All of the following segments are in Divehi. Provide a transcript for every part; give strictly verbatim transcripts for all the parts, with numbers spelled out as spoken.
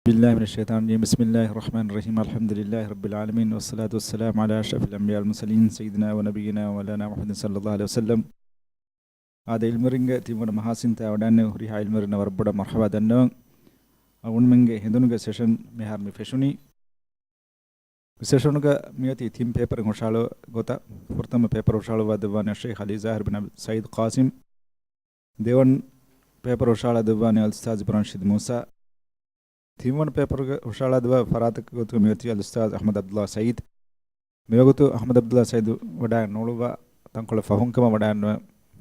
بالله من الشيطان الرجيم. بسم الله الرحمن الرحيم. الحمد لله رب العالمين، والصلاة والسلام على أشرف الأنبياء والمرسلين، سيدنا ونبينا ومولانا محمد صلى الله عليه وسلم. އާދެ، އިލްމުވެރިންގެ ތިންވަނަ މަހާސިންތާ ވަޑައިގެންނެވި ހުރިހާ އިލްމުވެރިންނަށް ވަރަށް ބޮޑަށް މަރްޙަބާ ދަންނަވަން. އަޅުގަނޑުމެންގެ ހެނދުނުގެ ސެޝަން މިހާރު މި ފެށުނީ. ސެޝަނުގަ މިއޮތީ ތިން ޕޭޕަރެއް ހުށަހަޅު ގޮތަށް. ފުރަތަމަ ޕޭޕަރ ހުށަހަޅުއްވާ ދެއްވާނީ ޝޭޚް އަލީ ޒާހިރު ބިން ސައީދު ޤާސިމް. ދެވަނަ ޕޭޕަރ ހުށަހަޅާ ދެއްވާނީ އަލްއުސްތާޛު އިބްރާހިމް ރަޝީދު މޫސާ. ތިންވަނަ ޕޭޕަރުގެ ހުށަހަޅާ ދެއްވާ ފަރާތަކުގެ ގޮތުގަ މިއޮތީ އަލްއުސްތާޛު އަޙްމަދު ޢަބްދުﷲ ސައީދު. މިވަގުތު އަޙްމަދު ޢަބްދުﷲ ސައީދު ވަޑައިގެން ނޫޅުއްވާ ތަންކޮޅެއް ފަހުން ކަމަށް ވަޑައިގެންނެވި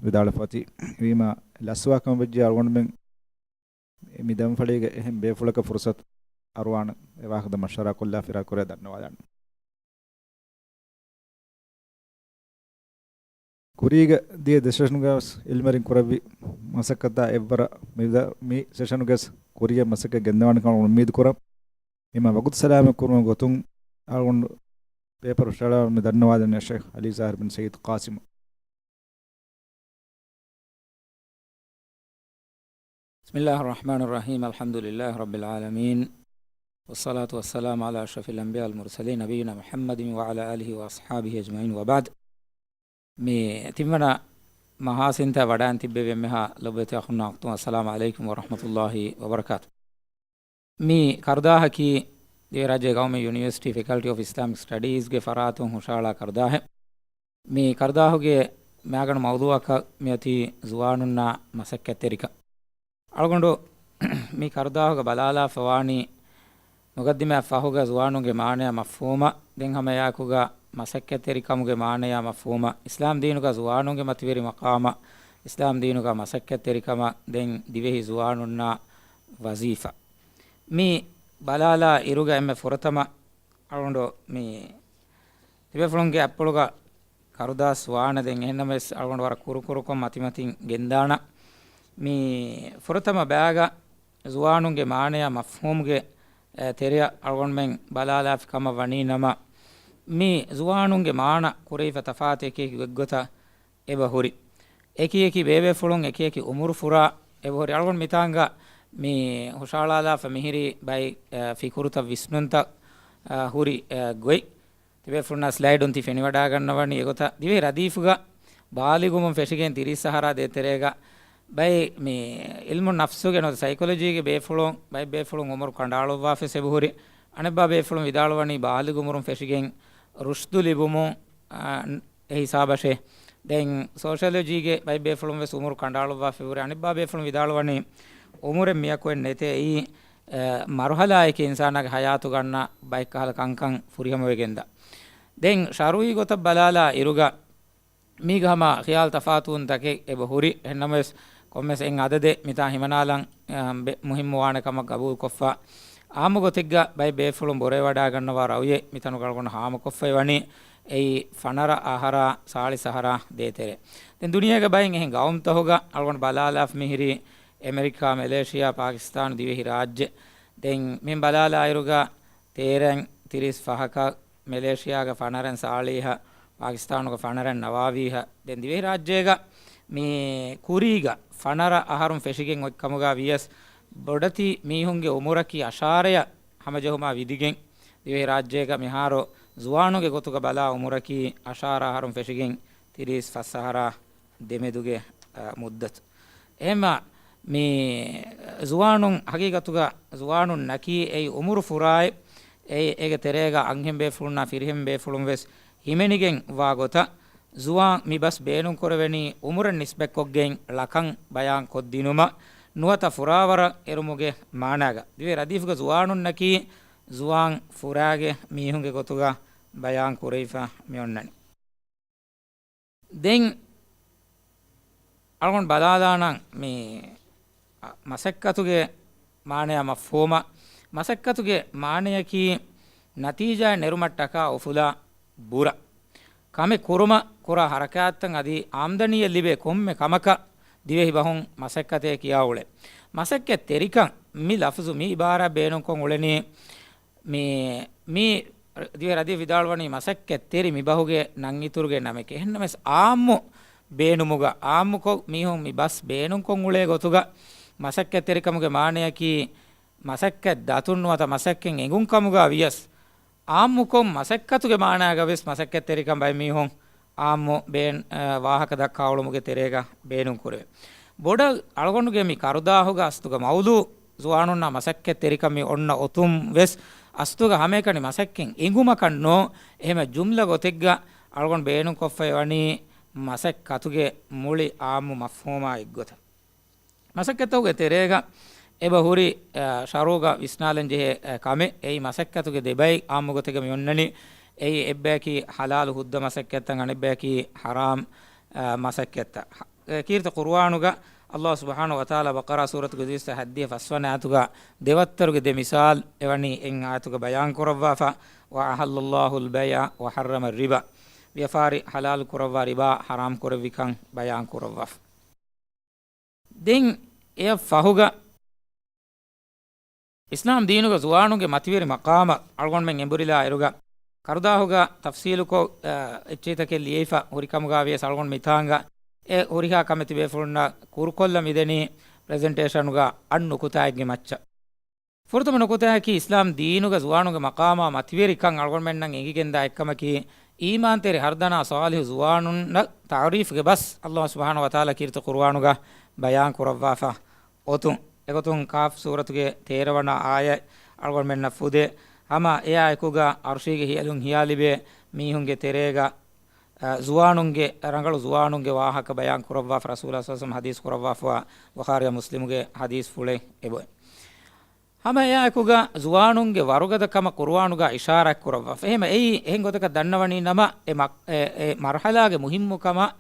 ވިދާޅުވެފަ އޮތީ. ވީމާ ލަސްވާ ކަމަށް ވެއްޖެ އަޅުގަނޑުމެން މި ދަންފަޅީގަ އެހެން ބޭފުޅަކަށް ފުރުސަތު އަރުވާނެ އެ ވާހަކަ މަޝްވަރާ ކޮށްލާ ފިރާ ކުރޭ ދަންނަވާލާނެ. ކުރީގަ ދިޔަ ދެ ސެޝަނުގަވެސް އިލްމުވެރިން ކުރެއްވި މަސައްކަތާ އެއްވަރަށް މި ދަ-، މި ސެޝަނުގަވެސް ކުރިޔަށް މަސައްކަތް ގެންދަވާނެ ކަމަށް އުއްމީދު ކުރަން. އެމަ ވަގުތު ސަލާމަތް ކުރުމުގެ ގޮތުން އަޅުގަނޑު ޕޭޕަރ ހުށަހަޅާ މި ދަންނަވާލަނީ ޝޭޚް އަލީ ޒާހިރު ބިން ސައީދު ޤާސިމް. بسم الله الرحمن الرحيم. الحمد لله رب العالمين. والصلاة والسلام على أشرف الأنبياء والمرسلين نبينا محمد وعلى آله وأصحابه أجمعين وبعد. މި ތިންވަނަ މަހާސިންތައް ވަޑައިގެން ތިއްބެވި އެންމެހާ ލޮބުވެތި އަޚުންނާ އުޚްތުން، السلام عليكم ورحمة الله وبركاته. މި ކަރުދާހަކީ ދިވެހިރާއްޖޭގެ ގައުމީ ޔުނިވަރސިޓީ ފެކަލްޓީ އޮފް އިސްލާމިކް ސްޓަޑީޒްގެ ފަރާތުން ހުށަހަޅާ ކަރުދާހެއް. މި ކަރުދާހުގެ މައިގަނޑު މައުޟޫޢަކަށް މިއޮތީ ޒުވާނުންނާ މަސައްކަތްތެރިކަން. އަޅުގަނޑު މި ކަރުދާހުގަ ބަލާލާފަ ވާނީ މުގައްދިމާއަށް ފަހުގަ ޒުވާނުންގެ މާނަޔާ މަފްހޫމަށް، ދެން ހަމައެއާއެކުގަ މަސައްކަތްތެރިކަމުގެ މާނަޔާ މަފްހޫމަށް، އިސްލާމް ދީނުގަ ޒުވާނުންގެ މަތިވެރި މަޤާމަށް، އިސްލާމް ދީނުގަ މަސައްކަތްތެރިކަމަށް، ދެން ދިވެހި ޒުވާނުންނާ ވަޒީފާ. މި ބަލާލާ އިރުގަ އެންމެ ފުރަތަމަ އަޅުގަނޑު މި ތިބޭފުޅުންގެ އަތްޕުޅުގަ ކަރުދާސް ވާނެ. ދެން އެހެންނަމަވެސް އަޅުގަނޑު ވަރަށް ކުރުކުރުކޮށް މަތިމަތިން ގެންދާނަން. މި ފުރަތަމަ ބައިގަ ޒުވާނުންގެ މާނަޔާ މަފްހޫމުގެ، އެ، ތެރެއަށް އަޅުގަނޑުމެން ބަލާލާފި ކަމަށް ވަނީ ނަމަ، މި ޒުވާނުންގެ މާނަ ކުރެވިފަ ތަފާތު އެކި އެކި ގޮތްގޮތަށް އެބަ ހުރި. އެކި އެކި ބޭބޭފުޅުން އެކި އެކި އުމުރު ފުރާ އެބަ ހުރި. އަޅުގަނޑު މިތާނގަ މި ހުށަހަޅާލާފަ މިހިރީ ބައެއް، އެ، ފިކުރުތައް ވިސްނުންތައް، އެ، ހުރި، އެ، ގޮތް. ތިބޭފުޅުންނާ ސްލައިޑުން ތި ފެނިވަޑައިގަންނަވަނީ އެގޮތަށް، ދިވެހި ރަދީފުގަ ބާލިޣުވުމުން ފެށިގެން ތިރީސް އަހަރާ ދޭތެރޭގަ ބައެއް މި އިލްމު ނަފްސުގެ ނުވަތަ ސައިކޮލޮޖީގެ ބޭފުޅުން، ބައެއް ބޭފުޅުން އުމުރު ކަނޑައަޅުއްވާފަވެސް އެބަހުރި. އަނެއްބާ ބޭފުޅުން ވިދާޅުވަނީ ބާލިޣު އުމުރުން ފެށިގެން ރުޝްދު ލިބުމުން، އާ، އެ ހިސާބަށޭ. ދެން ސޯޝިއޮލޮޖީގެ ބައެއް ބޭފުޅުން ވެސް އުމުރު ކަނޑައަޅުއްވާފަ ހުރި. އަނެއްބާ ބޭފުޅުން ވިދާޅުވަނީ އުމުރެއް މިއަކުއެއް ނެތޭ. އެއީ، އެ، މަރުހަލާއެކޭ އިންސާނާގެ ހަޔާތުގަ އަންނަ ބައެއްކަހަލަ ކަންކަން ފުރިހަމަވެގެންދާ. ދެން ޝަރުޢީ ގޮތަށް ބަލާލާ އިރުގަ މީގަ ހަމަ ޚިޔާލު ތަފާތުވުންތަކެއް އެބަ ހުރި. އެހެންނަމަވެސް، ކޮންމެސް އެއް އަދަދެއް މިތާ ހިމަނާލަން، އަ، ބެ-، މުހިއްމުވާނެ ކަމަށް ގަބޫލުކޮށްފަ، އާއްމު ގޮތެއްގަ ބައެއް ބޭފުޅުން ބުރަވެވަޑައިގަންނަވާ ރައުޔެއް މިތަނުގަ އަޅުގަނޑު ހާމަކޮށްފައި ވަނީ، އެއީ ފަނަރަ އަހަރާ، ސާޅީސް އަހަރާ ދޭތެރޭ. ދެން ދުނިޔޭގެ ބައެއް އެހެން ގައުމުތަކުގަ އަޅުގަނޑު ބަލާލާފަ މިހިރީ، އެމެރިކާ، މެލޭޝިޔާ، ޕާކިސްތާނު، ދިވެހި ރާއްޖެ. ދެން މި ބަލާލާއިރުގަ ތޭރައިން ތިރީސް ފަހަކަށް، މެލޭޝިޔާގަ ފަނަރައިން ސާޅީހަށް، ޕާކިސްތާނުގަ ފަނަރައިން ނަވާވީހަށް. ދެން ދިވެހިރާއްޖޭގަ މި ކުރީގަ ފަނަރަ އަހަރުން ފެށިގެން އޮތްކަމުގަ ވިޔަސް، ބޮޑެތި މީހުންގެ އުމުރަކީ އަށާރަޔަށް ހަމަޖެހުމާ ވިދިގެން، ދިވެހިރާއްޖޭގަ މިހާރު ޒުވާނުންގެ ގޮތުގަ ބަލާ އުމުރަކީ އަށާރަ އަހަރުން ފެށިގެން ތިރީސް ފަސް އަހަރާ ދެމެދުގެ، އަ، މުއްދަތު. އެހެންމަ މި ޒުވާނުން، ހަގީގަތުގަ ޒުވާނުންނަކީ އެއީ އުމުރު ފުރާއެއް. އެ-، އޭގެ ތެރޭގަ އަންހެން ބޭފުޅުންނާ ފިރިހެން ބޭފުޅުން ވެސް ހިމެނިގެން ވާ ގޮތަށް، ޒުވާން މި ބަސް ބޭނުން ކުރެވެނީ އުމުރަށް ނިސްބަތްކޮށްގެން ޅަކަން ބަޔާން ކޮށްދިނުމަށް ނުވަތަ ފުރާވަރަށް އެރުމުގެ މާނާގަ. ދިވެހި ރަދީފުގަ ޒުވާނުންނަކީ ޒުވާން ފުރާގެ މީހުންގެ ގޮތުގަ ބަޔާން ކުރެވިފަ މި އޮންނަނީ. ދެން އަޅުގަނޑު ބަލާލާނަން މި މަސައްކަތުގެ މާނަޔާ މަފްހޫމަށް. މަސައްކަތުގެ މާނަޔަކީ ނަތީޖާއެއް ނެރުމަށްޓަކާ އުފުލާ ބުރަ. ކަމެއް ކުރުމަށް ކުރާ ހަރަކާތްތައް އަދި އާމްދަނީއެއް ލިބޭ ކޮންމެ ކަމަކަށް ދިވެހި ބަހުން މަސައްކަތޭ ކިޔާ އުޅޭ. މަސައްކަތްތެރިކަން މި ލަފުޒު މި އިބާރާތް ބޭނުންކޮށް އުޅެނީ މި، މި ދިވެހި ރަދީފް ވިދާޅުވަނީ މަސައްކަތްތެރި މި ބަހުގެ ނަން އިތުރުގެ ނަމެކޭ. އެހެންނަމަވެސް އާއްމު ބޭނުމުގަ، އާއްމުކޮށް މީހުން މި ބަސް ބޭނުންކޮށް އުޅޭ ގޮތުގަ މަސައްކަތްތެރިކަމުގެ މާނަޔަކީ މަސައްކަތް ދަތުން ނުވަތަ މަސައްކަތް އެނގުން ކަމުގަ ވިޔަސް، އާއްމުކޮށް މަސައްކަތުގެ މާނާގަ ވެސް މަސައްކަތްތެރިކަން ބައެއް މީހުން އާއްމު ބޭން، އަ، ވާހަކަ ދައްކާ އުޅުމުގެ ތެރޭގަ ބޭނުން ކުރެވޭ. ބޮޑަށް އަޅުގަނޑުގެ މި ކަރުދާހުގަ އަސްތުގަ މައުޟޫ ޒުވާނުންނާ މަސައްކަތްތެރިކަން މި އޮންނަ އޮތުން ވެސް އަސްތުގަ ހަމައެކަނި މަސައްކަތް އެނގުމަކަށް ނޫން. އެހެމަ ޖުމްލަ ގޮތެއްގަ އަޅުގަނޑު ބޭނުންކޮށްފައި ވަނީ މަސައްކަތުގެ މުޅި އާއްމު މަފްހޫމާ އެއްގޮތަށް. މަސައްކަތްތަކުގެ ތެރޭގަ އެބަ ހުރި، އަ، ޝަރުޢުގަ ވިސްނާލަން ޖެހޭ، އަ، ކަމެއް. އެއީ މަސައްކަތުގެ ދެބައި އާއްމު ގޮތެއްގަ މި އޮންނަނީ. އެއީ އެއްބަޔަކީ ޙަލާލު ހުއްދަ މަސައްކަތްތައް، އަނެއްބަޔަކީ ޙަރާމް، އަ، މަސައްކަތްތައް. އެ ކީރިތި ޤުރުއާނުގަ ﷲ ސުބްޙާނަހޫ ވަތަޢާލާ ބަޤަރާ ސޫރަތުގެ ޖުޒު ސައްތައް ހަތްދިހަ ފަސްވަނަ އާޔަތުގަ ދެވައްތަރުގެ ދެ މިސާލް އެވަނީ އެއް އާޔަތުގަ ބަޔާން ކުރައްވާފަ، وأحل الله البيع وحرم الربا. ވިޔަފާރި ޙަލާލު ކުރައްވާ، ރިބާ ޙަރާމް ކުރެއްވިކަން ބަޔާން ކުރައްވާފަ. ދެން އެއަށް ފަހުގަ އިސްލާމް ދީނުގަ ޒުވާނުންގެ މަތިވެރި މަޤާމަށް އަޅުގަނޑުމެން އެނބުރިލާ އިރުގަ، ކަރުދާހުގަ ތަފްސީލުކޮށް، އަ، އެއްޗެހިތަކެއް ލިޔެފަ ހުރި ކަމުގަ ވިޔަސް އަޅުގަނޑު މިތާނގަ އެ ހުރިހާ ކަމެތި ބޭފުޅުންނަށް ކުރުކޮށްލަ މިދެނީ ޕްރެޒެންޓޭޝަނުގަ އަށް ނުކުތާއެއްގެ މައްޗަށް. ފުރަތަމަ ނުކުތާއަކީ، އިސްލާމް ދީނުގަ ޒުވާނުންގެ މަޤާމާ މަތިވެރިކަން އަޅުގަނޑުމެންނަށް އެނގިގެންދާ އެއްކަމަކީ، އީމާންތެރި ހަރުދަނާ ޞާލިޙު ޒުވާނުންނަށް ތަޢުރީފްގެ ބަސް ﷲ ސުބްޙާނަހޫ ވަތަޢާލާ ކީރިތި ޤުރުއާނުގަ ބަޔާން ކުރައްވާފަ އޮތުން. އެގޮތުން ޤާފް ސޫރަތުގެ ތޭރަ ވަނަ އާޔަތް އަޅުގަނޑުމެންނަށް ފުދޭ. ހަމަ އެއާއެކުގަ ޢަރުޝީގެ ހިޔަލުން ހިޔާ ލިބޭ މީހުންގެ ތެރޭގަ، އަ، ޒުވާނުންގެ، ރަނގަޅު ޒުވާނުންގެ ވާހަކަ ބަޔާން ކުރައްވާފަ، ރަސޫލާ ޞައްލަﷲު ޢަލައިހި ވަސައްލަމަ ޙަދީޘް ކުރައްވާފަ، ބުޚާރީ މުސްލިމުގެ ޙަދީޘްފުޅެއް އެބައޮތް. ހަމަ އެއާއެކުގަ ޒުވާނުންގެ ވަރުގަދަ ކަމަށް ޤުރުއާނުގަ އިޝާރާތް ކުރައްވާފަ. އެހެމަ އެއީ އެހެން ގޮތަކަށް ދަންނަވަނީ ނަމަ، އެ މަ-، އެ، އެ މަރުޙަލާގެ މުހިއްމުކަމަށް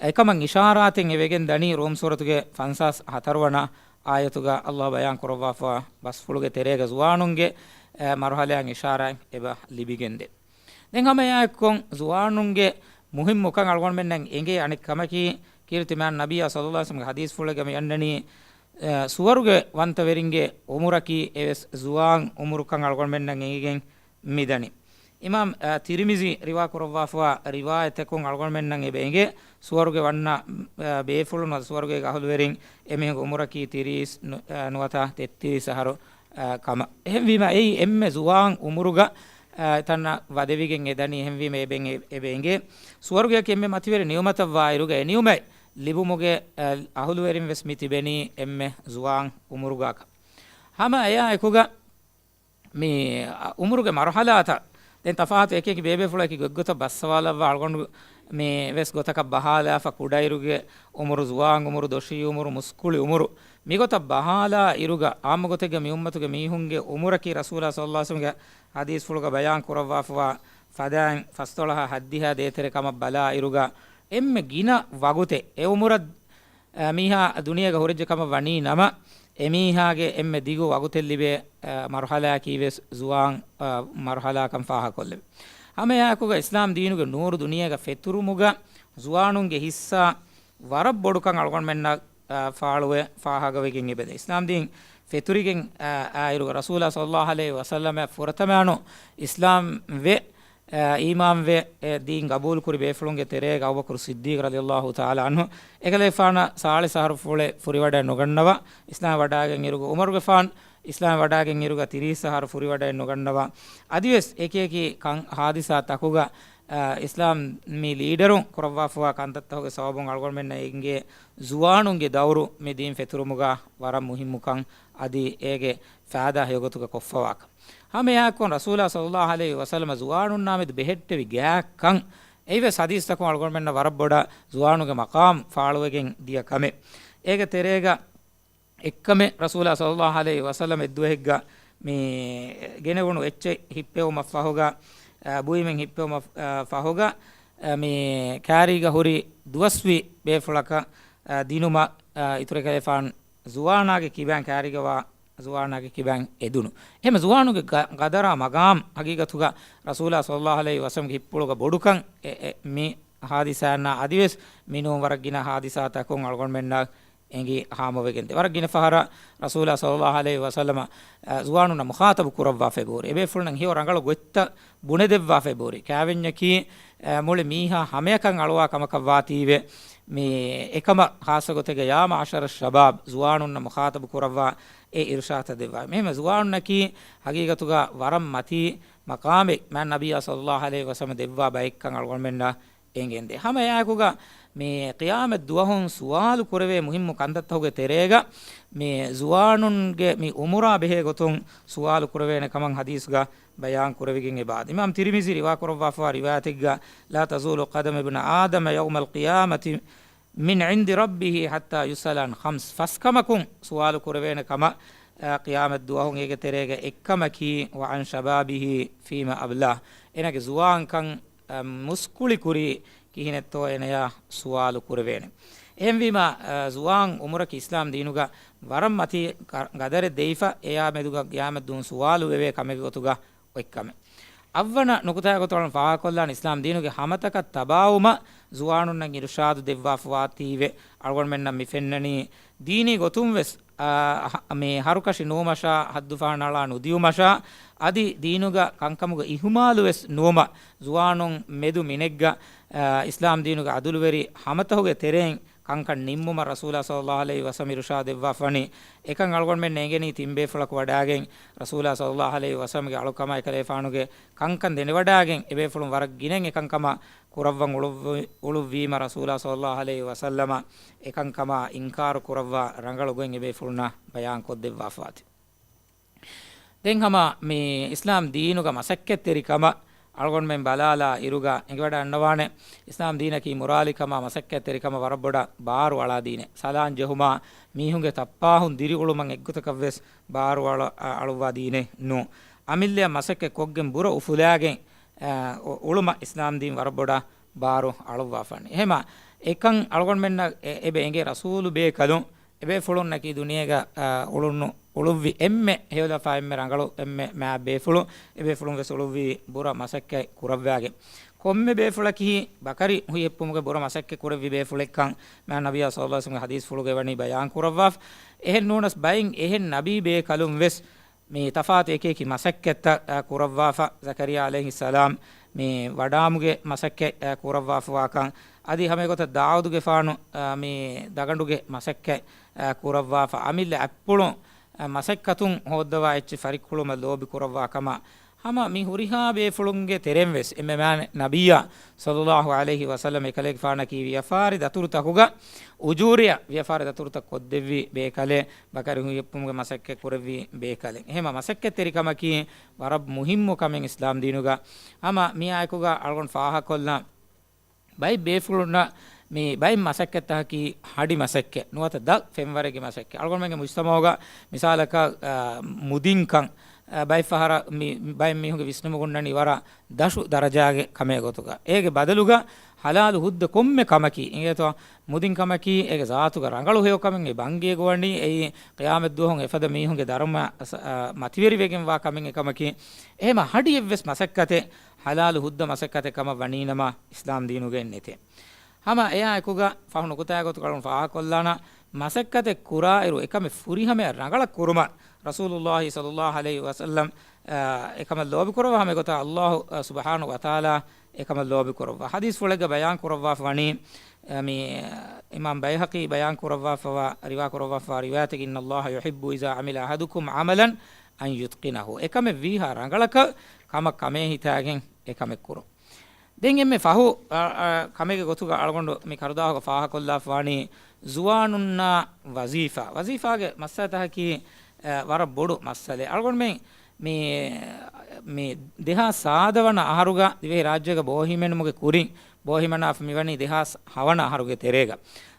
އެކަމަށް އިޝާރާތެއް އެ ވެގެން ދަނީ ރޫމް ސޫރަތުގެ ފަންސާސް ހަތަރު ވަނަ އާޔަތުގަ ﷲ ބަޔާން ކުރައްވާފަ ބަސްފުޅުގެ ތެރޭގަ ޒުވާނުންގެ، އެ، މަރުޙަލާއަށް އިޝާރާތް އެބަ ލިބިގެންދޭ. ދެން ހަމަ އެއާއެކު ޒުވާނުންގެ މުހިއްމުކަން އަޅުގަނޑުމެންނަށް އެނގޭ އަނެއް ކަމަކީ، ކީރިތި މާތް ނަބިއްޔާ ޞައްލަﷲު ޢަލައިހި ވަސައްލަމަގެ ޙަދީޘްފުޅެއްގަ މި އަންނަނީ، އަ، ސުވަރުގެ ވަންތަވެރިންގެ އުމުރަކީ އެވެސް ޒުވާން އުމުރުކަން އަޅުގަނޑުމެންނަށް އެނގިގެން މިދަނީ. އިމާމް، އަ، ތިރިމިޒީ ރިވާ ކުރައްވާފަވާ ރިވާޔަތަކުން އަޅުގަނޑުމެންނަށް އެބަ އެނގޭ، ސުވަރުގެ ވަންނަ، އަ، ބޭފުޅުން ސުވަރުގޭގެ އަހުލުވެރިން އެމީހުންގެ އުމުރަކީ ތިރީސް ނު-، އަ، ނުވަތަ ތެއްތިރީސް އަހަރު، އަ، ކަމަށް. އެހެންވީމަ އެއީ އެންމެ ޒުވާން އުމުރުގަ، އަ، ތަންނަށް ވަދެވިގެން އެދަނީ. އެހެންވީމަ އެބެން އެ-، އެބަ އެނގޭ، ސުވަރުގެއަކީ އެންމެ މަތިވެރި ނިޢުމަތަށް ވާއިރުގަ އެ ނިޢުމަތް ލިބުމުގެ، އަ، އަހުލުވެރިން ވެސް މި ތިބެނީ އެންމެ ޒުވާން އުމުރުގަކަށް. ހަމަ އެއާ އެކުގަ މި، އަ، އުމުރުގެ މަރުޙަލާތައް ދެން ތަފާތު އެކި އެކި ބޭބޭފުޅާ އެކި ގޮތްގޮތަށް ބައްސަވާލައްވާ އަޅުގަނޑު މި ވެސް ގޮތަކަށް ބަހާލާފަ، ކުޑައިރުގެ އުމުރު، ޒުވާން އުމުރު، ދޮށީ އުމުރު، މުސްކުޅި އުމުރު، މިގޮތަށް ބަހާލާ އިރުގަ އާއްމު ގޮތެއްގަ މި އުއްމަތުގެ މީހުންގެ އުމުރަކީ ރަސޫލާ ޞައްލަﷲު ޢަލައިހި ވަސައްލަމަގެ ޙަދީޘްފުޅުގަ ބަޔާން ކުރައްވާފަވާ ފަދައިން ފަސްދޮޅަހާ ހައްދިހަ ދޭތެރެ ކަމަށް ބަލާ އިރުގަ އެންމެ ގިނަ ވަގުތެއް އެ އުމުރަށް އަ، މީހާ ދުނިޔޭގަ ހުރެއްޖެ ކަމަށް ވަނީ ނަމަ، އެމީހާގެ އެންމެ ދިގު ވަގުތެއް ލިބޭ، އަ، މަރުޙަލާއަކީ ވެސް ޒުވާން، އަ، މަރުޙަލާކަން ފާހަގަކޮށްލެވޭ. ހަމަ އެއާއެކުގަ އިސްލާމް ދީނުގެ ނޫރު ދުނިޔޭގަ ފެތުރުމުގަ ޒުވާނުންގެ ހިއްސާ ވަރަށް ބޮޑުކަން އަޅުގަނޑުމެންނަށް، އަ، ފާޅުވެ ފާހަގަވެގެން އެބަދޭ. އިސްލާމް ދީން ފެތުރިގެން، އަ، އާއިރުގަ ރަސޫލާ ޞައްލަﷲު ޢަލައިހި ވަސައްލަމަ ފުރަތަމައަނު އިސްލާމް ވެ، އަ، އީމާންވެ، އެ، ދީން ގަބޫލުކުރި ބޭފުޅުންގެ ތެރޭގަ އަބޫބަކުރު ޞިއްދީޤު ރަޟިޔަﷲު ތަޢާލާ ޢަންހު، އެކަލޭގެފާނަށް ސާޅީސް އަހަރު ފުޅެއް ފުރިވަޑައެއް ނުގަންނަވާ، އިސްލާމް ވަޑާގެން އިރުގަ ޢުމަރުގެފާނު، އިސްލާމް ވަޑާގެން އިރުގަ ތިރީސް އަހަރު ފުރިވަޑައެއް ނުގަންނަވާ، އަދިވެސް އެކި އެކި ކަން ހާދިސާ ތަކުގަ، އަ، އިސްލާމީ ލީޑަރުން ކުރައްވާފަވާ ކަންތައްތަކުގެ ސަބަބުން އަޅުގަނޑުމެންނަށް އެނގޭ ޒުވާނުންގެ ދައުރު މި ދީން ފެތުރުމުގަ ވަރަށް މުހިއްމުކަން އަދި އޭގެ ފައިދާ ހެޔޮގޮތުގަ ކޮށްފަވާކަން. ހަމަ އެއާއެކު ރަސޫލާ ޞައްލަﷲު ޢަލައިހި ވަސައްލަމަ ޒުވާނުންނާމެދު ބެހެއްޓެވި ގާތްކަން އެއީވެސް ޙަދީޘްތަކުން އަޅުގަނޑުމެންނަށް ވަރަށް ބޮޑަށް ޒުވާނުންގެ މަޤާމް ފާޅުވެގެން ދިޔަ ކަމެއް. އޭގެ ތެރޭގަ އެއްކަމެއް ރަސޫލާ ޞައްލަﷲު ޢަލައިހި ވަސައްލަމަ އެއްދުވަހެއްގަ މި ގެނެވުނު އެއްޗެއް ހިއްޕެވުމަށް ފަހުގަ، އަ، ބުއިމެއް ހިއްޕެވުމަށް، އަ، ފަހުގަ، އަ، މި ކާރީގަ ހުރި ދުވަސްވީ ބޭފުޅަކަށް، އަ، ދިނުމަށް، އަ، އިތުރު ކަލޭފާން ޒުވާނާގެ ކިބައިން ކާރީގަވާ ޒުވާނާގެ ކިބައިން އެދުނު. އެހެން ޒުވާނުގެ ގަ-، ގަދަރާ މަގާމް ހަގީގަތުގަ ރަސޫލާ ޞައްލަﷲު ޢަލައިހި ވަސައްލަމަގެ ހިއްޕުޅުގަ ބޮޑުކަން އެ، އެ، މި ހާދިސާއަންނާ އަދިވެސް މިނޫން ވަރަށް ގިނަ ހާދިސާތަކުން އަޅުގަނޑުމެންނަށް އެނގި ހާމަވެގެންދޭ. ވަރަށް ގިނަ ފަހަރަށް ރަސޫލާ ޞައްލަﷲު ޢަލައިހި ވަސައްލަމަ، އަ، ޒުވާނުންނަށް މުޚާޠަބު ކުރައްވާފައި ބޯރި. އެބޭފުޅުންނަށް ހެޔޮ ރަނގަޅު ގޮތްތައް ބުނެދެއްވާފައި ބޯރި. ކާވެންޏަކީ، އަ، މުޅި މީހާ ހަމަޔަކަށް އަޅުވާ ކަމަކަށް ވާތީވެ، މި އެކަމަށް ޚާއްޞަ ގޮތެއްގަ ޔާ މަޢަޝަރަ ޝަބާބް، ޒުވާނުންނަށް މުޚާޠަބު ކުރައްވާ، އެ އިރުޝާދުތައް ދެއްވާ. މިހެން ޒުވާނުންނަކީ ހަގީގަތުގަ ވަރަށް މަތީ މަޤާމެއް މާތް ނަބިއްޔާ ޞައްލައްލާހު ޢަލައިހި ވަސައްލަމަ ދެއްވާ ބައެއްކަން އަޅުގަނޑުމެންނަށް އެނގެންދޭ. ހަމަ އެއާއެކުގަ މި ޤިޔާމަތް ދުވަހުން ސުވާލު ކުރެވޭ މުހިއްމު ކަންތައްތަކުގެ ތެރޭގަ މި ޒުވާނުންގެ މި އުމުރާ ބެހޭ ގޮތުން ސުވާލު ކުރެވޭނެ ކަމަށް ޙަދީޘްގަ ބަޔާން ކުރެވިގެން އެބަ. އިމާމް ތިރްމިޒީ ރިވާ ކުރައްވާފައިވާ ރިވާޔަތެއްގަ، "لا تزول قدم ابن آدم يوم القيامة من عند ربه حتى يسأل عن خمس." ފަސް ކަމަކުން ސުވާލު ކުރެވޭނެ ކަމަށް، އާ، ޤިޔާމަތް ދުވަހުން އޭގެ ތެރޭގަ އެއްކަމަކީ، "وعن شبابه فيما أبلاه." އޭނާގެ ޒުވާންކަން، އާ، މުސްކުޅި ކުރީ ކިހިނެއްތޯ އޭނަޔާ ސުވާލު ކުރެވޭނެ. އެހެންވީމަ، އާ، ޒުވާން އުމުރަކީ އިސްލާމް ދީނުގަ ވަރަށް މަތީ ގަ-، ގަދަރެއް ދެވިފަ، އެޔާ މެދުގަ ޤިޔާމަތް ދުވަހުން ސުވާލު ވެވޭ ކަމެއްގެ ގޮތުގަ އޮތްކަމެއް. އަށްވަނަ ނުކުތާގެ ގޮތުން އަޅުން ފާހަގަކޮށްލާނެ އިސްލާމް ދީނުގެ ހަމަތަކަށް ތަބާވުމަށް ޒުވާނުންނަށް އިރުޝާދު ދެއްވާފަވާތީވެ، އަޅުގަނޑުމެންނަށް މި ފެންނަނީ ދީނީ ގޮތުން ވެސް، އާ، ހަ-، މި ހަރުކަށި ނުވުމަށާ، ޙައްދު ފަހަނަޅާ ނުދިޔުމަށާ، އަދި ދީނުގަ ކަންކަމުގެ އިހުމާލު ވެސް ނުވުމަށް ޒުވާނުން މެދު މިނެއްގަ، އާ، އިސްލާމް ދީނުގެ ޢަދުލުވެރި ހަމަތަކުގެ ތެރެއިން ކަންކަން ނިންމުމަށް ރަސޫލާ ޞައްލައްލާހު ޢަލައިހި ވަސައްލަމަ އިރުޝާދު ދެއްވާފަވަނީ. އެކަން އަޅުގަނޑުމެން އެނގެނީ ތިން ބޭފުޅަކު ވަޑާގެން، ރަސޫލާ ޞައްލައްލާހު ޢަލައިހި ވަސައްލަމަގެ އަޅުކަމާ އެކަލޭފާނުގެ ކަންކަން ދެނެވަޑާގެން، އެބޭފުޅުން ވަރަށް ގިނައިން އެކަންކަމާ ކުރައްވަން އުޅުއްވި-، އުޅުއްވީމަ، ރަސޫލާ ޞައްލައްލާހު ޢަލައިހި ވަސައްލަމަ އެކަންކަމާ އިންކާރު ކުރައްވާ ރަނގަޅު ގޮތް އެބޭފުޅުންނަށް ބަޔާން ކޮށްދެއްވާފަވާތީ. ދެން ހަމަ މި އިސްލާމް ދީނުގަ މަސައްކަތްތެރިކަމަށް އަޅުގަނޑުމެން ބަލާލާ އިރުގަ އެނގިވަޑައަންނަވާނެ. އިސްލާމް ދީނަކީ މުރާލިކަމާ މަސައްކަތްތެރިކަމަށް ވަރަށް ބޮޑަށް ބާރު އަޅާ ދީނެއް. ސަލާން ޖެހުމާ މީހުންގެ ތައްޕާހުން ދިރިއުޅުމަށް އެއްގޮތަކަށް ވެސް ބާރު އަޅަ-، އަ-، އަޅުއްވާ ދީނެއް ނޫން. އަމިއްލައަށް މަސައްކަތް ކޮށްގެން ބުރަ އުފުލާގެން، އަ، އު-، އުޅުމަށް އިސްލާމް ދީން ވަރަށް ބޮޑަށް ބާރު އަޅުއްވާފަނީ. އެހެމަ އެކަން އަޅުގަނޑުމެންނަށް އެ-، އެބަ އެނގޭ ރަސޫލު ބޭކަލުން އެބޭފުޅުންނަކީ ދުނިޔޭގަ، އާ، އުޅުނު-، އުޅުއްވި އެންމެ ހެޔޮލަފާ އެންމެ ރަނގަޅު އެންމެ މާތް ބޭފުޅުން. އެބޭފުޅުން ވެސް އުޅުއްވީ ބުރަ މަސައްކަތް ކުރައްވާގެން. ކޮންމެ ބޭފުޅަކީ ބަކަރި ހުއިހެއްޕުމުގެ ބުރަ މަސައްކަތް ކުރެއްވި ބޭފުޅެއްކަން މާތް ނަބިއްޔާ ޞައްލައްލާހު ޢަލައިހި ވަސައްލަމަގެ ޙަދީޘްފުޅުގައި ވަނީ ބަޔާން ކުރައްވާފަ. އެހެން ނޫނަސް ބައެއް އެހެން ނަބީ ބޭކަލުން ވެސް މި ތަފާތު އެކި އެކި މަސައްކަތްތައް، އަ، ކުރައްވާފަ. ޒަކަރިއްޔާ ޢަލައިހިއްސަލާމް މި ވަޑާމުގެ މަސައްކަތް، އަ، ކުރައްވާފަވާކަން، އަދި ހަމަ އެގޮތަށް ދާއޫދުގެފާނު، އަ، މި ދަގަނޑުގެ މަސައްކަތް، އަ، ކުރައްވާފަ. އަމިއްލަ އަތްޕުޅުން، އަ، މަސައްކަތުން ހޯއްދަވާ އެއްޗެއް ފަރިއްކުޅުމަށް ލޯބި ކުރައްވާ ކަމަށް ހަމަ މި ހުރިހާ ބޭފުޅުންގެ ތެރެއިން ވެސް އެންމެ މާތް ނަބިއްޔާ ޞައްލައްލާހު ޢަލައިހި ވަސައްލަމް އެކަލޭގެފާނަކީ ވިޔަފާރި ދަތުރުތަކުގަ އުޖޫރައަށް ވިޔަފާރި ދަތުރުތައް ކޮށްދެއްވި ބޭކަލެއް، ބަކަރި ހުއިހެއްޕުމުގެ މަސައްކަތް ކުރެއްވި ބޭކަލެއް. އެހެމަ މަސައްކަތްތެރިކަމަކީ ވަރަށް މުހިއްމު ކަމެއް އިސްލާމް ދީނުގަ. ހަމަ މިއާއެކުގަ އަޅުގަނޑު ފާހަގަކޮށްލަން ބައެއް ބޭފުޅުންނަށް މި ބައެއް މަސައްކަތްތަކަކީ ހަޑި މަސައްކަތް ނުވަތަ ދަށް ފެންވަރެއްގެ މަސައްކަތް. އަޅުގަނޑުމެންގެ މުޖްތަމަޢުގަ މިސާލަކަށް، އާ، މުދިންކަން، އާ، ބައެއް ފަހަރަށް މި، ބައެއް މީހުންގެ ވިސްނުމުގަ އޮންނަނީ ވަރަށް ދަށު ދަރަޖާގެ ކަމެއް ގޮތުގަ. އޭގެ ބަދަލުގަ ޙަލާލު ހުއްދަ ކޮންމެ ކަމަކީ އިނގޭތޯ، މުދިން ކަމަކީ އޭގެ ޒާތުގަ ރަނގަޅު ހެޔޮ ކަމެއް. އެ ބަންގިއެއް ގޮވަނީ އެއީ ޤިޔާމަތް ދުވަހުން އެފަދަ މީހުންގެ ދަރުމަ، އަ، މަތިވެރިވެގެންވާ ކަމެއް އެކަމަކީ. އެހެމަ ހަޑިއެއްވެސް މަސައްކަތެއް ޙަލާލު ހުއްދަ މަސައްކަތެއް ކަމަށް ވަނީނަމަ އިސްލާމް ދީނުގައި ނެތޭ. ހަމަ އެއާ އެކުގަ ފަހު ނުކުތާގެ ގޮތުގަ އަޅުން ފާހަގަކޮށްލާނަ، މަސައްކަތެއް ކުރާއިރު އެކަމެއް ފުރިހަމަޔަށް ރަނގަޅަށް ކުރުމަށް ރަސޫލުއްލާހި ޞައްލައްލާހު ޢަލައިހި ވަސައްލަމް، އާ، އެކަމަށް ލޯބި ކުރައްވާ ހަމަ އެގޮތަށް އައްލާހު، އާ، ސުބްޙާނަހު ވަތަޢާލާ އެކަމަށް ލޯބި ކުރައްވާ. ޙަދީޘްފުޅެއްގަ ބަޔާން ކުރައްވާފަ ވަނީ، އަ، މި، އިމާމް ބައިހަޤީ ބަޔާން ކުރައްވާފަވާ، ރިވާ ކުރައްވާފަވާ ރިވާޔަތެއް، "إن الله يحب إذا عمل أحدكم عملا أن يتقنه." އެކަމެއް ވީހާ ރަނގަޅަކަށް ކަމަށް ކަމޭ ހިތާގެން އެކަމެއް ކުރުން. ދެން އެންމެ ފަހު، އަ، އަ، ކަމެއްގެ ގޮތުގަ އަޅުގަނޑު މި ކަރުދާހުގަ ފާހަކޮށްލާފަވާނީ ޒުވާނުންނާ ވަޒީފާ. ވަޒީފާގެ މައްސަލަތަކަކީ، އަ، ވަރަށް ބޮޑު މައްސަލައެއް. އަޅުގަނޑުމެން މި، މި ދެހާސް ސާދަ ވަނަ އަހަރުގަ ދިވެހި ރާއްޖޭގަ ބޯހިމެނުމުގެ ކުރިން ބޯހިމަނާފަ މިވަނީ ދެހާސް ހަވަނަ އަހަރުގެ ތެރޭގަ.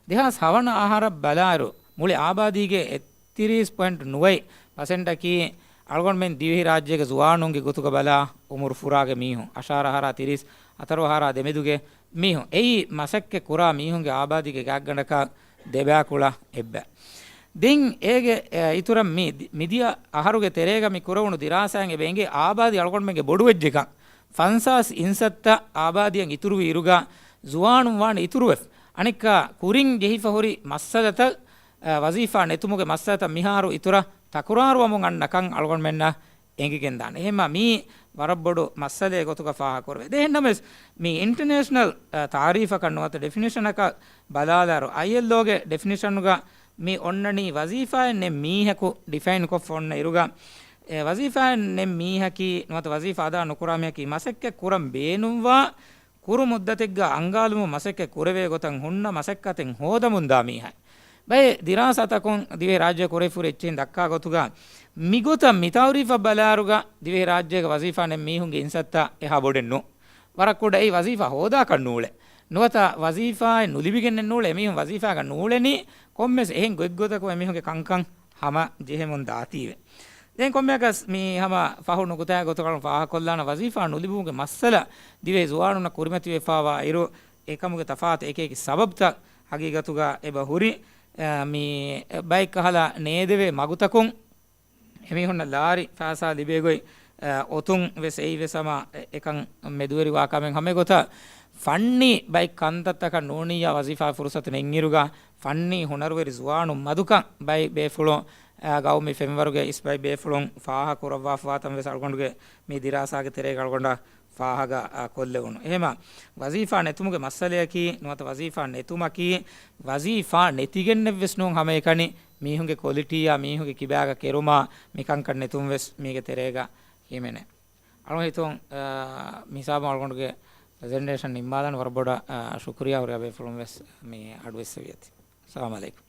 ދެހާސް ހަވަނަ އަހަރަށް ބަލާއިރު، މުޅި އާބާދީގެ އެއްތިރީސް ޕޮއިންޓް ނުވައެއް ޕަސެންޓަކީ އަޅުގަނޑުމެން ދިވެހި ރާއްޖޭގެ ޒުވާނުންގެ ގޮތުގަ ބަލާ އުމުރު ފުރާގެ މީހުން، އަށާރަ އަހަރާ ތިރީސް ހަތަރު އަހަރާ ދެމެދުގެ މީހުން. އެއީ މަސައްކަތް ކުރާ މީހުންގެ އާބާދީގެ ގާތްގަނޑަކަށް ދެބައިކުޅަ އެއްބަ. ދެން އޭގެ، އެ، އިތުރަށް މި ދި-، މިދިޔަ އަހަރުގެ ތެރޭގަ މި ކުރެވުނު ދިރާސާއިން އެބަ އެނގޭ އާބާދީ އަޅުގަނޑުމެންގެ ބޮޑުވެއްޖެކަން. ފަންސާސް އިންސައްތަ އާބާދީއަށް އިތުރުވި އިރުގަ ޒުވާނުން ވާނެ އިތުރުވެފަ. އަނެއްކާ ކުރިން ޖެހިފަ ހުރި މައްސަލަތައް، އަ، ވަޒީފާ ނެތުމުގެ މައްސަލަތައް މިހާރު އިތުރަށް ތަކުރާރުވަމުން އަންނަކަން އަޅުގަނޑުމެންނަށް އެނގިގެންދާނެ. އެހެންމަ މީ ވަރަށް ބޮޑު މައްސަލައެއް ގޮތުގަ ފާހަގަކުރެވޭ. ދެ އެހެންނަމަވެސް މީ އިންޓަނޭޝަނަލް، އަ، ތާރީފަކަށް ނުވަތަ ޑެފިނިޝަނަކަށް ބަލާލާއިރު، އައިއެލްއޯގެ ޑެފިނިޝަނުގަ މި އޮންނަނީ ވަޒީފާއެއް ނެތް މީހަކު ޑިފައިން ކޮށްފަ އޮންނަ އިރުގަ، އެ، ވަޒީފާއެއް ނެތް މީހަކީ ނުވަތަ ވަޒީފާ އަދާ ނުކުރާ މީހަކީ މަސައްކަތް ކުރަން ބޭނުންވާ ކުރު މުއްދަތެއްގަ އަންގާލުމުން މަސައްކަތް ކުރެވޭ ގޮތަށް ހުންނަ މަސައްކަތެއް ހޯދަމުންދާ މީހާ. ބައެއް ދިރާސާތަކުން ދިވެހި ރާއްޖެ ކުރެވިފުރި އެއްޗެހިން ދައްކާ ގޮތުގަ މިގޮތަށް މި ތައުރީފަށް ބަލާއިރުގަ ދިވެހި ރާއްޖޭގަ ވަޒީފާ ނެތް މީހުންގެ އިންސައްތަ އެހާ ބޮޑެއް ނޫން. ވަރަށް ކުޑަ އެއީ ވަޒީފާ ހޯދާކަށް ނޫޅެ. ނުވަތަ ވަޒީފާއެއް ނުލިބިގެންނެއް ނޫޅެ. އެމީހުން ވަޒީފާގަ ނޫޅެނީ ކޮންމެސް އެހެން ގޮތްގޮތަކުން އެމީހުންގެ ކަންކަން ހަމަ ޖެހެމުން ދާތީވެ. ދެން ކޮންމެއަކަސް މި ހަމަ ފަހު ނުކުތާގެ ގޮތުގަ ފާހަގަކޮށްލާނަ ވަޒީފާ ނުލިބުމުގެ މައްސަލަ ދިވެހި ޒުވާނުންނަށް ކުރިމަތިވެފާވާ އިރު، އެކަމުގެ ތަފާތު އެކި އެކި ސަބަބުތައް ހަގީގަތުގަ އެބަ ހުރި، އަ، މި ބައެއް ކަހަލަ ނޭދެވޭ މަގުތަކުން އެމީހުންނަށް ލާރި ފައިސާ ލިބޭ ގޮތް، އަ، އޮތުން ވެސް އެއީ ވެސް ހަމަ އެ-، އެކަން މެދުވެރިވާ ކަމެއް. ހަމަ އެގޮތަށް ފަންނީ ބައެއް ކަންތައްތަކަށް ނޫނިއްޔާ ވަޒީފާ ފުރުސަތު ނެތްއިރުގަ ފަންނީ ހުނަރުވެރި ޒުވާނުން މަދުކަން ބައެއް ބޭފުޅުން، އަ، ގައުމީ ފެންވަރުގެ އިސް ބައެއް ބޭފުޅުން ފާހަގަ ކުރައްވާފަވާތަން ވެސް އަޅުގަނޑުގެ މި ދިރާސާގެ ތެރޭގަ އަޅުގަނޑަށް ފާހަގަ، އަ، ކޮށްލެވުނު. އެހެމަ ވަޒީފާ ނެތުމުގެ މައްސަލަޔަކީ ނުވަތަ ވަޒީފާ ނެތުމަކީ ވަޒީފާ ނެތިގެންނެއްވެސް ނޫން ހަމައެކަނި މީހުންގެ ކޮލިޓީއާ މީހުންގެ ކިބާގަ ކެރުމާ މިކަންކަން ނެތުން ވެސް މީގެ ތެރޭގަ ހިމެނޭ. އަޅުގަނޑު ހިތުން، އާ، މިހިސާބުން އަޅުގަނޑުގެ ޕްރެޒެންޓޭޝަން ނިންމާލަން ވަރަށް ބޮޑަށް، އާ، ޝުކުރިއްޔާ ހުރިހާ ބޭފުޅުން ވެސް މި އަޑުއެއްސެވި އެތި. އައްސަލާމު ޢަލައިކުމް.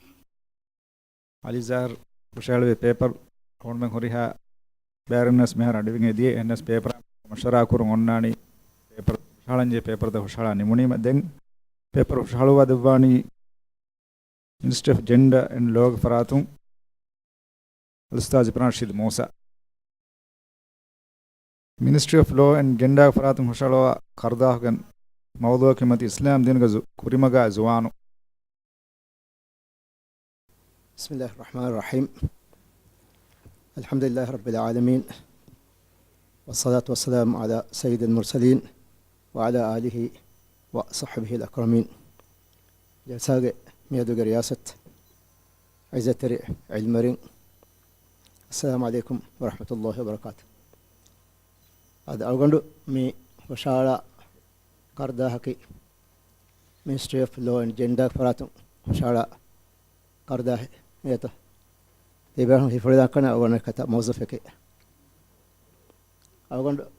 އަލީޒާރް ހުށަހެޅުވި ޕޭޕަރ އަޅުގަނޑުމެން ހުރިހާ ބޭރުންވެސް މިހާރު އަޑުއިވިގެން ދިޔަ އެހެނަސް ޕޭޕަރ މަޝްވަރާ ކުރުން އޮންނާނީ ޕޭޕަރ ހުށަހަޅަންޖެހޭ ޕޭޕަރތައް ހުށަހަޅާ ނިމުނީމަ ދެން ޕޭޕަރ ހުށަހަޅުވާ ދެއްވާނީ މިނިސްޓްރީ އޮފް ޖެންޑާ އެންޑް ލޯގެ ފަރާތުން އަލްއުސްތާޒް އިބްރާހިމް ރަޝީދު މޫސާ. މިނިސްޓްރީ އޮފް ލޯ އެންޑް ޖެންޑާގެ ފަރާތުން ހުށަހަޅުވާ ކަރުދާހުގެ މައުޟޫއަކީ މަތި އިސްލާމް ދީނުގެ ޒު-، ކުރިމަގާ ޒުވާނު. بسم الله الرحمن الرحيم. الحمد لله رب العالمين. والصلاة والسلام على سيد المرسلين وعلى آله وصحبه الأكرمين. ޖަލްސާގެ މިއަދުގެ ރިޔާސަތު ޢިއްޒަތްތެރި ޢިލްމުވެރިން، އައްސަލާމު ޢަލައިކުމް ވަރަޙްމަތުﷲި ވަބަރަކާތު. އަދި އަޅުގަނޑު މި ހުށަހަޅާ ކަރުދާހަކީ މިނިސްޓްރީ އޮފް ލޯ އެންޑް ޖެންޑާ ފަރާތުން ހުށަހަޅާ ކަރުދާހެއް ނެތަ؟ ތިބޭހުން ހިފުޅިދާން ކަން އަޅުގަނޑަށް ކަތަ މުވައްޒަފެކޭ. އަޅުގަނޑުގެ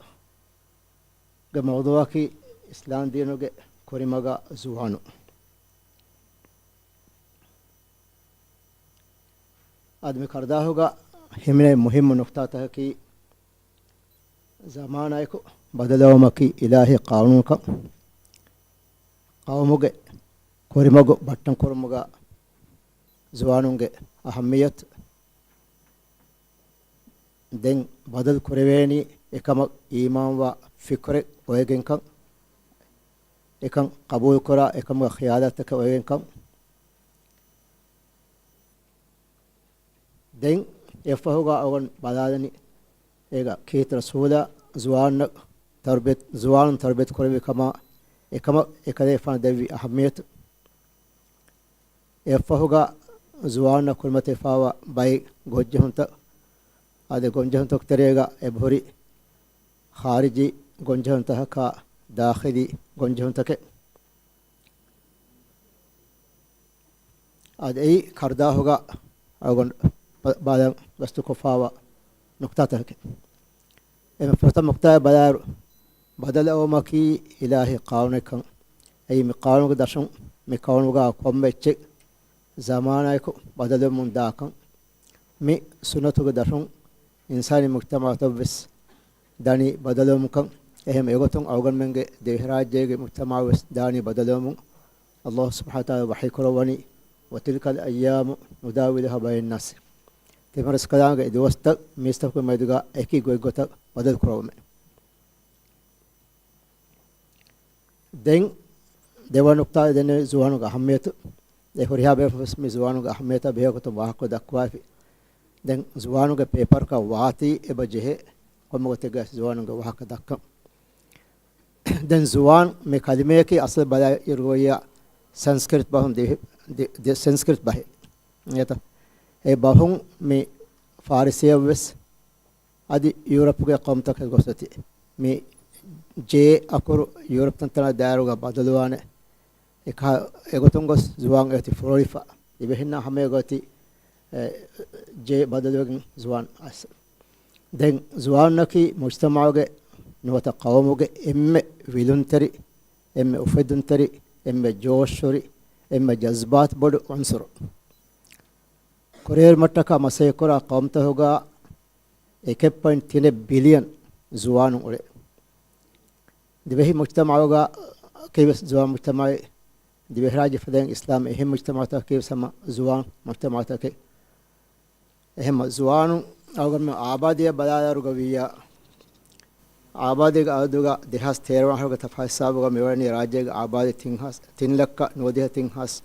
މައުޟޫއަކީ އިސްލާމް ދީނުގެ ކުރިމަގާ ޒުވާނު. އަދި މި ކަރުދާހުގަ ހިމެނޭ މުހިއްމު ނުކްތާތަކަކީ، ޒަމާނާއެކު ބަދަލުވުމަކީ އިލާހީ ޤާނޫނުކަން، ޤައުމުގެ ކުރިމަގު ބައްޓަން ކުރުމުގަ ޒުވާނުންގެ އަހައްމިޔަތު، ދެން ބަދަލު ކުރެވޭނީ އެކަމަށް އީމާންވާ ފިކުރެއް އޮވެގެންކަން، އެކަން ޤަބޫލުކުރާ އެކަމުގެ ޚިޔާލާތަކެއް އޮވެގެންކަން. ދެން އެއަށްފަހުގަ އަޅުގަނޑު ބަލާލަނީ އޭގަ ކީރިތި ރަސޫލާ ޒުވާނުންނަށް ތަރުބިޔަތު، ޒުވާނުން ތަރުބިޔަތު ކުރެއްވި ކަމާ އެކަމަށް އެކަލޭގެފާނު ދެއްވި އަހައްމިޔަތު. އެއަށްފަހުގަ ޒުވާނުންނަށް ކުރިމަތިވެފާވާ ބައެއް ގޮންޖެހުންތައް، އަދި ގޮންޖެހުންތަކުގެ ތެރޭގަ އެބަހުރި ޚާރިޖީ ގޮންޖެހުންތަކަކާ ދާޚިލީ ގޮންޖެހުންތަކެއް. އަދި އެއީ ކަރުދާހުގަ އަޅުގަނޑު ބަ-، ބަލަން ގަސްތުކޮށްފާވާ ނުކްތާތަކެއް. އެމެ ފުރަތަމަ ނުކްތާއެއް ބަލާއިރު، ބަދަލުވުމަކީ އިލާހީ ޤާނޫނެއްކަން. އެއީ މި ޤާނޫނުގެ ދަށުން މި ކައުނުގަ ކޮންމެ އެއްޗެއް ޒަމާނާއެކު ބަދަލުވެމުން ދާކަން. މި ސުންނަތުގެ ދަށުން އިންސާނީ މުޖްތަމަޢުތައްވެސް ދަނީ ބަދަލުވުމުކަން. އެހެން އެގޮތުން އަޅުގަނޑުމެންގެ ދިވެހިރާއްޖޭގެ މުޖްތަމަޢުވެސް ދާނީ ބަދަލުވަމުން. ﷲ ސުބްޙާނަހޫ ވަތަޢާލާ ވަޙީކުރައްވަނީ، "وتلك الأيام نداولها بين الناس." ތިމަރަސްކަލާނގެ ދުވަސްތައް މީސްތަކުގެ މެދުގަ އެކި ގޮތްގޮތަށް ބަދަލު ކުރައްވަމޭ. ދެން ދެވަނަ ނުކްތާ ދެންނެވި ޒުވާނުގެ އަހައްމިޔަތު. އެ ހުރިހާ ބޭފުޅުން ވެސް މި ޒުވާނުގެ އަހައްމިޔަތާ ބެހޭ ގޮތުން ވާހަކަ ދައްކުވައިފި. ދެން ޒުވާނުގެ ޕޭޕަރަކަށް ވާތީ އެބަ ޖެހޭ ކޮންމެ ގޮތެއްގަ ވެސް ޒުވާނުގެ ވާހަކަ ދައްކަން. ދެން ޒުވާން މި ކަލިމަޔަކީ އަސްލު ބަލާ އިރުގޮއްޔާ ސަންސްކްރިތް ބަހުން ދި-، ދި-، ދި-، ސަންސްކްރިތް ބަހެއް. އެތަ؟ އެ ބަހުން މި ފާރިސީއަށްވެސް އަދި ޔޫރަޕުގެ ޤައުމުތަކަށް ގޮސް އޮތީ. މި ޖޭ އަކުރު ޔޫރަޕް ތަންތަނާ ދާއިރުގަ ބަދަލުވާނެ. އެކަ-، އެގޮތުން ގޮސް ޒުވާން އެ އޮތީ ފުރޮޅިފަ. ދިވެހިންނާ ހަމައެގޮތި، އެ، ޖޭ ބަދަލުވެގެން ޒުވާން އައިސް. ދެން ޒުވާނަކީ މުޖްތަމަޢުގެ ނުވަތަ ޤައުމުގެ އެންމެ ވިލުންތެރި، އެންމެ އުފެއްދުންތެރި، އެންމެ ޖޯޝްފުރި، އެންމެ ޖަޒްބާތު ބޮޑު ޢުންސުރު. ކުރިއެރުމަށްޓަކާ މަސައްކަތްކުރާ ޤައުމުތަކުގަ އެކެއް ޕޮއިންޓް ތިނެއް ބިލިއަން ޒުވާނުން އުޅޭ. ދިވެހި މުޖްތަމަޢުގަ ކީވެސް ޒުވާން މުޖްތަމަޢެއް، ދިވެހިރާއްޖެ ފަދައިން އިސްލާމް އެހެން މުޖްތަމަޢުތަކަކީވެސް ހަމަ ޒުވާން މުޖްތަމަޢުތަކެއް. އެހެންމަ ޒުވާނުން އަޅުގަނޑުމެން އާބާދީއަށް ބަލާލާއިރުގަ ވިއްޔާ، އާބާދީގެ އަދަދުގަ ދެހާސް ތޭރަ ވަނަ އަހަރުގެ ތަފާތު ހިސާބުގަ މިއުޅެނީ ރާއްޖޭގެ އާބާދީ ތިން ހާސް، ތިން ލައްކަ ނުވަދިހަ ތިން ހާސް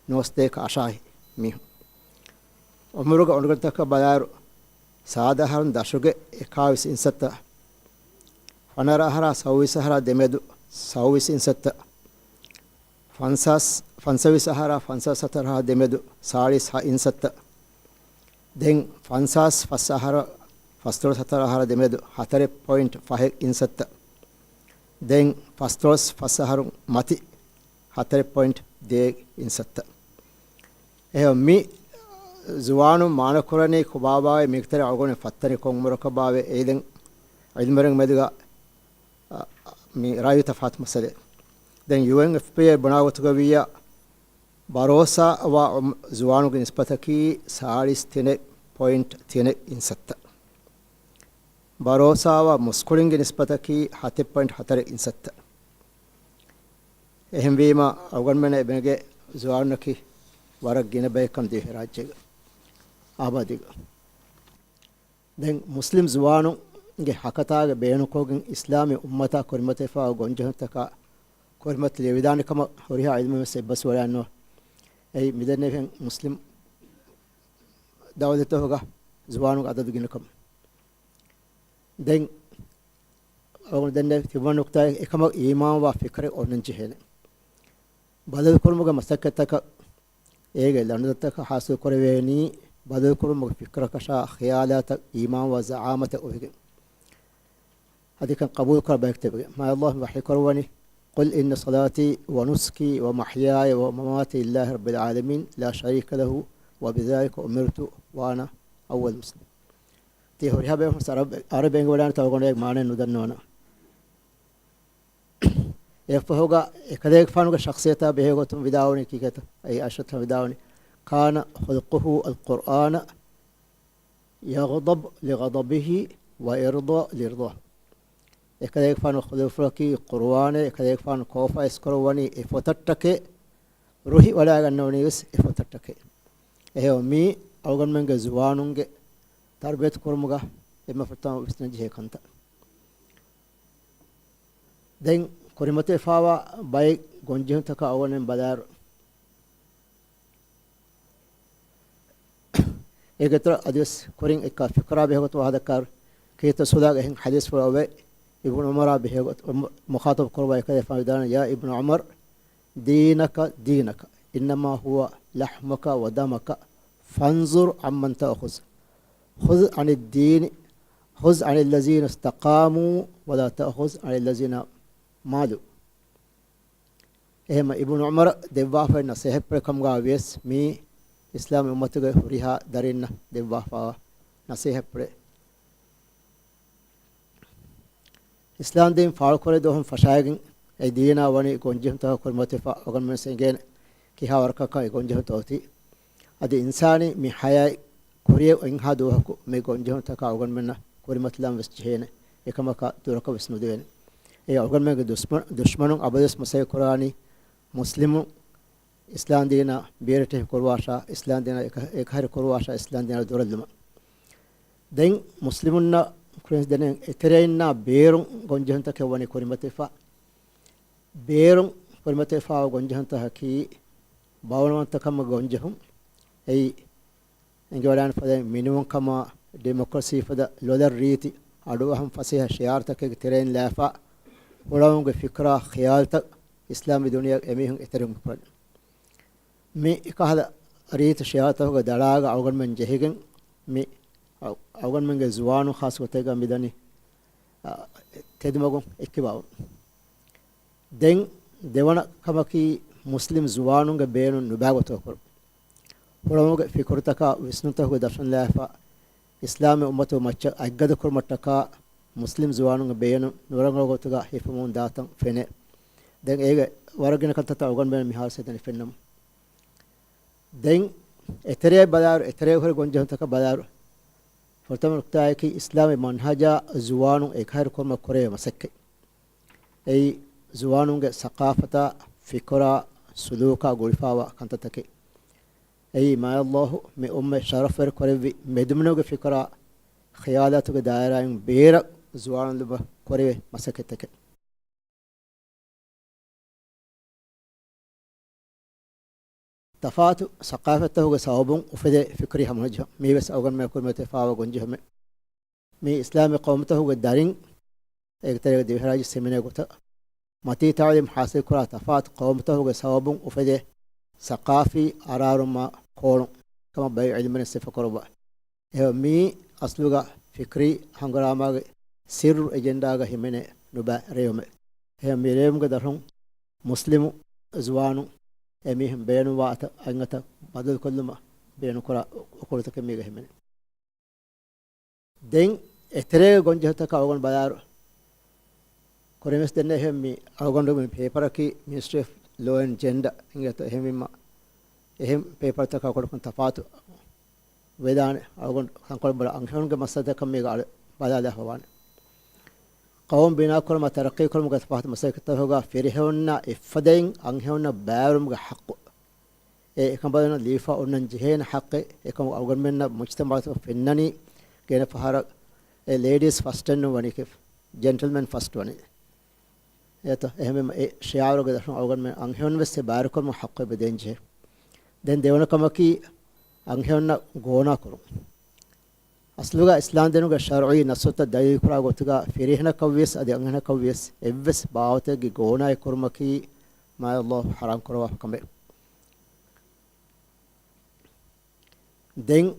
ނުވަސަތޭކަ އަށާހި މީހުން. އުމުރުގެ އޮނިގަނޑުތަކަށް ބަލާއިރު، ސާދަ އަހަރުން ދަށުގެ އެކާވީސް އިންސައްތަ، ފަނަރަ އަހަރާ ސައުވީސް އަހަރާ ދެމެދު ސައުވީސް އިންސައްތަ، ފަންސާސް، ފަންސަވީސް އަހަރާ ފަންސާސް ހަތަރަ އަހަރާ ދެމެދު ސާޅީސް ހަ އިންސައްތަ. ދެން ފަންސާސް ފަސް އަހަރަ، ފަސްދޮޅަސް ހަތަރަ އަހަރާ ދެމެދު ހަތަރެއް ޕޮއިންޓް ފަހެއް އިންސައްތަ. ދެން ފަސްދޮޅަސް ފަސް އަހަރުން މަތި ހަތަރެއް ޕޮއިންޓް ދޭއް އިންސައްތަ. އެހެން މި ޒުވާނުން މާނަކުރަނީ ކޮބާބާވައި މީގެތެރެ އަޅުގަނޑު ފައްތަނި ކޮން އުމުރަކަށް ބާވައި އެއީ ދެން ޢިލްމުވެރިން މެދުގަ އަ، މި ރައްޔިތައް ފާތު މައްސަލައެއް. ދެން ޔޫއެންއެފްޕީއޭ ބުނާ ގޮތުގަ ވިއްޔާ، ބަރޯސާވާ ޒުވާނުންގެ ނިސްބަތަކީ ސާޅީސް ތިނެއް ޕޮއިންޓް ތިނެއް އިންސައްތަ. ބަރޯސާވާ މުސްކުޅިންގެ ނިސްބަތަކީ ހަތެއް ޕޮއިންޓް ހަތަރެއް އިންސައްތަ. އެހެންވީމަ، އަޅުގަނޑުމެންނަށް އެބައިގެ ޒުވާނުންނަކީ ވަރަށް ގިނަ ބަޔެއްކަން ދިވެހިރާއްޖޭގަ އާބާދީގަ. ދެން މުސްލިމް ޒުވާނުންގެ ހަކަތާގެ ބޭނުންކޮށްގެން އިސްލާމީ އުއްމަތާ ކުރިމަތިވެފާ ގޮންޖެހުންތަކާ ކުރިމަތިލެވިދާނެ ކަމަށް ހުރިހާ ޢިލްމުވެރިން ވެސް އެއްބަސްވަޑައިގަންނަވާ. އެއީ މިދެންނެވި މުސްލިމް ދައުލަތުގަ ޒުވާނުންގެ އަދަދު ގިނަކަމަށް. ދެން އަޅުގަނޑު ދެންނެވި ތިންވަނަ ނުކުތާ އެކަމަށް އީމާންވާ ފިކުރެއް އޮންނަން ޖެހޭނެ. ބަދަލުކުރުމުގެ މަސައްކަތްތަކަށް އޭގެ ލަނޑުތަކަށް ހާސިލް ކުރެވޭނީ، ބަދަލުކުރުމުގެ ފިކުރަކަށާ ޚިޔާލާތައް އީމާންވާ ޒަޢާމަތެއް އޮވެގެން. އަދިކަން ޤަބޫލުކުރާ ބަޔަކު ތެވެގެން. މާތް ﷲ ވަޙީކުރައްވަނީ، قل إن صلاتي ونسكي ومحياي ومماتي لله رب العالمين لا شريك له وبذلك أمرت وأنا أول مسلم. ތި ހުރިހާ ބޭފުޅުން އަރަބި، އަރަބި އެނގިވަޑާނެ ތަވަގޮނޑެއް މާނައެއް ނުދަންނަވަނަ. އެއަށްފަހުގަ އެކަލޭގެފާނުގެ ޝަޚްޞިއްޔަތާ ބެހޭގޮތުން ވިދާޅުވަނީ ކީކޭތަ؟ އެއީ ޢާއިޝަތު ވިދާޅުވަނީ، كان خلقه القرآن يغضب لغضبه ويرضى لرضاه. އެކަލޭގެފާނު ޚުލުޤުފުޅަކީ ޤުރުއާނޭ، އެކަލޭގެފާނު ކޯފާ އިސްކުރައްވަނީ އެ ފޮތަށްޓަކޭ، ރުހި ވަޑައިގަންނަވަނީ ވެސް އެ ފޮތަށްޓަކޭ. އެހެން މީ އަޅުގަނޑުމެންގެ ޒުވާނުންގެ ތަރުބިޔަތު ކުރުމުގަ އެންމެ ފުރަތަމަ ވިސްނަން ޖެހޭ ކަންތައް. ދެން ކުރިމަތިވެފާވާ ބައެއް ގޮންޖެހުންތަކަށް އަޅުގަނޑުމެން ބަލާއިރު، އޭގެ އިތުރަށް އަދިވެސް ކުރިން އެއްކާ ފިކުރާ ބެހޭގޮތުން ވާހަކަދައްކާއިރު، ކީރިތި ރަސޫލާގެ އެހެން ޙަދީޘްފުޅު އޮވޭ، އިބްނު ޢުމަރާ ބެހޭގޮތުން މުޚާޠަބު ކުރުވާ އެކަލޭގެފާނު ވިދާޅުވި، يا ابن عمر دينك دينك إنما هو لحمك ودمك فانظر عمن تأخذ. خذ عن الدين، خذ عن الذين استقاموا ولا تأخذ عن الذين مالوا. އެހެންމަ އިބްނު ޢުމަރަށް ދެއްވާފައި ނަޞޭޙަތްޕުޅެއް ކަމުގަ ވިޔަސް މީ އިސްލާމީ އުއްމަތުގެ ހުރިހާ ދަރިންނަށް ދެއްވާފައިވާ ނަޞޭޙަތްޕުޅެއް. އިސްލާމްދީން ފާޅުކުރޭ ދުވަހުން ފަށާގެން އެ ދީނާ ވަނީ ގޮންޖެހުންތަކަށް ކުރިމަތިވެފަ އަޅުގަނޑުމެން އެނގޭނެ ކިހާ ވަރަކަކަށް އެ ގޮންޖެހުންތައް އޮތީ. އަދި އިންސާނީ މި ޙަޔާތް ކުރިއަށް އެންހާ ދުވަހަކު މި ގޮންޖެހުންތަކާ އަޅުގަނޑުމެންނަށް ކުރިމަތިލަން ވެސް ޖެހޭނެ. އެކަމަކާ ދުރަކަށް ވެސް ނުދެވޭނެ. އެ އަޅުގަނޑުމެންގެ ދުޝްމަ-، ދުޝްމަނުން އަބަދުވެސް މަސައްކަތް ކުރާނީ މުސްލިމު އިސްލާމްދީނަށް ބޭރަށްޓެހި ކުރުވާށާ، އިސްލާމްދީނަށް އެކަ-، އެކަހެރި ކުރުވާށާ، އިސްލާމްދީނަށް ދުރެއްލުމަށް. ދެން މުސްލިމުންނަށް ކުރިން ދެނެއް އެތެރެއިންނާ ބޭރުން ގޮންޖެހުންތަކެއް ވަނީ ކުރިމަތިވެފަ. ބޭރުން ކުރިމަތިވެފާވާ ގޮންޖެހުންތަކަކީ ބައުނަވަންތަކަމަށް ގޮންޖެހުން. އެއީ އެނގިވަޑާނެ ފަދައިން މިނިވަންކަމާ، ޑިމޮކްރަސީ ފަދަ ލޮލަށް ރީތި، އަޑުއަހަން ފަސޭހަ ޝިޢާރުތަކެއްގެ ތެރެއިން ލާފަ، ހުޅަވުމުގެ ފިކުރާ ޚިޔާލުތައް އިސްލާމީ ދުނިޔެއަށް އެމީހުން އެތެރެވުން ކުރަނީ. މި އެކަހަލަ ރީތި ޝިޢާރުތަކުގެ ދަޅާގަ އަޅުގަނޑުމެން ޖެހިގެން މި އަޅު-، އަޅުގަނޑުމެންގެ ޒުވާނުން ޚާއްޞަ ގޮތެއްގަ މިދަނީ، އަ، ތެދުމަގުން އެއްކިބާވުން. ދެން ދެވަނަ ކަމަކީ މުސްލިމް ޒުވާނުންގެ ބޭނުން ނުބާ ގޮތަކަށް ކުރުން. ހުޅަމުގެ ފިކުރުތަކާ ވިސްނުންތަކުގެ ދަށުން ލާފަ، އިސްލާމީ އުއްމަތުގެ މައްޗަށް އަތްގަދަ ކުރުމަށްޓަކާ މުސްލިމް ޒުވާނުންގެ ބޭނުން ނުރަނގަޅު ގޮތުގަ ހިފުމުން ދާތަން ފެނޭ. ދެން އޭގެ ވަރަށް ގިނަ ކަންތައްތައް އަޅުގަނޑުމެން މިހާރު ސެދެނި ފެންނަމު. ދެން އެތެރެއަށް ބަލާއިރު، އެތެރެއަށް ހުރި ގޮންޖެހުންތަކަށް ބަލާއިރު، ފުރަތަމަ ނުކުތާއަކީ އިސްލާމީ މަންހަޖާ ޒުވާނުން އެކަހެރު ކުރުމަށް ކުރެވޭ މަސައްކަތް. އެއީ ޒުވާނުންގެ ސަޤާފަތާ، ފިކުރާ، ސުލޫކާ ގުޅިފާވާ ކަންތައްތަކެއް. އެއީ މާތްﷲ މި އުއްމަތް ޝަރަފްވެރި ކުރެއްވި މެދުމިނުގެ ފިކުރާ، ޚިޔާލާތުގެ ދާއިރާއިން ބޭރަށް ޒުވާނުން ލުބުމަށް ކުރެވޭ މަސައްކަތްތަކެއް. ތަފާތު ސަޤާފަތްތަކުގެ ސަބަބުން އުފެދޭ ފިކުރީ ހަމަނުޖެހުން މީވެސް އަޅުގަނޑުމެން ކުރިމަތިވެފާވާ ގޮންޖެހުމެއް. މީ އިސްލާމީ ޤައުމުތަކުގެ ދަރިން އޭގެ ތެރޭގަ ދިވެހިރާއްޖެ ސިމެނޭ ގޮތަށް މަތީ ތަޢުލީމް ޙާޞިލްކުރާ ތަފާތު ޤައުމުތަކުގެ ސަބަބުން އުފެދޭ ސަޤާފީ އަރާރުމާ ކޯޅުން ކަމަށް ބައެއް ޢިލްމުވެރިން ސިފަކުރައްވާ. އެހެން މީ އަސްލުގަ ފިކްރީ ހަނގުރާމާގެ ސިއްރު އެޖެންޑާގަ ހިމެނޭ ނުބައި ރޭވުމެއް. އެހެން މި ރޭވުމުގެ ދަށުން މުސްލިމު ޒުވާނުން އެމީހުން ބޭނުންވާ އަތަށް އަތްއަތަށް ބަދަލުކޮށްލުމަށް ބޭނުންކުރާ އު-، އުކުޅުތަކެއް މީގަ ހިމެނޭ. ދެން އެތެރޭގެ ގޮންޖެހުންތަކަށް އަޅުގަނޑު ބަލާއިރު، ކުރިންވެސް ދެންނެވި މި އަޅުގަނޑު މި ޕޭޕަރަކީ މިނިސްޓްރީ އޮފް ލޯ އެންޑް ޖެންޑާ އިނގޭތޯ. އެހެންވީމަ އެހެން ޕޭޕަރުތަކާ ކުޑަކޮށް ތަފާތު ވެދާނެ. އަޅުގަނޑު ތަންކޮޅެއް ބޮޑަށް އަންހެނުންގެ މައްސަލަތަކަށް މީގަ އަޅު ބަލާލާފަ ވާނެ. ޤައުމު ބިނާކުރުމާ ތަރައްޤީކުރުމުގެ ތަފާތު މަސައްކަތްތަކުގަ ފިރިހެނުންނާ އެއްފަދައިން އަންހެނުންނަށް ބައިވެރިވުމުގެ ޙައްޤު، އެ އެކަނބަލުންނަށް ލިބިފަ އޮންނަން ޖެހޭނެ ޙައްޤެއް. އެކަމަކު އަޅުގަނޑުމެންނަށް މުޖްތަމަޢުތަކުން ފެންނަނީ ގިނަ ފަހަރަށް އެ ލޭޑީސް ފަސްޓް އެއްނު ވަނީކީ، ޖެންޓަލްމެން ފަސްޓް ވަނީ. އެތަ އެހެންވީމަ އެ ޝިޢާރުގެ ދަށުން އަޅުގަނޑުމެން އަންހެނުން ވެސް އެ ބައިވެރިކުރުމުގެ ޙައްޤު އެބަ ދޭން ޖެހޭ. ދެން ދެވަނަ ކަމަކީ އަންހެނުންނަށް ގޯނާ ކުރުން. އަސްލުގަ އިސްލާމްދީނުގެ ޝަރުޢީ ނައްޞުތައް ދަލީލުކުރާ ގޮތުގަ ފިރިހެނަކަށްވިޔަސް އަދި އަންހެނަކަށްވިޔަސް އެއްވެސް ބާވަތެއްގެ ގޯނާއެއް ކުރުމަކީ މާތް ﷲ ޙަރާމް ކުރައްވާފަ ކަމެއް. ދެން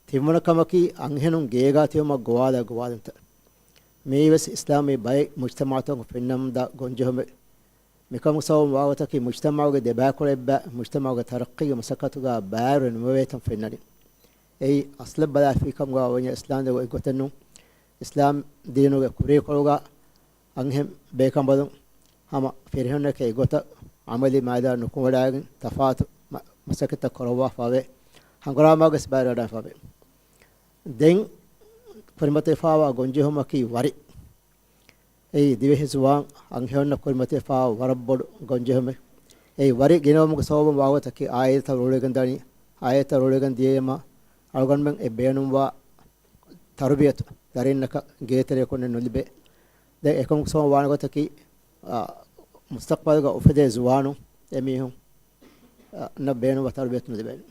ތިންވަނަ ކަމަކީ އަންހެނުން ގޭގާ ތިބުމަށް ގޮވާލާ ގޮވާލުންތައް. މިއީވެސް އިސްލާމީ ބައެއް މުޖްތަމަޢުތަކުން ފެންނަމުންދާ ގޮންޖެހުމެއް. މިކަމުގެ ސަބަބުން ވާގޮތަކީ މުޖްތަމަޢުގެ ދެބައިކުޅަ އެއްބައި މުޖްތަމަޢުގެ ތަރައްޤީގެ މަސައްކަތުގަ ބައިވެރި ނުވެވޭތަން ފެންނަނީ. އެއީ އަސްލަށް ބަލާފިކަމުގަ ވަންޏާ އިސްލާމްދީނުގެ އެއްގޮތެއްނޫން. އިސްލާމްދީނުގެ ކުރީކޮޅުގަ އަންހެން ބޭކަނބަލުން ހަމަ ފިރިހެންނެކޭ އެއްގޮތަށް ޢަމަލީ މައިދާނަށް ނުކުމެވަޑައިގެން ތަފާތު މަ-، މަސައްކަތްތައް ކުރައްވާފަވޭ. ހަނގުރާމާގެސް ބައިވެރިވަޑައިފަވޭ. ދެން ކުރިމަތިވެފަވާ ގޮންޖެހުމަކީ ވަރި. އެއީ ދިވެހި ޒުވާން އަންހެނުންނަށް ކުރިމަތިވެފަވާ ވަރަށް ބޮޑު ގޮންޖެހުމެއް. އެއީ ވަރި ގިނަވުމުގެ ސަބަބުން ވާގޮތަކީ އާއިލަތައް ރޫޅިގެން ދަނީ، އާއިލަތައް ރޫޅިގެން ދިޔައީމަ އަޅުގަނޑުމެން އެ ބޭނުންވާ ތަރުބިޔަތު ދަރިންނަކަށް ގޭތެރެއަކުންނެއް ނުލިބޭ. ދެން އެކަމުގެ ސަބަބުން ވާނެ ގޮތަކީ، އާ، މުސްތަޤްބަލްގަ އުފެދޭ ޒުވާނުން އެމީހުން، އާ، ނަށް ބޭނުންވާ ތަރުބިޔަތު ނުލިބޭނެ.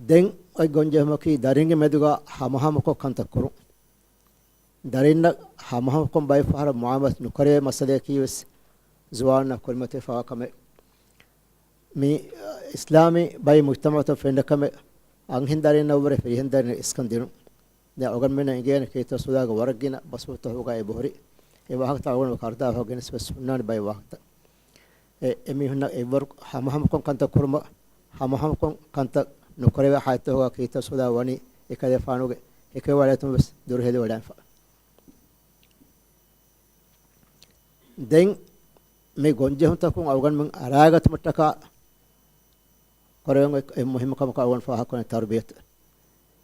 ދެން އޮތް ގޮންޖެހުމަކީ ދަރިންގެ މެދުގަ ހަމަހަމަކޮށް ކަންތައް ކުރުން. ދަރިންނަށް ހަމަހަމަކޮށް ބައެއް ފަހަރަށް މުޢާމަލާތު ނުކުރެވޭ މައްސަލަޔަކީވެސް ޒުވާނުންނަށް ކުރިމަތިވެފަވާ ކަމެއް. މި އިސްލާމީ ބައި މުޖްތަމަޢުތައް ފެންނަ ކަމެއް އަންހެން ދަރިންނަށްވުރެ ފިރިހެން ދަރިންނަށް އިސްކަން ދިނުން. ދެން އަޅުގަނޑުމެންނަށް އެނގޭނެ ކީރިތި ރަސޫލާގެ ވަރަށް ގިނަ ބަސްފުޅުތަކުގައި އެބަހުރި. އެ ވާހަކަތައް އަޅުގަނޑު ކަރުދާފަ ގެނެސް ވެސް ހުންނާނެ ބައެއް ވާހަކަތައް. އެ، އެމީހުންނަށް އެއްވަރު ހަމަހަމަކޮށް ކަންތައް ކުރުމަށް، ހަމަހަމަކޮށް ކަންތައް ނުކުރެވޭ ހާލަތުތަކުގަ ކީރިތި ރަސޫލާ ވަނީ އެކަލޭގެފާނުގެ ހެކިވެވަޑައިގަތުމުން ވެސް ދުރުހެލިވަޑައިގެންފަ. ދެން މި ގޮންޖެހުންތަކުން އަޅުގަނޑުމެން އަރާގަތުމަށްޓަކާ ކުރެވެން އޮތް އެއް މުހިއްމު ކަމަކަށް އަޅުގަނޑު ފާހަގަކުރަނީ ތަރުބިޔަތު.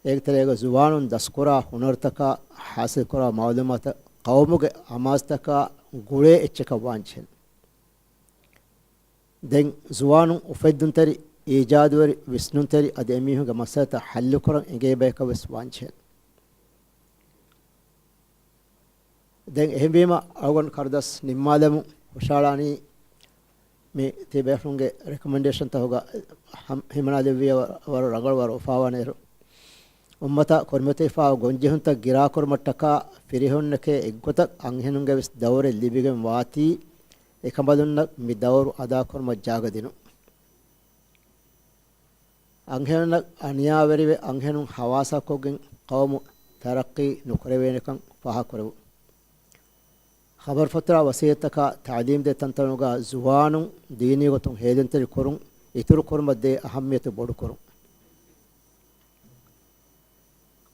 އޭގެ ތެރޭގަ ޒުވާނުން ދަސްކުރާ ހުނަރުތަކާ، ހާސިލްކުރާ މަޢުލޫމާތަށް ޤައުމުގެ އަމާޒުތަކާ ގުޅޭ އެއްޗަކަށް ވާންޖެހޭނެ. ދެން ޒުވާނުން އުފެއްދުންތެރި، އީޖާދުވެރި، ވިސްނުންތެރި އަދި އެމީހުންގެ މައްސަލަތައް ޙައްލުކުރަން އެނގޭ ބަޔަކަށް ވެސް ވާންޖެހޭނެ. ދެން އެހެންވީމަ، އަޅުގަނޑު ކަރުދަސް ނިންމާލަމުން ހުށަހަޅާނީ، މި ތިބޭފުޅުންގެ ރެކޮމެންޑޭޝަންތަކުގަ ހަމް-، ހިމަނާލެއްވިޔަ ވަރަށް ރަނގަޅު ވަރަށް އުފާވާނެ އިރު. އުއްމަތަށް ކުރިމަތިވެފާ ގޮންޖެހުންތައް ގިރާކުރުމަށްޓަކާ ފިރިހެނުންނެކޭ އެއްގޮތަށް އަންހެނުންގެ ވެސް ދައުރެއް ލިބިގެން ވާތީ، އެކަނބަލުންނަށް މި ދައުރު އަދާކުރުމަށް ޖާގަ ދިނުން. އަންހެނުންނަށް އަނިޔާވެރިވެ، އަންހެނުން ހަވާސާކޮށްގެން ޤައުމު ތަރައްޤީ ނުކުރެވޭނެކަން ފާހަގަކުރެވުން. ޚަބަރުފޮތުރާ ވަސީލަތްތަކާ ތަޢުލީމްދޭ ތަންތަނުގަ ޒުވާނުން ދީނީ ގޮތުން ހޭލުންތެރި ކުރުން، އިތުރުކުރުމަށް ދޭ އަހައްމިޔަތު ބޮޑުކުރުން.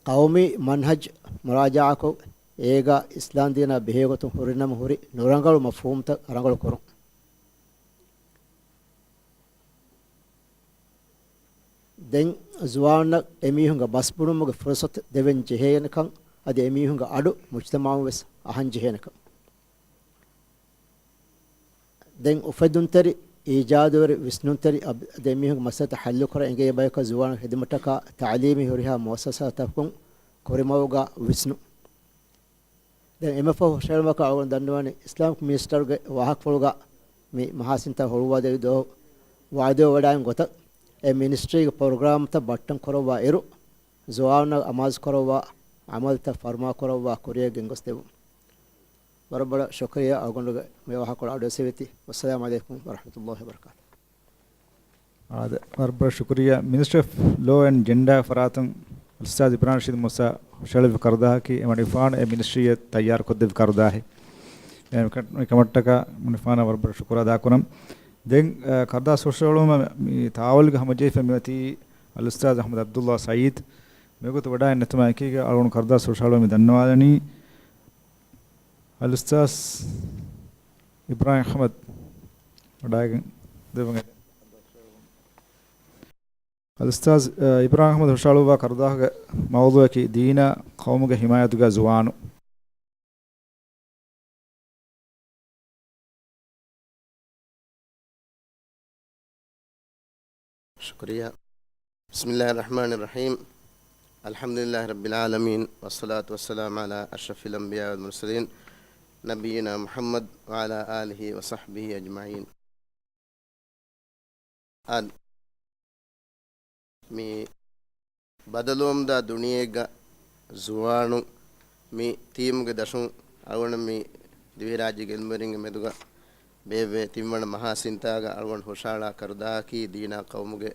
ޤައުމީ މަންހަޖް މުރާޖަޢާކޮށް، އޭގަ އިސްލާމްދީނާ ބެހޭގޮތުން ހުރިނަމަ ހުރި ނުރަނގަޅު މަފްހޫމްތައް ރަނގަޅު ކުރުން. ދެން ޒުވާނުންނަށް އެމީހުންގެ ބަސް ބުނުމުގެ ފުރުޞަތު ދެވެން ޖެހޭނެކަން، އަދި އެމީހުންގެ އަޑު މުޖްތަމަޢުން ވެސް އަހަން ޖެހޭނެކަން. ދެން އުފެދުންތެރި، އީޖާދުވެރި، ވިސްނުންތެރި އަދި އެމީހުންގެ މައްސަލަތައް ޙައްލުކުރަން އެނގޭ ބަޔަކަށް ޒުވާނުން ޚިދުމަތަކާ ތަޢުލީމީ ހުރިހާ މުއައްސަސާތަކުން ކުރިމަގުގަ ވިސްނުން. ދެން އެމަ ފަހު ހުށަހެޅުމަކަށް އަޅުގަނޑު ދަންނަވަނީ، އިސްލާމިކް މިނިސްޓަރުގެ ވާހަކަފުޅުގަ މި މަހާސިންތާ ހުޅުވާދެވި ދުވަހު ވަޢުދުވެވަޑައިގެން ގޮތަށް، އެ މިނިސްޓްރީގެ ޕްރޮގްރާމްތައް ބައްޓަން ކުރައްވާ އިރު، ޒުވާނުންނަށް އަމާޒު ކުރައްވާ އަމަލުތައް ފަރުމާ ކުރައްވާ ކުރިޔަށް ގެންގޮސްދެވުން. ވަރަށް ބޮޑަށް ޝުކުރިއްޔާ އަޅުގަނޑުގެ މި ވާހަކަފުޅަށް އަޑުއެއްސެވިތީ. ވައްސަލާމް ޢަލައިކުމް ވަރަޙްމަތުﷲ ވަބަރަކާތު. އާދެ، ވަރަށް ބޮޑަށް ޝުކުރިއްޔާ. މިނިސްޓްރީ އޮފް ލޯ އެންޑް ޖެންޑާ ފަރާތުން އަލްއުސްތާޛް އިބްރާހިމް ރަޝީދު މޫސާ ހުށަހެޅުއްވި ކަރުދާހަކީ އެމަނިކުފާނު އެ މިނިސްޓްރީއަށް ތައްޔާރުކޮށްދެއްވި ކަރުދާހެއް. އެ މިކަ-، މިކަމަށްޓަކާ އެމަނިކުފާނަށް ވަރަށް ބޮޑަށް ޝުކުރު އަދާކުރަން. ދެން، އަ، ކަރުދާސް ހުށަހެޅުމަށް މި ތާވަލުގަ ހަމަޖެހިފަ މިއޮތީ އަލްއުސްތާޛް އަޙްމަދު ޢަބްދުﷲ ސަޢީދު. މިވަގުތު ވަޑައިން ނެތުމާ އެކީގަ އަޅުގަނޑު ކަރުދާސް ހުށަހެޅުމަށް މި ދަންނަވާލަނީ އަލްއުސްތާޛް އިބްރާހިމް އަޙްމަދު ވަޑައިގެން ދެވުން. އަލްއުސްތާޛް، އަ، އިބްރާހިމް އަޙްމަދު ހުށަހަޅުއްވާ ކަރުދާހުގެ މައުޟޫޢަކީ ދީނާ ޤައުމުގެ ޙިމާޔަތުގަ ޒުވާނު. ޝުކުރިއްޔާ. بسم الله الرحمن الرحيم. الحمد لله رب العالمين، والصلاة والسلام على أشرف الأنبياء والمرسلين، نبينا محمد وعلى آله وصحبه أجمعين. އާދެ، މި ބަދަލުވަމުންދާ ދުނިޔޭގަ ޒުވާނުން މި ތީމުގެ ދަށުން އަޅުގަނޑު މި ދިވެހިރާއްޖޭގެ ޢިލްމުވެރިންގެ މެދުގަ ބޭއްވޭ. ތިންވަނަ މަހާ ސިންތާގަ އަޅުގަނޑު ހުށަހަޅާ ކަރުދާހަކީ ދީނާ ޤައުމުގެ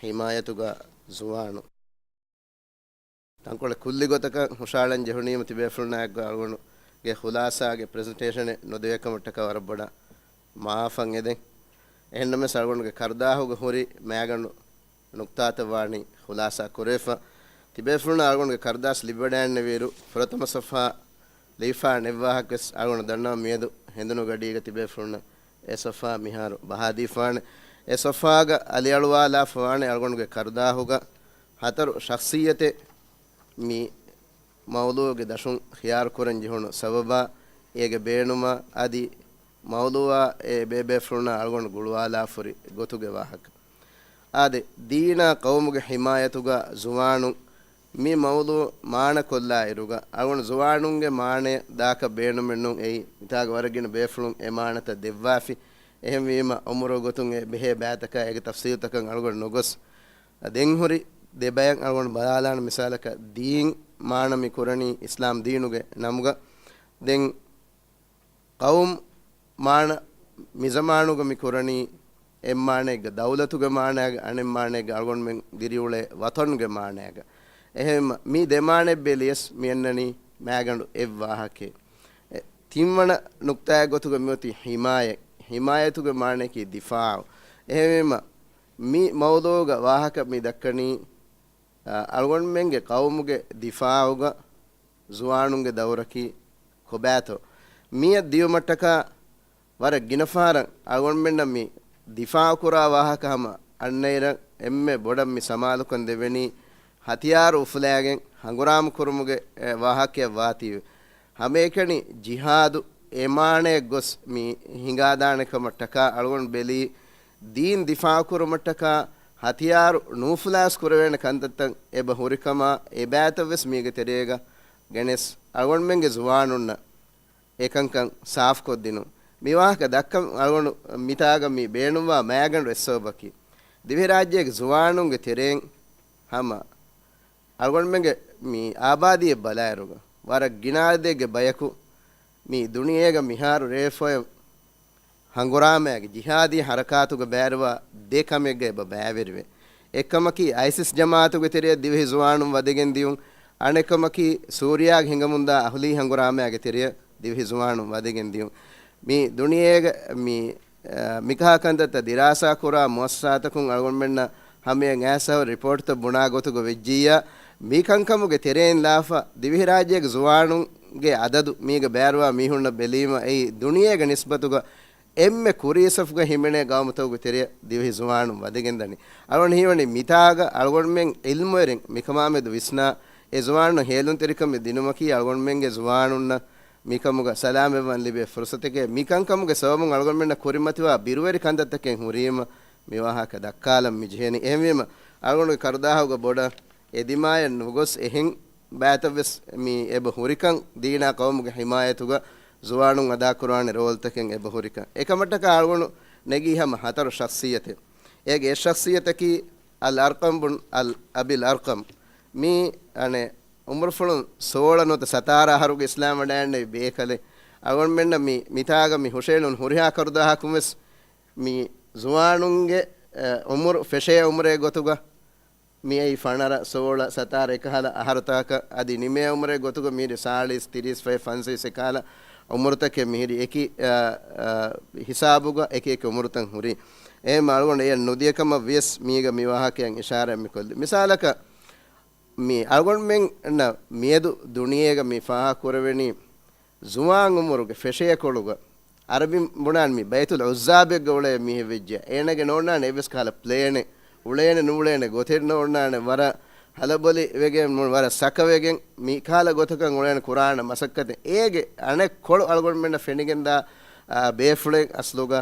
ޙިމާޔަތުގަ ޒުވާނު. ތަންކޮޅެއް ކުއްލި ގޮތަކަށް ހުށަހަޅަން ޖެހުނީމަ ތިބޭފުޅުންނާއެކު އަޅުގަނޑުގެ ޚުލާޞާގެ ޕްރެޒެންޓޭޝަނެއް ނުދެވޭ ކަމަށްޓަކާ ވަރަށް ބޮޑަށް މާފަށް އެދެން. އެހެންނަމަވެސް އަޅުގަނޑުގެ ކަރުދާހުގަ ހުރި މައިގަނޑު ނުކްތާތައް ވާނީ ޚުލާޞާ ކުރެވިފަ. ތިބޭފުޅުންނަށް އަޅުގަނޑުގެ ކަރުދާސް ލިބިވަޑައިގެންނެވިއިރު، ފުރަތަމަ ޞަފްޙާ ލިބިފަ އަނެއް ވާހަކަވެސް އަޅުގަނޑު ދަންނަވަން މިއަދު ހެނދުނު ގަޑީގަ ތިބޭފުޅުންނަށް އެ ޞަފްޙާ މިހާރު ބަހާދީފާނެ. އެ ޞަފްޙާގަ އަލިއަޅުވާލާފަ ވާނެ އަޅުގަނޑުގެ ކަރުދާހުގަ ހަތަރު ޝަޚްޞިއްޔަތެއް މި މައުޟޫޢުގެ ދަށުން ޚިޔާރު ކުރަން ޖެހުނު ސަބަބާ، އޭގެ ބޭނުމާ އަދި މައުޟޫޢާ އެ ބޭބޭފުޅުންނާ އަޅުގަނޑު ގުޅުވާލާފަ ހުރި ގޮތުގެ ވާހަކަ. އާދެ، ދީނާ ޤައުމުގެ ޙިމާޔަތުގަ ޒުވާނުން މި މައުޟޫޢު މާނަކޮށްލާ އިރުގަ، އަޅުގަނޑު ޒުވާނުންގެ މާނަޔަށް ދާކަށް ބޭނުމެއް ނޫން. އެއީ މިތާގަ ވަރަށް ގިނަ ބޭފުޅުން އެ މާނަތައް ދެއްވާފި. އެހެންވީމަ، އުމުރު ގޮތުން އެ ބެހޭ ބައިތަކާ އޭގެ ތަފްޞީލުތަކަށް އަޅުގަނޑު ނުގޮސް، ދެން ހުރި ދެ ބަޔަށް އަޅުގަނޑު ބަލާލާނެ. މިސާލަކަށް، ދީން މާނަ މި ކުރަނީ އިސްލާމް ދީނުގެ ނަމުގަ. ދެން ޤައުމް މާނަ މިޒަމާނުގަ މި ކުރަނީ އެއްމާނައެއްގަ، ދައުލަތުގެ މާނައިގަ، އަނެއްމާނައެއްގަ އަޅުގަނޑުމެން ދިރިއުޅޭ ވަޠަންގެ މާނައިގަ. އެހެންވީމަ، މި ދެ މާނައެއް ބެލިޔަސް މި އަންނަނީ މައިގަނޑު އެއް ވާހަކައެއް. އެ، ތިންވަނަ ނުކްތާއެއް ގޮތުގަ މިއޮތީ ޙިމާޔަތް. ޙިމާޔަތުގެ މާނަޔަކީ ދިފާޢު. އެހެންވީމަ، މި މައުޟޫޢުގަ ވާހަކަ މި ދައްކަނީ، އަ، އަޅުގަނޑުމެންގެ ޤައުމުގެ ދިފާޢުގަ ޒުވާނުންގެ ދައުރަކީ ކޮބާތޯ؟ މިއަށް ދިޔުމަށްޓަކާ ވަރަށް ގިނަ ފަހަރަށް އަޅުގަނޑުމެންނަށް މި ދިފާޢު ކުރާ ވާހަކަ ހަމަ އަންނައިރަށް އެންމެ ބޮޑަށް މި ސަމާލުކަން ދެވެނީ ހަތިޔާރު އުފުލާގެން ހަނގުރާމަ ކުރުމުގެ، އެ، ވާހަކައެއް ވާތީވެ. ހަމައެކަނި ޖިހާދު އެ މާނަޔަށް ގޮސް މި ހިނގާދާނެ ކަމަށްޓަކާ އަޅުގަނޑު ބެލީ، ދީން ދިފާޢު ކުރުމަށްޓަކާ ހަތިޔާރު ނޫފުލާސް ކުރެވޭނެ ކަންތައްތައް އެބަ ހުރިކަމާ، އެ ބައިތައްވެސް މީގެ ތެރޭގަ ގެނެސް އަޅުގަނޑުމެންގެ ޒުވާނުންނަށް އެކަންކަން ސާފުކޮށްދިނުން. މި ވާހަކަ ދައްކަން އަޅުގަނޑު މިތާގަ މި ބޭނުންވާ މައިގަނޑު އެއް ސަބަބަކީ، ދިވެހިރާއްޖޭގެ ޒުވާނުންގެ ތެރެއިން ހަމަ އަޅުގަނޑުމެންގެ މި އާބާދީއެއް ބަލާއިރުގަ، ވަރަށް ގިނަ އަދަދެއްގެ ބަޔަކު މި ދުނިޔޭގަ މިހާރު ރޭފޮހެ ހަނގުރާމައިގެ ޖިހާދީ ހަރަކާތުގަ ބައިވެރިވާ ދެ ކަމެއްގަ އެބަ ބައިވެރިވޭ. އެއްކަމަކީ، އައިސިސް ޖަމާއަތުގެ ތެރެއަށް ދިވެހި ޒުވާނުން ވަދެގެން ދިޔުން. އަނެއްކަމަކީ، ސޫރިޔާގެ ހިނގަމުންދާ އަހުލީ ހަނގުރާމައިގެ ތެރެއަށް ދިވެހި ޒުވާނުން ވަދެގެން ދިޔުން. މި ދުނިޔޭގަ މި މިކަހަލަ ކަންތައްތައް ދިރާސާ ކުރާ މުއައްސަސާތަކުން އަޅުގަނޑުމެންނަށް ހަމަޔަށް އައިސް އަހަރު ރިޕޯޓްތައް ބުނާ ގޮތުގަ ވެއްޖިއްޔާ، މި ކަންކަމުގެ ތެރެއިން ލާފަ ދިވެހިރާއްޖޭގެ ޒުވާނުންގެ އަދަދު މީގަ ބައިވެރިވާ މީހުންނަށް ބެލީމަ، އެއީ ދުނިޔޭގެ ނިސްބަތުގަ އެންމެ ކުރީ ސަފުގަ ހިމެނޭ ގައުމުތަކުގެ ތެރެއަށް ދިވެހި ޒުވާނުން ވަދެގެންދަނީ. އަޅުގަނޑު ހީވަނީ މިތާގަ އަޅުގަނޑުމެން ޢިލްމުވެރިން މިކަމާމެދު ވިސްނާ، އެ ޒުވާނުންނަށް ހޭލުންތެރިކަމެއް ދިނުމަކީ އަޅުގަނޑުމެންގެ ޒުވާނުންނަށް މިކަމުގަ ސަލާމަތްވާން ލިބޭ ފުރުސަތެކޭ. މި ކަންކަމުގެ ސަބަބުން އަޅުގަނޑުމެންނަށް ކުރިމަތިވާ ބިރުވެރި ކަންތައްތަކެއް ހުރީމަ، މި ވާހަކަ ދައްކާލަން މި ޖެހެނީ. އެހެންވީމަ، އަޅުގަނޑުގެ ކަރުދާހުގަ ބޮޑަށް އެ ދިމާޔަށް ނުގޮސް އެހެން ބައިތައްވެސް މި އެބަ ހުރިކަން، ދީނާ ޤައުމުގެ ހިމާޔަތުގަ ޒުވާނުން އަދާކުރާނެ ރޯލްތަކެއް އެބަ ހުރިކަން. އެކަމަށްޓަކާ އަޅުގަނޑު ނެގީ ހަމަ ހަތަރު ޝަޚްޞިއްޔަތެއް. އޭގެ އެއް ޝަޚްޞިއްޔަތަކީ އަލް އަރްޤަމް ބުން އަލް އަބިލް އަރްޤަމް. މީ އަނެއް އުމުރުފުޅުން ސޯޅަ ނުވަތަ ސަތާރަ އަހަރުގެ އިސްލާމް ވަޑައިގެންނެވި ބޭކަލެއް. އަޅުގަނޑުމެންނަށް މި، މިތާގަ މި ހުށައެޅުނު ހުރިހާ ކަރުދާހަކުން ވެސް މި ޒުވާނުންގެ، އެ، އުމުރު ފެށޭ އުމުރެއް ގޮތުގަ މިއީ ފަނަރަ، ސޯޅަ، ސަތާރަ އެކަހަލަ އަހަރުތަކަށް އަދި ނިމޭ އުމުރެއް ގޮތުގަ މިހިރީ ސާޅީސް، ތިރީސް ފަހެއް، ފަންސަވީސް އެކަހަލަ އުމުރުތަކެއް މިހިރީ އެކި، އަ، އަ، ހިސާބުގަ އެކި އެކި އުމުރުތައް ހުރީ. އެހެން އަޅުގަނޑު އެޔަށް ނުދިޔަ ކަމަށް ވިޔަސް މީގަ މި ވާހަކައަށް އިޝާރާތް މި ކޮށްލި. މިސާލަކަށް މި އަޅުގަނޑުމެންނަށް މިއަދު ދުނިޔޭގަ މި ފާހަގަ ކުރެވެނީ ޒުވާން އުމުރުގެ ފެށޭ ކޮޅުގަ އަރަބިން ބުނާން މި ބައިތުލް ޢުއްޒާބެއްގަ އުޅޭ މީހެއް ވެއްޖެ، އޭނަގެ ނޯންނާނެ އެއްވެސް ކަހަލަ ޕްލޭނެއް، އުޅޭނެ ނޫޅޭނެ ގޮތެއް ނޯންނާނެ، ވަރަށް ހަލަބޮލި ވެގެން، ވަރަށް ސަކަވެގެން، މި ކަހަލަ ގޮތަކަށް އުޅޭނެ ކުރާނެ މަސައްކަތެއް. އޭގެ އަނެއްކޮޅު އަޅުގަނޑުމެންނަށް ފެނިގެންދާ، އާ، ބޭފުޅެއް އަސްލުގަ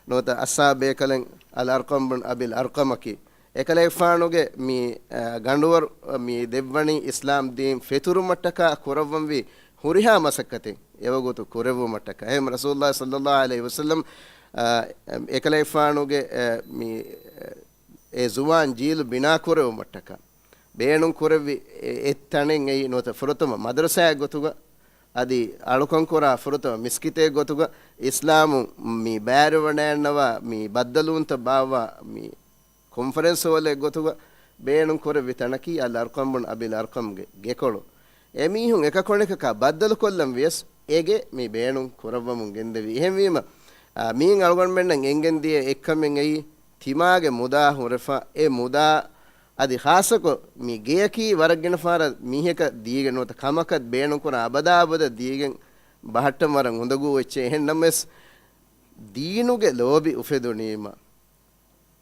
ނުވަތަ އައްސާ ބޭކަލެއް އަލް އަރްޤަމް ބުން އަބިލް އަރްޤަމަކީ. އެކަލޭގެފާނުގެ މި، އާ، ގަނޑުވަރު މި ދެއްވަނީ އިސްލާމް ދީން ފެތުރުމަށްޓަކާ ކުރައްވަންވީ ހުރިހާ މަސައްކަތެއް އެވަގުތު ކުރެއްވުމަށްޓަކާ. އެހެން ރަސޫލުﷲ ޞައްލަﷲ ޢަލައިހި ވަސައްލަމް، އާ، އެކަލޭގެފާނުގެ، އެ، މި، އެ، އެ ޒުވާން ޖީލު ބިނާ ކުރެއްވުމަށްޓަކާ ބޭނުން ކުރެއްވި އެ، އެއްތަނެއް އެއީ ނުވަތަ ފުރަތަމަ މަދަރުސާއެއް ގޮތުގަ، އަދި އަޅުކަން ކުރާ ފުރަތަމަ މިސްކިތެއް ގޮތުގަ، އިސްލާމު މި ބައިވެރިވަޑައިގަންނަވާ މި ބައްދަލުވުންތައް ބާއްވާ މި ކޮންފަރެންސް ހޯލެއް ގޮތުގަ ބޭނުން ކުރެއްވި ތަނަކީ އަލް އަރްޤަމް ބުން އަބިލް އަރްޤަމްގެ ގެކޮޅު. އެމީހުން އެކަކު އަނެކަކާ ބައްދަލުކޮށްލަން ވިޔަސް އޭގެ މި ބޭނުން ކުރައްވަމުން ގެންދެވީ. އެހެންވީމަ، އާ، މީން އަޅުގަނޑުމެންނަށް އެނގެން ދިޔަ އެއްކަމެއް އެއީ، ތިމާގެ މުދާ ހުރެފަ، އެ މުދާ އަދި ޚާއްޞަކޮށް މި ގެޔަކީ ވަރަށް ގިނަ ފަހަރަށް މީހަކަށް ދީގެން ނުވަތަ ކަމަކަށް ބޭނުންކުރާ އަބަދާ އަބަދަށް ދީގެން ބަހައްޓަން ވަރަށް އުނދަގޫ އެއްޗެއް. އެހެން ނަމަވެސް، ދީނުގެ ލޯބި އުފެދުނީމަ،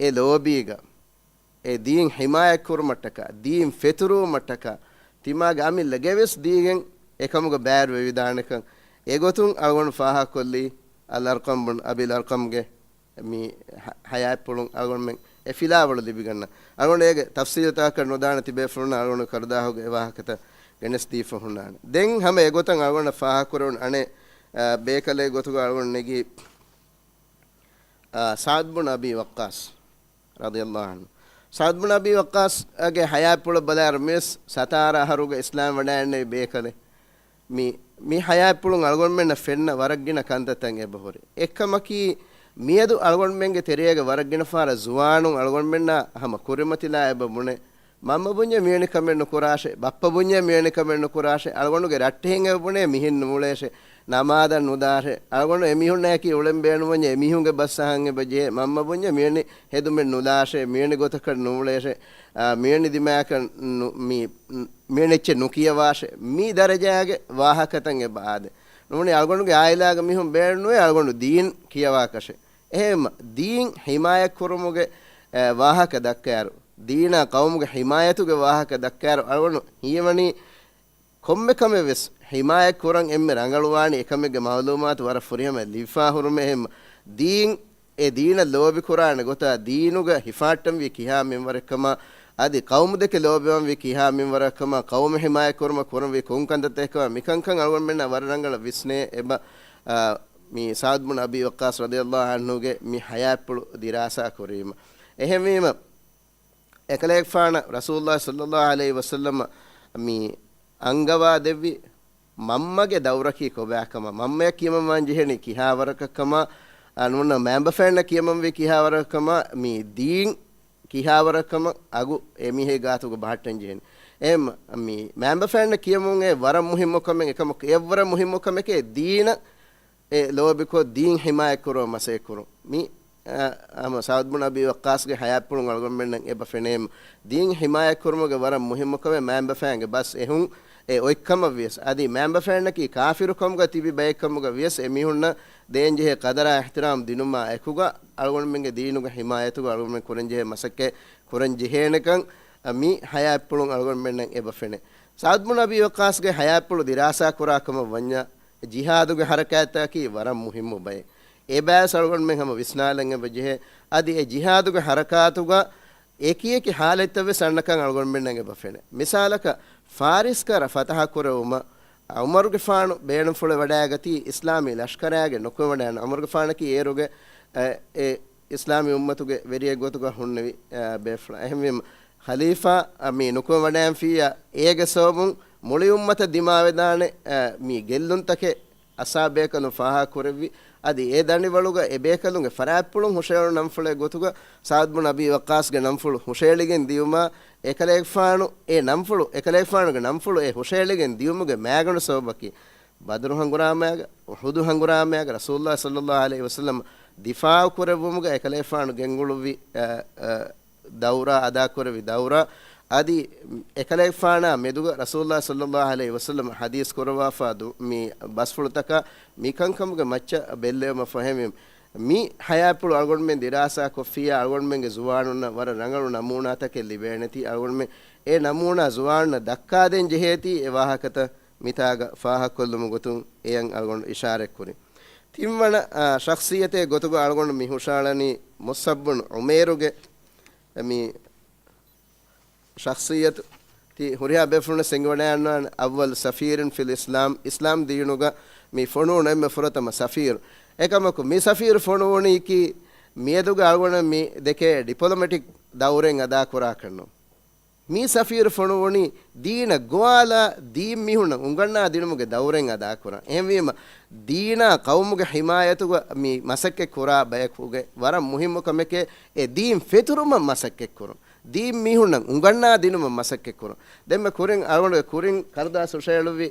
އެ ލޯބީގަ އެ ދީން ހިމާޔަތް ކުރުމަށްޓަކާ، ދީން ފެތުރުވުމަށްޓަކާ، ތިމާގެ އަމިއްލަ ގެވެސް ދީގެން އެކަމުގަ ބައިވެރިވެވިދާނެކަން އެގޮތުން އަޅުގަނޑު ފާހަގަކޮށްލީ އަލް އަރްޤަމް ބުން އަބިލް އަރްޤަމްގެ މި ހަ-، ހަޔާތްޕުޅުން އަޅުގަނޑުމެން އެ ފިލާވަޅު ލިބިގަންނަ. އަޅުގަނޑު އޭގެ ތަފްސީލުތަކަށް ނުދާނެ ތިބޭފުޅުންނަށް އަޅުގަނޑު ކަރުދާހުގެ އެ ވާހަކަތައް ގެނެސްދީފަ ހުންނާނެ. ދެން ހަމަ އެގޮތަށް އަޅުގަނޑަށް ފާހަގަކުރެވުނު އަނެއް، އާ، ބޭކަލެއް ގޮތުގަ އަޅުގަނޑު ނެގީ، އާ، ސަޢްދު ބުން އަބީ ވައްޤާޞް ރަޟިޔަﷲ ޢަންހު. ސަޢްދު ބުން އަބީ ވައްޤާޞްގެ ހަޔާތްޕުޅަށް ބަލާއިރު މިވެސް ސަތާރަ އަހަރުގެ އިސްލާމް ވަޑައިގެންނެވި ބޭކަލެއް. މި، މި ހަޔާތްޕުޅުން އަޅުގަނޑުމެންނަށް ފެންނަ ވަރަށް ގިނަ ކަންތައްތައް އެބަހުރި. އެއްކަމަކީ، މިއަދު އަޅުގަނޑުމެންގެ ތެރޭގަ ވަރަށް ގިނަ ފަހަރަށް ޒުވާނުން އަޅުގަނޑުމެންނާ ހަމަ ކުރިމަތިލާ އެބަ ބުނެ، މަންމަ ބުންޏޭ މިވެނި ކަމެއް ނުކުރާށޭ، ބައްޕަ ބުންޏޭ މިވެނި ކަމެއް ނުކުރާށޭ، އަޅުގަނޑުގެ ރައްޓެހިން އެބަ ބުނޭ މިހެން ނޫޅޭށޭ، ނަމާދަށް ނުދާށޭ، އަޅުގަނޑު އެމީހުންނާއެކީ އުޅެން ބޭނުންވަންޏާ އެމީހުންގެ ބަސް އަހަން އެބަ ޖެހޭ، މަންމަ ބުންޏޭ މިވެނި ހެދުމެއް ނުލާށޭ، މިވެނި ގޮތަކަށް ނޫޅޭށޭ، އާ، މިވެނި ދިމާއަކަށް ނު-، މި-، މިވެނި އެއްޗެއް ނުކިޔަވާށޭ، މި ދަރަޖާގެ ވާހަކަތައް އެބަ އާދޭ. ނޫނީ އަޅުގަނޑުގެ އާއިލާގަ މީހުން ބޭނުންވޭ އަޅުގަނޑު ދީން ކިޔަވާކަށެއް. އެހެންމަ ދީން ހިމާޔަތް ކުރުމުގެ، އެ، ވާހަކަ ދައްކާއިރު، ދީނާ ޤައުމުގެ ހިމާޔަތުގެ ވާހަކަ ދައްކާއިރު، އަޅުގަނޑު ހީވަނީ ކޮންމެ ކަމެއް ވެސް ހިމާޔަތް ކުރަން އެންމެ ރަނގަޅުވާނީ އެކަމެއްގެ މަޢުލޫމާތު ވަރަށް ފުރިހަމަޔަށް ލިބިފާ ހުރުމޭ. އެހެންމަ ދީން، އެ ދީނަށް ލޯބިކުރާނެ ގޮތާ ދީނުގަ ހިފާއްޓަންވީ ކިހާ މިންވަރެއްކަމާ، އަދި ޤައުމުދެކެ ލޯބިވާންވީ ކިހާ މިންވަރަކަމާ، ޤައުމު ހިމާޔަތް ކުރުމަށް ކުރަންވީ ކޮން ކަންތައްތަކެއްކަމާ، މިކަންކަން އަޅުގަނޑުމެންނަށް ވަރަށް ރަނގަޅަށް ވިސްނޭ އެބަ، އާ، މި ސަޢްދު ބުން އަބީ ވައްޤާޞް ރަޟިޔަﷲ ޢަންހުގެ މި ހަޔާތްޕުޅު ދިރާސާ ކުރީމަ. އެހެންވީމަ، އެކަލޭގެފާނަށް ރަސޫލުﷲ ޞައްލަﷲ ޢަލައިހި ވަސައްލަމަ މި އަންގަވާ ދެއްވި މަންމަގެ ދައުރަކީ ކޮބާކަމަށް، މަންމަޔަށް ކިޔަމަންވާން ޖެހެނީ ކިހާވަރަކަށްކަމަށް، އަ، ނޫން މައިންބަފައިންނަށް ކިޔަމަންވީ ކިހާވަރަކަށްކަމަށް، މި ދީން ކިހާވަރަކަމަށް އަގު އެމީހެއް ގާތުގަ ބަހައްޓަން ޖެހެނީ. އެ މަ-، މި މައިންބަފައިންނަށް ކިޔަމުން އެ ވަރަށް މުހިއްމު ކަމެއް، އެކަމަކު އެއަށްވުރެ މުހިއްމު ކަމެކޭ ދީނަށް އެ ލޯބިކޮށް ދީން ހިމާޔަތްކުރުމަށް މަސައްކަތްކުރުން. މި، އަ، ހަމަ ސަޢުދް ބުން އަބީ ވައްޤާޞްގެ ޙަޔާތްޕުޅުން އަޅުގަނޑުމެންނަށް އެބަ ފެނޭ. ދީން ހިމާޔަތްކުރުމުގެ ވަރަށް މުހިއްމު ކަމެއް މައިންބަފައިންގެ ބަސް އެހުން އެ އޮތްކަމަށް ވިޔަސް، އަދި މައިންބަފައިންނަކީ ކާފިރުކަމުގަ ތިބި ބައެއްކަމުގަ ވިޔަސް، އެމީހުންނަށް ދޭންޖެހޭ ޤަދަރާ އިޙްތިރާމް ދިނުމާ އެކުގަ، އަޅުގަނޑުމެންގެ ދީނުގެ ޙިމާޔަތުގަ އަޅުގަނޑުމެން ކުރަންޖެހޭ މަސައްކަތް ކުރަން ޖެހޭނެކަން، މި ޙަޔާތްޕުޅުން އަޅުގަނޑުމެންނަށް އެބަ ފެނޭ. ސަޢުދް ބުން އަބީ ވައްޤާޞްގެ ޙަޔާތްޕުޅު ދިރާސާ ކުރާ ކަމަށް ވަންޏާ، ޖިހާދުގެ ޙަރަކާތްތަކަކީ ވަރަށް މުހިއްމު ބައެއް. އެބައިސް އަޅުގަނޑުމެން ހަމަ ވިސްނާލަން އެބަ ޖެހޭ. އަދި އެ ޖިހާދުގެ ޙަރަކާތުގަ އެކި އެކި ޙާލަތްތައް ވެސް އަންނަކަން އަޅުގަނޑުމެންނަށް އެބަ ފެނޭ. މިސާލަކަށް، ފާރިސް ކަރަ ފަތަޙަ ކުރެވުމަށް ޢުމަރުގެފާނު ބޭނުންފުޅެއް ވަޑައިގަތީ އިސްލާމީ ލަޝްކަރާގެ ނުކުމެވަޑައިގަންނަ. ޢުމަރުގެފާނަކީ އޭރުގެ، އެ، އެ އިސްލާމީ އުއްމަތުގެ ވެރިއެއް ގޮތުގަ ހުންނެވި، އެ، ބޭފުޅާ. އެހެންވީމަ، ޚަލީފާ، އަ، މި ނުކުމެވަޑައިންފިއްޔާ، އޭގެ ސަބަބުން މުޅި އުއްމަތަށް ދިމާވެދާނެ، އަ، މި ގެއްލުންތަކެއް އަސާ ބޭކަލުން ފާހަގަކުރެއްވި. އަދި އެ ދަނޑިވަޅުގަ އެ ބޭކަލުންގެ ފަރާތްޕުޅުން ހުށައެޅުނު ނަންފުޅެއް ގޮތުގަ ސަޢުދް ބުން އަބީ ވައްޤާޞްގެ ނަންފުޅު ހުށައެޅިގެން ދިޔުމާ، އެކަލޭގެފާނު އެ ނަންފުޅު، އެކަލޭގެފާނުގެ ނަންފުޅު އެ ހުށައެޅިގެން ދިޔުމުގެ މައިގަނޑު ސަބަބަކީ، ބަދުރު ހަނގުރާމައިގަ، އުޙުދު ހަނގުރާމައިގަ ރަސޫލުﷲ ޞައްލައްލާހު ޢަލައިހި ވަސައްލަމަ ދިފާޢު ކުރެއްވުމުގަ އެކަލޭގެފާނު ގެންގުޅުއްވި، އަ، އަ، ދައުރާ، އަދާކުރެއްވި ދައުރާ، އަދި އެކަލޭގެފާނާ މެދުގަ ރަސޫލުﷲ ޞައްލައްލާހު ޢަލައިހި ވަސައްލަމަ ޙަދީޘް ކުރައްވާފާ ދު-، މި ބަސްފުޅުތަކާ މިކަންކަމުގެ މައްޗަށް ބެއްލެވުމަށް ފަހެވީމަ، މި ޙަޔާތްޕުޅު އަޅުގަނޑުމެން ދިރާސާ ކޮށްފިއްޔާ، އަޅުގަނޑުމެންގެ ޒުވާނުންނަށް ވަރަށް ރަނގަޅު ނަމޫނާތަކެއް ލިބޭނެތީ، އަޅުގަނޑުމެން އެ ނަމޫނާ ޒުވާނުންނަށް ދައްކާދޭން ޖެހޭތީ އެ ވާހަކަތައް މިތާގަ ފާހަގަކޮށްލުމުގެ ގޮތުން އެޔަށް އަޅުގަނޑު އިޝާރަތްކުރިން. ތިންވަނަ، އާ، ޝަޚްޞިއްޔަތެއް ގޮތުގަ އަޅުގަނޑު މި ހުށައަޅަނީ މުޞްޢަބް ބުން ޢުމައިރުގެ މި ޝަޚްޞިއްޔަތު. ތި ހުރިހާ ބޭފުޅުން އެނގިވަޑައިގަންނަވާނެ، އައްވަލު ސަފީރުން ފިލް އިސްލާމް، އިސްލާމް ދީނުގަ މި ފޮނުވުނު އެންމެ ފުރަތަމަ ސަފީރު. އެކަމަކު މި ސަފީރު ފޮނުވުނީކީ މިއަދުގަ އަޅުގަނޑު މި ދެކޭ ޑިޕްލޮމެޓިކް ދައުރެއް އަދާކުރާކަށްނު. މި ސަފީރު ފޮނުވުނީ ދީނަށް ގޮވާލާ ދީން މީހުންނަށް އުނގަންނާ ދިނުމުގެ ދައުރެއް އަދާކުރަން. އެހެންވީމަ، ދީނާ ޤައުމުގެ ޙިމާޔަތުގަ މި މަސައްކަތް ކުރާ ބަޔަކުގެ ވަރަށް މުހިއްމު ކަމެކޭ، އެ ދީން ފެތުރުމަށް މަސައްކަތް ކުރުން. ދީން މީހުންނަށް އުނގަންނާ ދިނުމަށް މަސައްކަތް ކުރުން. ދެންމެ ކުރިން، އަޅުގަނޑުގެ ކުރިން ކަރުދާސް ހުށައެޅުއްވި،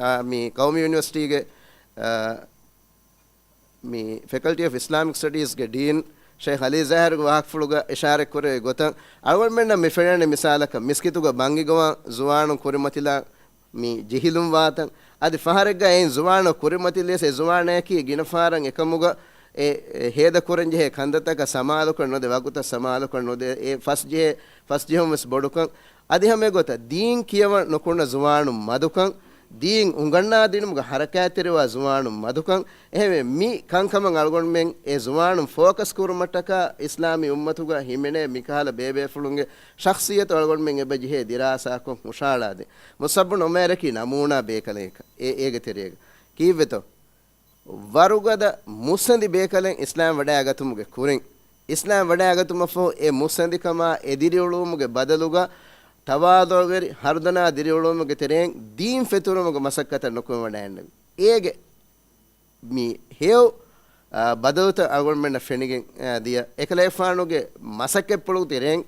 އާ، މި ޤައުމީ ޔުނިވަރސިޓީގެ، އާ، މި ފެކަލްޓީ އޮފް އިސްލާމިކް ސްޓަޑީޒްގެ ޑީން ޝޭޚް އަލީ ޒާހިރުގެ ވާހަކަފުޅުގަ އިޝާރަތް ކުރެވި ގޮތަށް، އަޅުގަނޑުމެންނަށް މި ފެނޭނެ މިސާލަކަށް، މިސްކިތުގަ ބަންގި ގޮވާ ޒުވާނުން ކުރިމަތިލާ މި ޖެހިލުން ވާތަން. އަދި ފަހަރެއްގަ އެއިން ޒުވާނަށް ކުރިމަތިލިޔަސް އެ ޒުވާނައަކީ ގިނަ ފަހަރަށް އެކަމުގަ އެ، އެ ހޭދަ ކުރަން ޖެހޭ ކަންތައްތަކަށް ސަމާލުކަން ނުދޭ، ވަގުތަށް ސަމާލުކަން ނުދޭ، އެ ފަސް ޖެހޭ، ފަސް ޖެހުން ވެސް ބޮޑުކަން. އަދި ހަމަ އެގޮތަށް ދީން ކިޔަވަން ނުކުންނަ ޒުވާނުން މަދުކަން، ދީން އުނގަންނާ ދިނުމުގެ ހަރަކާތްތެރިވާ ޒުވާނުން މަދުކަން. އެހެންވެ، މި ކަންކަމަށް އަޅުގަނޑުމެން އެ ޒުވާނުން ފޯކަސް ކުރުމަށްޓަކާ އިސްލާމީ އުއްމަތުގަ ހިމެނޭ މިކަހަލަ ބޭބޭފުޅުންގެ ޝަޚްޞިއްޔަތު އަޅުގަނޑުމެން އެބަ ޖެހޭ ދިރާސާކޮށް ހުށައަޅާދޭ. މުޞްޢަބް ބުން ޢުމައިރަކީ ނަމޫނާ ބޭކަލެއް އެކަ-، އެ-، އޭގެ ތެރޭގަ. ކީއްވެތޯ؟ ވަރުގަދަ މުއްސަނދި ބޭކަލެއް އިސްލާމް ވަޑައިގަތުމުގެ ކުރިން، އިސްލާމް ވަޑައިގަތުމަށްފަހު އެ މުއްސަނދިކަމާ އެ ދިރިއުޅުވުމުގެ ބަދަލުގަ ތަވާޟުޢުވެރި ހަރުދަނާ ދިރިއުޅުވުމުގެ ތެރެއިން ދީން ފެތުރުމުގެ މަސައްކަތަށް ނުކުމެވަޑައިގެންނެވި. އޭގެ މި ހެޔޮ، އާ، ބަދަލުތައް އަޅުގަނޑުމެންނަށް ފެނިގެން، އާ، ދިޔަ. އެކަލޭގެފާނުގެ މަސައްކަތްޕުޅުގެ ތެރެއިން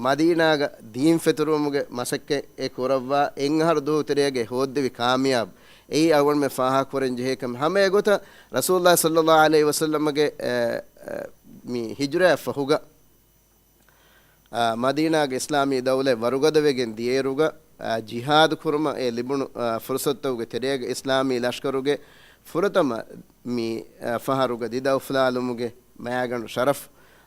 މަދީނާގަ ދީން ފެތުރުވުމުގެ މަސައްކަތް އެ ކުރައްވާ އެއް އަހަރު ދުވަހު ތެރޭގަ ހޯއްދެވި ކާމިޔާބު. އެއީ އަޅުގަނޑުމެން ފާހަގަކުރަން ޖެހޭ ކަމެއް. ހަމަ އެގޮތަށް ރަސޫލުﷲ ޞައްލައްލާހު ޢަލައިހި ވަސައްލަމަގެ، އެ، އެ، މި ހިޖުރައަށް ފަހުގަ، އާ، މަދީނާގެ އިސްލާމީ ދައުލަތް ވަރުގަދަވެގެން ދިޔައިރުގަ، އާ، ޖިހާދު ކުރުމަށް އެ ލިބުނު، އާ، ފުރުޞަތުތަކުގެ ތެރޭގަ އިސްލާމީ ލަޝްކަރުގެ ފުރަތަމަ މި، އާ، ފަހަރުގަ ދިދަ އުފުލާލުމުގެ މައިގަނޑު ޝަރަފް،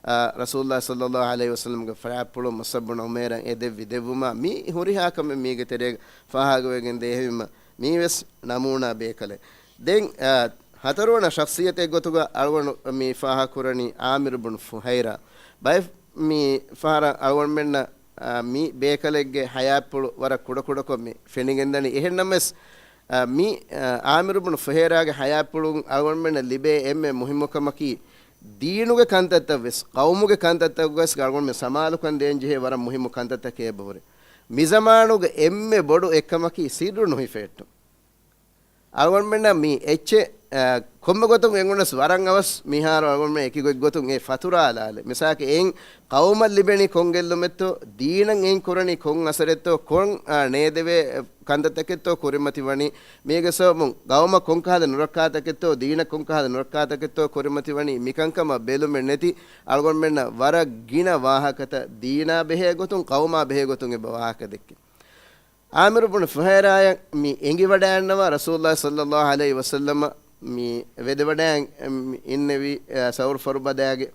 އާ، ރަސޫލުﷲ ޞައްލައްލާހު ޢަލައިހި ވަސައްލަމްގެ ފަރާތްޕުޅު މުޞްޢަބް ބުން ޢުމައިރަށް އެ ދެއްވި ދެއްވުމާ މި ހުރިހާ ކަމެއް މީގެ ތެރޭގަ ފާހަގަވެގެން ދޭ. އެހެންވީމަ މީވެސް ނަމޫނާ ބޭކަލެއް. ދެން، އާ، ހަތަރުވަނަ ޝަޚްޞިއްޔަތެއް ގޮތުގަ އަޅުގަނޑު މި ފާހަގަކުރަނީ ޢާމިރު ބުން ފުހައިރާ. ބައެއް މި ފަހަރަށް އަޅުގަނޑުމެންނަށް، އާ، މި ބޭކަލެއްގެ ޙަޔާތްޕުޅު ވަރަށް ކުޑަކުޑަކޮށް މި ފެނިގެންދަނީ. އެހެންނަމަވެސް، އާ، މި، އާ، ޢާމިރު ބުން ފުހައިރާގެ ޙަޔާތްޕުޅުން އަޅުގަނޑުމެންނަށް ލިބޭ އެންމެ މުހިއްމު ކަމަކީ، ދީނުގެ ކަންތައްތައް ވެސް، ޤައުމުގެ ކަންތައްތައް ވެސް އަޅުގަނޑުމެން ސަމާލުކަން ދޭން ޖެހޭ ވަރަށް މުހިއްމު ކަންތައްތަކެއް އެބަހުރި. މިޒަމާނުގެ އެންމެ ބޮޑު އެއްކަމަކީ ސިއްރު ނުހިފެއްޓުން. އަޅުގަނޑުމެންނަށް މި އެއްޗެއް، އާ، ކޮންމެ ގޮތުން އެނގުނަސް ވަރަށް އަވަސް މިހާރު އަޅުގަނޑުމެން އެކި ގޮތްގޮތުން އެ ފަތުރާލާލެ. މިސާލަކަށް އެއިން ޤައުމަށް ލިބެނީ ކޮން ގެއްލުމެއްތޯ، ދީނަށް އެއިން ކުރަނީ ކޮން އަސަރެއްތޯ، ކޮން، އާ، ނޭދެވޭ ކަންތައްތަކެއްތޯ ކުރިމަތިވަނީ، މީގެ ސަބަބުން ޤައުމަށް ކޮންކަހަލަ ނުރައްކާތަކެއްތޯ، ދީނަށް ކޮންކަހަލަ ނުރައްކާތަކެއްތޯ ކުރިމަތިވަނީ، މިކަންކަމަށް ބެލުމެއް ނެތި އަޅުގަނޑުމެންނަށް ވަރަށް ގިނަ ވާހަކަތައް ދީނާ ބެހޭ ގޮތުން، ޤައުމާ ބެހޭ ގޮތުން އެބަ ވާހަކަ ދެއްކި. ޢާމިރު ބުނު ފުހައިރާއަށް މި އެނގިވަޑައިގަންނަވާ ރަސޫލުﷲ ޞައްލައްލާހު ޢަލައިހި ވަސައްލަމަ މި ވެދެވަޑައި އިންނެވި، އަ، ސައުރު ފަރުބަދައިގެ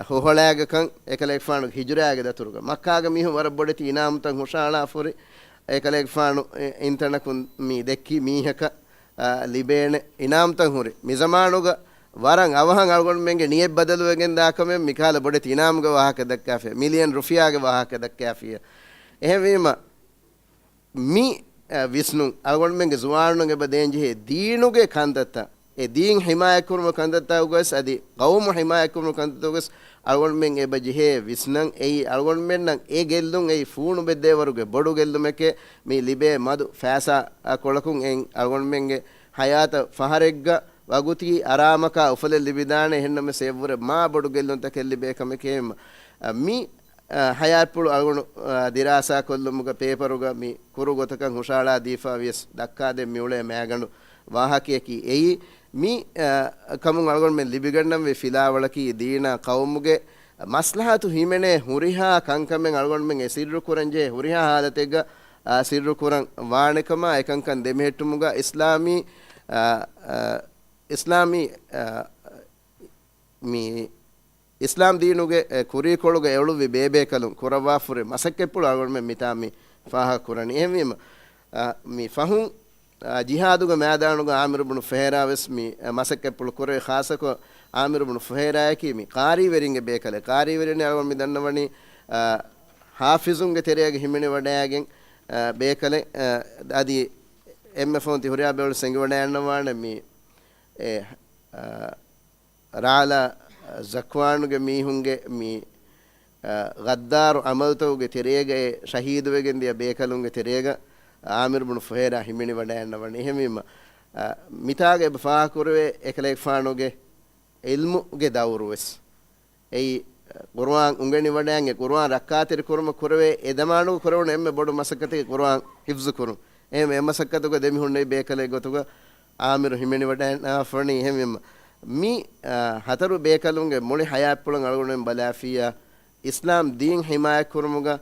ހޮހޮޅާގަކަން އެކަލޭގެފާނުގެ ހިޖުރާގެ ދަތުރުގަ. މައްކާގަ މީހުން ވަރަށް ބޮޑެތި އިނާމުތައް ހުށަހަޅާފަ ހުރި އެކަލޭގެފާނު އިންތަނަކުން މި ދެއްކި މީހަކަށް، އަ، ލިބޭނެ އިނާމުތައް ހުރި. މި ޒަމާނުގަ ވަރަށް އަވަހަށް އަޅުގަނޑުމެންގެ ނިޔަތް ބަދަލުވެގެން ދާކަމެއް މިކަހަލަ ބޮޑެތި އިނާމުގެ ވާހަކަ ދައްކާފިޔާ، މިލިޔަން ރުފިޔާގެ ވާހަކަ ދައްކާފިޔާ. އެހެންވީމަ، މި، އަ، ވިސްނުން އަޅުގަނޑުމެންގެ ޒުވާނުން އެބަ ދޭންޖެހޭ ދީނުގެ ކަންތައްތައް، އެ ދީން ޙިމާޔަތްކުރުމުގެ ކަންތައްތަކުގަވެސް އަދި ޤައުމު ޙިމާޔަތްކުރުމުގެ ކަންތައްތަކުގަވެސް އަޅުގަނޑުމެން އެބަ ޖެހޭ ވިސްނަން. އެއީ އަޅުގަނޑުމެންނަށް އެ ގެއްލުން އެއީ ފޫނު ބެއްދޭވަރުގެ ބޮޑު ގެއްލުމެކޭ. މި ލިބޭ މަދު ފައިސާ، އަ، ކޮޅަކުން އެއިން އަޅުގަނޑުމެންގެ ޙަޔާތަށް ފަހަރެއްގަ ވަގުތީ އަރާމަކާ އުފަލެއް ލިބިދާނެ. އެހެންނަމަވެސް އެއަށްވުރެ މާ ބޮޑު ގެއްލުންތަކެއް ލިބޭ ކަމެކޭ. އެހެންމަ، އަ، މި އަ، ޙަޔާތްޕުޅު އަޅުގަނޑު، އަ، ދިރާސާކޮށްލުމުގަ ޕޭޕަރުގަ މި ކުރު ގޮތަކަށް ހުށަހަޅާ ދީފަ ވިޔަސް ދައްކާދޭން މިއުޅޭ މައިގަނޑު ވާހަކަޔަކީ އެއީ. މި، އަ، ކަމުން އަޅުގަނޑުމެން ލިބިގަންނަންވީ ފިލާވަޅަކީ ދީނާ ޤައުމުގެ މަސްލަހަތު ހިމެނޭ ހުރިހާ ކަންކަމެއް އަޅުގަނޑުމެން އެ ސިއްރު ކުރަންޖެހޭ ހުރިހާ ޙާލަތެއްގަ، އަ، ސިއްރު ކުރަން ވާނެކަމާ އެކަންކަން ދެމެހެއްޓުމުގަ އިސްލާމީ، އަ، އަ، އިސްލާމީ، އަ، މި އިސްލާމް ދީނުގެ، އެ، ކުރީކޮޅުގަ އެޅުއްވި ބޭބޭކަލުން ކުރައްވާފަ ހުރި މަސައްކަތްޕުޅު އަޅުގަނޑުމެން މިތާ މި ފާހަގަކުރަނީ. އެހެންވީމަ، އަ، މި ފަހުން، އަ، ޖިހާދުގެ މައިދާނުގަ ޢާމިރު ބުނު ފުހައިރާވެސް މި، އަ، މަސައްކަތްޕުޅު ކުރޭ. ޚާއްޞަކޮށް ޢާމިރު ބުނު ފުހައިރާއަކީ މި ޤާރީވެރިންގެ ބޭކަލެއް. ޤާރީވެރިން އަޅުގަނޑު މި ދަންނަވަނީ، އަ، ޙާފިޒުންގެ ތެރޭގަ ހިމެނިވަޑައިގެން، އަ، ބޭކަލެއް، އަ، އަދި އެންމެ ފަހުން ތި ހުރިހާ ބޭފުޅުން އެނގިވަޑައިގަންނަވާނެ މި، އެ، އަ، ރާޅާ ޒަކްވާނުގެ މީހުންގެ މި، އަ، ޣައްދާރު ޢަމަލުތަކުގެ ތެރޭގައި ޝަހީދުވެގެން ދިޔަ ބޭކަލުންގެ ތެރޭގަ ޢާމިރު ބުނު ފުހައިރާ ހިމެނިވަޑައިގަންނަވަނީ. އެހެންވީމަ، އަ، މިތާގަ އެބަ ފާހަގަކުރެވޭ އެކަލޭގެފާނުގެ ޢިލްމުގެ ދައުރުވެސް. އެއީ، ޤުރުއާން އުނގެނިވަޑައިގެން ޤުރުއާން ރައްކާތެރިކުރުމަށް ކުރެވޭ އެ ޒަމާނުގަ ކުރެވުނު އެންމެ ބޮޑު މަސައްކަތަކީ ޤުރުއާން ޙިފްޒު ކުރުން. އެހެން އެ މަސައްކަތުގަ ދެމިހުންނެވި ބޭކަލެއް ގޮތުގަ ޢާމިރު ހިމެނިވަޑައިގަންނަވަނީ. އެހެންވީމަ، މި، އާ، ހަތަރު ބޭކަލުންގެ މުޅި ޙަޔާތްޕުޅަށް އަޅުގަނޑުމެން ބަލާފިއްޔާ، އިސްލާމް ދީން ޙިމާޔަތްކުރުމުގަ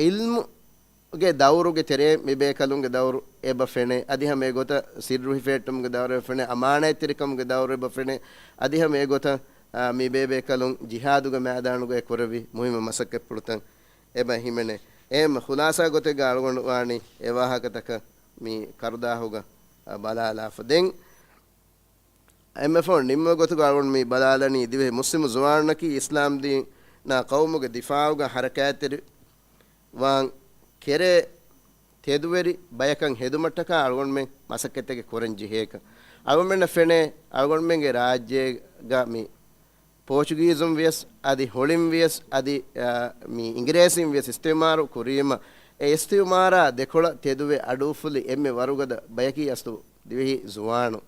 ޢިލްމުގެ ދައުރުގެ ތެރޭ މި ބޭކަލުންގެ ދައުރު އެބަ ފެނޭ. އަދި ހަމަ އެގޮތަށް ސިއްރު ހިފެހެއްޓުމުގެ ދައުރު އެބަ ފެނޭ. އަމާނާތްތެރިކަމުގެ ދައުރު އެބަ ފެނޭ. އަދި ހަމަ އެގޮތަށް، އާ، މި ބޭބޭކަލުން ޖިހާދުގެ މައިދާނުގައި ކުރެއްވި މުހިއްމު މަސައްކަތްޕުޅުތައް އެބަ ހިމެނޭ. އެހެންމަ ޚުލާޞާ ގޮތެއްގަ އަޅުގަނޑު ވާނީ އެ ވާހަކަތަކަށް މި ކަރުދާހުގަ، އަ، ބަލާލާފަ. ދެން އެންމެ ފަހުން ނިންމުމުގެ ގޮތުގަ އަޅުގަނޑު މި ބަލާލަނީ ދިވެހި މުސްލިމު ޒުވާނުންނަކީ އިސްލާމް ދީނާ ޤައުމުގެ ދިފާޢުގަ ޙަރަކާތްތެރިވާން ކެރޭ ތެދުވެރި ބަޔަކަށް ހެދުމަށްޓަކާ އަޅުގަނޑުމެން މަސައްކަތްތަކެއް ކުރަން ޖެހޭކަން. އަޅުގަނޑުމެންނަށް ފެނޭ، އަޅުގަނޑުމެންގެ ރާއްޖޭގަ މި ޕޯޗުގީޒުން ވިޔަސް، އަދި ހޮޅިން ވިޔަސް، އަދި، އާ، މި އިނގިރޭސިން ވިޔަސް އިސްތިޢުމާރު ކުރީމަ، އެ އިސްތިޢުމާރާ ދެކޮޅަށް ތެދުވެ އަޑުއުފުލި އެންމެ ވަރުގަދަ ބަޔަކީ އަސްލު ދިވެހި ޒުވާނު.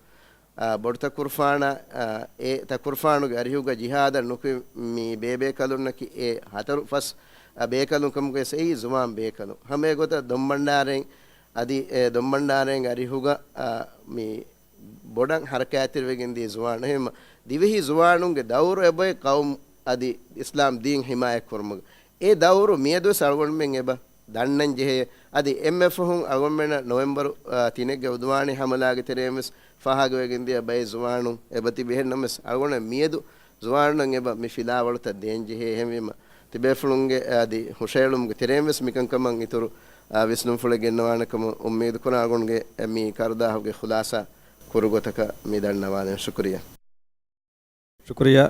އާ، ބޮޑު ތަކުރުފާނާ، އާ، އެ ތަކުރުފާނުގެ އަރިހުގަ ޖިހާދަށް ނުކުތް މި ބޭބޭކަލުންނަކީ އެ ހަތަރު ފަސް، އާ، ބޭކަލުން ކަމުގައި އެއީ ޒުވާން ބޭކަލުން. ހަމަ އެގޮތަށް ދޮންބަންޑާރައިން އަދި އެ ދޮންބަންޑާރައިން އަރިހުގަ، އާ، މި ބޮޑަށް ހަރަކާތްތެރިވެގެން ދިޔަ ޒުވާނު. އެހެންމަ ދިވެހި ޒުވާނުންގެ ދައުރު އެބައޮތް ޤައުމު އަދި އިސްލާމް ދީން ޙިމާޔަތް ކުރުމުގަ. އެ ދައުރު މިއަދުވެސް އަޅުގަނޑުމެން އެބަ ދަންނަން ޖެހޭ. އަދި އެންމެ ފަހުން އަޅުގަނޑުމެންނަށް ނޮވެމްބަރު، އާ، ތިނެއްގެ ޢުދުވާނީ ޙަމަލާގެ ތެރެއިން ވެސް ފާހަގަވެގެން ދިޔަ ބައެއް ޒުވާނުން އެބަ ތިބި. އެހެންނަމަވެސް އަޅުގަނޑު މިއަދު ޒުވާނުން އެބަ މި ފިލާވަޅުތައް ދޭން ޖެހޭ. އެހެންވީމަ ތިބޭފުޅުންގެ އަދި ހުށައެޅުމުގެ ތެރެއިން ވެސް މިކަންކަމަށް އިތުރު، އާ، ވިސްނުންފުޅެއް ގެންނަވާނެ ކަމަށް އުއްމީދު ކުރަން. އަޅުގަނޑުގެ މި ކަރުދާހުގެ ޚުލާޞާ ކުރު ގޮތަކަށް މި ދަންނަވާލަން. ޝުކުރިއްޔާ. ޝުކުރިއްޔާ.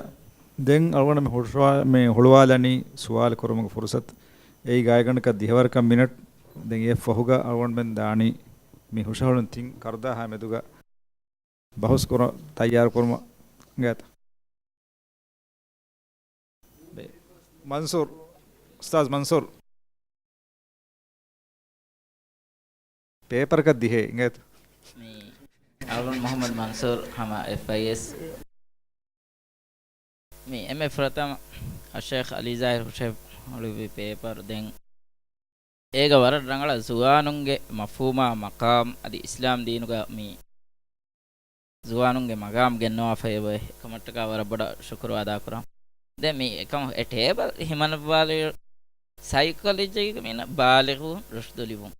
ދެން އަޅުގަނޑު މި ހުޅުވާ-، މި ހުޅުވާލަނީ ސުވާލު ކުރުމުގެ ފުރުޞަތު. އެއީ ގާތްގަނޑަކަށް ދިހަވަރަކަށް މިނެޓް. ދެން އެ ފަހުގަ އަޅުގަނޑުމެން ދާނީ މި ހުށަހެޅުން ތިން ކަރުދާހާ މެދުގަ ބަހުސް ކުރަ-، ތައްޔާރު ކުރުމަށް އިނގޭތަ؟ މަންސޫރު، އުސްތާޛް މަންސޫރު. ޕޭޕަރަކަށް ދިހޭ އިނގޭތަ؟ މީ. އަޅުން މުޙައްމަދު މަންސޫރު ހަމަ އެފްއައިއެސް. މި އެންމެ ފުރަތަމަ އައްޝައިޚް އަލީ ޒާހިރު ހުށަހެޅުއްވި ޕޭޕަރު. ދެން އޭގަ ވަރަށް ރަނގަޅަށް ޒުވާނުންގެ މަފްހޫމާ މަޤާމް އަދި އިސްލާމް ދީނުގަ މި ޒުވާނުންގެ މަގާމް ގެންނަވާފައި އެބައޮތް. އެކަމަށްޓަކާ ވަރަށް ބޮޑަށް ޝުކުރު އަދާކުރަން. ދެން މި އެކަމަށް އެ ޓޭބަލް ހިމަނައްވާލި ސައިކޮލޮޖީގަ މީނަ ބާލިޣު ރުޝްދު ލިބުން.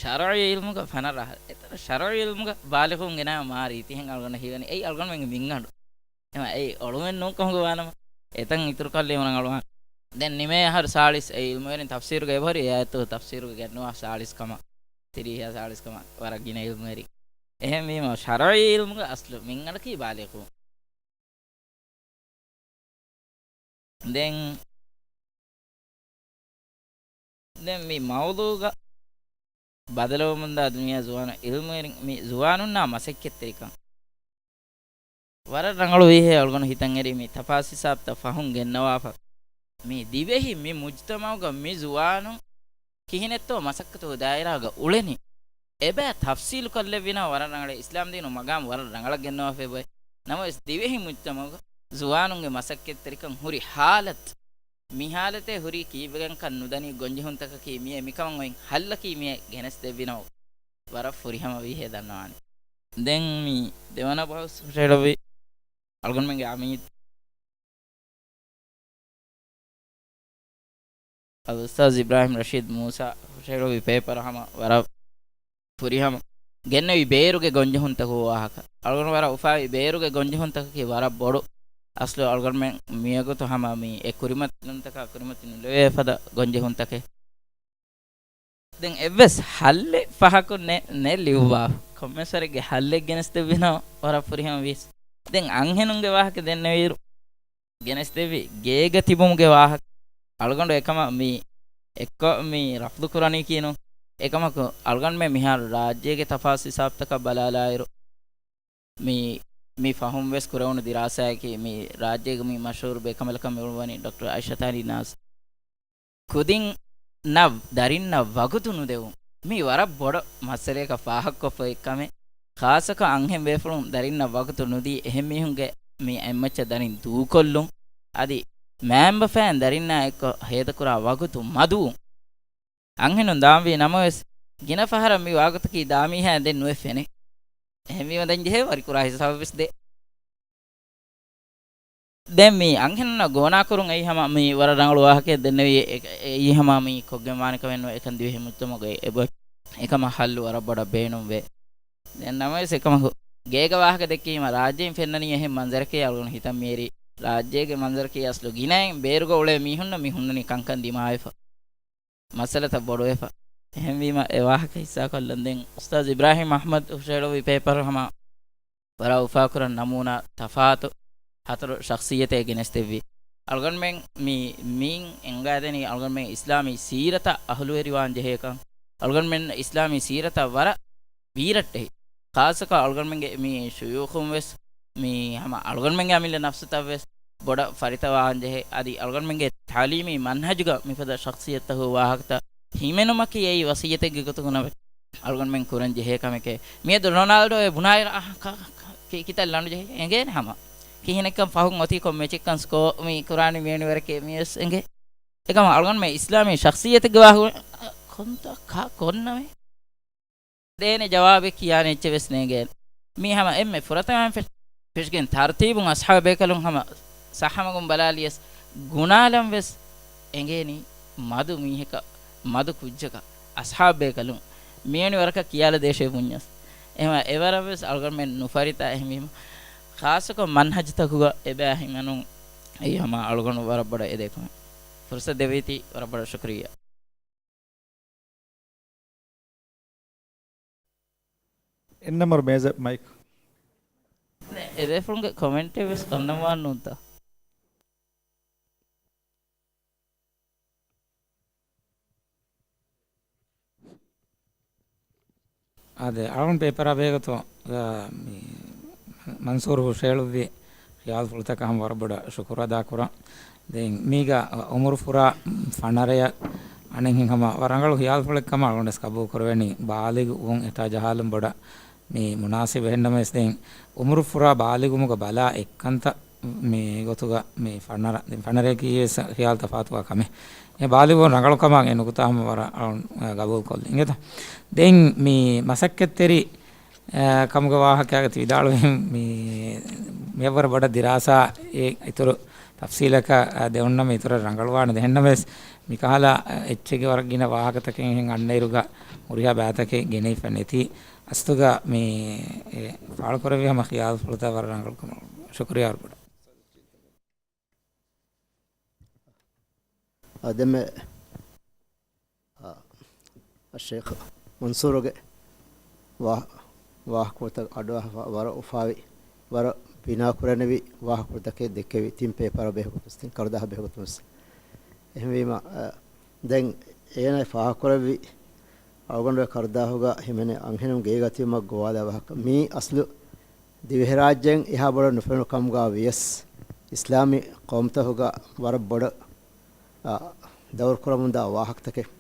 ޝަރުޢީ ޢިލްމުގަ ފަނަރަ އަހަރު. އެތަނަށް ޝަރުޢީ ޢިލްމުގަ ބާލިޣުން ގެނައި މާ ރީތިހެން އަޅުގަނޑަށް ހީވަނީ. އެއީ އަޅުގަނޑުމެންގެ މިންގަނޑު. އެމަ އެއީ އޮޅުމެއް ނޫން ކަމުގަ ވާނަމަ، އެތަން އިތުރުކޮށްލީމަ ރަނގަޅުވާނެ. ދެން ނިމޭ އަހަރު ސާޅީސް އެ ޢިލްމުވެރިން ތަފްސީރުގަ އެބަހުރި އެ އާޔަތު ތަފްސީރުގަ ގެންނުވާ ސާޅީސް ކަމަށް، ތިރީހަ ސާޅީސް ކަމަށް ވަރަށް ގިނަ ޢިލްމުވެރިން. އެހެންވީމަ ޝަރުޢީ ޢިލްމުގަ އަސްލު މިންގަނޑަކީ ބާލިޣު. ދެން، ދެން މި މައުޟޫގަ ބަދަލުވަމުންދާ ދުނިޔެ ޒުވާނު ޢިލްމުވެރިން މި ޒުވާނުންނާ މަސައްކަތްތެރިކަން ވަރަށް ރަނގަޅު ވީހޭ އަޅުގަނޑު ހިތަށް އެރި މި ތަފާސް ހިސާބުތައް ފަހުން ގެންނަވާފަ. މި ދިވެހި މި މުޖްތަމަޢުގަ މި ޒުވާނުން ކިހިނެއްތޯ މަސައްކަތު ދާއިރާގަ އުޅެނީ. އެބައި ތަފްސީލު ކޮށްލެއްވިނަމަ ވަރަށް ރަނގަޅޭ. އިސްލާމް ދީނު މަގާމް ވަރަށް ރަނގަޅަށް ގެންނަވާފައި އެބައޮތް. ނަމަވެސް ދިވެހި މުޖްތަމަޢުގަ ޒުވާނުންގެ މަސައްކަތްތެރިކަން ހުރި ހާލަތު، މި ހާލަތޭ ހުރީ ކީއްވެގެންކަން ނުދަނީ ގޮންޖެހުންތަކަކީ މިއޭ، މިކަމަށް އޮތް ހައްލަކީ މިއޭ ގެނެސްދެއްވިނަމަ ވަރަށް ފުރިހަމަ ވީހޭ ދަންނަވާނެ. ދެން މި ދެވަނަ ބަހުސް ހުށަހެޅުއްވި އަޅުގަނޑުމެންގެ އަމީދު އަލްއުސްތާޛް އިބްރާހިމް ރަޝީދު މޫސާ ހުށަހެޅުއްވި ޕޭޕަރު ހަމަ ވަރަށް ފުރިހަމަ ގެންނެވި ބޭރުގެ ގޮންޖެހުންތަކުގެ ވާހަކަ. އަޅުގަނޑު ވަރަށް އުފާވި ބޭރުގެ ގޮންޖެހުންތަކަކީ ވަރަށް ބޮޑު. އަސްލު އަޅުގަނޑުމެން މިވަގުތު ހަމަ މި އެ ކުރިމަތިލުންތަކާ ކުރިމަތި ނުލެވޭ ފަދަ ގޮންޖެހުންތަކެއް. ދެން އެއްވެސް ހައްލެއް ފަހަކުން ނެ، ނެ ލިޔުއްވާ. ކޮންމެސްވަރެއްގެ ހައްލެއް ގެނެސްދެއްވިނަމަ ވަރަށް ފުރިހަމަ ވީސް. ދެން އަންހެނުންގެ ވާހަކަ ދެންނެވިއިރު، ގެނެސްދެއްވި ގޭގަ ތިބުމުގެ ވާހަކަ. އަޅުގަނޑު އެކަމަށް މި އެއްކޮށް މި ރަފްޟު ކުރަނީކީ ނޫން. އެކަމަކު އަޅުގަނޑުމެން މިހާރު ރާއްޖޭގެ ތަފާސް ހިސާބުތަކަށް ބަލާލާއިރު، މި، މި ފަހުން ވެސް ކުރެވުނު ދިރާސާއަކީ މި ރާއްޖޭގެ މި މަޝްހޫރު ބޭކަނބަލަކަށް މި އުޅުއްވަނީ ޑޮކްޓަރ އައިޝަތާނީ ނާޒް. ކުދިންނަށް ދަރިންނަށް ވަގުތު ނުދެވުން. މީ ވަރަށް ބޮޑަށް މައްސަލަޔަކަށް ފާހަގަކޮށްފައި ކަމެއް. ޚާއްޞަކޮށް އަންހެން ބޭފުޅުން ދަރިންނަށް ވަގުތު ނުދީ، އެހެން މީހުންގެ މި އެއްމައްޗަށް ދަރިން ދޫކޮށްލުން، އަދި މައިންބަފައިން ދަރިންނާ އެއްކޮށް ހޭދަކުރާ ވަގުތު މަދުވުން. އަންހެނުން ދާންވީ ނަމަވެސް، ގިނަ ފަހަރަށް މި ވާގޮތަކީ ދާމީހާއިން ދެން ނުވެ ފެނޭ. އެހެންވީމަ ދެން ޖެހޭ ވަރިކުރާ ހިސާބުވެސް ދޭ. ދެން މި އަންހެނުންނަށް ގޯނާކުރުން އެއީ ހަމަ މި ވަރަށް ރަނގަޅު ވާހަކައެއް ދެންނެވި، އެ، އެއީ ހަމަ މި ކޮށްގެން ވާނެ ކަމެއް ނުވެ، އެކަން ދިވެހި މުޖްތަމަޢުގައި އެބަ، އެކަމަށް ހައްލު ވަރަށް ބޮޑަށް ބޭނުންވޭ. ދެން ނަމަވެސް އެކަމަކު ގޭގަ ވާހަކަ ދެއްކީމަ ރާއްޖެއިން ފެންނަނީ އެހެން މަންޒަރަކީ އަޅުގަނޑު ހިތަށް މިއެރި. ރާއްޖޭގެ މަންޒަރަކީ އަސްލު ގިނައިން ބޭރުގަ އުޅޭ މީހުންނަށް މި ހުންނަނީ ކަންކަން ދިމާވެފަ. މައްސަލަތައް ބޮޑުވެފަ. އެހެންވީމަ އެ ވާހަކަ ހިއްސާކޮށްލަން ދެން އުސްތާޛް އިބްރާހިމް އަޙްމަދު ހުށަހެޅުއްވި ޕޭޕަރު ހަމަ ވަރަށް އުފާކުރަން ނަމޫނާ ތަފާތު ހަތަރު ޝަޚްޞިއްޔަތެއް ގެނެސްދެއްވި. އަޅުގަނޑުމެން މި، މިއިން އެނގާދެނީ އަޅުގަނޑުމެން އިސްލާމީ ސީރަތަށް އަހުލުވެރިވާން ޖެހޭކަން. އަޅުގަނޑުމެން އިސްލާމީ ސީރަތަށް ވަރަށް ވީރައްޓެހި. ޚާއްޞަކޮށް އަޅުގަނޑުމެންގެ މި ޝުޔޫޚުން ވެސް މި ހަމަ އަޅުގަނޑުމެންގެ އަމިއްލަ ނަފްސުތައް ވެސް ބޮޑަށް ފަރިތަވާން ޖެހޭ. އަދި އަޅުގަނޑުމެންގެ ތަޢުލީމީ މަންހަޖުގަ މިފަދަ ޝަޚްޞިއްޔަތުތަކުގެ ވާހަކަތައް ހިމެނުމަކީ އެއީ ވަޞިއްޔަތެއްގެ ގޮތުގަ ނަމަ އަޅުގަނޑުމެން ކުރަން ޖެހޭ ކަމެކޭ. މިއަދު ރޮނާލްޑޯ އެ ބުނާއިރު، އަހަ، ކ-، ކ-، ކި-، ކިތައް ލަނޑު ޖެހޭ އެނގޭނެ ހަމަ. ކިހިނެއްކަން ފަހުން އޮތީ ކޮން މެޗެއްކަން ސްކޯ މި ކުރާނީ މިވެނި ވަރަކޭ މިވެސް އެނގޭ. އެކަމަ އަޅުގަނޑުމެން އިސްލާމީ ޝަޚްޞިއްޔަތެއްގެ ވާހަކަ ކޮންތަ ކ-، ކޮންނަމެ؟ ދޭނެ ޖަވާބެއް ކިޔާނެ އެއްޗެއް ވެސް ނޭނގޭނެ. މީ ހަމަ އެންމެ ފުރަތަމަ ފެ-، ފެށިގެން ތަރުތީބުން އަޞްޙާބު ބޭކަލުން ހަމަ ޞައްޙަމަގުން ބަލާލިޔަސް ގުނާލަން ވެސް އެނގޭނީ މަދު މީހަކަށް، މަދު ކުއްޖަކަށް އަޞްޙާބު ބޭކަލުން މިވެނި ވަރަކަށް ކިޔާލަ ދޭށޭ ބުންޏަސް. އެހެންވެ އެވަރަށް ވެސް އަޅުގަނޑުމެން ނުފަރިތާ އެހެންވީމަ. ޚާއްޞަކޮށް މަންހަޖުތަކުގަ އެބައި ހިމެނުން އެއީ ހަމަ އަޅުގަނޑު ވަރަށް ބޮޑަށް އެދޭ ކަމެއް. ފުރުޞަތު ދެއްވީތީ ވަރަށް ބޮޑަށް ޝުކުރިއްޔާ. އެއް ނަމްބަރު މޭޒަށް މައިކް. އެބޭފުޅުންގެ ކޮމެންޓެއް ވެސް އޮންނަމުން ނޫންތަ؟ އާދެ، އަޅުން ޕޭޕަރާ ބެހޭގޮތުން، އާ، މި މަންސޫރު ހުށަހެޅުއްވި ޚިޔާލުފުޅުތަކަށް ހަމަ ވަރަށް ބޮޑަށް ޝުކުރު އަދާކުރަން. ދެން މީގަ އުމުރު ފުރާ ފަނަރަޔަށް އަނެއްހެން ހަމަ ވަރަށް ރަނގަޅު ޚިޔާލުފުޅެއް ކަމަށް އަޅުގަނޑު ވެސް ގަބޫލު ކުރެވެނީ. ބާލިޣު ވުން އެތާ ޖަހާލުން ބޮޑަށް މި މުނާސިބު. އެހެންނަމަވެސް ދެން އުމުރު ފުރާ ބާލިޣުވުމުގަ ބަލާ އެއްކަންތައް މި ގޮތުގަ މި ފަނަރަ، ދެން ފަނަރައަކީ ވެސް ޚިޔާލު ތަފާތުވާ ކަމެއް. އެ ބާލިޣުވުން ރަނގަޅުކަމަށް އެ ނުކުތާ ހަމަ ވަރަށް އަޅުން ގަބޫލުކޮށްލި އިނގޭތަ؟ ދެން މި މަސައްކަތްތެރި އާ، ކަމުގެ ވާހަކައިގަ ތި ވިދާޅުވީ މި، މިއަށްވުރެ ބޮޑަށް ދިރާސާ އެ އިތުރު ތަފްސީލަކަށް، އާ، ދެވުންނަމަ އިތުރަށް ރަނގަޅުވާނެ. އެހެންނަމަވެސް މިކަހަލަ، އާ، އެއްޗެއްގެ ވަރަށް ގިނަ ވާހަކަތަކެއް އެހެން އަންނައިރުގަ ހުރިހާ ބައިތަކެއް ގެނެވިފަ ނެތި އަސްލުގަ މި، އެ، ފާޅުކުރެއްވި ހަމަ ޚިޔާލުފުޅުތައް ވަރަށް ރަނގަޅު ކަމަށް. ޝުކުރިޔާ ވަރަށް ބޮޑަށް. އާ، ދެންމެ، އާ، އައްޝޭޚް މަންސޫރުގެ ވާ-، ވާހަކަފުޅުތައް އަޑުއަހާ ވަރަށް އުފާވި، ވަރަށް ބިނާކުރަނިވި ވާހަކަފުޅުތަކެއް ދެއްކެވި، ތިން ޕޭޕަރ ބެހޭގޮތުން، ތިން ކަރުދާހަ ބެހޭގޮތުން. އެހެންވީމަ، އާ، ދެން އޭނާ ފާހަގަކުރެއްވި އަޅުގަނޑުގެ ކަރުދާހުގަ ހިމެނޭ އަންހެނުން ގޭގަ ތިބުމަށް ގޮވާލާ ވާހަކަ. މީ އަސްލު ދިވެހިރާއްޖޭން އެހާ ބޮޑަށް ނުފެނުނު ކަމުގަ ވިޔަސް، އިސްލާމީ ޤައުމުތަކުގަ ވަރަށް ބޮޑަށް، އާ، ދައުރު ކުރަމުންދާ ވާހަކަތަކެއް.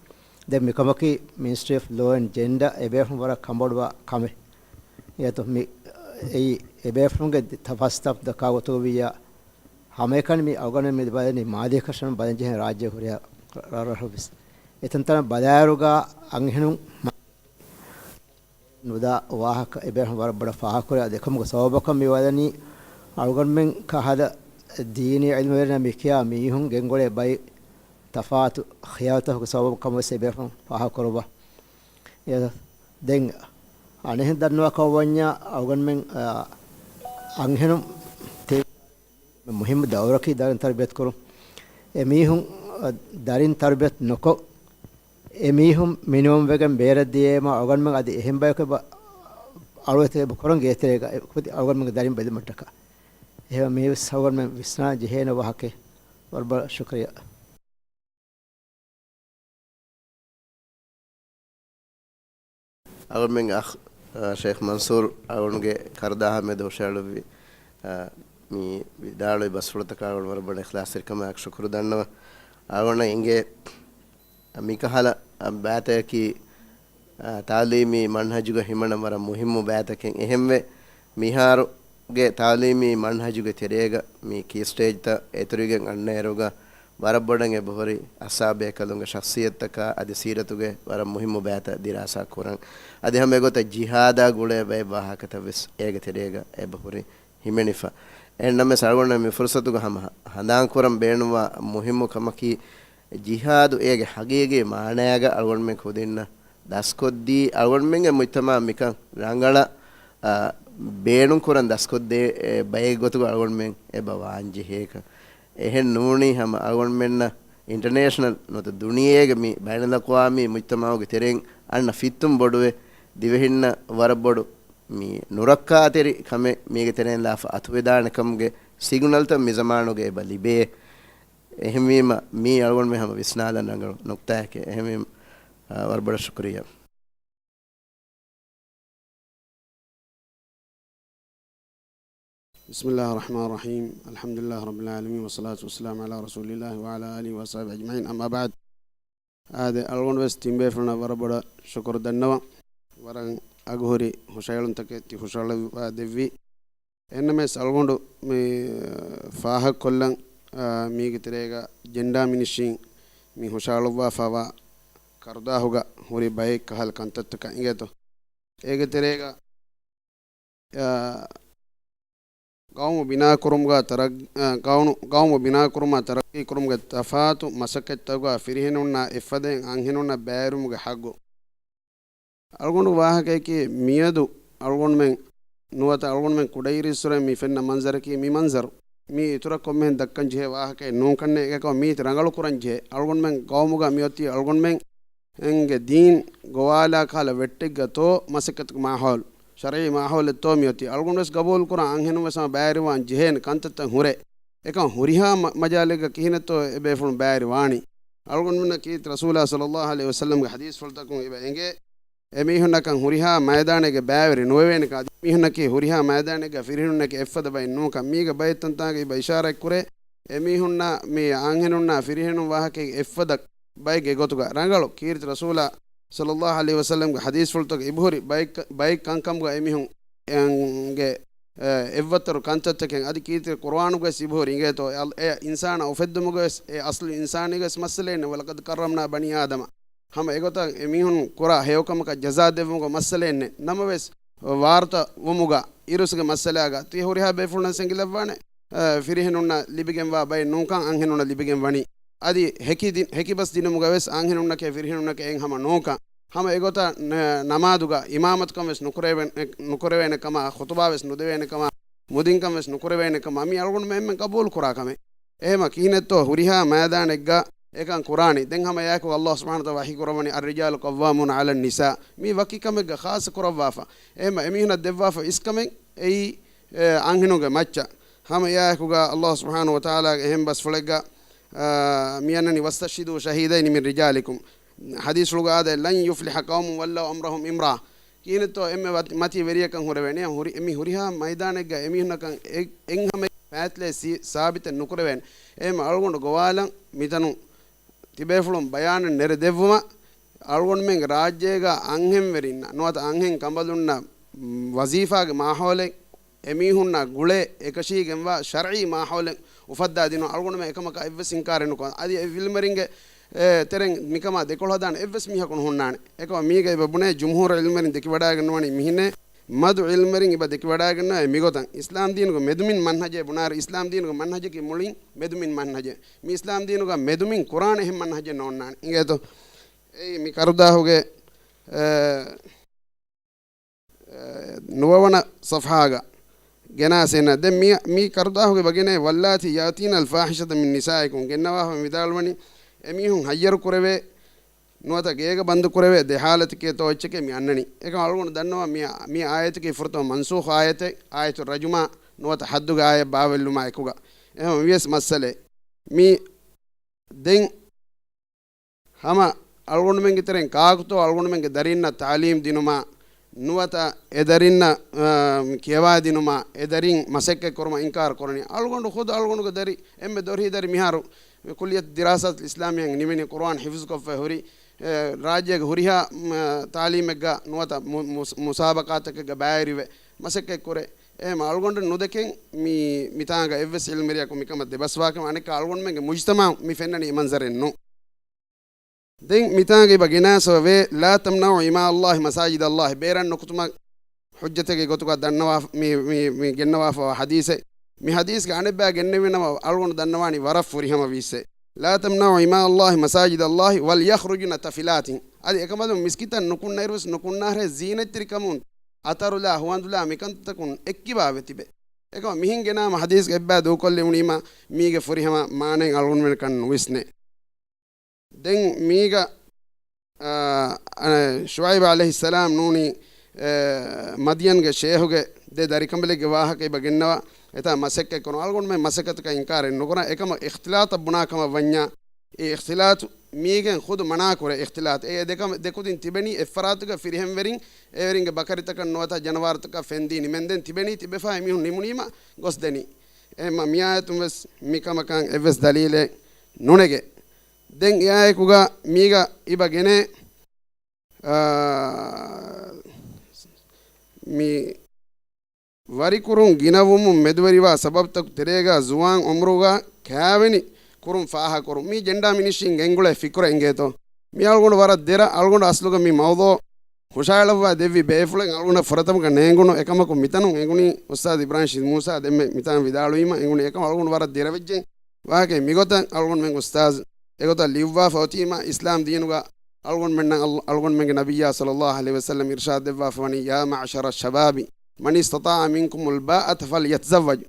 ދެން މިކަމަކީ މިނިސްޓްރީ އޮފް ލޯ އެންޑް ޖެންޑާ އެބޭފުޅުން ވަރަށް ކަނބޮޑުވާ ކަމެއް. އެއަތު މި، އެއީ އެބޭފުޅުންގެ ތަފާސްތައް ދައްކާ ގޮތުގަ ވިއްޔާ، ހަމައެކަނި މި އަޅުގަނޑު މި ބަލަނީ މާލީ ކަށަން ބަލަން ޖެހޭ ރާއްޖެ ހުރިހާ ރަށްރަށް ވެސް. އެތަންތަނަށް ބަލާއިރުގަ އަންހެނުން ނުދާ ވާހަކަ އެބޭފުޅުން ވަރަށް ބޮޑަށް ފާހަގަކުރޭ. އަދި އެކަމުގެ ސަބަބަކަށް މި ވަދަނީ އަޅުގަނޑުމެން ކަހަލަ ދީނީ ޢިލްމުވެރިންނާ މިކިޔާ މީހުން ގެންގުޅޭ ބައި ތަފާތު ޚިޔާލުތަކުގެ ސަބަބަކަށް ވެސް އެބޭފުޅުން ފާހަގަކުރައްވާ. އެ، ދެން އަނެއްހެން ދަންނަވާ ކަމަށް ވަންޏާ އަޅުގަނޑުމެން، އާ، އަންހެނުން ތެ-، މުހިއްމު ދައުރަކީ ދަރިން ތަރުބިޔަތު ކުރުން. އެ މީހުން، އަ، ދަރިން ތަރުބިޔަތު ނުކޮށް، އެ މީހުން މިނިވަންވެގެން ބޭރަށް ދިޔައީމަ އަޅުގަނޑުމެން އަދި އެހެން ބަޔަކު އެބަ އަޅުވެތި އެބަ ކުރަން ގޭތެރޭގަ އެ ކުދި އަޅުގަނޑުމެންގެ ދަރިން ބެލުމަށްޓަކާ. އެހެން މީވެސް އަޅުގަނޑުމެން ވިސްނާ ޖެހޭނެ ވާހަކައެއް. ވަރަށް ބޮޑަށް ޝުކުރިއްޔާ. އަޅުގަނޑުމެންގެ އަޚް، އަ، ޝޭޚް މަންސޫރު އަޅުގަނޑުގެ ކަރުދާހާ މެދު ހުށައެޅުއްވި، އަ، މި ވިދާޅުވި ބަސްފުޅުތަކަށް އަޅުގަނޑު ވަރަށް ބޮޑަށް އިޚްލާޞްތެރިކަމާއެކު ޝުކުރު ދަންނަވަން. އަޅުގަނޑަށް އިނގޭ މިކަހަލަ ބައިތަކަކީ، އަ، ތަޢުލީމީ މަންހަޖުގަ ހިމަނަން ވަރަށް މުހިއްމު ބައިތަކެއް. އެހެންވެ، މިހާރުގެ ތަޢުލީމީ މަންހަޖުގެ ތެރޭގަ މި ކީ ސްޓޭޖްތައް އެތުރިގެން އަންނައިރުގަ ވަރަށް ބޮޑަށް އެބަހުރި އަސްހާބޭކަލުންގެ ޝަޚްޞިއްޔަތުތަކާ އަދި ސީރަތުގެ ވަރަށް މުހިއްމު ބައިތައް ދިރާސާ ކުރަން. އަދި ހަމަ އެގޮތަށް ޖިހާދާ ގުޅޭ ބައެއް ވާހަކަތައް ވެސް އޭގެ ތެރޭގަ އެބަހުރި ހިމެނިފަ. އެހެންނަމަވެސް އަޅުގަނޑަށް މި ފުރުޞަތުގަ ހަމަ ހަނދާންކުރަން ބޭނުންވާ މުހިއްމު ކަމަކީ، ޖިހާދު އޭގެ ހަގީގީ މާނައިގަ އަޅުގަނޑުމެން ކުދިންނަށް ދަސްކޮށްދީ، އަޅުގަނޑުމެންގެ މުޖްތަމަޢަށް މިކަން ރަނގަޅަށް، އާ، ބޭނުންކުރަން ދަސްކޮށްދޭ، އެ، ބައެއް ގޮތުގަ އަޅުގަނޑުމެން އެބަ ވާންޖެހޭކަން. އެހެން ނޫނީ ހަމަ އަޅުގަނޑުމެންނަށް އިންޓަރނޭޝަނަލް ނުވަތަ ދުނިޔޭގެ މި ބައިނަލްއަޤްވާމީ މުޖްތަމަޢުގެ ތެރެއިން އަންނަ ފިއްތުން ބޮޑުވެ، ދިވެހިންނަށް ވަރަށް ބޮޑު މި ނުރައްކާތެރި ކަމެއް މީގެ ތެރެއިން ލާފަ އަތުވެދާނެ ކަމުގެ ސިގްނަލްތައް މި ޒަމާނުގަ އެބަ ލިބޭ. އެހެންވީމަ، މީ އަޅުގަނޑުމެން ހަމަ ވިސްނާލަން ރަނގަޅު ނުކްތާއެކޭ. އެހެންވީމަ، އާ، ވަރަށް ބޮޑަށް ޝުކުރިއްޔާ. بسم الله الرحمن الرحيم. الحمد لله رب العالمين، والصلاة والسلام على رسول الله وعلى آله وصحبه أجمعين. أما بعد. އާދެ، އަޅުގަނޑު ވެސް ތިން ބޭފުޅުންނަށް ވަރަށް ބޮޑަށް ޝުކުރު ދަންނަވަން. ވަރަށް އަގުހުރި ހުށަހެޅުންތަކެއް ތި ހުށަހަޅައްވާ ދެއްވީ. އެހެންނަމަވެސް އަޅުގަނޑު މި ފާހަގަކޮށްލަން، އާ، މީގެ ތެރޭގަ ޖެންޑާ މިނިސްޓްރީން މި ހުށަހަޅުއްވާފައިވާ ކަރުދާހުގަ ހުރި ބައެއް ކަހަލަ ކަންތައްތަކަށް އިނގޭތޯ. އޭގެ ތެރޭގަ، އާ، ގައުމު ބިނާކުރުމުގަ ތަރައް-، އާ، ގައުނު-، ގައުމު ބިނާކުރުމާ ތަރައްޤީކުރުމުގެ ތަފާތު މަސައްކަތްތަކުގަ ފިރިހެނުންނާ އެއްފަދައިން އަންހެނުންނަށް ބައިވެރިވުމުގެ ހައްގު. އަޅުގަނޑު ވާހަކައަކީ މިއަދު އަޅުގަނޑުމެން ނުވަތަ އަޅުގަނޑުމެން ކުޑައިރުއްސުރެ މި ފެންނަ މަންޒަރަކީ މި މަންޒަރު. މީ އިތުރަށް ކޮންމެހެން ދައްކަން ޖެހޭ ވާހަކައެއް ނޫން ކަންނޭނގެ. އެކަމަ މީތި ރަނގަޅު ކުރަން ޖެހޭ. އަޅުގަނޑުމެން ގައުމުގަ މިއޮތީ އަޅުގަނޑުމެން އެނގެ ދީން ގޮވާލާ ކަހަލަ ވެއްޓެއްގަތޯ މަސައްކަތުގެ މާހައުލު، ޝަރުޢީ މާހައުލެއްތޯ މިއޮތީ. އަޅުގަނޑު ވެސް ގަބޫލު ކުރާ އަންހެނުން ވެސް ހަމަ ބައިވެރިވާން ޖެހޭނެ ކަންތައްތައް ހުރޭ. އެކަމަ ހުރިހާ މަ-، މަޖާލެއްގަ ކިހިނެއްތޯ އެބޭފުޅުން ބައިވެރިވާނީ. އަޅުގަނޑުމެންނަށް ކީރިތި ރަސޫލާ ޞައްލައްލާހު ޢަލައިހި ވަސައްލަމްގެ ޙަދީޘްފުޅުތަކުން އެބަ އެނގޭ. އެމީހުންނަކަށް ހުރިހާ މައިދާނެއްގަ ބައިވެރި ނުވެވޭނެކަން. އަދި މީހުންނަކީ ހުރިހާ މައިދާނެއްގަ ފިރިހެނުންނަކީ އެއްފަދަ ބައެއް ނޫންކަން. މީގެ ބައެއް ތަންތާނގަ އެބަ އިޝާރާތް ކުރޭ. އެމީހުންނާ މި އަންހެނުންނާ ފިރިހެނުން ވާހަކައިގެ އެއްފަދަ ބައެއްގެ ގޮތުގަ ރަނގަޅު ކީރިތި ރަސޫލާ ޞައްލައްލާހު ޢަލައިހި ވަސައްލަމްގެ ޙަދީޘްފުޅުތަކަށް އިބުހުރި ބައެއް، ބައެއް ކަންކަމުގަ އެމީހުންގެ އެއްވައްތަރު ކަންތައްތަކެއް އަދި ކީރިތި ޤުރުއާނުގަވެސް އިބުހުރި އިނގޭތޯ، އެ އަލް-، އެ އިންސާނާ އުފެއްދުމުގަވެސް އެ އަސްލު އިންސާނީގަވެސް މައްސަލައެއް ނެތް، وَلَقَدْ كَرَّمْنَا بَنِي آدَمَ. ހަމަ އެގޮތަށް އެމީހުން ކުރާ ހެޔޮކަމަކަށް ޖަޒާ ދެއްވުމުގަ މައްސަލައެއް ނެތް. ނަމަވެސް، ވާރުތަ ވުމުގަ އިރުސުގެ މައްސަލާގަ ތި ހުރިހާ ބޭފުޅުންނަށް އެނގިލައްވާނެ، އަ، ފިރިހެނުންނަށް ލިބިގެންވާ ބައެއް ނޫންކަން އަންހެނުންނަށް ލިބިގެން ވަނީ. އަދި ހެކި ދި-، ހެކިބަސް ދިނުމުގަވެސް އަންހެނުންނަކޭ ފިރިހެނުންނަކޭ އެއް ހަމަ ނޫންކަން. ހަމަ އެގޮތަށް ނަ-، ނަމާދުގަ އިމާމަތުކަން ވެސް ނުކުރެވޭ-، ނުކުރެވޭނެ ކަމާ، ޚުތުބާ ވެސް ނުދެވޭނެ ކަމާ، މުދިންކަން ވެސް ނުކުރެވޭނެ ކަމާ، މީ އަޅުގަނޑުމެން އެންމެން ޤަބޫލު ކުރާ ކަމެއް. އެހެމަ ކިހިނެއްތޯ ހުރިހާ މައިދާނެއްގަ އެކަން ކުރާނީ. ދެން ހަމަ އެއާއެކު ﷲ ސުބްޙާނަހޫ ވަތަޢާލާ ވަޙީ ކުރައްވަނީ، الرجال قوامون على النساء. މީ ވަކި ކަމެއްގަ ޚާއްޞަ ކުރައްވާފަ. އެހެމަ އެމީހުނަށް ދެއްވާފަ އިސްކަމެއް އެއީ، އެ، އަންހެނުންގެ މައްޗަށް. ހަމަ އެއާއެކުގަ ﷲ ސުބްޙާނަހޫ ވަތަޢާލާގެ އެހެން ބަސްފުޅެއްގަ، އާ، މި އަންނަނީ، واستشهدوا شهيدين من رجالكم. ޙަދީޘްފުޅުގަ އާދޭ، لن يفلح قوم ولوا أمرهم امرأة. ކިހިނެއްތޯ އެންމެ ވަތި-، މަތީ ވެރިޔަކަށް ހުރެވޭނެ. ހުރި-، މި ހުރިހާ މައިދާނެއްގަ އެމީހުންނަކަށް އެ-، އެއްހަމަ ފާތިލެއް ސީ-، ސާބިތެއް ނުކުރެވޭނެ. އެހެމަ އަޅުގަނޑު ގޮވާލަން މިތަނުން ތިބޭފުޅުން ބަޔާނެއް ނެރެދެއްވުމަށް، އަޅުގަނޑުމެން ރާއްޖޭގަ އަންހެންވެރިންނަށް ނުވަތަ އަންހެން ކަނބަލުންނަށް ވަޒީފާގެ މާހައުލެއް އެމީހުންނާ ގުޅޭ އެކަށީގެންވާ ޝަރްޢީ މާހައުލެއް އުފައްދާ ދިނުން އަޅުގަނޑުމެން އެކަމަކާ އެއްވެސް އިންކާރެއް ނުކުރަން. އަދި އެ ޢިލްމުވެރިންގެ، އެ، ތެރެއިން މިކަމާ ދެކޮޅު ހަދާނެ އެއްވެސް މީހަކު ނުހުންނާނެ. އެކަމަ މީގަ އެބަ ބުނޭ ޖުމްހޫރު ޢިލްމުވެރިން ދެކިވަޑައިގަންނަވަނީ މިހިނޭ. މަދު ޢިލްމުވެރިން އެބަ ދެކިވަޑައިގަންނަވަނީ މިގޮތަށް. އިސްލާމް ދީނުގެ މެދުމިން މަންހަޖޭ ބުނާއިރު، އިސްލާމް ދީނުގެ މަންހަޖަކީ މުޅިން މެދުމިން މަންހަޖެއް. މި އިސްލާމް ދީނުގަ މެދުމިން ކުރާނެ އެހެން މަންހަޖެއް ނޯންނާނެ. އިނގޭތޯ؟ އެއީ މި ކަރުދާހުގެ، އެ، ނުވަވަނަ ޞަފްޙާގަ ގެނާސޭނަ. ދެން މި، މި ކަރުދާހުގެ ވަގެނޭ، واللاتي يأتين الفاحشة من نسائكم، ގެންނަވާފަ މިދާޅުވަނީ، އެމީހުން ހައްޔަރު ކުރެވޭ، ނުވަތަ ގޭގަ ބަންދު ކުރެވޭ ދެ ޙާލަތެކޭތޯ އެއްޗެކޭ މި އަންނަނީ. އެކަމް އަޅުގަނޑު ދަންނަވާ މި، މި އާޔަތަކީ ފުރަތަމަ މަންސޫޚް އާޔަތެއް، އާޔަތު ރަޖުމާ ނުވަތަ ޙައްދުގެ އާޔަތް ބާވެއްލުމާ އެކުގަ. އެހެން ވިޔަސް މައްސަލައެއް. މި ދެން ހަމަ އަޅުގަނޑުމެންގެ ތެރެއިން ކާކުތޯ އަޅުގަނޑުމެންގެ ދަރީންނަށް ތަޢުލީމް ދިނުމާ ނުވަތަ އެ ދަރިންނަށް، އާ، ކިޔަވާދިނުމާ އެ ދަރިން މަސައްކަތް ކުރުމަށް އިންކާރު ކުރަނީ. އަޅުގަނޑު ޚުދު އަޅުގަނޑުގެ ދަރި އެންމެ ދޮރުހި ދަރި މިހާރު ކުއްލިއްޔަތު ދިރާސާތުލް އިސްލާމިއްޔާއިން ނިމެނީ ޤުރުއާން ޙިފްޒުކޮށްފަ ހުރި، އެ، ރާއްޖޭގެ ހުރިހާ، މަ، ތަޢުލީމެއްގަ ނުވަތަ މު-، މުސް-، މުސާބަޤާތަކެއްގަ ބައިވެރިވެ މަސައްކަތް ކުރޭ. އެހެން އަޅުގަނޑު ނުދެކެން މި، މިތާނގަ އެއްވެސް ޢިލްމުވެރިޔަކު މިކަމަށް ދެބަސްވާކަމަށް އަނެއްކާ އަޅުގަނޑުމެންގެ މުޖްތަމަޢު މި ފެންނަނީ އެ މަންޒަރެއް ނޫން. ދެން މިތާނގަ އިބަ ގެނާސަވަ ވޭ، لا تمنعوا إماء الله مساجد الله، ބޭރަށް ނުކުތުމަށް ޙުއްޖަތެއްގެ ގޮތުގަ ދަންނަވާ، މި، މި، މި ގެންނަވާފަވާ ޙަދީޘެއް. މި ޙަދީޘްގަ އަނެއްބައި ގެންނެވިނަމަ އަޅުގަނޑު ދަންނަވާނީ ވަރަށް ފުރިހަމަ ވީއްސެއް. لا تمنعوا إماء الله مساجد الله وليخرجن تفلات. އަދި އެކަމަލުން މިސްކިތަށް ނުކުންނައިރުވެސް ނުކުންނާހެރޭ ޒީނަތްތެރިކަމުން އަތަރުލާ ހުވަނދުލާ މިކަންތައްތަކުން އެއްކިބާވެ ތިބެ. އެކަމަ މިހިން ގެނާމަ ޙަދީޘްގަ އެއްބައި ދޫކޮށްލެވުނީމަ މީގެ ފުރިހަމަ މާނައެއް އަޅުގަނޑުމެންނަކަށް ނުވިސްނޭ. ދެން މީގަ، އާ، އަ، ޝުޢައިބު ޢަލައިހިއްސަލާމް ނޫނީ، އެ، މަދްޔަންގެ ޝޭހުގެ ދެ ދަރިކަނބަލެއްގެ ވާހަކަ އިބަ ގެންނަވާ، އެތާ މަސައްކަތް ކުރުން އަޅުގަނޑުމެން މަސައްކަތަކަށް އިންކާރެއް ނުކުރާ، އެކަމަ އިޚްތިލާޠަށް ބުނާ ކަމަށް ވަންޏާ، އެ އިޚްތިލާޠު މީގެން ޚުދު މަނާ ކުރޭ އިޚްތިލާޠު. އެ ދެކަމ-، ދެކުދިން ތިބެނީ އެއްފަރާތުގަ ފިރިހެންވެރިން އެވެރިންގެ ބަކަރިތަކަށް ނުވަތަ ޖަނަވާރުތަކަށް ފެންދީ ނިމެންދެން ތިބެނީ ތިބެފަ އެމީހުން ނިމުނީމަ ގޮސްދެނީ. އެހެންމަ މިއާޔަތުން ވެސް މިކަމަކަށް އެއްވެސް ދަލީލެއް ނުނެގެ. ދެން އެއާއެކުގަ މީގަ އިބަ ގެނޭ، އާ، މި ވަރިކުރުން ގިނަވުމުން މެދުވެރިވާ ސަބަބުތަކު ތެރޭގަ ޒުވާން އުމުރުގަ ކާވެނި ކުރުން ފާހަގަކުރުން. މީ ޖެންޑާ މިނިސްޓްރީން ގެންގުޅޭ ފިކުރެއް އިނގޭތޯ. މި އަޅުގަނޑު ވަރަށް ދެރަ، އަޅުގަނޑު އަސްލުގަ މި މައުޟޫޢު ހުށައެޅައްވާ ދެއްވި ބޭފުޅެއް އަޅުގަނޑަށް ފުރަތަމަ ނޭނގުނު. އެކަމަކު މިތަނުން އެނގުނީ އުސްތާޛު އިބްރާހިމް ޝީދު މޫސާ ދެންމެ މިތާން ވިދާޅުވީމަ އެނގުނީ. އެކަމަ އަޅުގަނޑު ވަރަށް ދެރަވެއްޖެ. ވާހަކަ މިގޮތަށް އަޅުގަނޑުމެން އުސްތާޛު އެގޮތަށް ލިޔުއްވާފަ އޮތީމަ، އިސްލާމް ދީނުގަ އަޅުގަނޑުމެންނަށް އަލް-، އަޅުގަނޑުމެންގެ ނަބިއްޔާ ޞައްލައްލާހު ޢަލައިހި ވަސައްލަމް އިރްޝާދް ދެއްވާފަ ވަނީ، يا معشر الشباب من استطاع منكم الباءة فليتزوج.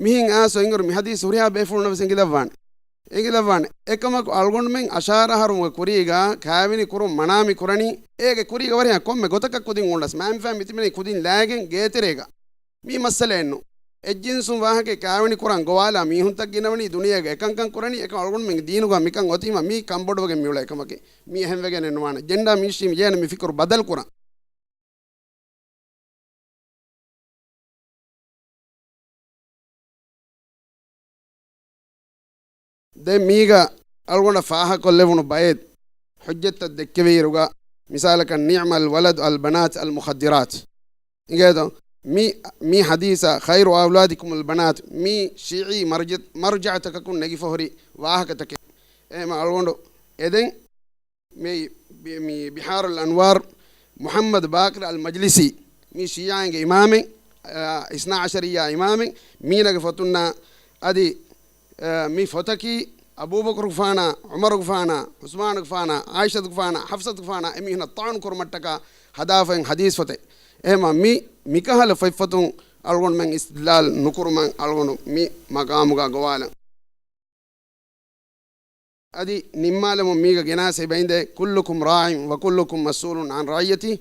މިހިން އާސޯ އިނގުރު މި ޙަދީޘް ހުރިހާ ބޭފުޅުންނަށް ވެސް އެނގިލައްވާނެ. އެނގިލައްވާނެ. އެކަމަކު އަޅުގަނޑުމެން އަށާރަ އަހަރުމުގެ ކުރީގަ ކާވެނި ކުރުން މަނާ މި ކުރަނީ، އޭގެ ކުރީގަ ވަރިހާ ކޮންމެ ގޮތަކަށް ކުދިން އުޅުނަސް މާމިފާ މިތިބެނީ ކުދިން ލާގެން ގޭތެރޭގަ. މީ މައްސަލައެއްނު. އެއްޖިންސުން ވާހަކަ ކާވެނި ކުރަން ގޮވާލާ މީހުންތައް ގިނަވަނީ ދުނިޔޭގަ އެކަންކަން ކުރަނީ. އެކަމަ އަޅުގަނޑުމެންގެ ދީނުގަ މިކަން އޮތީމަ މީ ކަންބޮޑުވެގެން މިއުޅޭ ކަމަކީ. މީ އެހެންވެގެނެއް ނުވާނެ. ޖެންޑާ މިނިސްޓްރީ މި ޖެހޭނެ މި ފިކުރު ބަދަލު ކުރަން. ދެން މީގަ އަޅުގަނޑަށް ފާހަގަކޮށްލެވުނު ބައެއް ޙުއްޖަތްތައް ދެއްކެވިއިރުގަ، މިސާލަކަށް، نعم الولد البنات المخدرات. އިނގޭތޯ؟ މި، މި ޙަދީޘަށް، خير أولادكم البنات، މި ޝީޢީ މަރްޖަ، މަރްޖަޢުތަކަކުން ނެގިފަ ހުރި ވާހަކަތަކެއް. އެހެމަ އަޅުގަނޑު އެދެން މި، މި ބިޙާރުލް އަންވާރު، މުޙައްމަދު ބާޤިރު އަލް މަޖްލިސީ، މި ޝީޢާއިންގެ އިމާމެއް، އަ، އިސްނާ ޢަޝަރިއްޔާ އިމާމެއް، މީނަގެ ފޮތުންނާ އަދި، އަ، މި ފޮތަކީ އަބޫބަކުރުގެފާނާ، ޢުމަރުގެފާނާ، ޢުސްމާނުގެފާނާ، ޢާއިޝަތުގެފާނާ، ޙަފްޞަތުގެފާނާ އެމީހުނަށް ޠަޢުނު ކުރުމަށްޓަކާ ހަދާފައި ޙަދީޘް ފޮތެއް. އެހެމަ މި، މިކަހަލަ ފޮތްފޮތުން އަޅުގަނޑުމެން އިސްތިދްލާލް ނުކުރުމަށް އަޅުގަނޑު މި މަޤާމުގަ ގޮވާލަން. އަދި ނިންމާލަމުން މީގަ ގެނާސެ ބައިންދެ، كلكم راع وكلكم مسؤول عن رعيته.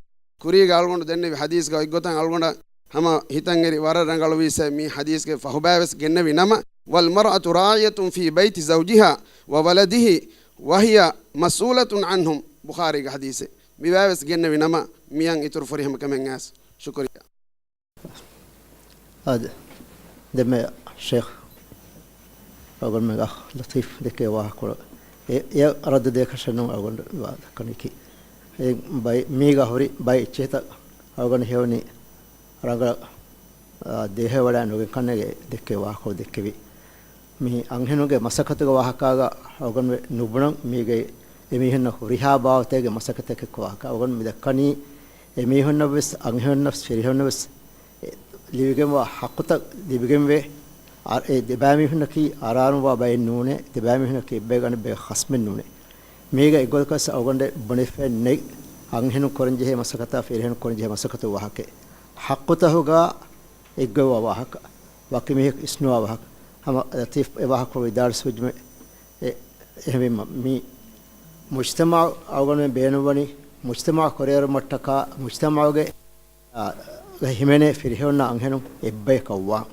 ކުރީގަ އަޅުގަނޑު ދެންނެވި ޙަދީޘްގަ އޮތްގޮތަށް އަޅުގަނޑަށް ހަމަ ހިތަށް އެރި ވަރަށް ރަނގަޅުވީސެ މި ޙަދީޘްގެ ފަހުބައިވެސް ގެންނެވި ނަމަ، والمرأة راعية في بيت زوجها وولده وهي مسؤولة عنهم، ބުޚާރީގެ ޙަދީޘެއް. މިބައިވެސް ގެންނެވި ނަމަ، މިއަށް އިތުރު ފުރިހަމަ ކަމެއް އައިސް. ޝުކުރިއްޔާ. އާދެ، ދެންމެ ޝޭޚް އަޅުގަނޑުމެން އަޚް ލަތީފް ދެއްކޭ ވާހަކަކޮޅު އެ، އެ ރައްދު ދޭކަށެއް ނޫން އަޅުގަނޑު ވާ ދައްކަނީކީ. އެ ބައި، މީގަ ހުރި ބައި އެއްޗިހިތައް އަޅުގަނޑު ހެޔޮނީ ރަނގަޅަށް، އާ، ދޭހަވަޑައި ނުގެން ކަންނޭގެ ދެއްކޭ ވާހަކަކޮޅު ދެއްކެވި. މި އަންހެނުންގެ މަސައްކަތުގެ ވާހަކާގަ އަޅުގަނޑު ނުބުނަން މީގެ އެމީހުންނަށް ހުރިހާ ބާވަތެއްގެ މަސައްކަތެއް ކޮށް ވާހަކަ. އަޅުގަނޑު މި ދައްކަނީ އެމީހުންނަށްވެސް އަންހެނުންނަށް ފިރިހެނުންނަށްވެސް ލިބިގެންވާ ޙައްޤުތައް ލިބިގެންވޭ. އަ، އެ ދެބައިމީހުންނަކީ އަރާރުންވާ ބައެއް ނޫނޭ، ދެބައިމީހުންނަކީ އެއްބައެއްގެ އަނެއްބައެއްގެ ޚަޞްމެއް ނޫނޭ. މީގަ އެއްގޮތަކަސް އަޅުގަނޑެއް ބުނެފައެއް ނެތް، އަންހެނުން ކުރަންޖެހޭ މަސައްކަތާ ފިރިހެނުން ކުރަންޖެހޭ މަސައްކަތު ވާހަކައެއް. ޙައްޤުތަހުގަ އެއްގޮތްވާ ވާހަކަ، ވަކި މީހަކު އިސްނުވާ ވާހަކަ. ހަމަ ލަތީފް އެ ވާހަކަ ވިދާޅުވެސް ވެއްޖެމެ. އެ، އެހެންވީމަ، މި މުޖްތަމަޢު އަޅުގަނޑުމެން ބޭނުންވަނީ، މުޖްތަމަޢު ކުރިއެރުމަށްޓަކާ، މުޖްތަމަޢުގެ، އާ، ހިމެނޭ ފިރިހެނުންނާ އަންހެނުން އެއްބަޔަކަށްވާން.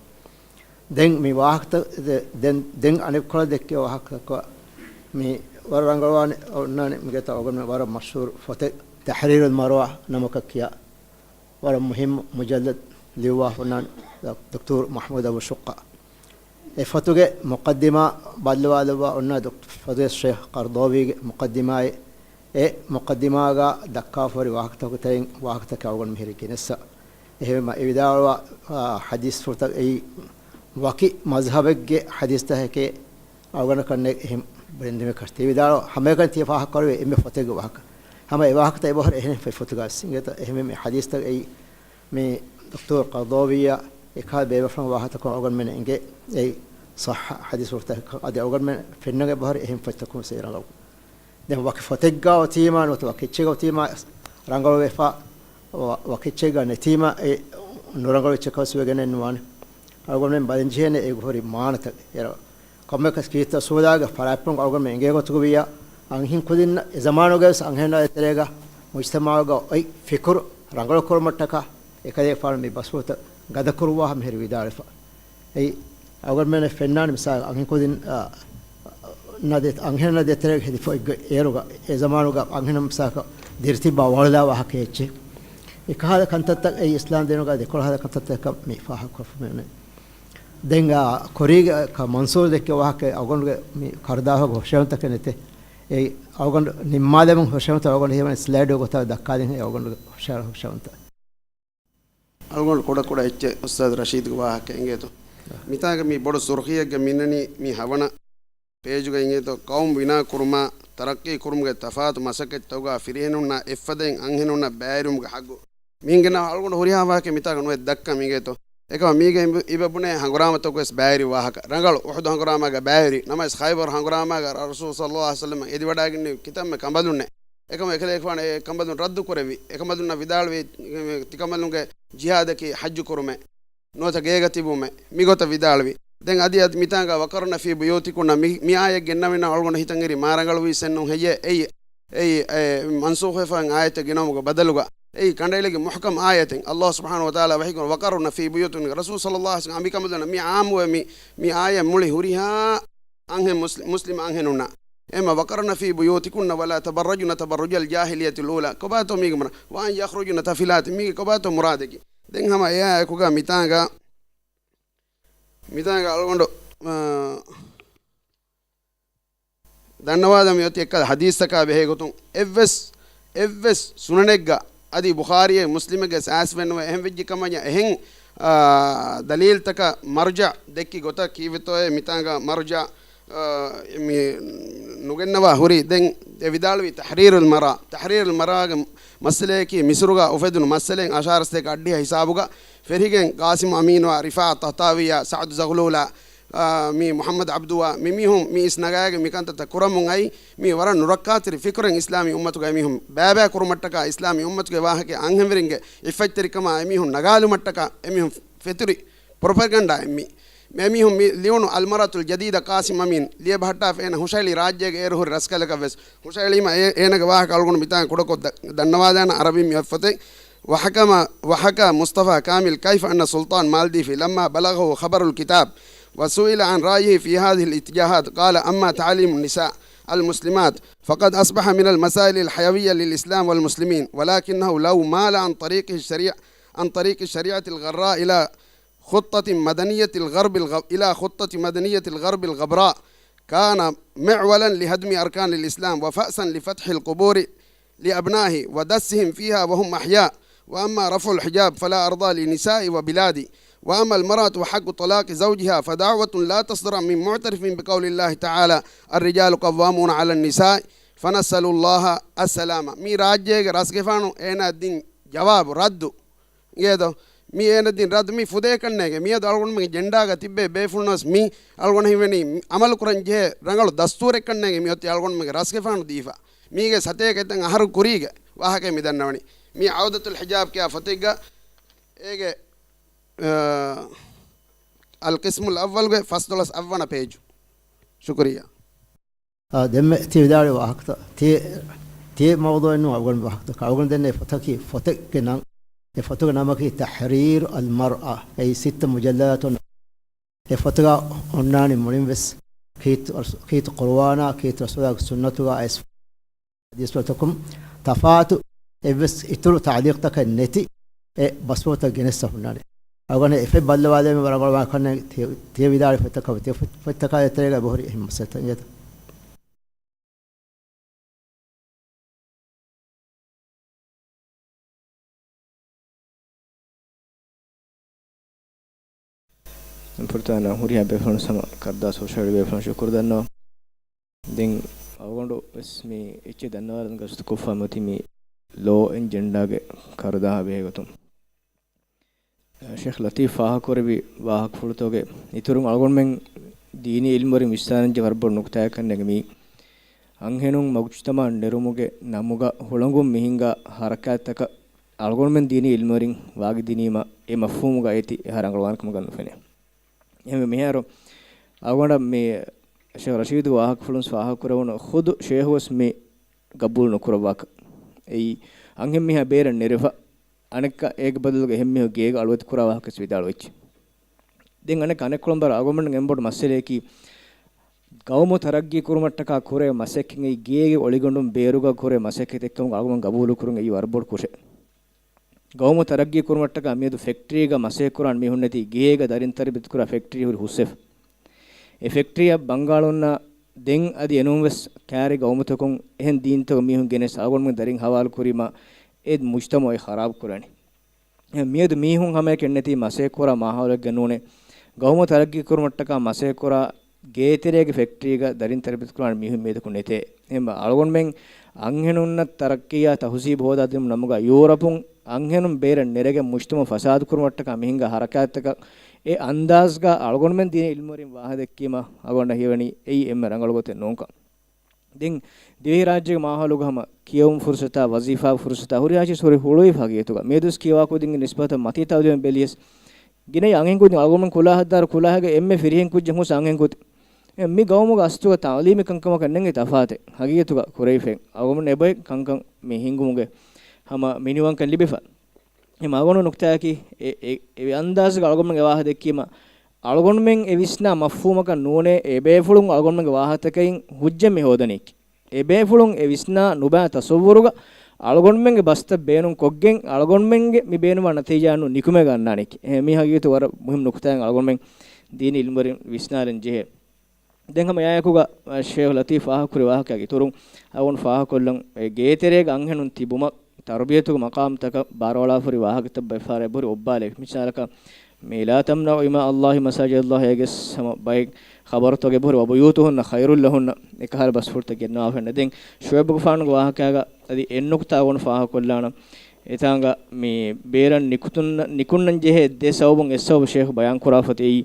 ދެން މި ވާހަކަތައް، ދެ، ދެން، ދެން އަނެއްކޮޅަށް ދެއްކޭ ވާހަކަތަކަށް މި ވަރަށް ރަނގަޅުވާނެ، އޮންނާނެ މިގޭތޯ އަޅުގަނޑުމެން ވަރަށް މަޝްހޫރު ފޮތެއް، ތަޙްރީރުލް މަރުވާ ނަމަކަށް ކިޔާ. ވަރަށް މުހިއްމު މުޖައްލަދު ލިޔުއްވާފަ އޮންނާނެ ދޮ، ދޮކްޓޯރު މަޙްމޫދު އަބޫ ޝުއްޤާ. އެ ފޮތުގެ މުޤައްދިމާ ބައްލަވާލައްވާ އޮންނާނެ ދޮކް، ފަޟީލަތު ޝޭޚް ޤަރްޟާވީގެ މުޤައްދިމާއެއް. އެ މުޤައްދިމާގަ ދައްކާފަހުރި ވާހަކަތަކުގެ ތެރެއިން ވާހަކަތަކެއް އަޅުގަނޑު މިހިރީ ގެނެއްސަ. އެހެންވީމަ އެ ވިދާޅުވާ، އާ، ޙަދީޘްފުޅުތައް އެއީ ވަކި މަޒްހަބެއްގެ ޙަދީޘްތަކެކޭ އަޅުގަނޑަކަށް ނެތް އެހެން ބުނެދިނުމެއް ކަށް ތި ވިދާޅު ހަމައެކަނި ތި ފާހަގަކުރެވޭ އެންމެ ފޮތެއްގެ ވާހަކަ. ހަމަ އެ ވާހަކަތައް އެބަހުރި އެހެން ފޮތްފޮތުގަ ވެސް އިނގޭތަ؟ އެހެންވެ މި ޙަދީޘްތައް އެއީ މި ދޮކްޓޯރު ޤަރްޟާވީއާ އެކާ ބޭބެފުޅުން ވާހަކަތަކުން އަޅުގަނޑުމެން އެނގޭ އެއީ ޞައްޙަ ޙަދީޘްފުޅުތަކަކަށް. އަދި އަޅުގަނޑުމެން ފެންނަން އެބަހުރި އެހެން ފޮތްތަކުން ވެސް ރަނގަޅު. ދެން ވަކި ފޮތެއްގަ އޮތީމާ ނުވަތަ ވަކި އެއްޗެއްގަ އޮތީމާ ރަނގަޅުވެފަ، ވަ، ވަކި އެއްޗެއްގަ ނެތީމާ އެ ނުރަނގަޅު އެއްޗަކަށް ވެސް ވެގެނެއް ނުވާނެ. އަޅުގަނޑުމެން ބަލަންޖެހޭނެ އޭގެ ހުރި މާނަތައް. އޭރު ކޮންމެއަކަސް ކީރިތި ރަސޫލާގެ ފަރާތްޕުޅުން އަޅުގަނޑުމެން އެނގޭ ގޮތުގަ ވިއްޔާ، އަންހެން ކުދިންނަށް އެ ޒަމާނުގަ ވެސް އަންހެނާ އެތެރޭގަ މުޖްތަމަޢުގަ އޮތް ފިކުރު ރަނގަޅު ކުރުމަށްޓަކާ އެކަލޭގެފާނު މި ބަސްފުޅުތައް ގަދަކުރުއްވާފަ މިހިރީ ވިދާޅުވެފަ. އެއީ އަޅުގަނޑުމެން ފެންނާނެ މިސާލަކަށް އަންހެން ކުދިން، އާ، ނަދެ، އަންހެން ނަދެ ތެރޭގަ ހެދިފަ އެއްގޮތް އޭރުގަ އެ ޒަމާނުގަ އަންހެނުން މިސާލަކަށް ދިރިތިއްބާ ވަޅުލާ ވާހަކަ އެއްޗެއް. އެކަހަލަ ކަންތައްތައް އެއީ އިސްލާމް ދީނުގަ ދެކޮޅަހަލަ ކަންތައްތަކަށް މި ފާހަގަކޮށްފަ މިއޮންނަނީ. ދެން އާ، ކުރީގެ ކަ މަންސޫރު ދެއްކި ވާހަކަ އަޅުގަނޑުގެ މި ކަރުދާހުގެ ހުށަހެޅުންތަކެއް ނެތޭ. އެއީ އަޅުގަނޑު ނިންމާލެމުން ހުށަހެޅުންތައް އަޅުގަނޑު ހީވަނީ ސްލައިޑު ގޮތަށް ދައްކާދިން އެ އަޅުގަނޑުގެ ހުށަ، ހުށަހެޅުންތައް. އަޅުގަނޑު ކުޑަ ކުޑަ އެއްޗެއް އުސްތާޛު ރަޝީދުގެ ވާހަކަ އިނގޭތޯ. މިތާގަ މި ބޮޑު ސުރުޚީއެއްގަ މިންނަނީ މި ހަވަނަ ޕޭޖުގަ އިނގޭތޯ، ޤައުމު ވިނާ ކުރުމާ، ތަރައްޤީ ކުރުމުގެ ތަފާތު މަސައްކަތްތަކުގަ ފިރިހެނުންނާ އެއްފަދައިން އަންހެނުންނަށް ބައިވެރިވުމުގެ ޙައްޤު. މިހެން ގެންނަ އަޅުގަނޑު ހުރިހާ ވާހަކައެއް މިތާގަ ނުވެ ދައްކަން އިނގޭތޯ. އެކަމަ މީގަ އިބަ، އިބަ ބުނޭ ހަނގުރާމަތަކު ވެސް ބައިވެރި ވާހަކަ. ރަނގަޅު އުޙުދު ހަނގުރާމާގަ ބައިވެރި. ނަމަވެސް ޚައިބަރު ހަނގުރާމާގަ ރަ، ރަސޫލު ޞައްލައްލާހު ޢަލައިހި ވަސައްލަމަށް އެދިވަޑައިގެންނެވި ކިތަންމެ ކަނބަލުންނެއް. އެކަމަ އެކަލޭގެފާނު އެ ކަނބަލުން ރައްދު ކުރެއްވި. އެކަނބަލުންނަށް ވިދާޅުވީ، ތިކަނބަލުންގެ ޖިހާދަކީ ޙައްޖު ކުރުމޭ. ނުވަތަ ގޭގަ ތިބުމޭ. މިގޮތަށް ވިދާޅުވި. ދެން އަދި، އަދި މިތާނގަ وقرن في بيوتكن މި، މި އާޔަތް ގެންނަވިންނަށް އަޅުގަނޑު ހިތަށް އެރީ މާ ރަނގަޅުވީސް އެއްނު ހެއްޔޭ؟ އެއީ، އެއީ، އެ، މަންސޫޚުވެފަ އޮތް އާޔަތެއް ގެނައުމުގެ ބަދަލުގަ. އެއީ ކަނޑައެޅިގެން މުޙްކަމް އާޔަތެއް. ﷲ ސުބްޙާނަހޫ ވަތަޢާލާ ވަޙީކުރަން، وقرن في بيوتكن. ރަސޫލު ޞައްލައްލާހު ޢަލައިހި ވަސައްލަމް އަނބިކަނބަލުން މި ޢާއްމުވެ މި، މި އާޔަތް މުޅި ހުރިހާ އަންހެން މުސްލި، މުސްލިމް އަންހެނުންނަށް. އެމަ، وقرن في بيوتكن ولا تبرجن تبرج الجاهلية الأولى. ކޮބާތޯ މީގެ މުރާ، وأن يخرجن طفلات، މީގެ ކޮބާތޯ މުރާދަކީ؟ ދެން ހަމަ އެއާ އެކުގަ މިތާނގަ، މިތާނގަ އަޅުގަނޑު، އާ، ދަންނަވާލަން މިއޮތީ އެއްކަލަ ޙަދީޘްތަކާ ބެހޭ ގޮތުން އެއްވެސް އެއްވެސް ސުނަނެއްގަ އަދި ބުޚާރީއެއް މުސްލިމެއްގެ ސާސްވެންނުވެ އެހެން ވެއްޖެ ކަމަށް އެހެން، އާ، ދަލީލްތަކަށް މަރުޖަ ދެއްކި ގޮތަށް ކީއްވެތޯއޭ މިތާނގަ މަރުޖަ، އާ، މި ނުގެންނަވާ ހުރީ. ދެން އެ ވިދާޅުވީ ތަޙްރީރުލް މަރާ. ތަޙްރީރުލް މަރާގެ މައްސަލަޔަކީ މިސުރުގަ އުފެދުނު މައްސަލައެއް އަށާރަ ސަތޭކަ އަށްޑިހަ ހިސާބުގަ ފެށިގެން ޤާސިމު އަމީނުއާ، ރިފާ ތަހްތާވީއާ، ސަޢުދު ޒަޣުލޫލާ، އާ، މި މުޙައްމަދު ޢަބްދުއާ މި މީހުން މި އިސް ނަގާގެން މިކަންތައްތައް ކުރަމުން އައީ، މީ ވަރަށް ނުރައްކާތެރި ފިކުރެއް އިސްލާމީ އުއްމަތުގައި މީހުން ބައިބައި ކުރުމަށްޓަކާ، އިސްލާމީ އުއްމަތުގެ ވާހަކަ އަންހެންވެރިންގެ އިއްފަތްތެރިކަމާ އެމީހުން ނަގާލުމަށްޓަކާ އެމީހުން ފެތުރި ޕްރޮޕެގަންޑާ އެއްމީ. މި އެމީހުން މި ލިޔުނު އަލްމަރާތުލް ޖަދީދަ ޤާސިމް އަމީން ލިޔެބަހައްޓާފަ އޭނަ ހުށަހެޅި ރާއްޖޭގެ އޭރު ހުރި ރަސްކަލަކަށް ވެސް ހުށަހެޅީމަ އޭ-، އޭނަގެ ވާހަކަ އަޅުގަނޑު މިތާނގަ ކުޑަކޮށް ދަ-، ދަންނަވާލާނަ ޢަރަބިން މި އޮތް ފޮތެއް. وحكم، وحكى مصطفى كامل كيف أن سلطان مالديفي لما بلغه خبر الكتاب وسئل عن رأيه في هذه الاتجاهات قال: أما تعليم النساء المسلمات فقد أصبح من المسائل الحيوية للإسلام والمسلمين، ولكنه لو مال عن طريقه الشريع-، عن طريق الشريعة الغراء إلى خطة مدنية الغرب الغ-، إلى خطة مدنية الغرب الغبراء كان معولا لهدم أركان الإسلام وفأسا لفتح القبور لأبنائه ودسهم فيها وهم أحياء، وأما رفع الحجاب فلا أرضى لنسائي وبلادي، وأما المرأة وحق طلاق زوجها فدعوة لا تصدر من معترف بقول الله تعالى: الرجال قوامون على النساء، فنسأل الله السلامة. މި ރާއްޖޭގެ ރަސްގެފާނު އޭނާ ދިން ޖަވާބު ރައްދު އިނގޭތޯ؟ މި އޭނަ ދިން ރައްދު މި ފުދޭކަށްނޭގެ. މިއަދު އަޅުގަނޑުމެންގެ ޖެންޑާގަ ތިއްބޭ ބޭފުޅުންވެސް މި އަޅުގަނޑަށް ހީވަނީ އަމަލުކުރަން ޖެހޭ ރަނގަޅު ދަސްތޫރެއްކަށްނޭގެ. މި އޮތީ އަޅުގަނޑުމެންގެ ރަސްގެފާނު ދީފަ. މީގެ ސަތޭކަ އެތަން އަހަރު ކުރީގެ ވާހަކައެއް މި ދަންނަވަނީ. މި ޢައުދަތުލް ޙިޖާބް ކިޔާ ފޮތެއްގަ އޭގެ، އަ، އަލްޤިސްމުލް އައްވަލްގެ ފަސްދޮޅަސް އަށްވަނަ ޕޭޖު. ޝުކުރިއްޔާ. އާ، ދެންމެ ތި ވިދާޅުވި ވާހަކަތައް ތި، ތި މައުޟޫޢެއް ނޫން އަޅުގަނޑު ވާހަކަތައް. އަޅުގަނޑު ދެންނެވި ފޮތަކީ، ފޮތެއްގެ ނަން، އެ ފޮތުގެ ނަމަކީ ތަޙްރީރު އަލް މަރްއާ. އެއީ ސިއްތަ މުޖައްލަދާތައް. އެ ފޮތުގަ އޮންނާނީ މުޅިން ވެސް ކީރިތި ރަސޫ-، ކީރިތި ޤުރުއާނާ، ކީރިތި ރަސޫލާގެ ސުންނަތުގަ އައިސް ޙަދީޘްފުޅުތަކުން ތަފާތު އެއްވެސް އިތުރު ތަޢުލީޤުތަކެއް ނެތި އެ ބަސްފުޅުތައް ގެނެއްސަ ހުންނާނެ. އަޅުގަނޑު އެފެ ބައްލަވާލެވެން ވަރަށް ރަނގަޅު ވާހަކަ ކަންނޭނގެ ތި-، ތިޔަ ވިދާޅުވި ފޮތްތަކާ، ތި ފޮތް-، ފޮތްތަކާ ދޭތެރޭގަ އެބަހުރި އެހެން މައްސަލަތައް އިނގޭތަ؟ ފުރަތަމަ ހުރިހާ ބޭފުޅުން ހަމަ ކަރުދާސް ހުށަހެޅި ބޭފުޅުން ޝުކުރު ދަންނަވަން. ދެން އަޅުގަނޑު ވެސް މި އެއްޗެއް ދަންނަވާލަން ގަސްތު ކޮށްފަ މިއޮތީ މި ލޯ އެންޑް ޖެންޑާގެ ކަރުދާހާ ބެހޭގޮތުން. ޝޭޚް ލަތީފް ފާހަގަކުރެއްވި ވާހަކަފުޅުތަކުގެ އިތުރުން އަޅުގަނޑުމެން ދީނީ އިލްމުވެރިން ވިސްނާލަންޖެހޭ ވަރަށް ބޮޑު ނުކުތާއެއް ކަންނޭނގެ މީ. އަންހެނުން މަޖުތަމަޢަށް ނެރުމުގެ ނަމުގަ ހުޅަނގުން މިހިނގާ ހަރަކާތްތަކަށް އަޅުގަނޑުމެން ދީނީ އިލްމުވެރިން ވާގިދިނީމަ އެ މަފްހޫމުގަ އޭތި އެހާ ރަނގަޅުވާނެ ކަމަކަށް ނުފެނޭ. އެހެންވެ މިހާރު އަޅުގަނޑަށް މި ޝޭޚް ރަޝީދު ވާހަކަފުޅުން ފާހަގަކުރެވުނު ޚުދު ޝޭޚުވެސް މި ގަބޫލު ނުކުރައްވާކަށް. އެއީ އަންހެން މީހާ ބޭރަށް ނެރެފަ އަނެއްކާ އޭގެ ބަދަލުގަ އެހެންމީހުން ގޭގަ އަޅުވެތި ކުރާ ވާހަކަވެސް ވިދާޅުވެއްޖެ. ދެން އަނެއްކާ އަނެއްކޮޅުން ބާރަށް އަޅުގަނޑުމެން އެންމެ ބޮޑު މައްސަލައަކީ، ގައުމު ތަރައްގީ ކުރުމަށްޓަކާ ކުރޭ މަސައްކަތް އެއީ ގޭގެ އޮޅިގަނޑުން ބޭރުގަ ކުރޭ މަސައްކަތެއްކަމުގަ އަޅުގަނޑު ގަބޫލުކުރުން އެއީ ވަރަށް ބޮޑު ކުށެއް. ގައުމު ތަރައްގީ ކުރުމަށްޓަކާ މިއަދު ފެކްޓްރީގަ މަސައްކަތް ކުރާނެ މީހުން ނެތި ގޭގަ ދަރިން ތަރުބިޔަތު ކުރާ ފެކްޓްރީ ހުރި ހުސްވެފަ. އެ ފެކްޓްރީއަށް ބަންގާޅުންނާ ދެން އަދި އެނޫންވެސް ކާރި ގައުމުތަކުން އެހެން ދީންތަކުގެ މީހުން ގެނެސް އަޅުގަނޑުމެން ދަރިން ހަވާލު ކުރީމަ އެ މުޖްތަމަޢު އެ ޚަރާބު ކުރާނެ. މިއަދު މީހުން ހަމައެކަނި ނެތީ މަސައްކަތް ކުރާ މާހައުލެއްގަ ނޫނޭ. ގައުމު ތަރައްގީ ކުރުމަށްޓަކާ މަސައްކަތް ކުރާ ގޭތެރޭގެ ފެކްޓްރީގަ ދަރިން ތަރުބިޔަތު ކުރާނެ މީހުން މިއަދަކު ނެތޭ. އެހެންވެ އަޅުގަނޑުމެން އަންހެނުންނަށް ތަރައްޤީއާ ތަހުޒީބު ހޯދާދިނުމުގެ ނަމުގަ ޔޫރަޕުން އަންހެނުން ބޭރަށް ނެރެގެން މުޖްތަމަޢު ފަސާދަ ކުރުމަށްޓަކާ މިހިނގާ ހަރަކާތްތަކަށް އެ އަންދާޒުގަ އަޅުގަނޑުމެން ދީނީ އިލްމުވެރިން ވާހަކަ ދެއްކީމަ އަޅުގަނޑަށް ހީވަނީ އެއީ އެންމެ ރަނގަޅު ގޮތެއް ނޫންކަން. ދެން ދިވެހިރާއްޖޭގެ މާހައުލުގަ ހަމަ ކިޔެވުން ފުރުސަތާ، ވަޒީފާ ފުރުސަތާ ހުރިހާ ޗީޒް ހުރި ހުޅުވިފަ ހަގީގަތުގަ. މިއަދުވެސް ކިޔަވާ ކުދިންގެ ނިސްބަތަށް މަތީ ތައުލީމެއް ބެލިޔަސް ގިނައީ އަންހެން ކުދިން. އަޅުގަނޑުމެން ކުލާހަށްދާއިރު ކުލާހެއްގަ އެންމެ ފިރިހެން ކުއްޖެއް ހުސް އަންހެން ކުދިން. އެ، މި ގައުމުގަ އަސްލުގަ ތައުލީމީ ކަންކަމަކަށް ނެތް ތަފާތެއް. ހަގީގަތުގަ ކުރެވިފައި އަޅުގަނޑު އެބައި ކަންކަން މި ހިނގުމުގެ ހަމަ މިނިވަންކަން ލިބިފަ. އެ މަގުނު ނުކްތާއަކީ، އެ، އެ، އެ އަންދާޒުގަ އަޅުގަނޑުމެން އެ ވާހަކަ ދެއްކީމަ، އަޅުގަނޑުމެން އެ ވިސްނާ މަފްހޫމަކަށް ނޫނޭ، އެ ބޭފުޅުން އަޅުގަނޑުމެންގެ ވާހަކަތަކައިން ހުއްޖަ މި ހޯދަނީކީ. އެ ބޭފުޅުން އެ ވިސްނާ ނުބާ ތަސައްވުރުގަ އަޅުގަނޑުމެންގެ ބަސްތައް ބޭނުން ކޮށްގެން، އަޅުގަނޑުމެންގެ މި ބޭނުންވާ ނަތީޖާ ނު ނިކުމޭގަ އަންނާނީކީ. އެ މީ ހަގީގަތު ވަރަށް މުހިއްމު ނުކުތާއެއް އަޅުގަނޑުމެން ދީނީ އިލްމުވެރިން ވިސްނާލަން ޖެހޭ. ދެން ހަމަ އެއާއެކުގަ، އަ، ޝޭހު ލަތީފް ފާހަގަކުރި ވާހަކައިގެ އިތުރުން އަޅުގަނޑު ފާހަގަކޮށްލަން، އެ ގޭތެރޭގަ އަންހެނުން ތިބުމަށް ތަރުބިޔަތުގެ މަޤާމްތަކަށް ބާރުއަޅާފަ ހުރި ވާހަކަތައް ބައެއް ފަހަރަށް އެބަހުރި އޮއްބާލެވި. މިސާލަކަށް މި ލާ ތަމްނަޢު އިމާ އައްލާހި މަސާޖިދައްލާހި އޭގެ ހަމަ ބައެއް ޚަބަރުތަކެއް އެބަހުރި ވަބުޔޫތުހުންނަ ޚައިރުއް ލަހުންނަ އެކަހަލަ ބަސްފުޅުތައް ގެންނަވާފައި އިންނަ. ދެން ޝުޢައިބުގެފާނުގެ ވާހަކައިގަ އަދި އެއް ނުކުތާ އަޅުގަނޑު ފާހަގަކޮށްލާނަން. އެތާނގަ މި ބޭރަށް ނިކުތުން-، ނިކުންނަން ޖެހޭ ދެ ސަބަބުން އެއް ސަބަބު ޝޭޚް ބަޔާންކުރާފަ އޮތީ،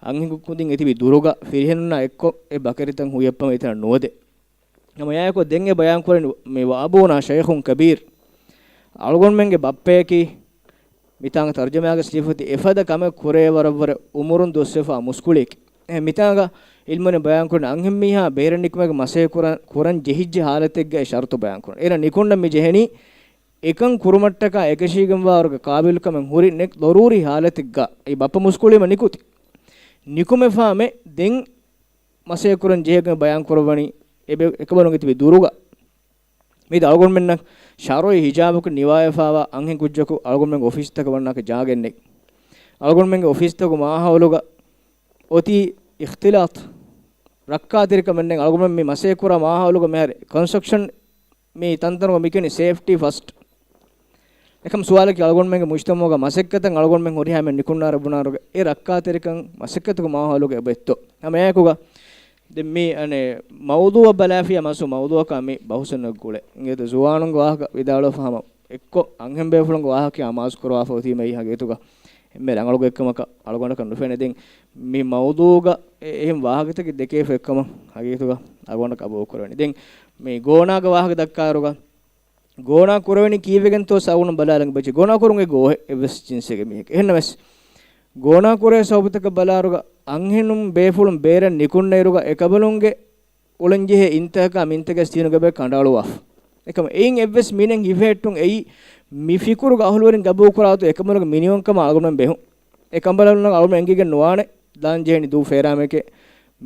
އަންހެންކުދިން އެތިބި ދުރުގަ ފިރިހެނުންނާ އެއްކޮށް އެ ބަކަރިތައް ހުއްޔައްޕަމަ އެތަނަށް ނުވަދެ. ހަމަ އެއާއެކު ދެން އެ ބަޔާންކުރަނީ މި ވައަބޫނާ ޝައިޚުން ކަބީރު. އަޅުގަނޑުމެންގެ ބައްޕަޔަކީ މިތާނގަ ތަރުޖަމާގަ ސިފަތި އެފަދަ ކަމެއް ކުރޭ ވަރަށްވަރެ އުމުރުން ދުވަސްވެފާ މުސްކުޅިއެކެ. އެ މިތާނގަ އިލްމުވެރިން ބަޔާންކުރަނީ އަންހެންމީހާ ބޭރަށް ނިކުމޭގެ މަސައްކަތް ކުރަން، ކުރަން ޖެހިއްޖެ ހާލަތެއްގައި ޝަރުތު ބަޔާންކުރަން. އޭނަ ނިކުންނަން މި ޖެހެނީ އެކަން ކުރުމަށްޓަކާ އެކަށީގެންވާވަރުގެ ޤާބިލުކަމެއް ހުރި ނެތް ޟަރޫރީ ހާލަތެއްގަ އެ ބައްޕަ މުސްކުޅީމަ ނިކުތި. ނިކުމެފާމެ ދެން މަސައްކަތް ކުރަން ޖެހޭކަމަށް ބަޔާން ކުރައްވަނީ އެބެ-، އެކަމަލުން އެތިބި ދުރުގަ. މީތި އަޅުގަނޑުމެންނަށް ޝަރުޢީ ހިޖާބަކުން ނިވާވެފާވާ އަންހެން ކުއްޖަކު އަޅުގަނޑުމެންގެ އޮފީސްތަކަށް ވަންނާކަށް ޖާގައެއް ނެތް. އަޅުގަނޑުމެންގެ އޮފީސްތަކުގެ މާހައުލުގަ އޮތީ އިޚްތިލާޠު، ރައްކާތެރިކަމެއް ނެތް. އަޅުގަނޑުމެން މި މަސައްކަތް ކުރާ މާހައުލުގަ މިހާރު ކޮންސްޓްރަކްޝަން މި ތަންތަނުގަ މިކިޔަނީ ސޭފްޓީ ފަސްޓް. އެކަމް ސުވާލަކީ އަޅުގަނޑުމެންގެ މުޖްތަމަޢުގަ މަސައްކަތަށް އަޅުގަނޑުމެން ހުރިހާ މެން ނިކުންނާރެ ބުނާރުގަ އެ ރައްކާތެރިކަން މަސައްކަތުގެ މާހައުލުގަ އެބައޮތްތޯ؟ ހަމައެއާއެކުގަ ދެން މި އަނެއް މައުޟޫޢަށް ބަލާފިޔާ މަސް މައުޟޫޢަކާ މި ބަހުސެއް ނުގުޅޭ. އިނގޭތޯ ޒުވާނުންގެ ވާހަކަ ވިދާޅުވެފަ ހަމަ އެއްކޮށް އަންހެން ބޭފުޅުންގެ ވާހަކައާ އަމާޒު ކުރަވާފަ އޮތީމަ އެއީ ހަގީގަތުގަ އެންމެ ރަނގަޅު ގޮތްކަމަކަށް އަޅުގަނޑަކަށް ނުފެނޭ. ދެން މި މައުޟޫޢުގަ އެ-، އެހެން ވާހަކަތަކެއް ދެކޭފަ އެއްކަމަށް ހަގީގަތުގަ އަޅުގަނޑަކަށް ގަބޫލު ކުރެވެނީ. ދެން މި ގޯނާގެ ވާހަކަ ދައްކާއިރުގަ ގޯނާ ކުރެވެނީ ކީއްވެގެންތޯ ސަބަބުން ބަލާލަން އެބަޖެހޭ. ގޯނާ ކުރުން އެ ގޯހެއް އެއްވެސް ޖިންސެއްގެ މީހެއް. އެހެންނަމަވެސް، ގޯނާ ކުރޭ ސަބަބުތަކަށް ބަލާއިރުގަ އަންހެނުން ބޭފުޅުން ބޭރަށް ނިކުންނައިރުގަ އެކަމަލުންގެ އުޅެންޖެހޭ އިންތަކާ މިންތަކެއް ސީނުގެ ބައެއް ކަނޑައަޅުވާފަ. އެކަމަ އެއިން އެއްވެސް މިނެއް ހިފެހެއްޓުން އެއީ މި ފިކުރުގަ އަހުލުވެރިން ގަބޫލު ކުރާތޯ އެކަމަލުގެ މިނިވަންކަމާ އަޅުގަނޑުމެން ބެހުން. އެ ކަނބަލަށް އަޅުގަނޑުމެން އެނގިގެން ނުވާނެ ދާން ޖެހެނީ ދޫ ފޭރާމެކޭ.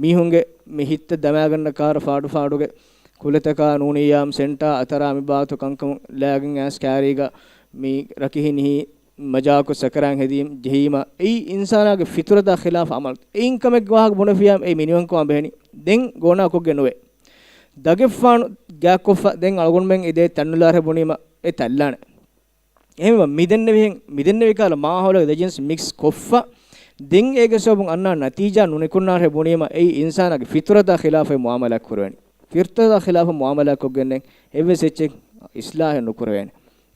މީހުންގެ މި ހިތްތައް ދަމާގަންނަ ކާރު ފާޑު ފާޑުގެ ކުލަތަކާ ނޫނިއްޔާމް ސެންޓާ އަތަރާ މި ބާތު ކަންކަމުން ލާގެން އައިސް ކާރީގަ މި ރަކިހި ނިހި މަޖާކޮށް ސަކަރާތް ހެދީމް ޖެހީމަ، އެއީ އިންސާނާގެ ފިތުރަތާ ޚިލާފަށް އަމަލު. އެއިން ކަމެއްގެ ވާހަކަ ބުނެފިޔާ އެ މިނިވަންކަމާ ބެހެނީ. ދެން ގޯނާ ކޮށްގެން ނުވޭ. ދަގެއްފާނު ގާތްކޮށްފަ ދެން އަޅުގަނޑުމެން އެ ދޭ ތަންނުލާރޭ ބުނީމަ އެ ތައްލާނެ. އެހެންވީމަ މިދެންނެވިހެން، މިދެންނެވި ކަހަލަ މާހައުލެއް ދެ ޖިންސް މިކްސް ކޮށްފަ، ދެން އޭގެ ސަބަބުން އަންނާ ނަތީޖާ ނުނިކުންނާރޭ ބުނީމަ އެއީ އިންސާނާގެ ފިތުރަތާ ޚިލާފަށް މުއާމަލާތް ކުރެވެނީ. ފިތުރަތާ ޚިލާފަށް މުއާމަލާތް ކޮށްގެންނެއް އެއްވެސް އެއްޗެއް އިސްލާހެއް ނުކުރެވޭނެ.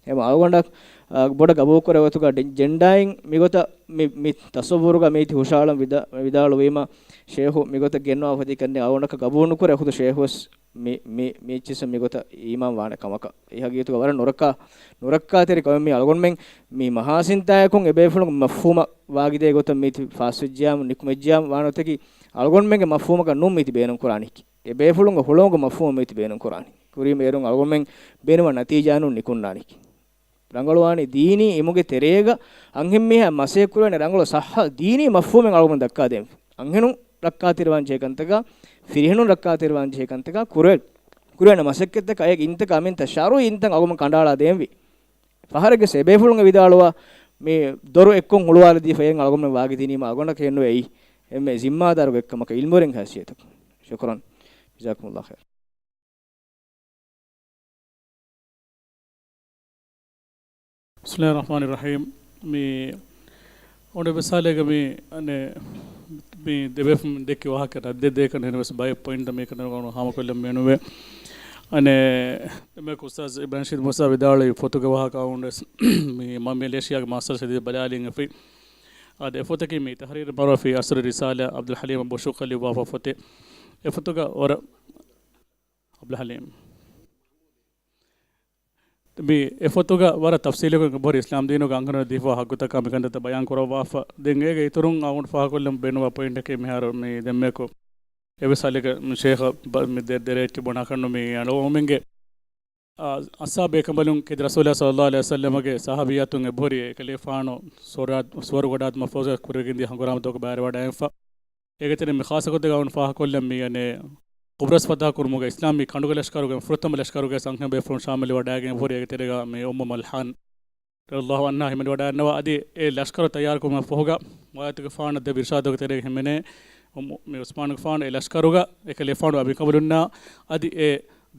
އެމަ އަޅުގަނޑަށް، އާ، ބޮޑަށް ގަބޫލުކުރެވޭ ގޮތުގަ ޑި-، ޖެންޑާއިން މިގޮތަށް މި، މި ތަޞައްވުރުގަ މީތި ހުށައަޅަން ވިދާ-، ވިދާޅުވީމަ، ޝޭޚު މިގޮތަށް ގެންނަވާފަ އޮތީ ކަންނޭނގެ އަޅުގަނޑަކަށް ގަބޫލު ނުކުރޭ ޚުދު ޝޭޚުވެސް މި، މި، މި އެއްޗިއްސަށް މިގޮތަށް އީމާން ވާނެ ކަމަކަށް. އެ ހަގީގަތުގަ ވަރަށް ނުރައްކާ، ނުރައްކާތެރި ކަމެއް މީ. އަޅުގަނޑުމެން މި މަހާ ސިންތާއަކުން އެ ބޭފުޅުން މަފްހޫމަށް ވާގިދޭ ގޮތަށް މީތި ފާސްވެއްޖިޔާމު، ނިކުމެއްޖިޔާމު ވާނެ ގޮތަކީ އަޅުގަނޑުމެންގެ މަފްހޫމަކަށް ނޫން މީތި ބޭނުން ކުރާނީކީ. އެ ބޭފުޅުންގެ ހުޅުވުމުގެ މަފްހޫމަށް މީތި ބޭނުން ކުރާނީ. ކުރީމަ އޭރުން އަޅުގަނޑުމެން ބޭނުންވާ ނަތީޖާ ނޫން ނިކުންނާނީކީ. ރަނގަޅުވާނީ ދީނީ އިމުގެ ތެރޭގަ އަންހެންމީހާ މަސައްކަތް ކުރެވޭނެ ރަނގަޅު ޞައްޙަ ދީނީ މަފްހޫމެއް އަޅުގަނޑު ދައްކާދޭން. އަންހެނުން ރައްކާތެރިވާން ޖެހޭ ކަންތަކާ، ފިރިހެނުން ރައްކާތެރިވާން ޖެހޭ ކަންތަކާ ކުރެ-، ކުރެވޭނެ މަސައްކަތްތަކާ އޭގެ އިންތަކާ މިންތައް ޝަރުޢީ އިންތައް އަޅުގަނޑު ކަނޑައަޅާ ދޭންވީ. ފަހަރެއްގެ އެ ބޭފުޅުން ވިދާޅުވާ މި ދޮރު އެއްކޮށް ހުޅުވާލަދީފަ އޭން އަޅުގަނޑުމެން ވާގިދިނީމަ އަޅުގަނޑަކަށް އެންނުވޭ އެއީ އެންމެ ޒިންމާދާރު ގޮތްކަމަކަށް އިލްމުވެރިންގެ ހައިސިއްޔަތަކުން. ޝުކުރަން. ޖަޒާކުމުﷲ ޚައިރަން. ބިސްމިﷲ އައްރަޙްމާނި އައްރަޙީމް. މި އޮންނަ މިސާލެއްގަ މި، އަނެއް، މި ދެބޭފުޅުން ދެއްކި ވާހަކަ ރައްދެއް ދޭކަށް ނެތް ވެސް ބައެއް ޕޮއިންޓް މިކަން ހާމަކޮށްލަން ބޭނުންވޭ. އަނެއް، ދެންމެ އުސްތާޒް އިބްރާހިމް ރަޝީދު މޫސާ ވިދާޅުވި ފޮތުގެ ވާހަކަ އަޅުގަނޑު ވެސް މި މަ-، މެލޭޝިޔާގެ މާސްޓަރސް ހެދި ބަލާލިން އެފި. އާދެ، އެ ފޮތަކީ މި ތަޙްރީރު މަޢުރޫފީ އަސްރު ރިސާލާ އަބްދުލް ޙަލީމް ބޮޝުކަ ލިޔުއްވާފަ ފޮތެއް. އެ ފޮތުގަ ވަރަށް އަބްދުލް ޙަލީމް. މި އެ ފޮތުގަ ވަރަށް ތަފްސީލުކޮށް އެބަހުރި އިސްލާމް ދީނުގަ އަންހެނުންނަށް ދީފަވާ ހައްގުތަކާ މިކަންތައްތައް ބަޔާން ކުރައްވާފަ. ދެން އޭގެ އިތުރުން އަޅުގަނޑު ފާހަގަކޮށްލަން ބޭނުންވާ ޕޮއިންޓަކީ މިހާރު މި ދެންމެއަކު އެވެސް ހާލެއްގަ މި ޝޭޚަށް ބަ-، މި ދެ-، ދެރައެއް ތިބުނާކަށް ނު މި އަޅުގަނޑުމެންގެ، އާ، އަޞްޙާބު ބޭކަނބަލުން ކެދި ރަސޫލާ ޞައްލައްލާހު ޢަލައިހި ވަސައްލަމަގެ ޞަޙާބިއްޔާތުން އެބަހުރި އެކަލޭފާނު ސުވަރު-، ސުވަރުގެ ވަޑާއި މަފްރޫޒަކަށް ކުރެވިގެންދިޔަ ހަނގުރާމަތަކުގެ ބައިވެރިވަޑައިގެންފަ. އޭގެ ތެރެއިން މި ޚާއްޞަ ގޮތެއްގަ އަޅުގަނޑު ފާހަގަކޮށްލަން މި، އަނެއް، ޤުބްރަސް ފަތަޙަ ކުރުމުގަ އިސްލާމީ ކަނޑުގެ ލަޝްކަރުގެ ފުރަތަމަ ލަޝްކަރުގެ އަންހެން ބޭފުޅުން ޝާމިލް ވަޑައިގެން ހުރި. އޭގެ ތެރޭގަ މި އުއްމު މަލްޙާން ރަޟިޔަﷲ ޢަންހާ ހިމެނިވަޑައިގަންނަވާ. އަދި އެ ލަޝްކަރު ތައްޔާރުކުރުމަށް ފަހުގަ މާތް ފާނަށް ދެ އިރުޝާދުގެ ތެރޭގަ ހިމެނޭ މި ޢުސްމާނުގެފާނު އެ ލަޝްކަރުގަ އެކަލޭފާނު އަމިކަމުލުންނާ އަދި އެ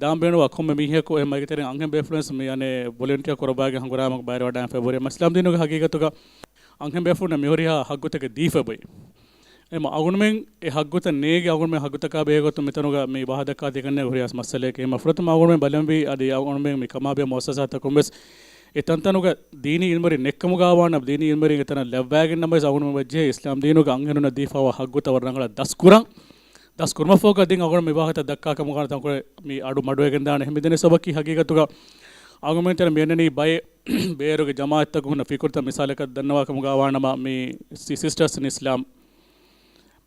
ދާން ބޭނުންވާ ކޮންމެ މީހަކު އެ މައިގެ ތެރެއިން އަންހެން ބޭފުޅުންވެސް މި އަނެއް ވޮލެންޓިއާ ކުރައްވާގެން ހަނގުރާމަ ބައިވެރިވަޑައިގެން ފެށި ހުރި. އެމަ އިސްލާމް ދީނުގެ ހަގީގަތުގަ އަންހެން ބޭފުޅުންނަށް މިހުރިހާ ހައްގުތަކެއް ދީފައި އެމަ އަޅުގަނޑުމެން އެ ހައްގުތައް ނޭގި އަޅުގަނޑުމެން ހައްގުތަކާ ބެހޭގޮތުން މިތަނުގަ މި ވާހަކަ ދައްކާ ދިގަންނޭ ހުރިހާ މައްސަލައެކޭ. އެމަ ފުރަތަމަ އަޅުގަނޑުމެން ބަލަންވީ އަދި އަޅުގަނޑުމެން މި ކަމާބެހޭ މުއައްސަސާތަކުން ވެސް އެ ތަންތަނުގަ ދީނީ އިލްމުވެރިން ނެއްކަމުގަ ވާނަމަ ދީނީ އިލްމުވެރިން އެތަނަށް ލައްވާގެން ނަމަވެސް އަޅުގަނޑުމެން ވެއްޖެ އިސްލާމް ދީނުގަ އަންހެނުންނަށް ދީފައިވާ ހައްގުތައް ވަރަށް ރަނގަޅަށް ދަސްކުރަން. ދަސްކުރުމަށްފަހުގަ ދެން އަޅުގަނޑު މި ވާހަކަތައް ދައްކާ ކަމުގަ ތަންކޮޅެއް މި އަޑު މަޑުވެގެން ދާނެ. އެހެން މިދެންނެވި ސަބަބަކީ ހަގީގަތުގަ އަޅުގަނޑުމެން ތެރެ މިއަންނަނީ ބައެއް ބޭރުގެ ޖަމާއަތްތަކުން ފިކުރުތައް މިސާލަކަށް ދަންނަވާ ކަމުގަ ވާނަމަ މި ސި-، ސިސްޓާސް އިން އިސްލާމް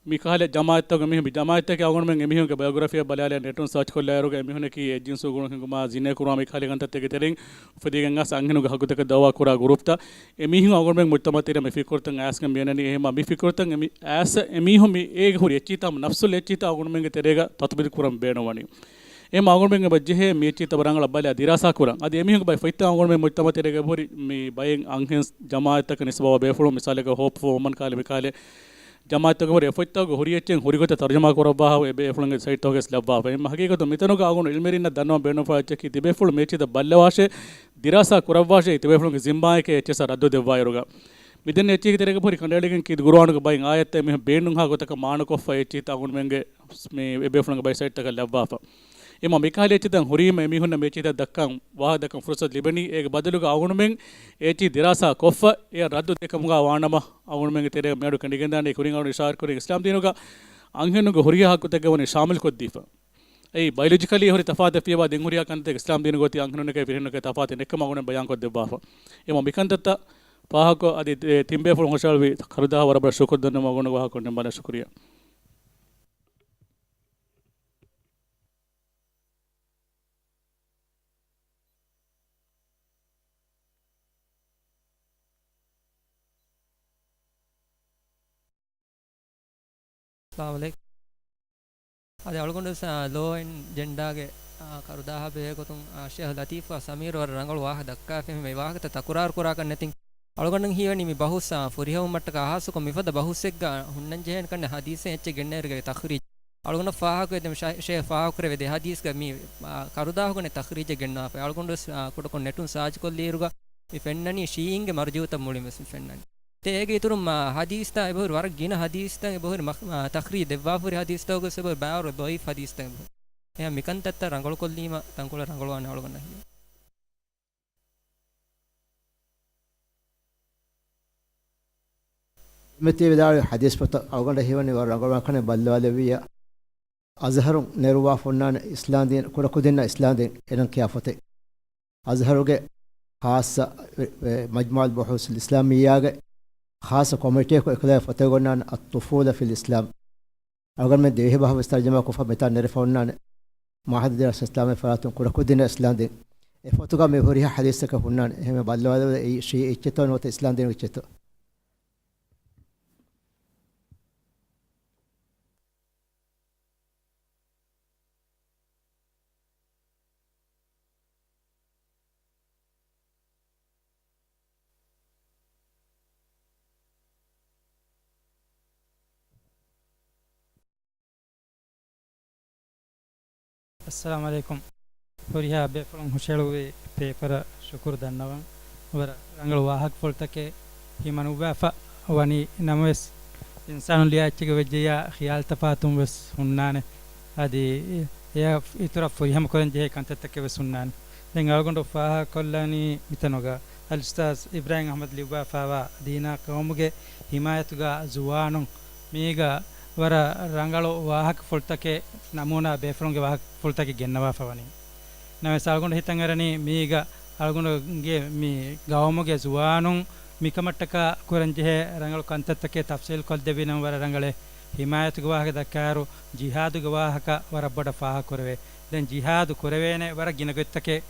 މި ކަހަލަ ޖަމާއަތްތަކުގެ މީހުން، މި ޖަމާއަތްތަކެއް އަޅުގަނޑުމެން އެމީހުންގެ ބަޔޮގްރަފީއަށް ބަލާލާ ނެޓުން ސާޗް ކޮށްލާއިރުގަ އެމީހުންނަކީ އެއްޖިންސު ގުޅުން ހިނގުމާ، ޒިނޭ ކުރުމާ މި ކަހަލަ ކަންތައްތަކެއްގެ ތެރެއިން އުފެދިގެން އައިސް އަންހެނުންގެ ހައްގުތަކަށް ދައުވާ ކުރާ ގުރޫޕްތައް އެމީހުން އަޅުގަނޑުމެން މުޖްތަމަޢު ތެރެއަށް މި ފިކުރުތައް އައިސްގެން މިއަންނަނީ. އެހެންމަ މި ފިކުރުތައް އެމީ-، އައިސް އެމީހުން މި އޭގެ ހުރި އެއްޗިހިތާ ނަފްސުލް އެއްޗިހިތާ އަޅުގަނޑުމެންގެ ތެރޭގަ ތަތުބީޤު ކުރަން ބޭނުންވަނީ. އެހެންމަ އަޅުގަނޑުމެން އެބަ ޖެހޭ މި އެއްޗިހިތައް ރަނގަޅަށް ބަލާ ދިރާސާ ކުރަން. އަދި އެމީހުންގެ ބައި ފޮތްތައް އަޅުގަނޑުމެން މުޖްތަމަޢު ތެރޭގަ ހުރި މި ބައެއް އަންހެން ޖަމާއަތްތަކަށް ނިސްބަވާ ބޭފުޅުން މިސާލަކަށް ހޯޕް ފޯ އުމަން ކަހަލަ މި ކަހަލަ ޖަމާއަތްތަކުގެ ހުރި އެ ފޮތްތަކުގެ ހުރި އެއްޗެއް ހުރި ގޮތަށް ތަރުޖަމާ ކުރައްވާފަ އެ ބޭފުޅުންގެ ސައިޓްތަކުގައި ވެސް ލައްވާފަ. އެހެންމަ ހަގީގަތުން މިތަނުގަ އަޅުގަނޑު އިލްމުވެރިންނަށް ދަންނަވަން ބޭނުންފާ އެއްޗަކީ ތިބޭފުޅުން މި އެއްޗިހިތައް ބައްލަވާށޭ، ދިރާސާ ކުރައްވާށޭ، ތިބޭފުޅުންގެ ޒިންމާއެކޭ އެއްޗިހިތައް ރައްދު ދެއްވާއިރުގަ. މިދެންނެވި އެއްޗިހި ތެރޭގަ ހުރި ކަނޑައެޅިގެން ކީރިތި ގުރުއާނުގެ ބައިން އާޔަތްތައް އެމީހުން ބޭނުންހާ ގޮތަކަށް މާނަކޮށްފަ އެ އެއްޗިހިތައް އަޅުގަނޑުމެންގެ މި އެބޭފުޅުންގެ ބައި ސައިޓްތަކަށް ލައްވާފަ. އެމަ މިކަހަލަ އެއްޗިތައް ހުރީމަ އެމީހުންނަށް މި އެއްޗިތައް ދައްކަން ވާހަކަ ދައްކަން ފުރުސަތު ލިބެނީ. އޭގެ ބަދަލުގަ އަޅުގަނޑުމެން އެ އެއްޗި ދިރާސާ ކޮށްފަ އެއަށް ރައްދު ދޭ ކަމުގަ ވާނަމަ އަޅުގަނޑުމެންގެ ތެރޭ މިއަޑު ކެނޑިގެންދާނެ. ކުރިން އަޅުގަނޑު އިޝާރަތް ކުރިން އިސްލާމް ދީނުގަ އަންހެނުންގެ ހުރިހާ ހައްގުތަކެއް ވަނީ ޝާމިލް ކޮށްދީފަ. އެއީ ބަޔޮލޮޖިކަލީ ހުރި ތަފާތެއް ފިޔަވާ ދެން ހުރިހާ ކަންތައްތައް އިސްލާމް ދީނުގަ އޮތީ އަންހެނުންނަކަށް ފިރިހެނުންނަކަށް ތަފާތެއް ނެއްކަމަށް އަޅުގަނޑު ބަޔާންކޮށްދެއްވާފަ. އެމަ މިކަންތައްތައް ފާހަގަކޮށް އަދި ތި-، ތިން ބޭފުޅުން ހުށަހެޅުއްވި ކަރުދާހަށް ވަރަށް ބޮޑަށް ޝުކުރު ދަންނަވަމުން އަޅުގަނޑު ވާހަކަ ކޮށްދެން ބަލާ. ޝުކުރިއްޔާ. އައްސަލާމު ޢަލައިކުމް. އަދި އަޅުގަނޑު ވެސް، އާ، ލޯ އެންޑް ޖެންޑާގެ، އާ، ކަރުދާހާ ބެހޭ ގޮތުން، އާ، ޝޭހް ލަތީފް ސަމީރު ވަރަށް ރަނގަޅު ވާހަކަ ދައްކާފަ އެހެން މި ވާހަކަތައް ތަކުރާރު ކުރާކަށް ނެތިން. އަޅުގަނޑަށް ހީވަނީ މި ބަހުސް، އާ، ފުރިހަމަވުމަށްޓަކާ ހާއްސަކޮށް މިފަދަ ބަހުސްއެއްގަ ހުންނަންޖެހޭނެ ކަންނެ ޙަދީޘެއް އެއްޗެއް ގެންނައިރުގަ ތަޚްރީޖް. އަޅުގަނޑަށް ފާހަގަވޭ ދެން ޝަ-، ޝޭހް ފާހަގަކުރެވޭ ދެ ޙަދީޘްގަ މި، އާ، ކަރުދާހުގަނެ ތަޚްރީޖެއް ގެންނަވާފަ. އަޅުގަނޑު ވެސް، އާ، ކުޑަކޮށް ނެޓުން ސާޗް ކޮށްލިއިރުގަ މި ފެންނަނީ ޝީޢީންގެ މަރުޖޫޢުތައް މުޅިން ވެސް މި ފެންނަނީ. އޭގެ އިތުރުން މާ ޙަދީޘްތައް އެބަހުރި ވަރަށް ގިނަ ޙަދީޘްތައް އެބަހުރި މަ-، މާ ތަޚްރީޖް ދެއްވާފަ ހުރި ޙަދީޘްތަކުގަ އެބަހުރި ބާރު ޟަޢީފް ޙަދީޘްތައް އެބަހުރި. އެހެން މިކަންތައްތައް ރަނގަޅު ކޮށްލީމަ ތަންކޮޅެއް ރަނގަޅުވާނެ އަޅުގަނޑަށް ހީވޭ. މިތީ ވިދާޅުވި ޙަދީޘް ފޮތަށް އަޅުގަނޑަށް ހީވަނީ ވަރަށް ރަނގަޅުވާ ކަނެއް ބައްލަވާލެއްވިއްޔާ. އަޒްހަރުން ނެރުވާފަ ހުންނާނެ އިސްލާމްދީން ކުޑަކުދިންނަށް އިސްލާމްދީން އެނަން ކިޔާ ފޮތެއް. އަޒްހަރުގެ ޚާއްޞަ ވެ-، ވެ-، މަޖްމަޢުލް ބުޙޫޘުލް އިސްލާމިއްޔާގެ ޚާއްޞަ ކޮމިޓީއަކު އެކުލެވޭ ފޮތެއް އޮންނާނެ އައްޠުފޫލަ ފިލް އިސްލާމް. އަޅުގަނޑުމެން ދިވެހި ބަހަށް ވެސް ތަރްޖަމާ ކޮށްފަ މިތާ ނެރެފަ އޮންނާނެ. މަޢުހަދު ދިރާސާތް އިސްލާމީ ފަރާތުން ކުޑަކުދިންނަށް އިސްލާމްދީން. އެ ފޮތުގަ މި ހުރިހާ ޙަދީޘްތަކެއް ހުންނާނެ. އެހެންވެ ބައްލަވާލެވޭ އެއީ ޝީޢީ އެއްޗެއްތޯ ނުވަތަ އިސްލާމްދީނުގެ އެއްޗެއްތޯ. އައްސަލާމު ޢަލައިކުމް. ހުރިހާ ބޭފުޅުން ހުށަހެޅުއްވި ޕޭޕަރަށް ޝުކުރު ދަންނަވަން. ވަރަށް ރަނގަޅު ވާހަކަފުޅުތަކެއް ހިމަނުއްވާފަ ވަނީ ނަމަވެސް، އިންސާނުން ލިޔާ އެއްޗެއްގަ ވެއްޖެޔާ ޚިޔާލު ތަފާތުން ވެސް ހުންނާނެ. އަދި އެ-، އެއަށް އިތުރަށް ފުރިހަމަ ކުރަން ޖެހޭ ކަންތައްތަކެއް ވެސް ހުންނާނެ. ދެން އަޅުގަނޑު ފާހަގަކޮށްލަނީ މިތަނުގަ އަލްއުސްތާޛް އިބްރާހިމް އަޙްމަދު ލިޔުއްވާފައިވާ ދީނާ ޤައުމުގެ ޙިމާޔަތުގަ ޒުވާނުން މީގަ ވަރަށް ރަނގަޅު ވާހަކަފުޅުތަކެއް، ނަމޫނާ ބޭފުޅުންގެ ވާހަކަފުޅުތަކެއް ގެންނަވާފަ ވަނީ. ނަމަވެސް އަޅުގަނޑު ހިތަށް އަރަނީ މީގަ އަޅުގަނޑުގެ މި ގައުމުގެ ޒުވާނުން މިކަމަށްޓަކާ ކުރަންޖެހޭ ރަނގަޅު ކަންތައްތަކެއް ތަފްސީލް ކޮށްދެއްވިނަމަ ވަރަށް ރަނގަޅޭ. ޙިމާޔަތުގެ ވާހަކަ ދައްކާއިރު ޖިހާދުގެ ވާހަކަ ވަރަށް ބޮޑަށް ފާހަގަކުރެވޭ. ދެން ޖިހާދު ކުރެވޭނެ ވަރަށް ގިނަ ގޮތްތަކެއް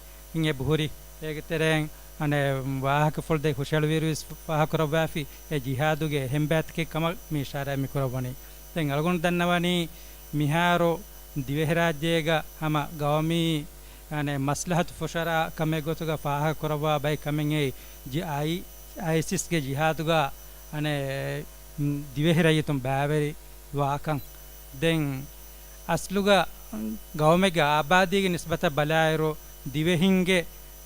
އެބަހުރި. އޭގެ ތެރެއިން އަނެއް ވާހަކަފުޅު ދެ ހުށަހެޅުވިއިރުވެސް ފާހަގަކުރައްވާފި އެ ޖިހާދުގެ އެހެން ބައިތަކެއް ކަމަށް މި އިޝާރާތް މި ކުރައްވަނީ. ދެން އަޅުގަނޑު ދަންނަވަނީ މިހާރު ދިވެހިރާއްޖޭގަ ހަމަ ގައުމީ އަނެއް މަސްލަހަތު ފުށަރާ ކަމެއް ގޮތުގަ ފާހަގަކުރައްވާ ބައެއް ކަމެއް އެއީ ޖި-، އައި-، އައިސިސްގެ ޖިހާދުގަ އަނެއް ދިވެހި ރައްޔިތުން ބައިވެރި ވާކަން. ދެން އަސްލުގަ ގައުމެއްގެ އާބާދީގެ ނިސްބަތަށް ބަލާއިރު، ދިވެހިންގެ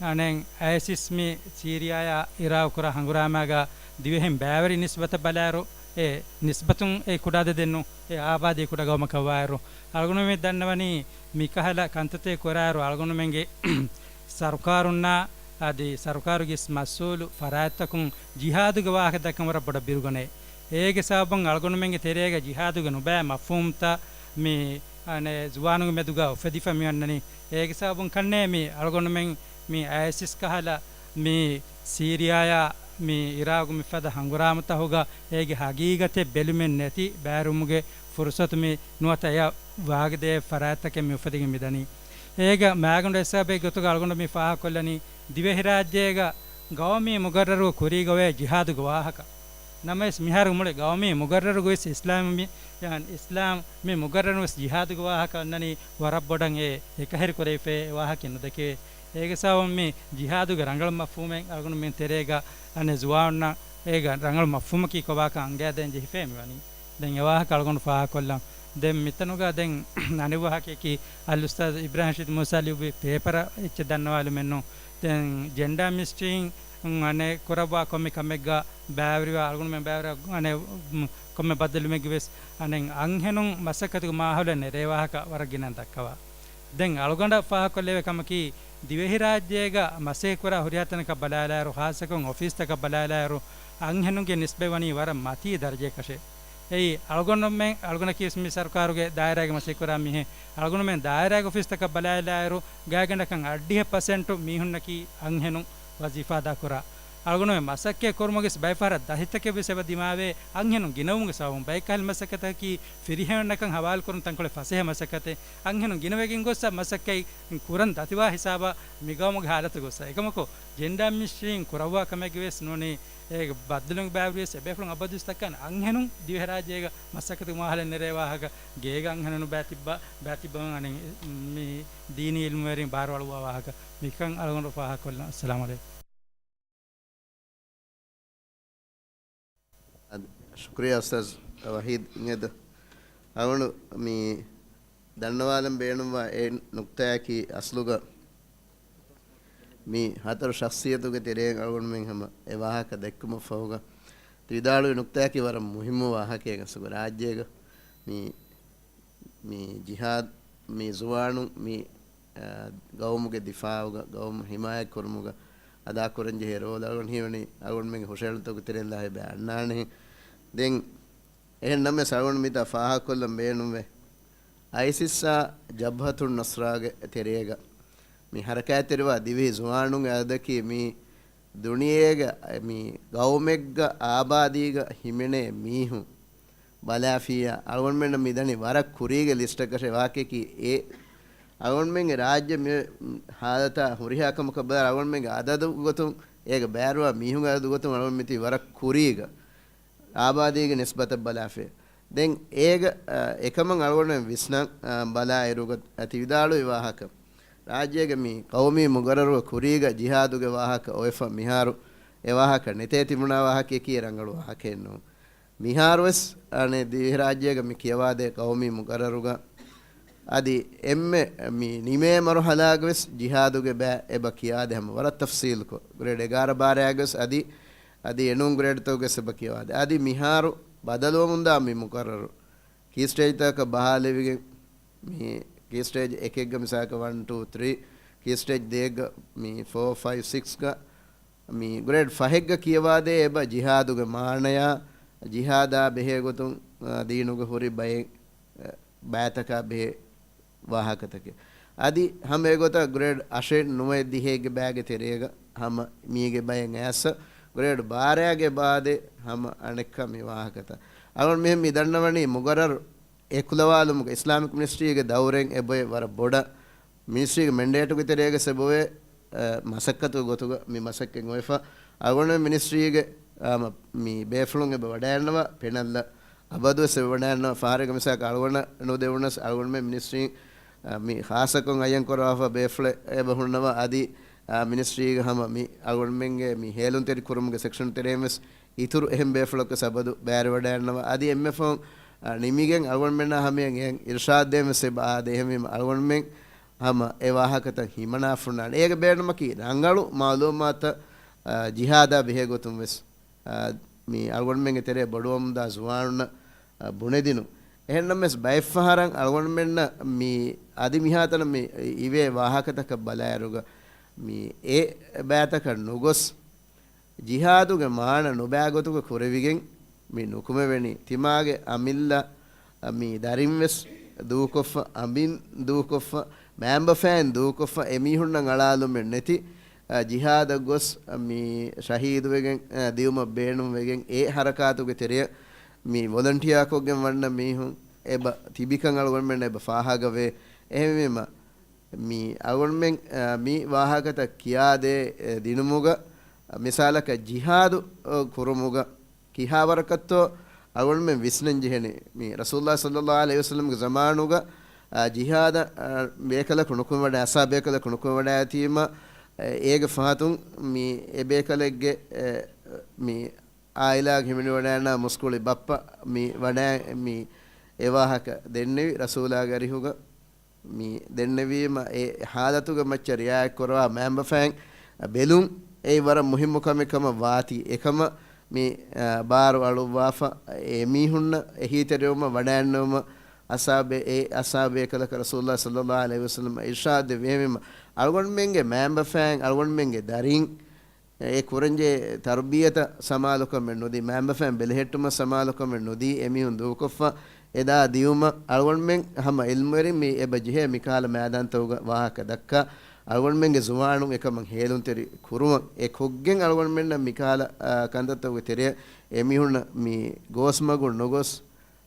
އަނެއް އައިސިސް މި ސީރިއާޔާ އިރާގު ކުރާ ހަނގުރާމާގަ ދިވެހިން ބައިވެރި ނިސްބަތަށް ބަލާއިރު، އެ ނިސްބަތުން އެ ކުޑަ އަދަދެއް ނޫން. އެ އާބާދީ ކުޑަ ގައުމަކަށް ވާއިރު، އަޅުގަނޑު މި ދަންނަވަނީ މިކަހަލަ ކަންތައްތައް ކުރާއިރު، އަޅުގަނޑުމެންގެ ސަރުކާރުންނާ އަދި ސަރުކާރުގެ މަސްއޫލު ފަރާތްތަކުން ޖިހާދުގެ ވާހަކަ ދައްކަން ވަރަށް ބޮޑަށް ބިރުގަނެ. އޭގެ ސަބަބުން އަޅުގަނޑުމެންގެ ތެރޭގަ ޖިހާދުގެ ނުބައި މަފްހޫމްތައް މި، އަނެ، ޒުވާނުންގެ މެދުގަ އުފެދިފަ މި އޮންނަނީ. އޭގެ ސަބަބުން ކަންނޭ މި އަޅުގަނޑުމެން މި އައިސިސް ކަހަލަ މި ސީރިއާޔާ މި އިރާގު މިފަދަ ހަނގުރާމަތަކުގަ އޭގެ ހަގީގަތެއް ބެލުމެއް ނެތި ބައިވެރިވުމުގެ ފުރުސަތު މި ނުވަތަ އެއަށް ވާގިދޭ ފަރާތްތަކެއް މި އުފެދިގެން މިދަނީ. އޭގަ މާގަނޑު އެއް ސަބަބެއް ގޮތުގަ އަޅުގަނޑު މި ފާހަގަކޮށްލަނީ، ދިވެހިރާއްޖޭގަ ގައުމީ މުގައްރަރު ކުރީގަ އޮވޭ ޖިހާދުގެ ވާހަކަ. ނަމަވެސް މިހާރު މުޅި ގައުމީ މުގައްރަރުގަވެސް އިސްލާމީ މި، އިސްލާމް މި މުގައްރަރުވެސް ޖިހާދުގެ ވާހަކަ އޮންނަނީ ވަރަށް ބޮޑަށް އެ އެކަހެރި ކުރެވިފައި ވާހަކަ ނުދެކެވޭ. އޭގެ ސަބަބުން މި ޖިހާދުގެ ރަނގަޅު މަފްހޫމެއް އަޅުގަނޑުމެން ތެރޭގަ އަނެއް ޒުވާނުންނަށް އޭގަ ރަނގަޅު މަފްހޫމަކީ ކޮބާކަން އަންގައިދޭން ޖެހިފައި މިވަނީ. ދެން އެ ވާހަކަ އަޅުގަނޑު ފާހަގަކޮށްލަން. ދެން މިތަނުގަ ދެން އަނެއް ވާހަކައަކީ އަލްއުސްތާޛް އިބްރާހިމް ރަޝީދު މޫސާ ލިޔުއްވި ޕޭޕަރ އެއްޗެއް ދަންނަވާލުމެއްނު. ދެން ޖެންޑާ މިނިސްޓްރީން އަނެއް ކުރައްވާ ކޮންމެ ކަމެއްގަ ބައިވެރިވާ އަޅުގަނޑުމެން ބައިވެރިވާ އަނެއް ކޮންމެ ބައްދަލުމެއްގެ ވެސް އަނެއް އަންހެނުން މަސައްކަތުގެ މާހައުލެއް ނެރޭ ވާހަކަ ވަރަށް ގިނަ ދައްކަވާ. ދެން އަޅުގަނޑަށް ފާހަގަކޮށްލެވޭ ކަމަކީ، ދިވެހިރާއްޖޭގަ މަސައްކަތްކުރާ ހުރިހާ ތަނަކަށް ބަލާލާއިރު، ޚާއްޞަކޮށް އޮފީސްތަކަށް ބަލާލާއިރު، އަންހެނުންގެ ނިސްބަތް ވަނީ ވަރަށް މަތީ ދަރަޖައަކަށެ. އެއީ، އަޅުގަނޑުމެން، އަޅުގަނޑަކީ މި ސަރުކާރުގެ ދާއިރާގެ މަސައްކަތްކުރާ މީހެއް. އަޅުގަނޑުމެން ދާއިރާގެ އޮފީސްތަކަށް ބަލާލާއިރު، ގާތްގަނޑަކަށް އަށްޑިހަ ޕަސެންޓު މީހުންނަކީ އަންހެނުން ވަޒީފާ އަދާކުރާ. އަޅުގަނޑުމެން މަސައްކަތް ކުރުމުގެ ބައިފަހަރަށް ދަތިތަކެއް ވެސް އެބަ ދިމާވޭ އަންހެނުން ގިނަވުމުގެ ސަބަބުން. ބައެއްކަހަލަ މަސައްކަތަކީ ފިރިހެންނަކަށް ހަވާލުކުރުން ތަންކޮޅެއް ފަސޭހަ މަސައްކަތެއް. އަންހެނުން ގިނަވެގެން ގޮއްސަ މަސައްކަތް ކުރަން ދަތިވާ ހިސާބަށް މިގައުމުގެ ހާލަތު ގޮއްސަ. އެކަމަކު، ޖެންޑާ މިނިސްޓްރީން ކުރައްވާ ކަމެއްގެ ވެސް ނޫނީ، އޭގެ ބައްދަލުން ބައިވެރިވެސް އެބޭފުޅުން އަބަދުވެސް ދައްކަން އަންހެނުން ދިވެހިރާއްޖޭގަ މަސައްކަތުގެ މާހައުލެއް ނެރޭ ވާހަކަ، ގޭގަ އަންހެނުން ނުބައި ތިއްބަ، ބައި ތިއްބަވަން އަނެއް މި ދީނީ އިލްމުވެރިން ބާރުއަޅުއްވާ ވާހަކަ. މިކަން އަޅުގަނޑު ފާހަގަކޮށްލަން. އައްސަލާމު ޢަލައިކުމް. ޝުކުރިއްޔާ އުސްތާޛް ވަހީދު އިނގޭތޯ. އަޅުގަނޑު މި ދަންނަވާލަން ބޭނުންވާ އެއް ނުކްތާއަކީ އަސްލުގަ މި ހަތަރު ޝަޚްޞިއްޔަތުގެ ތެރެއިން އަޅުގަނޑުމެން ހަމަ އެ ވާހަކަ ދެއްކުމަށްފަހުގަ ވިދާޅުވި ނުކްތާއަކީ ވަރަށް މުހިއްމު ވާހަކައެއް އަސްލުގަ ރާއްޖޭގަ މި، މި ޖިހާދު، މި ޒުވާނުން މި، އާ، ގައުމުގެ ދިފާޢުގަ، ގައުމު ޙިމާޔަތް ކުރުމުގަ އަދާކުރަންޖެހޭ ރޯލް އަޅުގަނޑު ހީވަނީ އަޅުގަނޑުމެންގެ ހުށަހެޅުންތަކުގެ ތެރެއިން ލާހިބެ އަންނާނެހެން. ދެން އެހެން ނަމަވެސް އަޅުގަނޑު މިތާ ފާހަގަކޮށްލަން ބޭނުންވޭ. އައިސިސްއާ ޖަބްހަތުއް ނުޞްރާގެ ތެރޭގަ މި ހަރަކާތްތެރިވާ ދިވެހި ޒުވާނުންގެ އަދަދަކީ މި ދުނިޔޭގަ މި ގައުމެއްގަ އާބާދީގަ ހިމެނޭ މީހުން ބަލާފިއްޔާ، އަޅުގަނޑުމެންނަށް މިދަނީ ވަރަށް ކުރީގެ ލިސްޓަކަށެ ވާހަކައަކީ އެ. އަޅުގަނޑުމެންގެ ރާއްޖެ މި ހާލަތާ ހުރިހާ ކަމަކަށް ބަލާ، އަޅުގަނޑުމެންގެ އަދަދު ގޮތުން، އޭގަ ބައިވެރިވާ މީހުންގެ އަދަދު ގޮތުން އަޅުގަނޑު މިތީ ވަރަށް ކުރީގަ. އާބާދީގެ ނިސްބަތަށް ބަލާފި. ދެން އޭގަ، އަ، އެކަމަށް އަޅުގަނޑުމެން ވިސްނަން، އަ، ބަލާއިރުގަ ތި ވިދާޅުވި ވާހަކަ، ރާއްޖޭގެ މި ޤައުމީ މުގައްރަރުގެ ކުރީގަ ޖިހާދުގެ ވާހަކަ އޮވެފަ މިހާރު އެ ވާހަކަ ނެތޭ ތިބުނާ ވާހަކައަކީ ރަނގަޅު ވާހަކައެއް ނޫން. މިހާރުވެސް އަނެއް ދިވެހިރާއްޖޭގަ މި ކިޔަވާދޭ ޤައުމީ މުގައްރަރުގަ އަދި އެންމެ މި ނިމޭ މަރުޙަލާގަވެސް ޖިހާދުގެ ބައި އެބަ ކިޔާދޭ ހަމަ ވަރަށް ތަފްޞީލުކޮށް، ގްރޭޑް އެގާރަ ބާރައިގަވެސް އަދި، އަދި އެނޫން ގްރޭޑްތަކުގެސް އެބަ ކިޔަވާދޭ. އަދި މިހާރު ބަދަލުވަމުންދާ މި މުގައްރަރު ކީ ސްޓޭޖްތަކަށް ބަހާލެވިގެން، މި ކީ ސްޓޭޖް އެކެއްގަ މިސާލަކަށް ވަން، ޓޫ، ތްރީ، ކީ ސްޓޭޖް ދޭއްގަ މި ފޯ، ފައިވް، ސިކްސްގަ މި ގްރޭޑް ފަހެއްގަ ކިޔަވާދޭ އެބަ ޖިހާދުގެ މާނަޔާ، ޖިހާދާ ބެހޭ ގޮތުން، އާ، ދީނުގެ ހުރި ބައެއް، އާ، ބައިތަކާ ބެހޭ ވާހަކަތަކެއް. އަދި ހަމަ އެގޮތަށް ގްރޭޑް އަށެއް ނުވައެއް ދިހައެއްގެ ބައިގެ ތެރޭގަ ހަމަ މީގެ ބައެއް އައިސް ގްރޭޑް ބާރައިގެ ބާދެ ހަމަ އަނެއްކާ މި ވާހަކަތައް. އަޅުގަނޑު މިހެން މި ދަންނަވަނީ މުގައްރަރު އެކުލަވާލުމުގެ އިސްލާމިކް މިނިސްޓްރީގެ ދައުރެއް އެބޮއެ ވަރަށް ބޮޑަށް މިނިސްޓްރީގެ މެންޑޭޓުގެ ތެރޭގަ އެބޮވޭ، އަ، މަސައްކަތުގެ ގޮތުގަ މި މަސައްކަތް އޮވެފަ. އަޅުގަނޑު މިނިސްޓްރީގެ، އާ، މަ-، މި ބޭފުޅުން އެބަ ވަޑައިގަންނަވާ ޕެނަލްއަށް އަބަދުވެސް އެބަ ވަޑައިގަންނަވާ. ފަހަރެއްގެ މިސާލަކަށް އަޅުގަނޑަށް ނުދެވުނަސް އަޅުގަނޑުމެން މިނިސްޓްރީން، އަ، މި ޚާއްޞަކޮށް އައްޔަން ކުރައްވާފަ ބޭފުޅެއް އެބަ ހުންނަވާ. އަދި، އާ، މިނިސްޓްރީގެ ހަމަ މި އަޅުގަނޑުމެންގެ މި ހޭލުންތެރި ކުރުމުގެ ސެކްޝަން ތެރެއިން ވެސް އިތުރު އެހެން ބޭފުޅަކު ސަބަދު ބައިވެރިވަޑައިގަންނަވާ. އަދި އެންމެ ފަހުން ނިމިގެން އަޅުގަނޑުމެންނާ ހަމަޔަށް އެހެން އިރުޝާދު ދޭން ވެސް އެބަ އާދޭ. އެހެންވީމަ އަޅުގަނޑުމެން ހަމަ އެ ވާހަކަތައް ހިމަނާފަ ހުންނާނެ. އޭގެ ބޭނުމަކީ ރަނގަޅު މައުލޫމާތައް، އާ، ޖިހާދާ ބެހޭ ގޮތުން ވެސް، އާ، މި އަޅުގަނޑުމެންގެ ތެރޭ ބޮޑުވަމުންދާ ޒުވާނުންނަށް، އާ، ބުނެދިނުން. އެހެންނަމަވެސް ބައެއްފަހަރަށް އަޅުގަނޑުމެންނަށް މި އަދި މިހާތަނަށް މި އިވޭ ވާހަކަތަކަށް ބަލާއިރުގަ މި އެ ބައިތަކަށް ނުގޮސް، ޖިހާދުގެ މާނަ ނުބައި ގޮތުގަ ކުރެވިގެން މި ނުކުމެވެނީ. ތިމާގެ އަމިއްލަ މި ދަރިން ވެސް ދޫކޮށްފަ، އަނބިން ދޫކޮށްފަ، މައިންބަފައިން ދޫކޮށްފަ، އެމީހުންނަށް އަޅާލުމެއް ނެތި، އަ، ޖިހާދަށް ގޮސް މި ޝަހީދުވެގެން، އަ، ދިއުމަށް ބޭނުންވެގެން އެ ހަރަކާތުގެ ތެރެއަށް މި ވޮލަންޓިއާކޮށްގެން ވަންނަ މީހުން އެބަ ތިބިކަން އަޅުގަނޑުމެންނަށް އެބަ ފާހަގަވޭ. އެހެންވީމަ، މި އަޅުގަނޑުމެން، އަ، މި ވާހަކަތައް ކިޔާދޭ، އެ، ދިނުމުގަ، އަ، މިސާލަކަށް ޖިހާދު، އަ، ކުރުމުގަ ކިހާވަރަކަށްތޯ އަޅުގަނޑުމެން ވިސްނަން ޖެހެނީ. މި ރަސޫލާ ޞައްލައްލާހު ޢަލައިހި ވަސައްލަމްގެ ޒަމާނުގަ، އަ، ޖިހާދަށް، އަ، ބޭކަލަކު ނުކުމެވަޑައި، އަސާ ބޭކަލަކު ނުކުމެވަޑައިތީމަ، އަ، އޭގެ ފަހަތުން މި އެ ބޭކަލެއްގެ، އެ، މި އާއިލާގެ ހިމެނިވަޑައިންނާ މުސްކުޅި ބައްޕަ މި ވަޑައި، މި އެ ވާހަކަ ދެންނެވި ރަސޫލާގެ އަރިހުގަ. މި ދެންނެވީމަ އެ ހާލަތުގެ މައްޗަށް ރިއާޔަތް ކުރަވާ މައިންބަފައިން ބެލުން އެއީ ވަރަށް މުހިއްމު ކަމެއް ކަމަށް ވާތީ. އެކަމަށް މި، އާ، ބާރު އަޅުއްވާފަ އެ މީހުންނަށް އެހީތެރިވުމަށް ވަޑައިންނެވުމަށް އަސާބެ-، އެ އަސާބޭކަލަކަށް ރަސޫލާ ޞައްލައްލާހު ޢަލައިހި ވަސައްލަމް އިރްޝާދު ދެއްވި. އެހެންވީމަ އަޅުގަނޑުމެންގެ މައިންބަފައިން އަޅުގަނޑުމެންގެ ދަރިން އެ ކުރަންޖެހޭ ތަރުބިޔަތަށް ސަމާލުކަމެއް ނުދީ، މައިންބަފައިން ބެލެހެއްޓުމަށް ސަމާލުކަމެއް ނުދީ، އެމީހުން ދޫކޮށްފަ އެދާ ދިއުމަށް އަޅުގަނޑުމެން ހަމަ އިލްމުވެރިން މި އެބަ ޖެހޭ މިކަހަލަ މައިދާންތަކުގަ ވާހަކަ ދައްކާ، އަޅުގަނޑުމެންގެ ޒުވާނުން އެކަމަށް ހޭލުންތެރި ކުރުމަށް އެ ކޮށްގެން އަޅުގަނޑުމެންނަށް މިކަހަލަ، އާ، ކަންތައްތަކުގެ ތެރެއަށް އެމީހުންނަށް މި ގޯސްމަގުން ނުގޮސް،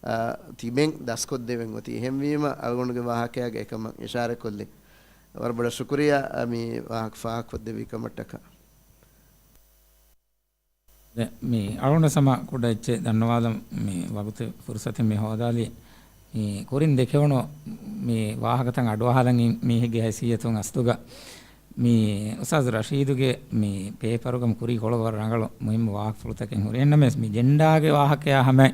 އާ، ތިބެން ދަސްކޮށްދެވެން އޮތީ. އެހެންވީމަ އަޅުގަނޑުގެ ވާހަކައިގަ އެކަމަށް އިޝާރަތްކޮށްލި. ވަރަށް ބޮޑަށް ޝުކުރިއްޔާ، އާ، މި ވާހަކަ ފާހަގަކޮށްދެއްވި ކަމަށްޓަކާ. ދެ-، މި އަޅުގަނޑަށް ހަމަ ކުޑަ އެއްޗެއް ދަންނަވާލަން މި ވަގުތު ފުރުސަތެއް މި ހޯދާލީ. މި ކުރިން ދެކެވުނު މި ވާހަކަތައް އަޑުއަހާލަން އިން މީހެއްގެ ހައިސިއްޔަތުން އަސްލުގަ މި އުސްތާޛު ރަޝީދުގެ މި ޕޭޕަރުގަ ކުރީ ކޮޅަށް ވަރަށް ރަނގަޅު މުހިއްމު ވާހަކަފުޅުތަކެއް ހުރި. އެހެންނަމަވެސް މި ޖެންޑާގެ ވާހަކަޔާ ހަމަ،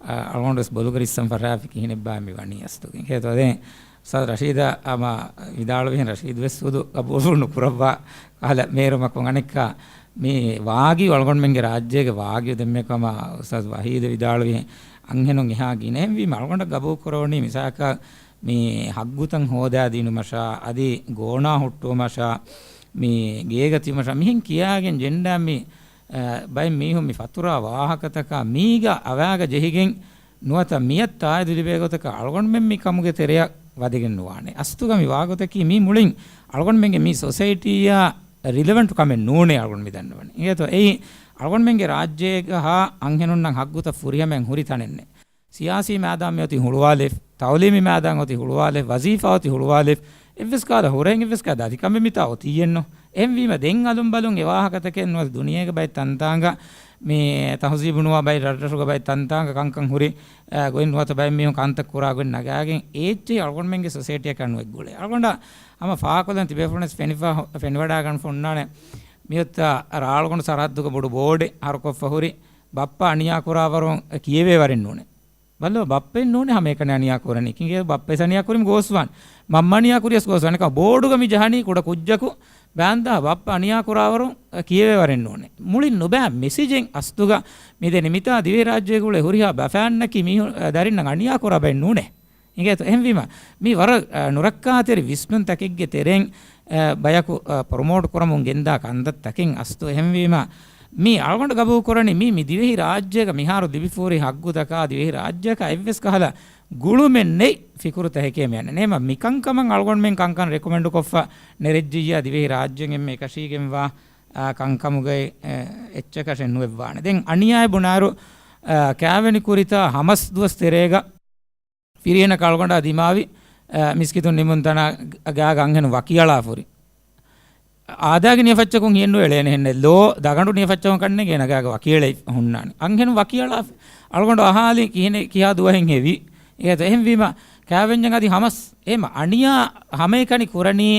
އަ، އަޅުގަނޑު ވެސް ބޮލުގަ ރިއްސަން ފަށާފި ކިހިނެއްބާ މި ވަނީ އަސްލުގަ. އެހެންވީމަ އުސްތާޛު ރަޝީދާ ހަމަ ވިދާޅުވިހެން ރަޝީދު ވެސް ހުދު ގަބޫލު ނުކުރައްވާ ކަހަލަ މޭރުމަކުން އަނެއްކާ މި ވާގި އަޅުގަނޑުމެންގެ ރާއްޖޭގެ ވާގި ދެންމެ ކަމަށް އުސްތާޛު ވަހީދު ވިދާޅުވިހެން އަންހެނުން އެހާ ގިނަ. އެހެންވީމަ އަޅުގަނޑަށް ގަބޫލު ކުރެވުނީ މިސާލަކަށް މި ހައްގުތައް ހޯދާ ދިނުމަށާ، އަދި ގޯނާ ހުއްޓުވުމަށާ، މި ގޭގަ ތިބުމަށާ، މިހެން ކިޔާގެން ޖެންޑާ މި، އަ، ބައެއް މީހުން މި ފަތުރާ ވާހަކަތަކާ މީގަ އަވާގަ ޖެހިގެން ނުވަތަ މިއަށް ތާއިދު ލިބޭ ގޮތަކަށް އަޅުގަނޑުމެން މި ކަމުގެ ތެރެއަށް ވަދެގެން ނުވާނެ. އަސްލުގަ މި ވާގޮތަކީ މީ މުޅިން އަޅުގަނޑުމެންގެ މި ސޮސައިޓީއާ ރިލެވެންޓު ކަމެއް ނޫނޭ އަޅުގަނޑު މި ދަންނަވަނީ. އިނގޭތޯ އެއީ އަޅުގަނޑުމެންގެ ރާއްޖޭގަ ހާ އަންހެނުންނަށް ހައްގުތައް ފުރިހަމައިން ހުރި ތަނެއްނެއް. ސިޔާސީ މައިދާން މިއޮތީ ހުޅުވާލެވި، ތައުލީމީ މައިދާން އޮތީ ހުޅުވާލެވި، ވަޒީފާ އޮތީ ހުޅުވާލެވި، އެއްވެސް ކަހަލަ ހުރެހެން އެއްވެސް ކަހަލަ ދަތިކަމެއް މިތާ އޮތީއެއްނު. އެހެންވީމަ ދެން އަލުން ބަލުން އެ ވާހަކަތަކެއް ނުވަތަ ދުނިޔޭގެ ބައެއް ތަންތާނގަ މި ތަހުޒީބު ނުވާ ބައެއް ރަށްރަށުގެ ބައެއް ތަންތާނގަ ކަންކަން ހުރި، އަ، ގޮތް ނުވަތަ ބައެއް މީހުން ކަންތައް ކުރާ ގޮތް ނަގާގެން އޭއްޗެހި އަޅުގަނޑުމެންގެ ސޮސައިޓީއަކަށް ނުއެއްގުޅޭ. އަޅުގަނޑަށް ހަމަ ފާހަގަކޮށްލަން ތިބޭފުޅުންވެސް ފެނިފަ-، ފެނިވަޑައިގަންފަ ހުންނާނެ. މިއޮތްތާ ރާޅުގަނޑު ސަރަހައްދުގަ ބޮޑު ބޯޑެއް ހަރުކޮށްފަ ހުރި، ބައްޕަ އަނިޔާ ކުރާވަރުން ކިޔެވޭ ވަރެއް ނޫނޭ. ބައްލަ ބައްޕައެއް ނޫނޭ ހަމައެކަނި އަނިޔާ ކުރަނީ. ކިނގޭ ބައްޕައެސް އަނިޔާ ކުރީމަ ގޯސްވާން. މަންމަ އަނިޔާ ކުރިޔަސް ގޯސްވާން. ކާ ބޯޑުގަ މި ޖަހަނީ ކުޑަ ކުއްޖަކު ބާންދާ ބައްޕަ އަނިޔާ ކުރާވަރުން ކިޔެވޭ ވަރެއް ނޫނޭ. މުޅިން ނުބައި މެސެޖެއް އަސްލުގަ މި ދެނީ މިތާ ދިވެހިރާއްޖޭގަ އުޅޭ ހުރިހާ ބަފައިންނަކީ މީހުން، ދަރިންނަށް އަނިޔާ ކުރާ ބައެއް ނޫނޭ. އިނގޭތޯ؟ އެހެންވީމަ، މީ ވަރަށް، އަ، ނުރައްކާތެރި ވިސްނުންތަކެއްގެ ތެރެއިން، އަ، ބަޔަކު، އަ، ޕްރޮމޯޓް ކުރަމުން ގެންދާ ކަންތައްތަކެއް އަސްލު. އެހެންވީމަ، މީ އަޅުގަނޑު ގަބޫލު ކުރަނީ މީ، މި ދިވެހި ރާއްޖޭގަ މިހާރު ލިބިފަހުރި ހައްގުތަކާ ދިވެހި ރާއްޖެއަކާ އެއްވެސް ކަހަލަ ގުޅުމެއް ނެތް ފިކުރުތަކެކޭ މި އަންނަ. ނޭމަ މިކަންކަމަށް އަޅުގަނޑުމެން ކަންކަން ރެކޮމެންޑު ކޮށްފަ ނެރެއްޖިއްޔާ ދިވެހި ރާއްޖޭން އެންމެ އެކަށީގެންވާ، އާ، ކަންކަމުގައި، އެ، އެއްޗަކަށެއް ނުވެއްވާނެ. ދެން އަނިޔާއެއް ބުނާއިރު، އާ، ކާވެނި ކުރިތާ ހަމަސް ދުވަސް ތެރޭގަ ފިރިހެނަކަށް އަޅުގަނޑާ ދިމާވި، އަ، މިސްކިތުން ނިމުން ތަނާ ގާގަ އަންހެނުން ވަކިއަޅާފަ ހުރި. އާދައިގެ ނިޔަފައްޗަކުން ހިއެއްނު އެޅޭނެ ހެންނެއް. ލޯ ދަގަނޑު ނިޔަފައްޗަކުން ކަންނޭނގެ ނަގާގަ ވަކިއެޅި ހުންނާނެ. އަންހެނުން ވަކިއަޅާފަ. އަޅުގަނޑު އަހާލި ކިހިނެއް ކިހާ ދުވަހެއް ހެވީ. އޭތަ އެހެންވީމަ ކާވެންޏަށް އަދި ހަމަސް އެހެމަ އަނިޔާ ހަމައެކަނި ކުރަނީ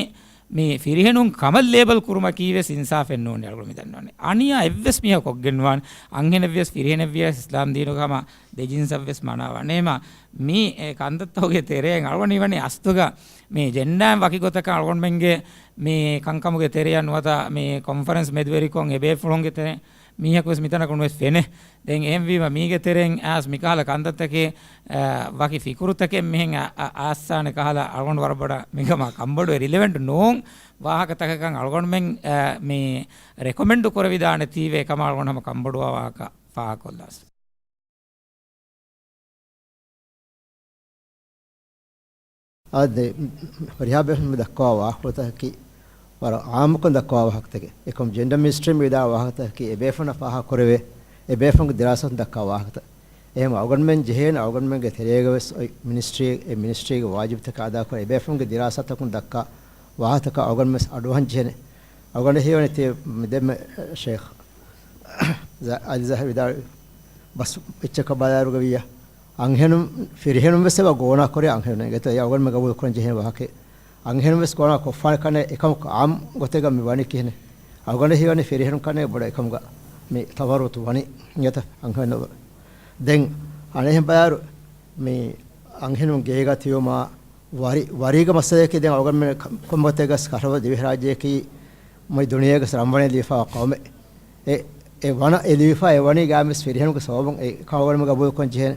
މި ފިރިހެނުން ކަމަށް ލޭބަލް ކުރުމަކީ ވެސް އިންސާފެއް ނޫން އަޅުގަނޑު މި ދަންނަވަނީ. އަނިޔާ އެއްވެސް މީހަކު ކޮށްގެން ނުވާނެ. އަންހެނެއް ވިޔަސް ފިރިހެނެއް ވިޔަސް އިސްލާމް ދީނުގަ ހަމަ ދެ ޖިންސަށް ވެސް މަނާ ވާނެ. އެހެމަ މި ކަންތައްތަކުގެ ތެރެއިން އަޅުގަނޑު ހީވަނީ އަސްލުގަ މި ޖެންޑާއިން ވަކި ގޮތަކަށް އަޅުގަނޑުމެންގެ މި ކަންކަމުގެ ތެރެއަށް ނުވަތަ މި ކޮންފަރެންސް މެދުވެރިކޮށް އެބޭފުޅުންގެ ތެރެއިން މީހަކު ވެސް މިތަނަކު ނުވެސް ފެނޭ. ދެން އެހެންވީމަ މީގެ ތެރެއިން އައިސް މިކަހަލަ ކަންތައްތަކެއް، އަ، ވަކި ފިކުރުތަކެއް މިހެން އަ، އަ، އައްސާނެ ކަހަލަ އަޅުގަނޑު ވަރަށް ބޮޑަށް މިކަމާ ކަންބޮޑުވެ ރިލެވެންޓް ނޫން ވާހަކަތަކަކަށް އަޅުގަނޑުމެން، އަ، މި ރެކޮމެންޑު ކުރެވިދާނެތީވެ އެކަމާ އަޅުގަނޑު ހަމަ ކަންބޮޑުވާ ވާހަކަ ފާހަގަކޮށްލާސް. އާދެ، ހުރިހާ ބޭފުޅުން ދައްކަވާ ވާހަކަތަކަކީ ވަރަށް އާއްމުކޮށް ދައްކަވާ ވާހަކަތަކެއް. އެކަމް ޖެންޑަރ މެއިންސްޓްރީމް ވިދާ ވާހަކަތަކަކީ އެ ބޭފުންނަށް ފާހަގަ ކުރެވޭ، އެ ބޭފުންގެ ދިރާސާތުން ދައްކާ ވާހަކަތައް. އެހެން އަޅުގަނޑުމެން ޖެހޭނެ އަޅުގަނޑުމެންގެ ތެރޭގަ ވެސް އޮތް މިނިސްޓްރީ، އެ މިނިސްޓްރީގެ ވާޖިބުތަކަށް އަދާކުރާ އެ ބޭފުންގެ ދިރާސާތަކުން ދައްކާ ވާހަކަތަކަށް އަޅުގަނޑުމެން ވެސް އަޑުއަހަން ޖެހޭނެ. އަޅުގަނޑަށް ހީވަނީ ތި މި ދެންމެ ޝޭޚް ޒަ-، އަލީ ޒާހިރު ވިދާޅުވި ބަސް އެއްޗަކަށް ބަލާއިރުގަ ވިއްޔާ، އަންހެނުން ފިރިހެނުން ވެސް އެބަ ގޯނާ ކުރޭ އަންހެނުން އިނގޭތޯ. އެ އަޅުގަނޑުމެން ގަބޫލު ކުރަން ޖެހޭ ވާހަކައެއް. އަންހެނުން ވެސް ގޯނާ ކޮށްފާނެ ކަންނޭ އެކަމަކު އާއްމު ގޮތެއްގަ މި ވަނީ ކިހިނެއް؟ އަޅުގަނޑަށް ހީވަނީ ފިރިހެނުން ކަންނޭ ބޮޑަށް އެކަމުގަ މި ތަފާވަތު ވަނީ އިނގޭތަ އަންހެނުން. ދެން އަނެއްހެން ބަޔާރު މި އަންހެނުން ގޭގަ ތިޔުމާ ވަރި، ވަރީގެ މައްސަލައަކީ ދެން އަޅުގަނޑުމެން ކަ-، ކޮންމެއަކަސް ކަށަވަރު ދިވެހިރާއްޖެއަކީ މުޅި ދުނިޔޭގަސް ރަންވަނެއް ލިބިފައިވާ ޤައުމެއް. އެ، އެ ވަނަ އެ ލިބިފަ އެ ވަނީ ގާމިސް ފިރިހެނުންގެ ސަބަބުން އެ ކަމަށް ގަބޫލުކޮށް ޖެހޭނެ.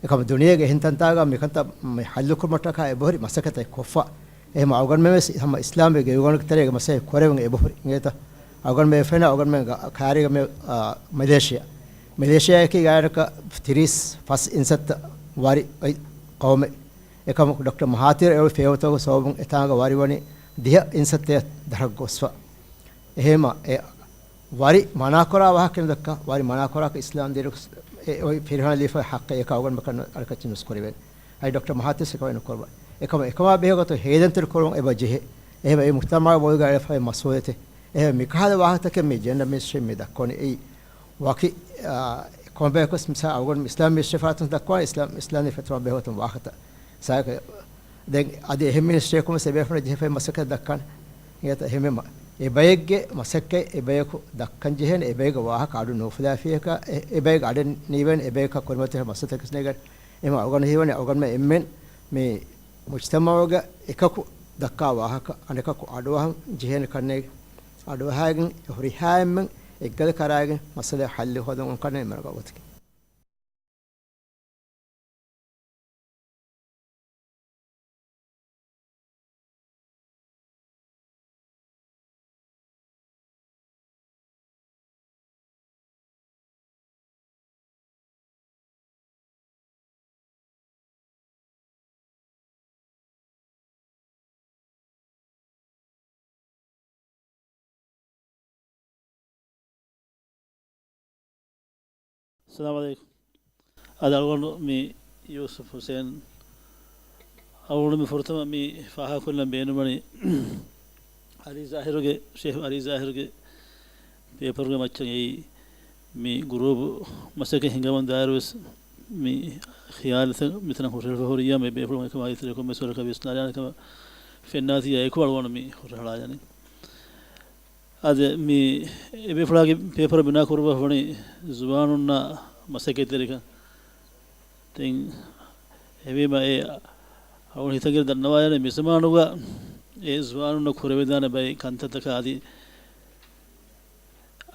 އެކަމަ ދުނިޔޭގެ އެހެން ތަންތާގަ މިކަންތައް މި ހައްލުކުރުމަށްޓަކާ އެބަހުރި މަސައްކަތެއް ކޮށްފަ. އެހެމަ އަޅުގަނޑުމެން ވެސް ހަމަ އިސްލާމީ ގެއުގަނޑުގެ ތެރޭގެ މަސައްކަތް ކުރެވެން އެބަހުރި އިނގޭތަ؟ އަޅުގަނޑުމެން ފެންނަ އަޅުގަނޑުމެން ގަ-، ކައިރީގަ މި، އާ، މެލޭޝިޔާ. މެލޭޝިޔާއަކީ ގާތްގަނޑަކަށް ތިރީސް ފަސް އިންސައްތަ ވަރި އޮތް ޤައުމެއް. އެކަމަކު ޑޮކްޓަރ މަހާތިރު އެ އޮތް ފޭވަތަކުގެ ސަބަބުން އެތާނގަ ވަރިވަނީ ދިހަ އިންސައްތައަށް ދަށަށް ގޮސްފަ. އެހެމަ އެ ވަރި މަނާކުރާ ވާހަކައެއް ނުދައްކާ، ވަރި މަނާކުރާކަށް އިސްލާމް ދީނު އެ އޮތް ފިރިހެނަށް ލިބިފައި ޙައްޤެއް އެކަ އަޅުގަނޑުމެން އަޅުކައްޗެއް ނުސްކުރެވޭނެ. އަދި ޑޮކްޓަރ މަހާތިރު ސިކަވެ ނުކުރައްވާ. އެކަމަ އެކަމާ ބެހޭގޮތުން ހޭލެންތެރި ކުރުން އެބަ ޖެހޭ. އެހެން އެ މުޖްތަމަޢުގެ ބޮލުގަ އެޅެފައި މަސްއޫލިއްޔަތެއް. އެހެން މިކަހަލަ ވާހަކަތަކެއް މި ޖެންޑަރ މެއިންސްޓްރީމް މި ދައްކަވަނީ އެއީ ވަކި، އާ، ކޮންބަޔަކުވެސް މިސާ އަޅުގަނޑު އިސްލާމް މިނިސްޓްރީ ފަރާތުން ދައްކަވާ އިސްލާމް، އިސްލާމީ ފެތުވާ ބެހޭގޮތުން ވާހަކަތައް. ސާކަ ދެން އަދި އެހެން މިނިސްޓްރީއަކުން ވެސް އެބޭފުޅުން ޖެހިފައި މަސައްކަތް ދައްކާނެ. އެހެންވީމަ އެބައެއްގެ މަސައްކަތް އެބަޔަކު ދައްކަން ޖެހޭނެ، އެބައެއްގެ ވާހަކަ އަޑު ނުއުފުލާފިޔަކަ، އެ-، އެބައެއްގެ އަޑެއް ނީވެން އެބަޔަކަށް ކުރިމަތިވެ މަސައްކަތް ނޭގަން. އެހެން އަޅުގަނޑު ހީވަނީ އަޅުގަނޑުމެން އެންމެން މި މުޖްތަމަޢުގަ އެކަކު ދައްކާ ވާހަކަ އަނެކަކު އަޑުއަހަން ޖެހޭނެ ކަންނޭގެ. އަޑުއަހައިގެން ހުރިހާ އެންމެން އެއްގަލަކަށް އަރާގެން މައްސަލައަށް ޙައްލު ހޯދަން ކަންނޭ މަރުގަ ގޮތަކީ. އައްސަލާމު ޢަލައިކުމް. އަދި އަޅުގަނޑު މި ޔޫސުފް ޙުސައިން އަޅުގަނޑު މި ފުރަތަމަ މި ފާހަގަކޮށްލަން ބޭނުންވަނީ އަލީ ޒާހިރުގެ، ޝޭޚް އަލީ ޒާހިރުގެ ޕޭޕަރުގެ މައްޗަށް އެއީ މި ގުރޫޕް މަސައްކަތް ހިންގަމުން ދާއިރުވެސް މި ޚިޔާލުތައް މިތަނަށް ހުށަހެޅިފަ ހުރިއްޔާ މި ބޭފުޅުން އެކަމާ އިތުރަކުން ވެސް ވަރަކަށް ވިސްނާލާނެ ކަމަށް ފެންނާތީ އެކު އަޅުގަނޑު މި ހުށަހަޅާލަނީ. އަދި މި އެބޭފުޅާގެ ޕޭޕަރު ބިނާކުރުވާ ވަނީ ޒުވާނުންނާ މަސައްކަތްތެރިކަން. ދެން އެހެންވީމަ އެ އަޅުގަނޑު ހިތަށް ދަންނަވާލާނެ މިޒަމާނުގަ އެ ޒުވާނުންނަށް ކުރެވިދާނެ ބައެއް ކަންތައްތަކާ އަދި،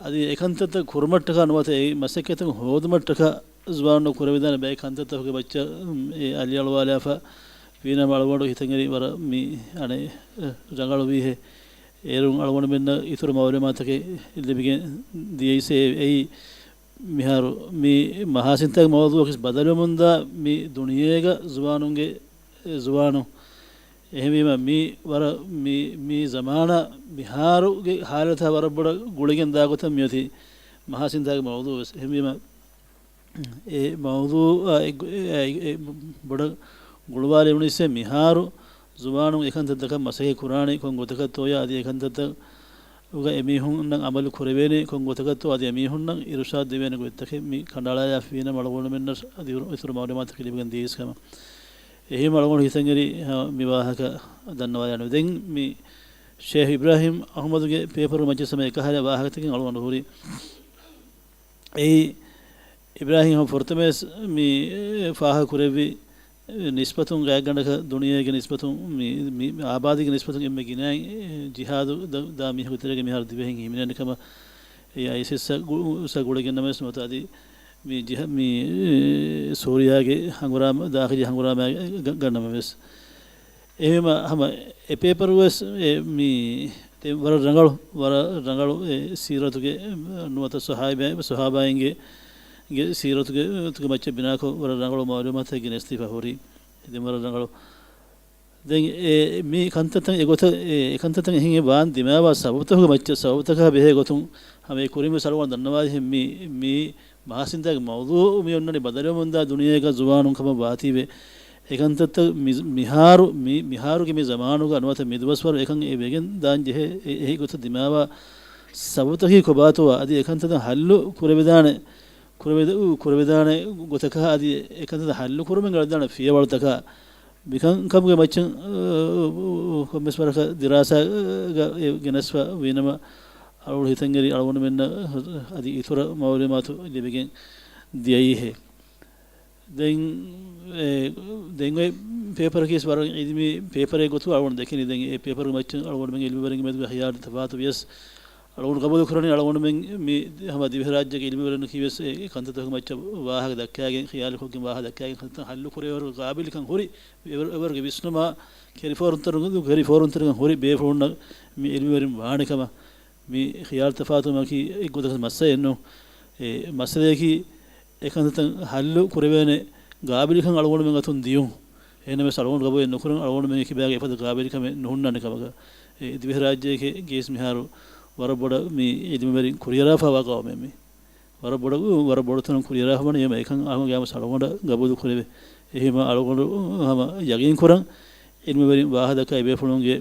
އަދި އެ ކަންތައްތައް ކުރުމަށްޓަކާ ނުވަތަ އެ މަސައްކަތުން ހޯދުމަށްޓަކާ ޒުވާނުންނަށް ކުރެވިދާނެ ބައެއް ކަންތައްތަކުގެ މައްޗަށް އެ އަލިއަޅުވާލާފަ ވީނަމަ އަޅުގަނޑު ހިތަށްއެރީ ވަރަށް މި އަނެއް ރަނގަޅުވީހޭ. އޭރުން އަޅުގަނޑުމެންނަށް އިތުރު މަޢުލޫމާތުތަކެއް ލިބިގެން ދިޔައީސޭ އެއީ މިހާރު މި މަހާސިންތާގެ މައުޟޫޢަކީ ބަދަލުވެމުންދާ މި ދުނިޔޭގަ ޒުވާނުންގެ، އެ، ޒުވާނުން. އެހެންވީމަ މި ވަރަށް މި، މި ޒަމާނަށް މިހާރުގެ ހާލަތާ ވަރަށް ބޮޑަށް ގުޅިގެން ދާ ގޮތަށް މިއޮތީ މަހާސިންތާގެ މައުޟޫޢު ވެސް. އެހެންވީމަ އެ މައުޟޫޢަށް އެ، އެ، އެ ބޮޑަށް ގުޅުވާލެވުނީސޭ މިހާރު ޒުވާނުން އެކަންތައްތަކަށް މަސައްކަތް ކުރާނީ ކޮން ގޮތަކަށްތޯޔާ އަދި އެކަންތައްތައް އުގަ އެމީހުންނަށް އަމަލު ކުރެވޭނީ ކޮން ގޮތަކަށްތޯ އަދި އެމީހުންނަށް އިރުޝާދު ދެވޭނެ ގޮތްތަކެއް މި ކަނޑައަޅާލާފަ ވީނަމަ އަޅުގަނޑުމެންނަށް އަދި އިތުރު މަޢުލޫމާތުތަކެއް ލިބިގެން ދިޔައީސް ކަމަށް. އެހެންވީމަ އަޅުގަނޑު ހިތަށްއެރީ، އަ، މި ވާހަކަ ދަންނަވާލާނެ. ދެން މި ޝޭހް އިބްރާހިމް އަޙްމަދުގެ ޕޭޕަރުގެ މައްޗަށް ސަމަ އެކަހަލަ ވާހަކަތަކެއް އަޅުގަނޑު ހުރި. އެއީ، އިބްރާހިމް ފުރަތަމަވެސް މި ފާހަގަ ކުރެއްވި ނިސްބަތުން ގާތްގަނޑަކަށް ދުނިޔޭގެ ނިސްބަތުން މި، މި އާބާދީގެ ނިސްބަތުން އެންމެ ގިނައިން ޖިހާދު ދަ-، ދާ މީހަކު ތެރޭގަ މިހާރު ދިވެހިން ހިމެނެން ކަމަށް އެ އައިސިސް އަށް ގު-، އަށް ގުޅިގެންނަމަވެސް ނުވަތަ އަދި މި ޖިހަ-، މި ސޫރިޔާގެ ހަނގުރާމަ، ދާޚިލީ ހަނގުރާމަ ގަ-، ގަންނަމަވެސް. އެހެންވީމަ ހަމަ އެ ޕޭޕަރުވެސް އެ މި ދެ-، ވަރަށް ރަނގަޅު، ވަރަށް ރަނގަޅު އެ ސީރަތުގެ ނުވަތަ ސަހާބަ-، ސަހާބާއިންގެ، ގެ ސީރަތުގެ، ތުގެ މައްޗަށް ބިނާކޮށް ވަރަށް ރަނގަޅު މައުލޫމާތެއް ގެނެސްދީފަ ހުރި. ދެން ވަރަށް ރަނގަޅު. ދެން އެ މި ކަންތައްތައް އެގޮތަށް، އެ ކަންތައްތައް އެހެން ވާން ދިމާވާ ސަބަބުތަކުގެ މައްޗަށް، ސަބަބުތަކާ ބެހޭ ގޮތުން ހަމަ އެ ކުރިންވެސް އަޅުގަނޑު ދަންނަވާލިހެން މި، މި މަހާސިންތާގެ މައުޟޫޢު މި އޮންނަނީ ބަދަލުވެމުންދާ ދުނިޔޭގަ ޒުވާނުން ކަމަށް ވާތީވެ. އެކަންތައްތައް މި، މިހާރު، މި، މިހާރުގެ މި ޒަމާނުގަ ނުވަތަ މިދުވަސްވަރު އެކަން އެ ވެގެން ދާން ޖެހޭ އެ، އެހި ގޮތަށް ދިމާވާ ސަބަބުތަކީ ކޮބާތޯ އަދި އެކަންތައްތައް ހައްލު ކުރެވިދާނެ، ކުރެވިދ-، ކުރެވިދާނެ ގޮތަކަށް އަދި އެކަންތައް ހައްލު ކުރުމެއް އަޅަދާނެ ފިޔަވަޅުތަކާ މިކަންކަމުގެ މައްޗަށް، އަ، ކޮންމެސް ވަރަކަށް ދިރާސާގަ އެ ގެނެސްފަ ވީނަމަ، އަޅުގަނޑު ހިތަށްއެރި އަޅުގަނޑުމެންނަށް އަދި އިތުރަށް މައުލޫމާތު ލިބިގެން ދިޔައީހޭ. ދެން، އެ، ދެން އޮތް ޕޭޕަރަކީސް ވަރަށް އިލްމީ ޕޭޕަރެއް ގޮތުގަ އަޅުގަނޑު ދެކެނީ. ދެން އެ ޕޭޕަރުގެ މައްޗަށް އަޅުގަނޑުމެން އިލްމީވެރިންގެ މެދުގަ ޚިޔާލު ތަފާތު ވިޔަސް، އަޅުގަނޑު ގަބޫލު ކުރަނީ އަޅުގަނޑުމެން މި ހަމަ ދިވެހިރާއްޖޭގެ އިލްމީވެރިންނަކީވެސް އެ ކަންތައްތަކުގެ މައްޗަށް ވާހަކަ ދައްކާގެން، ޚިޔާލުކޮށްގެން ވާހަކަ ދައްކާގެން ކަންތައް ހައްލު ކުރެވޭވަރުގެ ގާބިލްކަން ހުރި، އެވަރު-، އެވަރުގެ ވިސްނުމާ ކެރި ފޯރުންތެރި-، ކެރި ފޯރުންތެރިކަން ހުރި ބޭފުޅުންނަށް މި އިލްމީވެރިން ވާނެ ކަމަށް މި ޚިޔާލު ތަފާތުވުމަކީ އެއްގޮތަކަށް މައްސަލައެއް ނޫން. އެ މައްސަލަޔަކީ އެކަންތައް ހައްލު ކުރެވޭނެ ގާބިލްކަން އަޅުގަނޑުމެން އަތުން ދިޔުން. އެހެންނަމަވެސް އަޅުގަނޑު ގަބޫލެއް ނުކުރަން، އަޅުގަނޑުމެންގެ ކިބާގަ އެފަދަ ގާބިލްކަމެއް ނުހުންނާނެ ކަމަކަށް. އެ ދިވެހިރާއްޖޭގެ ގޭސް މިހާރު ވަރަށް ބޮޑަށް މި އިލްމީވެރިން ކުރިއަރާފަވާ ގައުމެއް މީ. ވަރަށް ބޮޑަށް، ވަރަށް ބޮޑު ތަނުން ކުރިއަރާފަވަނީ އެހެން އެކަން އަޅުގަނޑުގެ ހަމަ އަޅުގަނޑަށް ގަބޫލު ކުރެވޭ. އެހެންވީމަ އަޅުގަނޑު ހަމަ ޔަގީން ކުރަން އިލްމީވެރިން ވާހަކަ ދައްކާ އެބޭފުޅުންގެ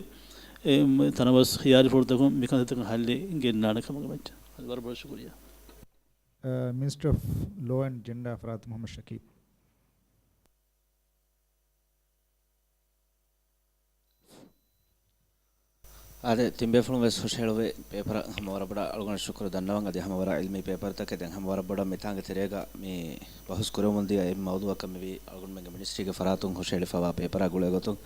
އެ ތަނަވަސް ޚިޔާލުފުޅުތަކުން މިކަންތައްތަކަށް ހައްލެއް ގެންނާނެ ކަމުގެ މައްޗަށް. ވަރަށް ބޮޑަށް ޝުކުރިއްޔާ. އަ، މިނިސްޓަރ އޮފް ލޯ އެންޑް ޖެންޑާ ފަރާތު މުޙައްމަދު ޝަކީބް. އާދެ، ތިންބޭފުޅުން ވެސް ހުށަހެޅުވި ޕޭޕަރަށް ހަމަ ވަރަށް ބޮޑަށް އަޅުގަނޑު ޝުކުރު ދަންނަވަން. އަދި ހަމަ ވަރަށް އިލްމީ ޕޭޕަރުތަކެއް. ދެން ހަމަ ވަރަށް ބޮޑަށް މިތާނގެ ތެރޭގަ މި ބަހުސް ކުރެވެމުންދިޔަ އެއް މައުޟޫޢަކަށް މިވީ އަޅުގަނޑުމެންގެ މިނިސްޓްރީގެ ފަރާތުން ހުށަހެޅިފަވާ ޕޭޕަރާ ގުޅޭ ގޮތުން.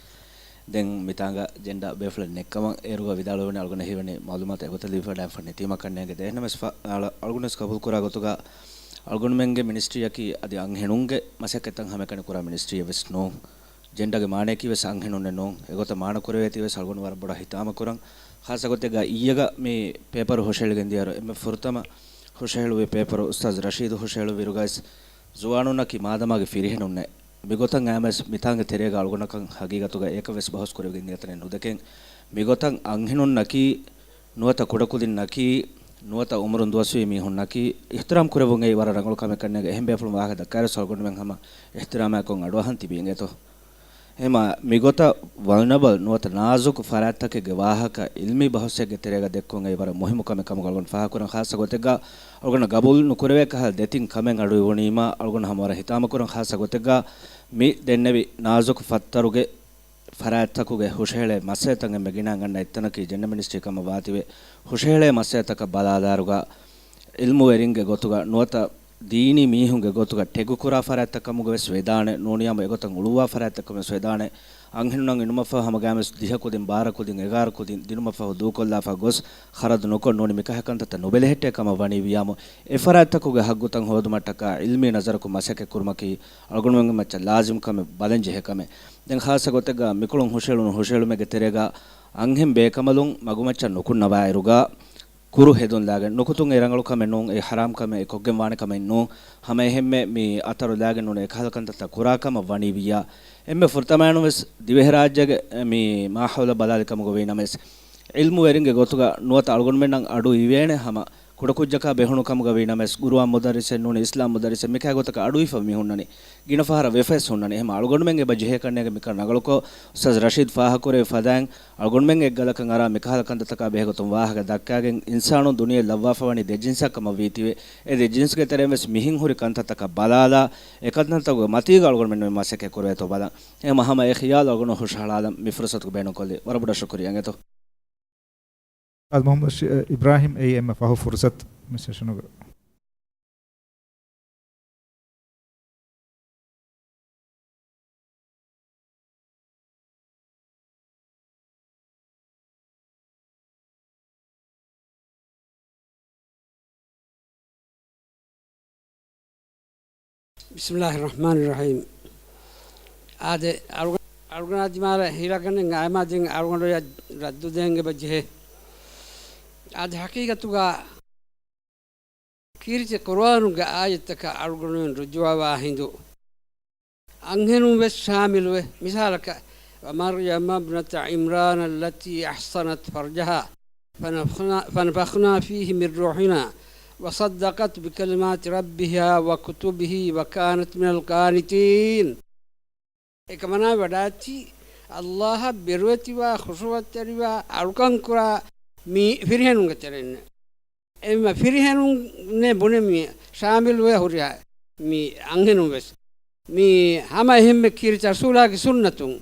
ދެން މިތާނގަ ޖެންޑާ ބޭފުޅެއް ނެއްކަމަށް އޭރުގަ ވިދާޅުވަނީ އަޅުގަނޑަށް ހީވަނީ މައުލޫމާތު އެގޮތަށް ލިބިފަ ޑައިންފަ ނެތީމަ ކަންނޭނގެ ދޭންނަމެސް އަޅުގަނޑުވެސް ގަބޫލުކުރާ ގޮތުގަ އަޅުގަނޑުމެންގެ މިނިސްޓްރީއަކީ އަދި އަންހެނުންގެ މަސައްކަތްތައް ހަމައެކަނި ކުރާ މިނިސްޓްރީއެއް ވެސް ނޫން. ޖެންޑާގެ މާނަޔަކީ ވެސް އަންހެނުންނެއް ނޫން. އެގޮތަށް މާނަ ކުރެވޭތީ ވެސް އަޅުގަނޑު ވަރަށް ބޮޑަށް ހިތާމަ ކުރަން. ޚާއްޞަ ގޮތެއްގަ އިއްޔެގަ މި ޕޭޕަރު ހުށަހެޅިގެން ދިޔައިރު އެންމެ ފުރަތަމަ ހުށަހެޅުވި ޕޭޕަރު އުސްތާޛު ރަޝީދު ހުށަހެޅުއްވިއިރުގައިސް ޒުވާނުންނަކީ މާދަމާގެ ފިރިހެނުންނޭ. މިގޮތަށް އައިމަސް މިތާނގެ ތެރޭގަ އަޅުގަނޑަކަށް ހަގީގަތުގަ އެކަށް ވެސް ބަހުސް ކުރެވިގެން ދިޔަތަނެއް ނުދެކެން. މިގޮތަށް އަންހެނުންނަކީ ނުވަތަ ކުޑަކުދިންނަކީ، ނުވަތަ އުމުރުން ދުވަސްވީ މީހުންނަކީ، އިޙްތިރާމް ކުރެވުން އެއީ ވަރަށް ރަނގަޅު ކަމެއް ކަންނޭނގެ. އެހެން ބޭފުޅުން ވާހަކަ ދައްކާއިރު އަޅުގަނޑުމެން ހަމަ އިޙްތިރާމާއެކު އަޑުއަހަން ތިބީ އިނގޭތޯ. އެހެންމަ މިގޮތަށް ވަލްނަބަލް ނުވަތަ ނާޒުކު ފަރާތްތަކެއްގެ ވާހަކަ އިލްމީ ބަހުސެއްގެ ތެރޭގަ ދެއްކުން އެއީ ވަރަށް މުހިއްމު ކަމެއް ކަމުގަ އަޅުގަނޑު ފާހަގަކުރަން. ޚާއްޞަ ގޮތެއްގަ އަޅުގަނޑަށް ގަބޫލު ނުކުރެވޭ ކަހަލަ ދެތިން ކަމެއް އަޑުއިވުނީމަ އަޅުގަނޑު ހަމަ ވަރަށް ހިތާމަކުރަން. ޚާއްޞަ ގޮތެއްގަ މި ދެންނެވި ނާޒުކު ފައްތަރުގެ ފަރާތްތަކުގެ ހުށަހެޅޭ މައްސަލަތައް އެންމެ ގިނައިން އަންނަ އެއްތަނަކީ ޖެންޑާ މިނިސްޓްރީ ކަމަށް ވާތީވެ، ހުށަހެޅޭ މައްސަލަތަކަށް ބަލާލާއިރުގަ އިލްމުވެރިންގެ ގޮތުގަ ނުވަތަ ދީނީ މީހުންގެ ގޮތުގަ ޓެގުކުރާ ފަރާތްތައް ކަމުގަ ވެސް ވެދާނެ، ނޫނިއްޔާމު އެގޮތަށް އުޅުއްވާ ފަރާތްތައް ކަމަށް ވެސް ވެދާނެ. އަންހެނުންނަށް އިނުމަށްފަހު ހަމަގައިމުވެސް ދިހަ ކުދިން، ބާރަ ކުދިން، އެގާރަ ކުދިން ދިނުމަށްފަހު ދޫކޮށްލާފަ ގޮސް ޚަރަދު ނުކޮށް ނޫނީ މިކަހަލަ ކަންތައްތައް ނުބެލެހެއްޓޭ ކަމަށް ވަނީ ވިއްޔާމު، އެ ފަރާތްތަކުގެ ހައްގުތައް ހޯދުމަށްޓަކާ އިލްމީ ނަޒަރަކުން މަސައްކަތް ކުރުމަކީ އަޅުގަނޑުމެންގެ މައްޗަށް ލާޒިމް ކަމެއް، ބަލަންޖެހޭ ކަމެއް. ދެން ޚާއްޞަ ގޮތެއްގަ މިކޮޅުން ހުށަހެޅުނު ހުށަހެޅުމެއްގެ ތެރޭގަ އަންހެން ބޭކަނބަލުން މަގުމައްޗަށް ނުކުންނަވާއިރުގަ، ކުރު ހެދުން ލާގެން ނުކުތުން އެ ރަނގަޅު ކަމެއް ނޫން، އެ ހަރާމް ކަމެއް، އެ ކޮށްގެން ވާނެ ކަމެއް ނޫން. ހަމަ އެހެންމެ މި އަތަރު ލާގެން ނޫން އެކަހަލަ ކަންތައްތައް ކުރާ ކަމަށް ވަނީ ވިއްޔާ. އެންމެ ފުރަތަމައިނު ވެސް ދިވެހިރާއްޖޭގެ މި މާހައުލަށް ބަލާލި ކަމުގަ ވީނަމަވެސް، އިލްމުވެރިންގެ ގޮތުގަ ނުވަތަ އަޅުގަނޑުމެންނަށް އަޑު އިވޭނެ ހަމަ ކުޑަކުއްޖަކާ ބެހުނު ކަމުގަ ވީނަމަވެސް، ގުރުއާން މުދައްރިސެއް ނޫނީ، އިސްލާމް މުދައްރިސެއް މިކަހަލަ ގޮތަކަށް އަޑުއިވިފަ މި ހުންނަނީ. ގިނަ ފަހަރަށް ވެފަވެސް ހުންނަނީ. އެހެން އަޅުގަނޑުމެން އެބަ ޖެހޭ ކަންނޭނގެ މިކަން ރަނގަޅުކޮށް، އުސްތާޛު ރަޝީދު ފާހަގަކުރެއްވި ފަދައިން، އަޅުގަނޑުމެން އެއްގަލަކަށް އަރާ މިކަހަލަ ކަންތައްތަކާ ބެހޭގޮތުން ވާހަކަ ދައްކާގެން، އިންސާނުން ދުނިޔެ ލައްވާފަވަނީ ދެ ޖިންސާ ކަމަށް ވީތީވެ، އެ ދެ ޖިންސްގެ ތެރެއިން ވެސް މިހެން ހުރި ކަންތައްތަކަށް ބަލާލާ، އެ ކަންތައްތަކުގެ މަތީގަ އަޅުގަނޑުމެން މަސައްކަތް ކުރެވޭތޯ ބަލަން. އެހެން ހަމަ އެ ޚިޔާލު އަޅުގަނޑު ހުށަހަޅާލަން މި ފުރުސަތު ބޭނުންކޮށްލީ. ވަރަށް ބޮޑަށް ޝުކުރިއްޔާ އިނގޭތޯ. އަލް މުހައްމަދު ޝި-، އިބްރާހިމް އެއީ އެންމެ ފަހު ފުރުސަތު މި ސެޝަނުގަ. ބިސްމިﷲިއްރަޙްމާނިއްރަޙީމް. އާދެ، އަޅުގަ-، އަޅުގަނޑާ ދިމާލަށް ހިލަގަނެ އައިމާ ދެން އަޅުގަނޑު ރައްދު ދޭން އެބަ ޖެހޭ. އާދެ، ޙަޤީޤަތުގަ ކީރިތި ޤުރުއާނުގެ އާޔަތްތަކަށް އަޅުގަނޑުމެން ރުޖޫޢަވާ ހިނދު، އަންހެނުން ވެސް ޝާމިލުވެ، މިސާލަކަށް، ومريم ابنة عمران التي أحصنت فرجها فنفخنا، فنفخنا فيه من روحنا وصدقت بكلمات ربها وكتبه وكانت من القانتين. އެކަމަނާ ވަޑާއްޗި، ﷲ އަށް ބިރުވެތިވާ، ޚުޝޫޢަތްތެރިވާ، އަޅުކަން ކުރާ މި ފިރިހެނުންގެ ތެރެއިން. އެންމެ ފިރިހެނުންނޭ ބުނެ މި ޝާމިލުވެ ހުރިހާ މި އަންހެނުން ވެސް. މި ހަމަ އެހެންމެ ކީރިތި ރަސޫލާގެ ސުންނަތުން،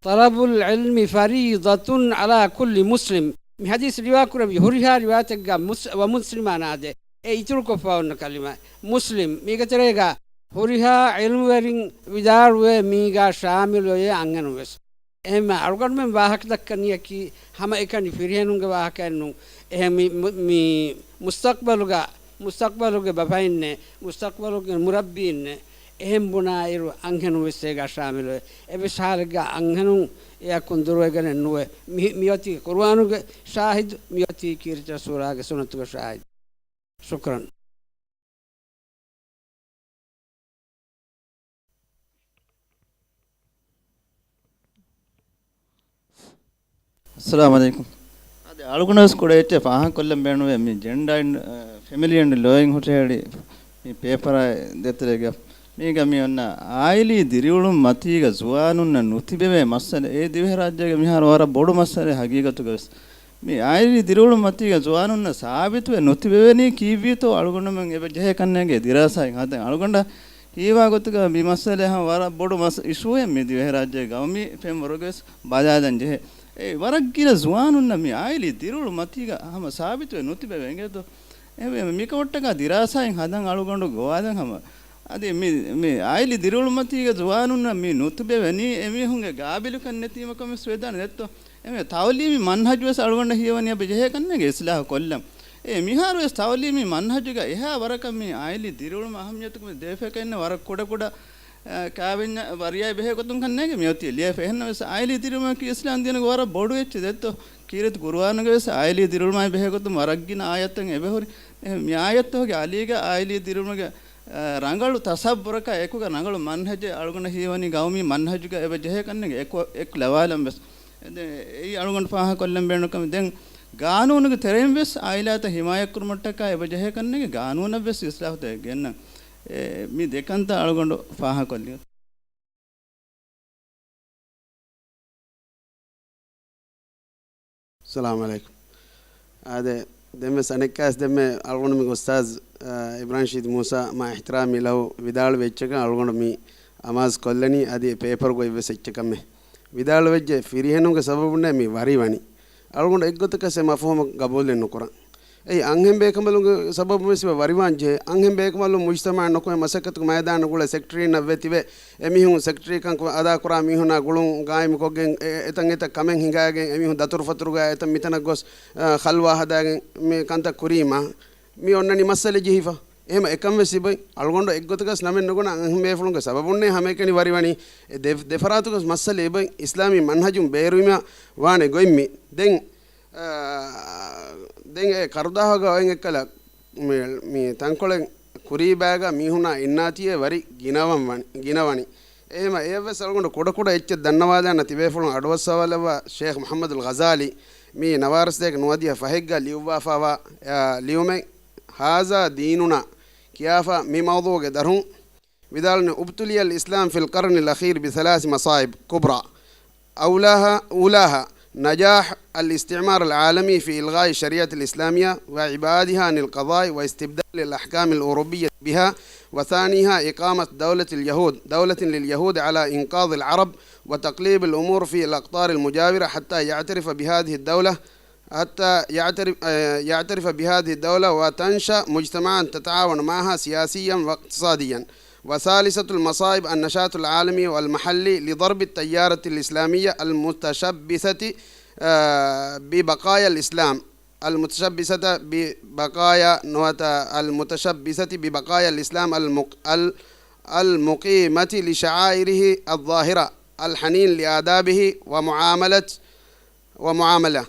طلب العلم فريضة على كل مسلم. މި ޙަދީޘް ރިވާކުރެއްވި ހުރިހާ ރިވާޔަތެއްގަ މުސް-، ވަމުސްލިމާ ނާދޭ. އެ އިތުރުކޮށްފަ އޮންނަ ކަލިމަ މުސްލިމް. މީގެ ތެރޭގަ ހުރިހާ ޢިލްމުވެރިން ވިދާޅުވޭ މީގަ ޝާމިލުވޭ އަންހެނުން ވެސް. އެހެންމެ އަޅުގަނޑުމެން ވާހަކަ ދައްކަނީއަކީ ހަމައެކަނި ފިރިހެނުންގެ ވާހަކައެއްނޫން. އެހެން މި، މި، މި މުސްތަޤްބަލުގަ، މުސްތަޤްބަލުގެ ބަފައިންނޭ، މުސްތަޤްބަލުގެ މުރައްބީންނޭ، އެހެން ބުނާއިރު އަންހެނުން ވެސް އޭގަ ޝާމިލުވޭ. އެއްވެސް ޙާލެއްގަ އަންހެނުން އެއަކުން ދުރުވެގެނެއް ނުވޭ. މި، މިއޮތީ ޤުރުއާނުގެ ޝާހިދު، މިއޮތީ ކީރިތި ރަސޫލާގެ ސުންނަތުގެ ޝާހިދު. ޝުކްރަން. އައްސަލާމު ޢަލައިކުމް. އަދި އަޅުގަނޑުވެސް ކުޑަ އެއްޗެއް ފާހަގަކޮށްލަން ބޭނުންވޭ. މި ޖެންޑާ އިން، އަ، ފެމިލީ އެންޑް ލޯއިން ހުށަހެޅި މި ޕޭޕަރާ ދޭތެރޭގަ މީގަ މި އޮންނަ އާއިލީ ދިރިއުޅުން މަތީގަ ޒުވާނުންނަށް ނުތިބެވޭ މައްސަލަ، އެ ދިވެހިރާއްޖޭގަ މިހާރު ވަރަށް ބޮޑު މައްސަލައެއް ހަގީގަތުގަވެސް. މި އާއިލީ ދިރިއުޅުން މަތީގަ ޒުވާނުންނަށް ސާބިތުވެ ނުތިބެވެނީ ކީއްވީތޯ އަޅުގަނޑުމެން އެބަ ޖެހޭ ކަންނޭނގެ ދިރާސާއިން ހަދަން. އަޅުގަނޑަށް ހީވާ ގޮތުގަ މި މައްސަލަ ހަމަ ވަރަށް ބޮޑު މަސް-، އިޝޫއެއް މި ދިވެހިރާއްޖޭގަ ގައުމީ ފެންވަރުގަވެސް ބަލާލަން ޖެހޭ. އެ ވަރަށް ގިނަ ޒުވާނުންނަށް މި އާއިލީ ދިރިއުޅުން މަތީގަ ހަމަ ސާބިތުވެ ނުތިބެވޭ އިނގޭތޯ. އެހެންވެ މިކަމަށްޓަކާ ދިރާސާއިން ހަދަން އަޅުގަނޑު ގޮވާލަން ހަމަ. އަދި މި، މި އާއިލީ ދިރިއުޅުން މަތީގަ ޒުވާނުންނަށް މި ނުތިބެވެނީ އެމީހުންގެ ގާބިލުކަން ނެތީމަކަމެއް ވެދާނެ ދެއްތޯ. އެމެ ތައުލީމީ މަންހަޖު ވެސް އަޅުގަނޑަށް ހީވަނީ އެބަ ޖެހޭ ކަންނޭނގެ އިސްލާހު ކޮށްލަން. އެ މިހާރު ވެސް ތައުލީމީ މަންހަޖުގަ އެހާ ވަރަކަށް މި އާއިލީ ދިރިއުޅުމަށް އަހައްމިޔަތު ދެވިފައެއް ކަންނޭނގެ ވަރަށް ކުޑަ ކުޑަ، އަ، ކާވެންޏަށް ވަރިޔާ ބެހޭ ގޮތުން ކަންނޭނގެ މިއޮތީ ލިޔެފަ. އެހެންނަމަވެސް އާއިލީ ދިރިއުޅުމަކީ އިސްލާމް ދީނުގެ ވަރަށް ބޮޑު އެއްޗެއް ދެއްތޯ. ކީރިތި ޤުރުއާނުގަވެސް އާއިލީ ދިރިއުޅުމާއި ބެހޭ ގޮތުން ވަރަށް ގިނަ އާޔަތްތައް އެބަހުރި. އެ، މި އާޔަތްތަކުގެ އަލީގަ އާއިލީ ދިރިއުޅުމުގެ އަ، ރަނގަޅު ތަސައްވުރަކާ އެކުގަ ރަނގަޅު މަންހަޖެއް އަޅުގަނޑަށް ހީވަނީ ގައުމީ މަންހަޖުގަ އެބަ ޖެހޭ ކަންނޭނގެ އެކު، އެކު ލަވާލަން ވެސް. އެ، ދެ، އެއީ އަޅުގަނޑު ފާހަގަކޮށްލަން ބޭނުން ކަމެއް. ދެން ގާނޫނުގެ ތެރެއިން ވެސް އާއިލާތައް ހިމާޔަތްކުރުމަށްޓަކާ އެބަ ޖެހޭ ކަންނޭނގެ ގާނޫނަށް ވެސް އިސްލާހުތައް ގެންނަން. އެ، މި ދެ ކަންތައް އަޅުގަނޑު ފާހަގަކޮށްލި. އައްސަލާމު ޢަލައިކުމް. އާދެ، ދެންވެސް އަނެއްކާވެސް ދެންމެ އަޅުގަނޑު މި އުސްތާޒް، އަ، އިބްރާހިމް ޝީދު މޫސާ މާ އިޙްތިރާމް މި ލަހު ވިދާޅުވި އެއްޗަކަށް އަޅުގަނޑު މި އަމާޒު ކޮށްލަނީ އަދި އެ ޕޭޕަރުގައި ވެސް އެއްޗަކަށްމެ ވިދާޅުވެއްޖެ ފިރިހެނުންގެ ސަބަބުންނޭ މި ވަރިވަނީ. އަޅުގަނޑު އެއްގޮތަކަށް އެ މަފްހޫމު ގަބޫލެއް ނުކުރަން. އެއީ އަންހެން ބޭކަނބަލުންގެ ސަބަބުން ވެސް އެބަ ވަރިވާން ޖެހޭ. އަންހެން ބޭކަނބަލުން މުޖްތަމަޢަށް ނުކުމެ މަސައްކަތުގެ މައިދާނަށް ގުޅޭ ސެކްރެޓަރީންނަށް ވެ ތިބެ، އެމީހުން ސެކްރެޓަރީކަން ކު-، އަދާކުރާ މީހުންނާ ގުޅުން ގާއިމުކޮށްގެން އެ-، އެތަން އެތައް ކަމެއް ހިނގާގެން އެމީހުން ދަތުރުފަތުރުގަ އެތަން މިތަނަށް ގޮސް، އަ، ޚަލްވާ ހަދާގެން މި ކަންތައް ކުރީމާ، މި އޮންނަނީ މައްސަލަ ޖެހިފަ. އެހެމަ އެކަން ވެސް އިބައި. އަޅުގަނޑު އެއްގޮތަކަސް ނަމެއް ނުގަންނަ އަންހެން ބޭފުޅުންގެ ސަބަބުންނޭ ހަމައެކަނި ވަރިވަނީ. އެ ދެ-، ދެފަރާތުގަސް މައްސަލަ އިބައި. އިސްލާމީ މަންހަޖުން ބޭރުވީމާ ވާނެ ގޮތް މި. ދެން އާ، ދެން އެ ކަރުދާހުގަ އޮތް އެއްކަލަ މި، މި ތަންކޮޅެއް ކުރީ ބައިގަ މީހުންނާ އިންނާތީއޭ ވަރި ގިނަވަން ވަނި، ގިނަވަނީ. އެހެމަ އެއަށްވެސް އަޅުގަނޑު ކުޑަކުޑަ އެއްޗެއް ދަންނަވާލާނަ ތިބޭފުޅުން އަޑުއައްސަވާލައްވާ ޝޭޚް މުޙައްމަދުލް ޣަޒާލީ މި ނަވާރަސްދޭކެ ނުވަދިހަ ފަހެއްގަ ލިޔުއްވާފައިވާ، އާ، ލިޔުމެއް ހާޒާ ދީނުނާ ކިޔާފަ މި މައުޟޫޢުގެ ދަށުން ވިދާޅުވި، ابتلي الإسلام في القرن الأخير بثلاث مصائب كبرى. أولاها، أولاها نجاح الاستعمار العالمي في إلغاء الشريعة الإسلامية وإبعادها عن القضاء واستبدال الأحكام الأوروبية بها، وثانيها إقامة دولة اليهود، دولة لليهود على إنقاذ العرب وتقليب الأمور في الأقطار المجاورة حتى يعترف بهذه الدولة حتى يعترف، آه، يعترف بهذه الدولة وتنشأ مجتمعا تتعاون معها سياسيا واقتصاديا. وثالثة المصائب النشاط العالمي والمحلي لضرب التيارة الإسلامية المتشبثة، آه، ببقايا الإسلام، المتشبثة ببقايا نوتا، المتشبثة ببقايا الإسلام المق-، ال-، المقيمة لشعائره الظاهرة، الحنين لآدابه ومعاملة ومعاملة.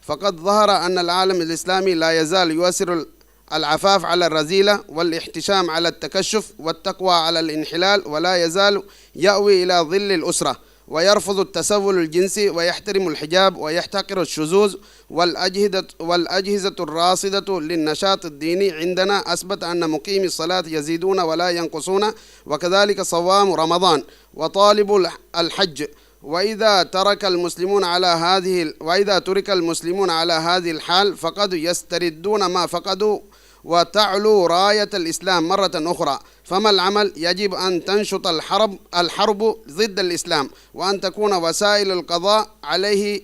فقد ظهر أن العالم الإسلامي لا يزال يؤثر العفاف على الرذيلة، والاحتشام على التكشف، والتقوى على الانحلال، ولا يزال يأوي إلى ظل الأسرة، ويرفض التسول الجنسي، ويحترم الحجاب، ويحتقر الشذوذ. والأجهزة، والأجهزة الراصدة للنشاط الديني عندنا أثبت أن مقيمي الصلاة يزيدون ولا ينقصون، وكذلك صوام رمضان وطالب الحج. وإذا ترك المسلمون على هذه ال-، وإذا ترك المسلمون على هذه الحال فقد يستردون ما فقدوا وتعلو راية الإسلام مرة أخرى. فما العمل؟ يجب أن تنشط الحرب، الحرب ضد الإسلام، وأن تكون وسائل القضاء عليه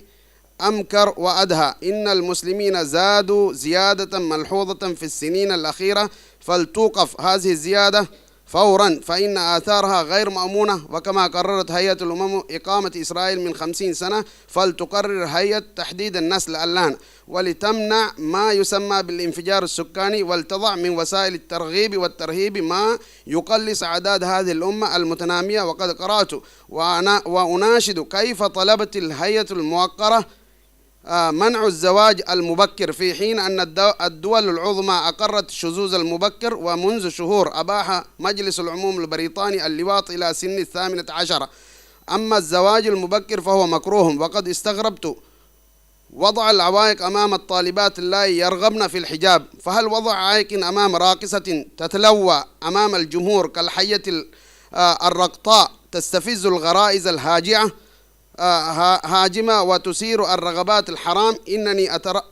أمكر وأدهى. إن المسلمين زادوا زيادة ملحوظة في السنين الأخيرة، فلتوقف هذه الزيادة فورا، فإن آثارها غير مأمونة. وكما قررت هيئة الأمم إقامة إسرائيل من خمسين سنة، فلتقرر هيئة تحديد النسل الآن، ولتمنع ما يسمى بالانفجار السكاني، ولتضع من وسائل الترغيب والترهيب ما يقلص أعداد هذه الأمة المتنامية. وقد قرأت وأنا، وأناشد كيف طلبت الهيئة الموقرة آه، منع الزواج المبكر، في حين أن الد-، الدول العظمى أقرت الشذوذ المبكر، ومنذ شهور أباح مجلس العموم البريطاني اللواط إلى سن الثامنة عشرة. أما الزواج المبكر فهو مكروه، وقد استغربت وضع العوائق أمام الطالبات اللائي يرغبن في الحجاب. فهل وضع عائق أمام راقصة تتلوى أمام الجمهور كالحية ال-، آه، الرقطاء تستفز الغرائز الهاجعة، آه، ها-، هاجمة وتثير الرغبات الحرام؟ إنني أتر-،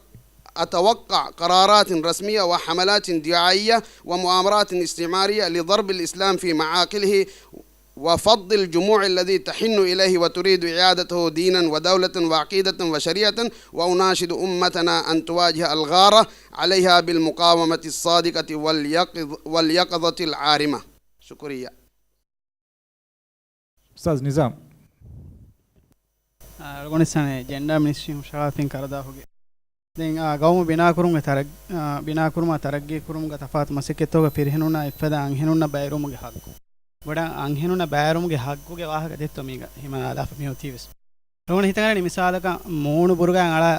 أتوقع قرارات رسمية وحملات دعائية ومؤامرات استعمارية لضرب الإسلام في معاقله وفض الجموع الذي تحن إليه وتريد إعادته دينا ودولة وعقيدة وشريعة. وأناشد أمتنا أن تواجه الغارة عليها بالمقاومة الصادقة واليقظ-، واليقظة العارمة. شكريا. އުސްތާޛް ނިޒާމް. އަޅުގަނޑު ސަނެ ޖެންޑާ މިނިސްޓްރީ ހުށަހަޅާފިން ކަރަދާހުގެ. ދެން، އާ، ގައުމު ބިނާކުރުމުގެ ތަރައް-، އާ، ބިނާކުރުމާ ތަރައްގީކުރުމުގަ ތަފާތު މަސައްކަތްތަކުގަ ފިރިހެނުންނާ އެއްފަދަ އަންހެނުންނަށް ބައިވެރިވުމުގެ ހައްގު. ބޮޑަށް އަންހެނުންނަށް ބައިވެރިވުމުގެ ހައްގުގެ ވާހަކަ ދެއްތޯ މީގަ ހިމަނާލާފަ މިއޮތީވެސް. އަޅުގަނޑު ހިތަށް އަރަނީ މިސާލަކަށް މޫނު ބުރުގާ އަޅާ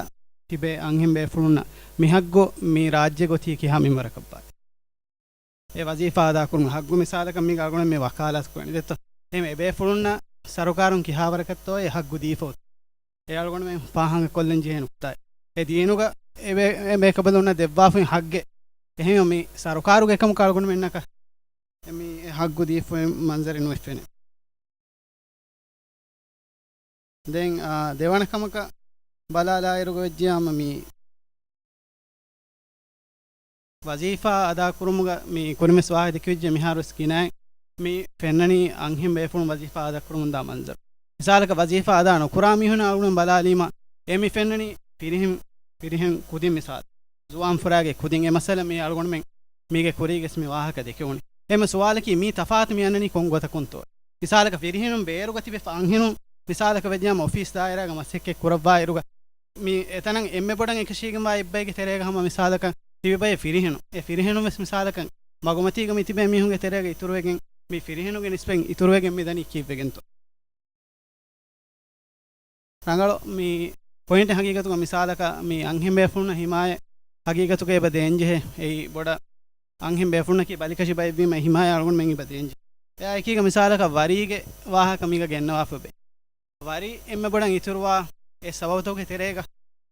ތިބޭ އަންހެން ބޭފުޅުންނަށް މި ހައްގު މި ރާއްޖޭގަ އޮތީ ކިހާ މިންވަރަކަށްވާތީ. އެ ވަޒީފާ އަދާކުރުމުގެ ހައްގު މިސާލަކަށް މީގަ އަޅުގަނޑު މި ވަކާލާތު ކުރަނީ ދެއްތޯ؟ އެހެން އެބޭފުޅުންނަށް ސަރުކާރުން ކިހާވަރަކަށްތޯ އެ ހައްގު ދީފަ އޮތީ؟ އެ އަޅުގަނޑުމެން ފާހަގަކޮށްލަން ޖެހޭ ނުކުތާއެއް. އެ ދީނުގަ އެ ބޭ-، އެ ބޭކަނބަލުންނަށް ދެއްވާފައި ހައްގެއް. އެހެންވެ މި ސަރުކާރުގެ ކަމަކަށް އަޅުގަނޑުމެންނަކަށް މި އެ ހައްގު ދީފައި މަންޒަރެއް ނުވެފެނޭ. ދެން، އާ، ދެވަނަ ކަމަކަށް ބަލާލާއިރުގަ ވެއްޖިޔާމަ މި ވަޒީފާ އަދާކުރުމުގަ މި ކުރިންވެސް ވާހަކަ ދެކެވިއްޖެ މިހާރުވެސް ގިނައިން މި ފެންނަނީ އަންހެން ބޭފުޅުން ވަޒީފާ އަދާކުރަމުންދާ މަންޒަރު. މިސާލަކަށް ވަޒީފާ އަދާ ނުކުރާ މީހުން އަޅުގަނޑު ބަލާލީމަ އެ މި ފެންނަނީ ފިރިހެން، ފިރިހެން ކުދިން މިސާލު. ޒުވާން ފުރާގެ ކުދިން އެ މައްސަލަ މި އަޅުގަނޑުމެން މީގެ ކުރީގެސް މި ވާހަކަ ދެކެވުނީ. އެމަ ސުވާލަކީ މީ ތަފާތު މި އަންނަނީ ކޮން ގޮތަކުންތޯ؟ މިސާލަކަށް ފިރިހެނުން ބޭރުގަ ތިބެފަ އަންހެނުން މިސާލަކަށް ވެއްޖާމަ އޮފީސް ދާއިރާގަ މަސައްކަތް ކުރައްވާއިރުގަ މި އެތަނަށް އެންމެ ބޮޑަށް އެކަށީގެންވާ އެއްބައެއްގެ ތެރޭގަ ހަމަ މިސާލަކަށް ތިބި ބައެއް ފިރިހެނުން. އެ ފިރިހެނުން ވެސް މިސާލަކަށް މަގުމަތީގަ މި ތިބޭ މީހުންގެ ތެރޭގަ އިތުރުވެގެން މި ފިރިހެނުންގެ ނިސްބަތް އިތުރުވެގެން މި ދަނީ ކީއްވެގެންތޯ؟ ރަނގަޅު މި ޕޮއިންޓެއް ހަގީގަތުގަ މިސާލަކަށް މި އަންހެން ބޭފުޅުންނަށް ހިމާޔަތް ހަގީގަތުގަ އެބަ ދޭންޖެހޭ. އެއީ ބޮޑަށް އަންހެން ބޭފުޅުންނަކީ ބަލިކަށި ބައެއްވީމަ ހިމާޔަތް އަޅުގަނޑުމެން އެބަ ދޭންޖެހޭ. އެއާއެކީގަ މިސާލަކަށް ވަރީގެ ވާހަކަ މީގަ ގެންނަވާފަ އެބަ ވަރި އެންމެ ބޮޑަށް އިތުރުވާ އެ ސަބަބުތަކުގެ ތެރޭގަ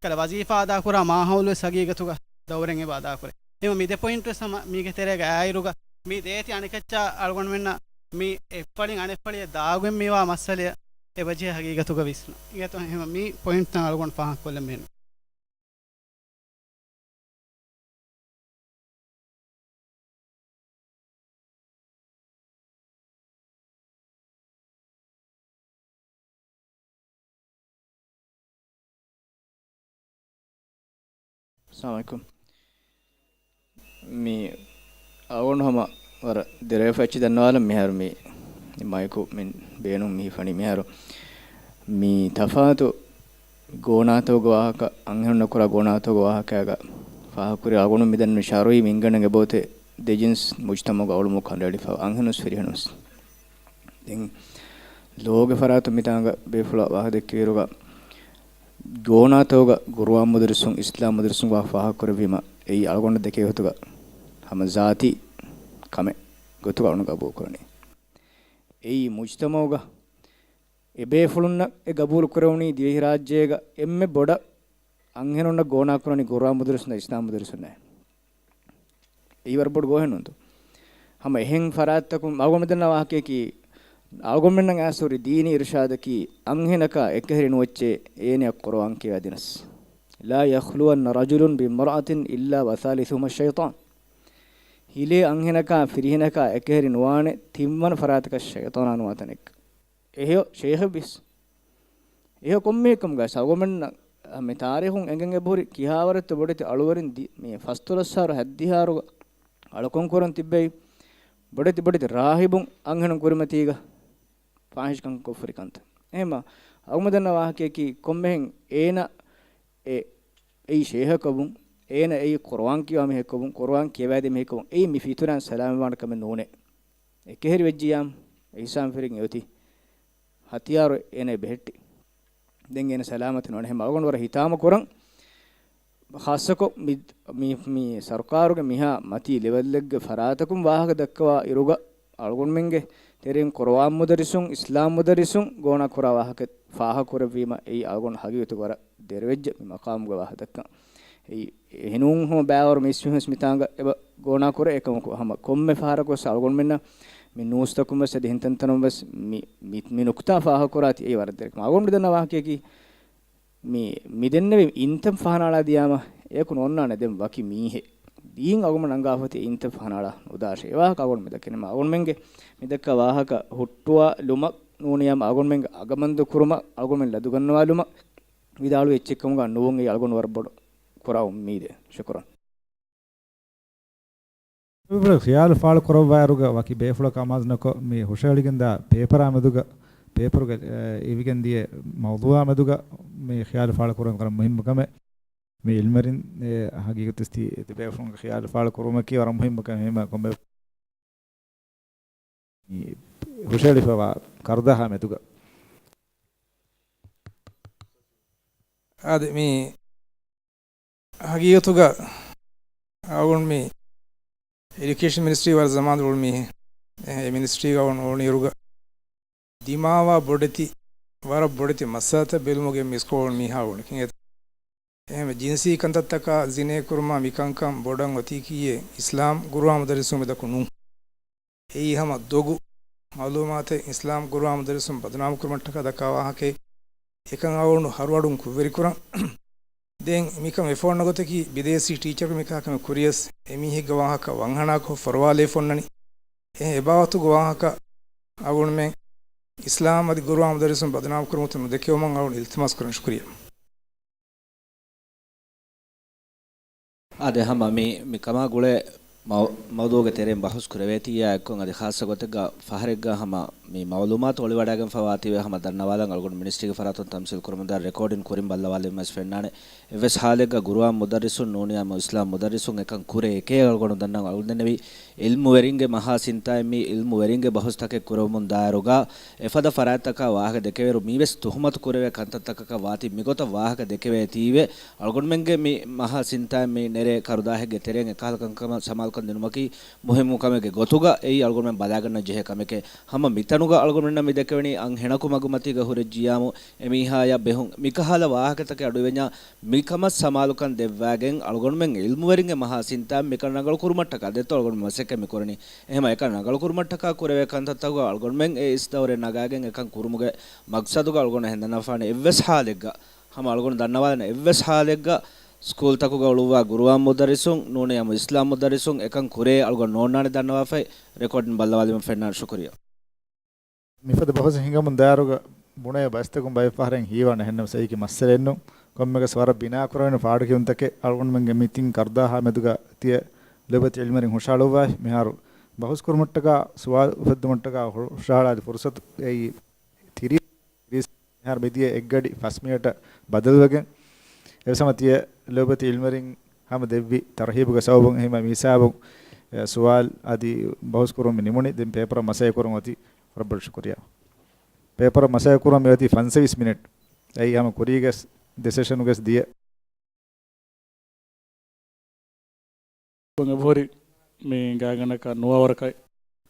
ކަލަ ވަޒީފާ އަދާކުރާ މާހައުލުވެސް ހަގީގަތުގަ ދައުރެއް އެބަ އަދާކުރޭ. އެހެންވެ މި ދެ ޕޮއިންޓް ވެސް ހަމަ މީގެ ތެރޭގަ އާއިރުގަ މި ދޭތި އަނެކައްޗާ އަޅުގަނޑުމެންނަށް މި އެއްފަޅިން އަނެއްފަޅިއަށް ދާގޮތް މިވާ މައްސަލައެއް އެބަޖެހޭ ހަގީގަތުގަ ވިސްނަން. އިނގޭތޯ އެހެންވެ މި ޕޮއިންޓްތައް އަޅުގަނޑު ފާހަގަކޮށްލަން ބޭނުން. އައްސަލާމު ޢަލައިކުމް. މި އަޅުގަނޑު ހަމަ ވަރަށް ދެރަވެފަ އެއްޗެއް ދަންނަވާލަން މިހާރު މި މައިކު މި ބޭނުން މި ހިފަނީ މިހާރު. މި ތަފާތު ގޯނާތޯގެ ވާހަކަ، އަންހެނުންނަށް ކުރާ ގޯނާތޯގެ ވާހަކައިގަ ފާހަގަކުރި އަޅުގަނޑު މިދަންނަވަނީ ޝަރުޢީ މިންގަނޑެއް އެބައޮތޭ ދެ ޖިންސް މުޖްތަމަޢުގަ އުޅުމުގަ ކަނޑައެޅިފަ އަންހެނުން ވެސް ފިރިހެނުން ވެސް. ދެން ލޯގެ ފަރާތުން މިތާނގަ ބޭފުޅާ ވާހަކަ ދެއްކިވިއިރުގަ ގޯނާތޯގަ ގުރުއާން މުދައްރިސުން، އިސްލާމް މުދައްރިސުން ވާ ފާހަގަކުރެއްވީމަ އެއީ އަޅުގަނޑަށް ދެކޭ ހުތުގަ ހަމަ ޒާތީ ކަމެއް ގޮތުގަ އަޅުގަނޑު ގަބޫލުކުރަނީ. އެއީ މުޖްތަމަޢުގަ އެބޭފުޅުންނަށް އެ ގަބޫލު ކުރެވުނީ ދިވެހިރާއްޖޭގަ އެންމެ ބޮޑަށް އަންހެނުންނަށް ގޯނާ ކުރަނީ ގުރުއާން މުދައްރިސުންނާ އިސްލާމް މުދައްރިސުންނާ. އެއީ ވަރަށް ބޮޑު ގޯހެއް ނޫންތޯ؟ ހަމަ އެހެން ފަރާތްތަކުން އަޅުގަނޑު މިދަންނަ ވާހަކަޔަކީ، އަޅުގަނޑުމެންނަށް އައިސް ހުރި ދީނީ އިރުޝާދަކީ، އަންހެނަކާ އެކަހެރި ނުވެއްޗޭ އޭނަޔަށް ޤުރުއާން ކިޔަވާދިނަސް. لا يخلون رجل بامرأة إلا وثالثهما الشيطان. ހިލޭ އަންހެނަކާ ފިރިހެނަކާ އެކަހެރި ނުވާނެ ތިންވަނަ ފަރާތަކަށް ޝައިޠާނާ ނުވާ ތަނެއްގަ. އެހެޔޮ ޝޭޚެއްވިޔަސް. އެހެޔޮ ކޮންމެއަކަމުގަ ސަގޮމެންނަށް މި ތާރީޚުން އެނގެން އެބަހުރި ކިހާވަރެއްތޯ ބޮޑެތި އަޅުވެރިން ދި-، މި ފަސްދޮޅަސް އަހަރު ހަތްދިހަ އަހަރުގަ އަޅުކަން ކުރަން ތިއްބެވި ބޮޑެތި ބޮޑެތި ރާހިބުން އަންހެނުން ކުރިމަތީގަ ފާހިޝްކަން ކޮށްފަރި ކަންތައް. އެހެންމަ އަޅުގަނޑު ދަންނަ ވާހަކަޔަކީ ކޮންމެހެން އޭނަ އެ، އެއީ ޝޭހަކަވުން، އޭނަ އެއީ ޤުރުއާން ކިޔަވާ މީހެއްކަވުން، ޤުރުއާން ކިޔަވާދޭ މީހެއްކަވުން، އެއީ މި ފިތުނައިން ސަލާމަތްވާނެ ކަމެއް ނޫނޭ. އެކަހެރި ވެއްޖިޔާމު އިހްސާން ފިރިން އެއޮތީ ހަތިޔާރު އޭނަ ބެހެއްޓި. ދެން އޭނަ ސަލާމަތެއް ނޫން. އެހެން އަޅުގަނޑު ވަރަށް ހިތާމަ ކުރަން. ޚާއްޞަކޮށް މި، މި، މި ސަރުކާރުގެ މިހާ މަތީ ލެވެލްއެއްގެ ފަރާތަކުން ވާހަކަ ދައްކަވާ އިރުގަ އަޅުގަނޑުމެންގެ ތެރެއިން ޤުރުއާން މުދައްރިސުން، އިސްލާމް މުދައްރިސުން ގޯނާ ކުރާ ވާހަކަ ފާހަގަ ކުރެއްވީމަ އެއީ އަޅުގަނޑު ހަގީގަތުގަ ވަރަށް ދެރަވެއްޖެ މި މަޤާމުގަ ވާހަކަ ދައްކަން. އެއީ އެހެނޫން ހަމަ ބައިވަރު މީސްމީހުންވެސް މިތާނގަ އެބަ ގޯނާކުރޭ. އެކަމަކު ހަމަ ކޮންމެ ފަހަރަކުވެސް އަޅުގަނޑުމެންނަށް މި ނޫސްތަކުންވެސް އަދި އެހެން ތަންތަނުންވެސް މި، މި، މި ނުކުތާ ފާހަގަކުރާތީ އެއީ ވަރަށް ދެރަ. އަޅުގަނޑު ދަންނަ ވާހަކަޔަކީ މި، މި ދެންނެވި އިންތައް ފަހަނައަޅާ ދިޔާމަ އެޔަކު ނޯންނާނެ ދެން ވަކި މީހެއް. ދީން އަޅުގަނޑު ނަންގާފަތި އިންތައް ފަހަނައަޅާ ނުދާށޭ. އެވާހަކަ އަޅުގަނޑު މި ދައްކަނީ. މަ އަޅުގަނޑުމެންގެ މި ދައްކާ ވާހަކަ ހުއްޓުވާލުމަށް ނޫނިޔާމަ އަޅުގަނޑުމެންގެ އަގަމަންދު ކުރުމަށް އަޅުގަނޑުމެން ލަދުގަންނަވާލުމަށް ވިދާޅުވި އެއްޗެއްކަމުގަ ނުވަން އެއީ އަޅުގަނޑު ވަރަށް ބޮޑު ކުރާ އުއްމީދެއް. ޝުކުރާން. އެބަ ޚިޔާލު ފާޅު ކުރައްވާއިރުގަ ވަކި ބޭފުޅަކަށް އަމާޒުނަކޮށް މި ހުށަހެޅިގެންދާ ޕޭޕަރާ މެދުގަ، ޕޭޕަރުގަ، އެ، އިވިގެން ދިޔަ މައުޟޫޢާ މެދުގަ މި ޚިޔާލު ފާޅު ކުރަން ވަރަށް މުހިއްމު ކަމެއް. މި އިލްމުވެރިން، އެ، ހަގީގަތު ތި ބޭފުޅުންގެ ޚިޔާލު ފާޅު ކުރުމަކީ ވަރަށް މުހިއްމު ކަމެއް. ހީމަ ކޮންމެ މި ހުށަހެޅިފަވާ ކަރުދާހާ މެދުގަ. އާދެ، މި ހަގީގަތުގަ އަޅުގަނޑު މި އެޑިއުކޭޝަން މިނިސްޓްރީ ވަރަށް ޒަމާން އުޅުނީ. އެ، އެ މިނިސްޓްރީގަ އުޅުނުއިރުގަ ދިމާވާ ބޮޑެތި، ވަރަށް ބޮޑެތި މައްސަލަތައް ބެލުމުގެ މި ސްކޫލް މީހާ އުޅުނީ. އެހެން ޖިންސީ ކަންތައްތަކާ ޒިނޭ ކުރުމާ މިކަންކަން ބޮޑަށް އޮތީކީއޭ އިސްލާމް ގުރުއާން މުދައްރިސުން މިދަކު ނޫން. އެއީ ހަމަ ދޮގު މައުލޫމާތެއް. އިސްލާމް ގުރުއާން މުދައްރިސުން ބަދުނާމު ކުރުމަށްޓަކާ ދައްކާ ވާހަކައެއް. އެކަން އަޅުގަނޑު ހަރުއަޑުން ކުށްވެރިކުރަން. ދެން މިކަން އެފޯޑް ނުގޮތަކީ ބިދޭސީ ޓީޗަރު މިކާ ކަމެއް ކުރިޔަސް އެމީހެއްގެ ވާހަކަ ވަންހަނާކޮށް ފޮރުވާލައިފަ އޮންނަނީ. އެހެން އެބާވަތުގެ ވާހަކަ އަޅުގަނޑުމެން އިސްލާމް އަދި ގުރުއާން މުދައްރިސުން ބަދުނާމު ކުރުމަށް ނުދެކެވުމަށް އަޅުގަނޑު އިލްތިމާސް ކުރަން. ޝުކުރިއްޔާ. އާދެ، ހަމަ މި، މި ކަމާ ގުޅޭ މައު-، މައުޟޫގެ ތެރެއިން ބަހުސް ކުރެވޭތީއާ އެއްކޮށް އަދި ޚާއްޞަ ގޮތެއްގަ ފަހަރެއްގަ ހަމަ މި މައުލޫމާތު އޮޅިވަޑައިގެންފަވާތީވެ ހަމަ ދަންނަވާލަން އަޅުގަނޑު މިނިސްޓްރީގެ ފަރާތުން ތަމްސީލް ކުރަމުންދާ ރެކޯޑިން ކުރިން ބައްލަވާލެވުމަށް ފެންނާނެ. އެއްވެސް ހާލެއްގަ ގުރުއާން މުދައްރިސުން ނޫނިޔާމު އިސްލާމް މުދައްރިސުން އެކަން ކުރޭ އެކޭ އަޅުގަނޑު ދަންނަ އަޅުގަނޑު ދެންނެވީ އިލްމުވެރިންގެ މަހާ ސިންތާއެއް މީ އިލްމުވެރިންގެ ބަހުސްތަކެއް ކުރެވެމުން ދާއިރުގަ އެފަދަ ފަރާތްތަކާ ވާހަކަ ދެކެވޭއިރު މީވެސް ތުހުމަތު ކުރެވޭ ކަންތައްތަކަކަށް ވާތީ މިގޮތަށް ވާހަކަ ދެކެވޭތީވެ އަޅުގަނޑުމެންގެ މި މަހާ ސިންތާއެއް މި ނެރޭ ކަރުދާހެއްގެ ތެރެއިން އެކަހަލަ ކަންކަމަށް ސަމާލުކަން ދިނުމަކީ މުހިއްމު ކަމެއްގެ ގޮތުގަ އެއީ އަޅުގަނޑުމެން ބަލާގަންނަ ޖެހޭ ކަމެކޭ. ހަމަ މިތަނުގަ އަޅުގަނޑުމެންނަށް މި ދެކެވެނީ އަންހެނަކު މަގުމަތީގަ ހުރެއްޖިޔާމު އެމީހާޔަށް ބެހުން މިކަހަލަ ވާހަކަތަކެއް އަޑުއިވެންޏާ މިކަމަށް ސަމާލުކަން ދެއްވާގެން އަޅުގަނޑުމެން އިލްމުވެރިންގެ މަހާ ސިންތާއެއް މިކަން ރަނގަޅު ކުރުމަށްޓަކާ ދެއްތޯ އަޅުގަނޑު މަސައްކަތް މި ކުރަނީ. އެހެމަ އެކަން ރަނގަޅު ކުރުމަށްޓަކާ ކުރެވޭ ކަންތައްތަކުގަ އަޅުގަނޑުމެން އެ އިސްދައުރެއް ނަގާގެން އެކަން ކުރުމުގެ މަގްސަދުގަ އަޅުގަނޑު ހެނދަންނަފާނެ އެއްވެސް ހާލެއްގަ، ހަމަ އަޅުގަނޑު ދަންނަވާލަން އެއްވެސް ހާލެއްގަ ސްކޫލްތަކުގަ އުޅުއްވާ ގުރުއާން މުދައްރިސުން ނޫނީ އަމު އިސްލާމް މުދައްރިސުން އެކަން ކުރޭ އަޅުގަނޑު ނޯންނާނެ ދަންނަވާފައި ރެކޯޑިން ބައްލަވާލީމަ ފެންނާނެ. ޝުކުރިއްޔާ. މިފަދަ ބަހުސް ހިނގަމުން ދާއިރުގަ ބުނޭ ބަސްތަކުން ބައެއް ފަހަރެއް ހީވާނެ އެހެންނަމަ ސައިކި މައްސަލައެއްނު. ކޮންމެގަސް ވަރަށް ބިނާކުރެވޭނެ ފާޑުކިޔުންތަކެއް އަޅުގަނޑުމެންގެ މި ތިން ކަރުދާހާ މެދުގަ ތިޔަ ލޯބިވެތި އިލްމުވެރިން ހުށަހަޅުއްވާ. މިހާރު ބަހުސްކުރުމަށްޓަކާ ސުވާލު އުފެއްދުމަށްޓަކާ ހުށަހަޅާދި ފުރުސަތު އެއީ ތިރީސް، ތިރީސް މިހާރު މިދިޔަ އެއްގަޑި ފަސް މިނެޓަށް ބަދަލުވެގެން. އެވެސް ހަމަ ތިޔަ ލޯބިވެތި އިލްމުވެރިން ހަމަ ދެއްވި ތަރުހީބުގެ ސަބަބުން އެހެންވެ މި ހިސާބުން، އެ، ސުވާލު އަދި ބަހުސްކުރުން މި ނިމުނީ. ދެން ޕޭޕަރ މަސައްކަތް ކުރަން އޮތީ. ވަރަށް ބޮޑަށް ޝުކުރިއްޔާ. ޕޭޕަރ މަސައްކަތް ކުރަން މި އޮތީ ފަންސަވީސް މިނެޓް. އެއީ ހަމަ ކުރީގެ ދެ ސެޝަނުގެ ދިޔަ. އެބަހުރި މި ގާތްގަނޑަކަށް ނުވަވަރަކަށް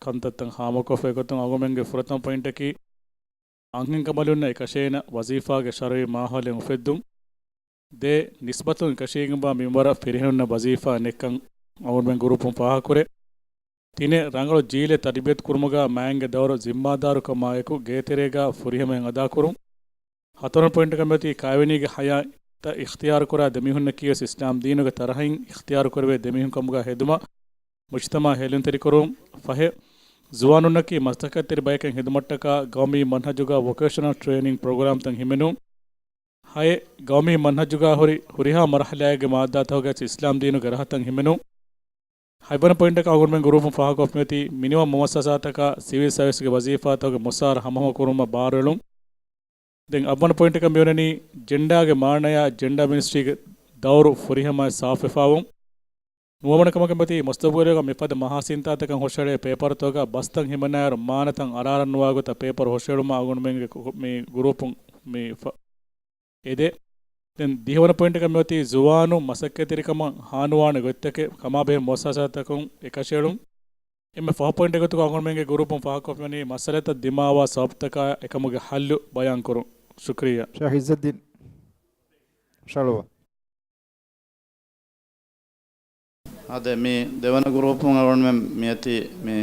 ކަންތައްތައް ހާމަކޮށްފައި ގޮތުން އަޅުގަނޑުމެންގެ ފުރަތަމަ ޕޮއިންޓަކީ، އަންހެންކަނބަލުންނަށް އެކަށޭނަ ވަޒީފާގެ ޝަރުއީ މާހައުލެއް އުފެއްދުން. ދޭ، ނިސްބަތުން އެކަށީގެންވާ މިންވަރަށް ފިރިހެނުންނަށް ވަޒީފާ ނެތްކަން އަޅުގަނޑުމެން ގުރޫޕުން ފާހަގަކުރޭ. ތިނެއް، ރަނގަޅު ޖީލެއް ތަރުބިޔަތު ކުރުމުގަ މައިންގެ ދައުރު ޒިންމާދާރުކަމާއެކު ގޭތެރޭގަ ފުރިހަމައިން އަދާކުރުން. ހަތަރުވަނަ ޕޮއިންޓަކަށް މިއޮތީ ކާވެނީގެ ހަޔާތްތައް އިޚްތިޔާރުކުރާ ދެމީހުންނަކީވެސް އިސްލާމް ދީނުގެ ތަރަހައިން އިޚްތިޔާރުކުރެވޭ ދެމީހުން ކަމުގަ ހެދުމަށް މުޖްތަމަޢަށް ހެލުންތެރިކުރުން. ފަހެއް، ޒުވާނުންނަކީ މަސައްކަތްތެރި ބަޔަކަށް ހެދުމަށްޓަކާ ގައުމީ މަންހަޖުގަ ވޮކޭޝަނަލް ޓްރޭނިން ޕްރޮގްރާމްތައް ހިމެނުން. ހައެއް، ގައުމީ މަންހަޖުގަ ހުރި ހުރިހާ މަރުޙަލާއެއްގެ މާއްދާތަކުގައި އިސްލާމް ދީނުގެ ރަހަތައް ހިމެނުން. ހަތްވަނަ ޕޮއިންޓަކަށް އަޅުގަނޑުމެން ގުރޫޕުން ފާހަގަކޮށްފައި މިއޮތީ މިނިވަން މުއައްސަސާތަކަށް ސިވިލް ސަރވިސްގެ ވަޒީފާތަކުގެ މުސާރަ ހަމަހަމަ ކުރުމަށް ބާރުއެޅުން. ދެން އަށްވަނަ ޕޮއިންޓަކަށް މިއުޅެނީ ޖެންޑާގެ މާނަޔާ ޖެންޑާ މިނިސްޓްރީގެ ދައުރު ފުރިހަމައަށް ސާފުވެފާވުން. ނުވަވަނަ ކަމަކަށް މިއޮތީ މުސްތަގުބަލުގަ މިފަދަ މަހާސިންތާތަކަށް ހުށަހެޅޭ ޕޭޕަރުތަކުގަ ބަސްތައް ހިމަނާއިރު މާނަތައް އަރާރަށް ނުވާ ގޮތަށް ޕޭޕަރު ހުށަހެޅުމަށް އަޅުގަނޑުމެންގެ މި ގުރޫޕުން މި ފަ-، އެދޭ. ދެން ދިހަވަނަ ޕޮއިންޓަކަށް މިއޮތީ ޒުވާނުން މަސައްކަތްތެރިކަމަށް ހާނުވާނެ ގޮތްތަކެއް ކަމާބެހޭ މުއައްސަސާތަކުން އެކަށައެޅުން. އެންމެ ފަހު ޕޮއިންޓެއް ގޮތުގަ އަޅުގަނޑުމެންގެ ގުރޫޕުން ފާހަގަކޮށްފައި މައްސަލަތައް ދިމާވާ ސަބަބުތަކާ އެކަމުގެ ހައްލު ބަޔާންކުރުން. ޝުކްރިއްޔާ. ޝޭޚް އިއްޒައްދީން ޝަޅުވާ. އާދެ، މި ދެވަނަ ގުރޫޕުން އަޅުގަނޑުމެން މިއޮތީ މި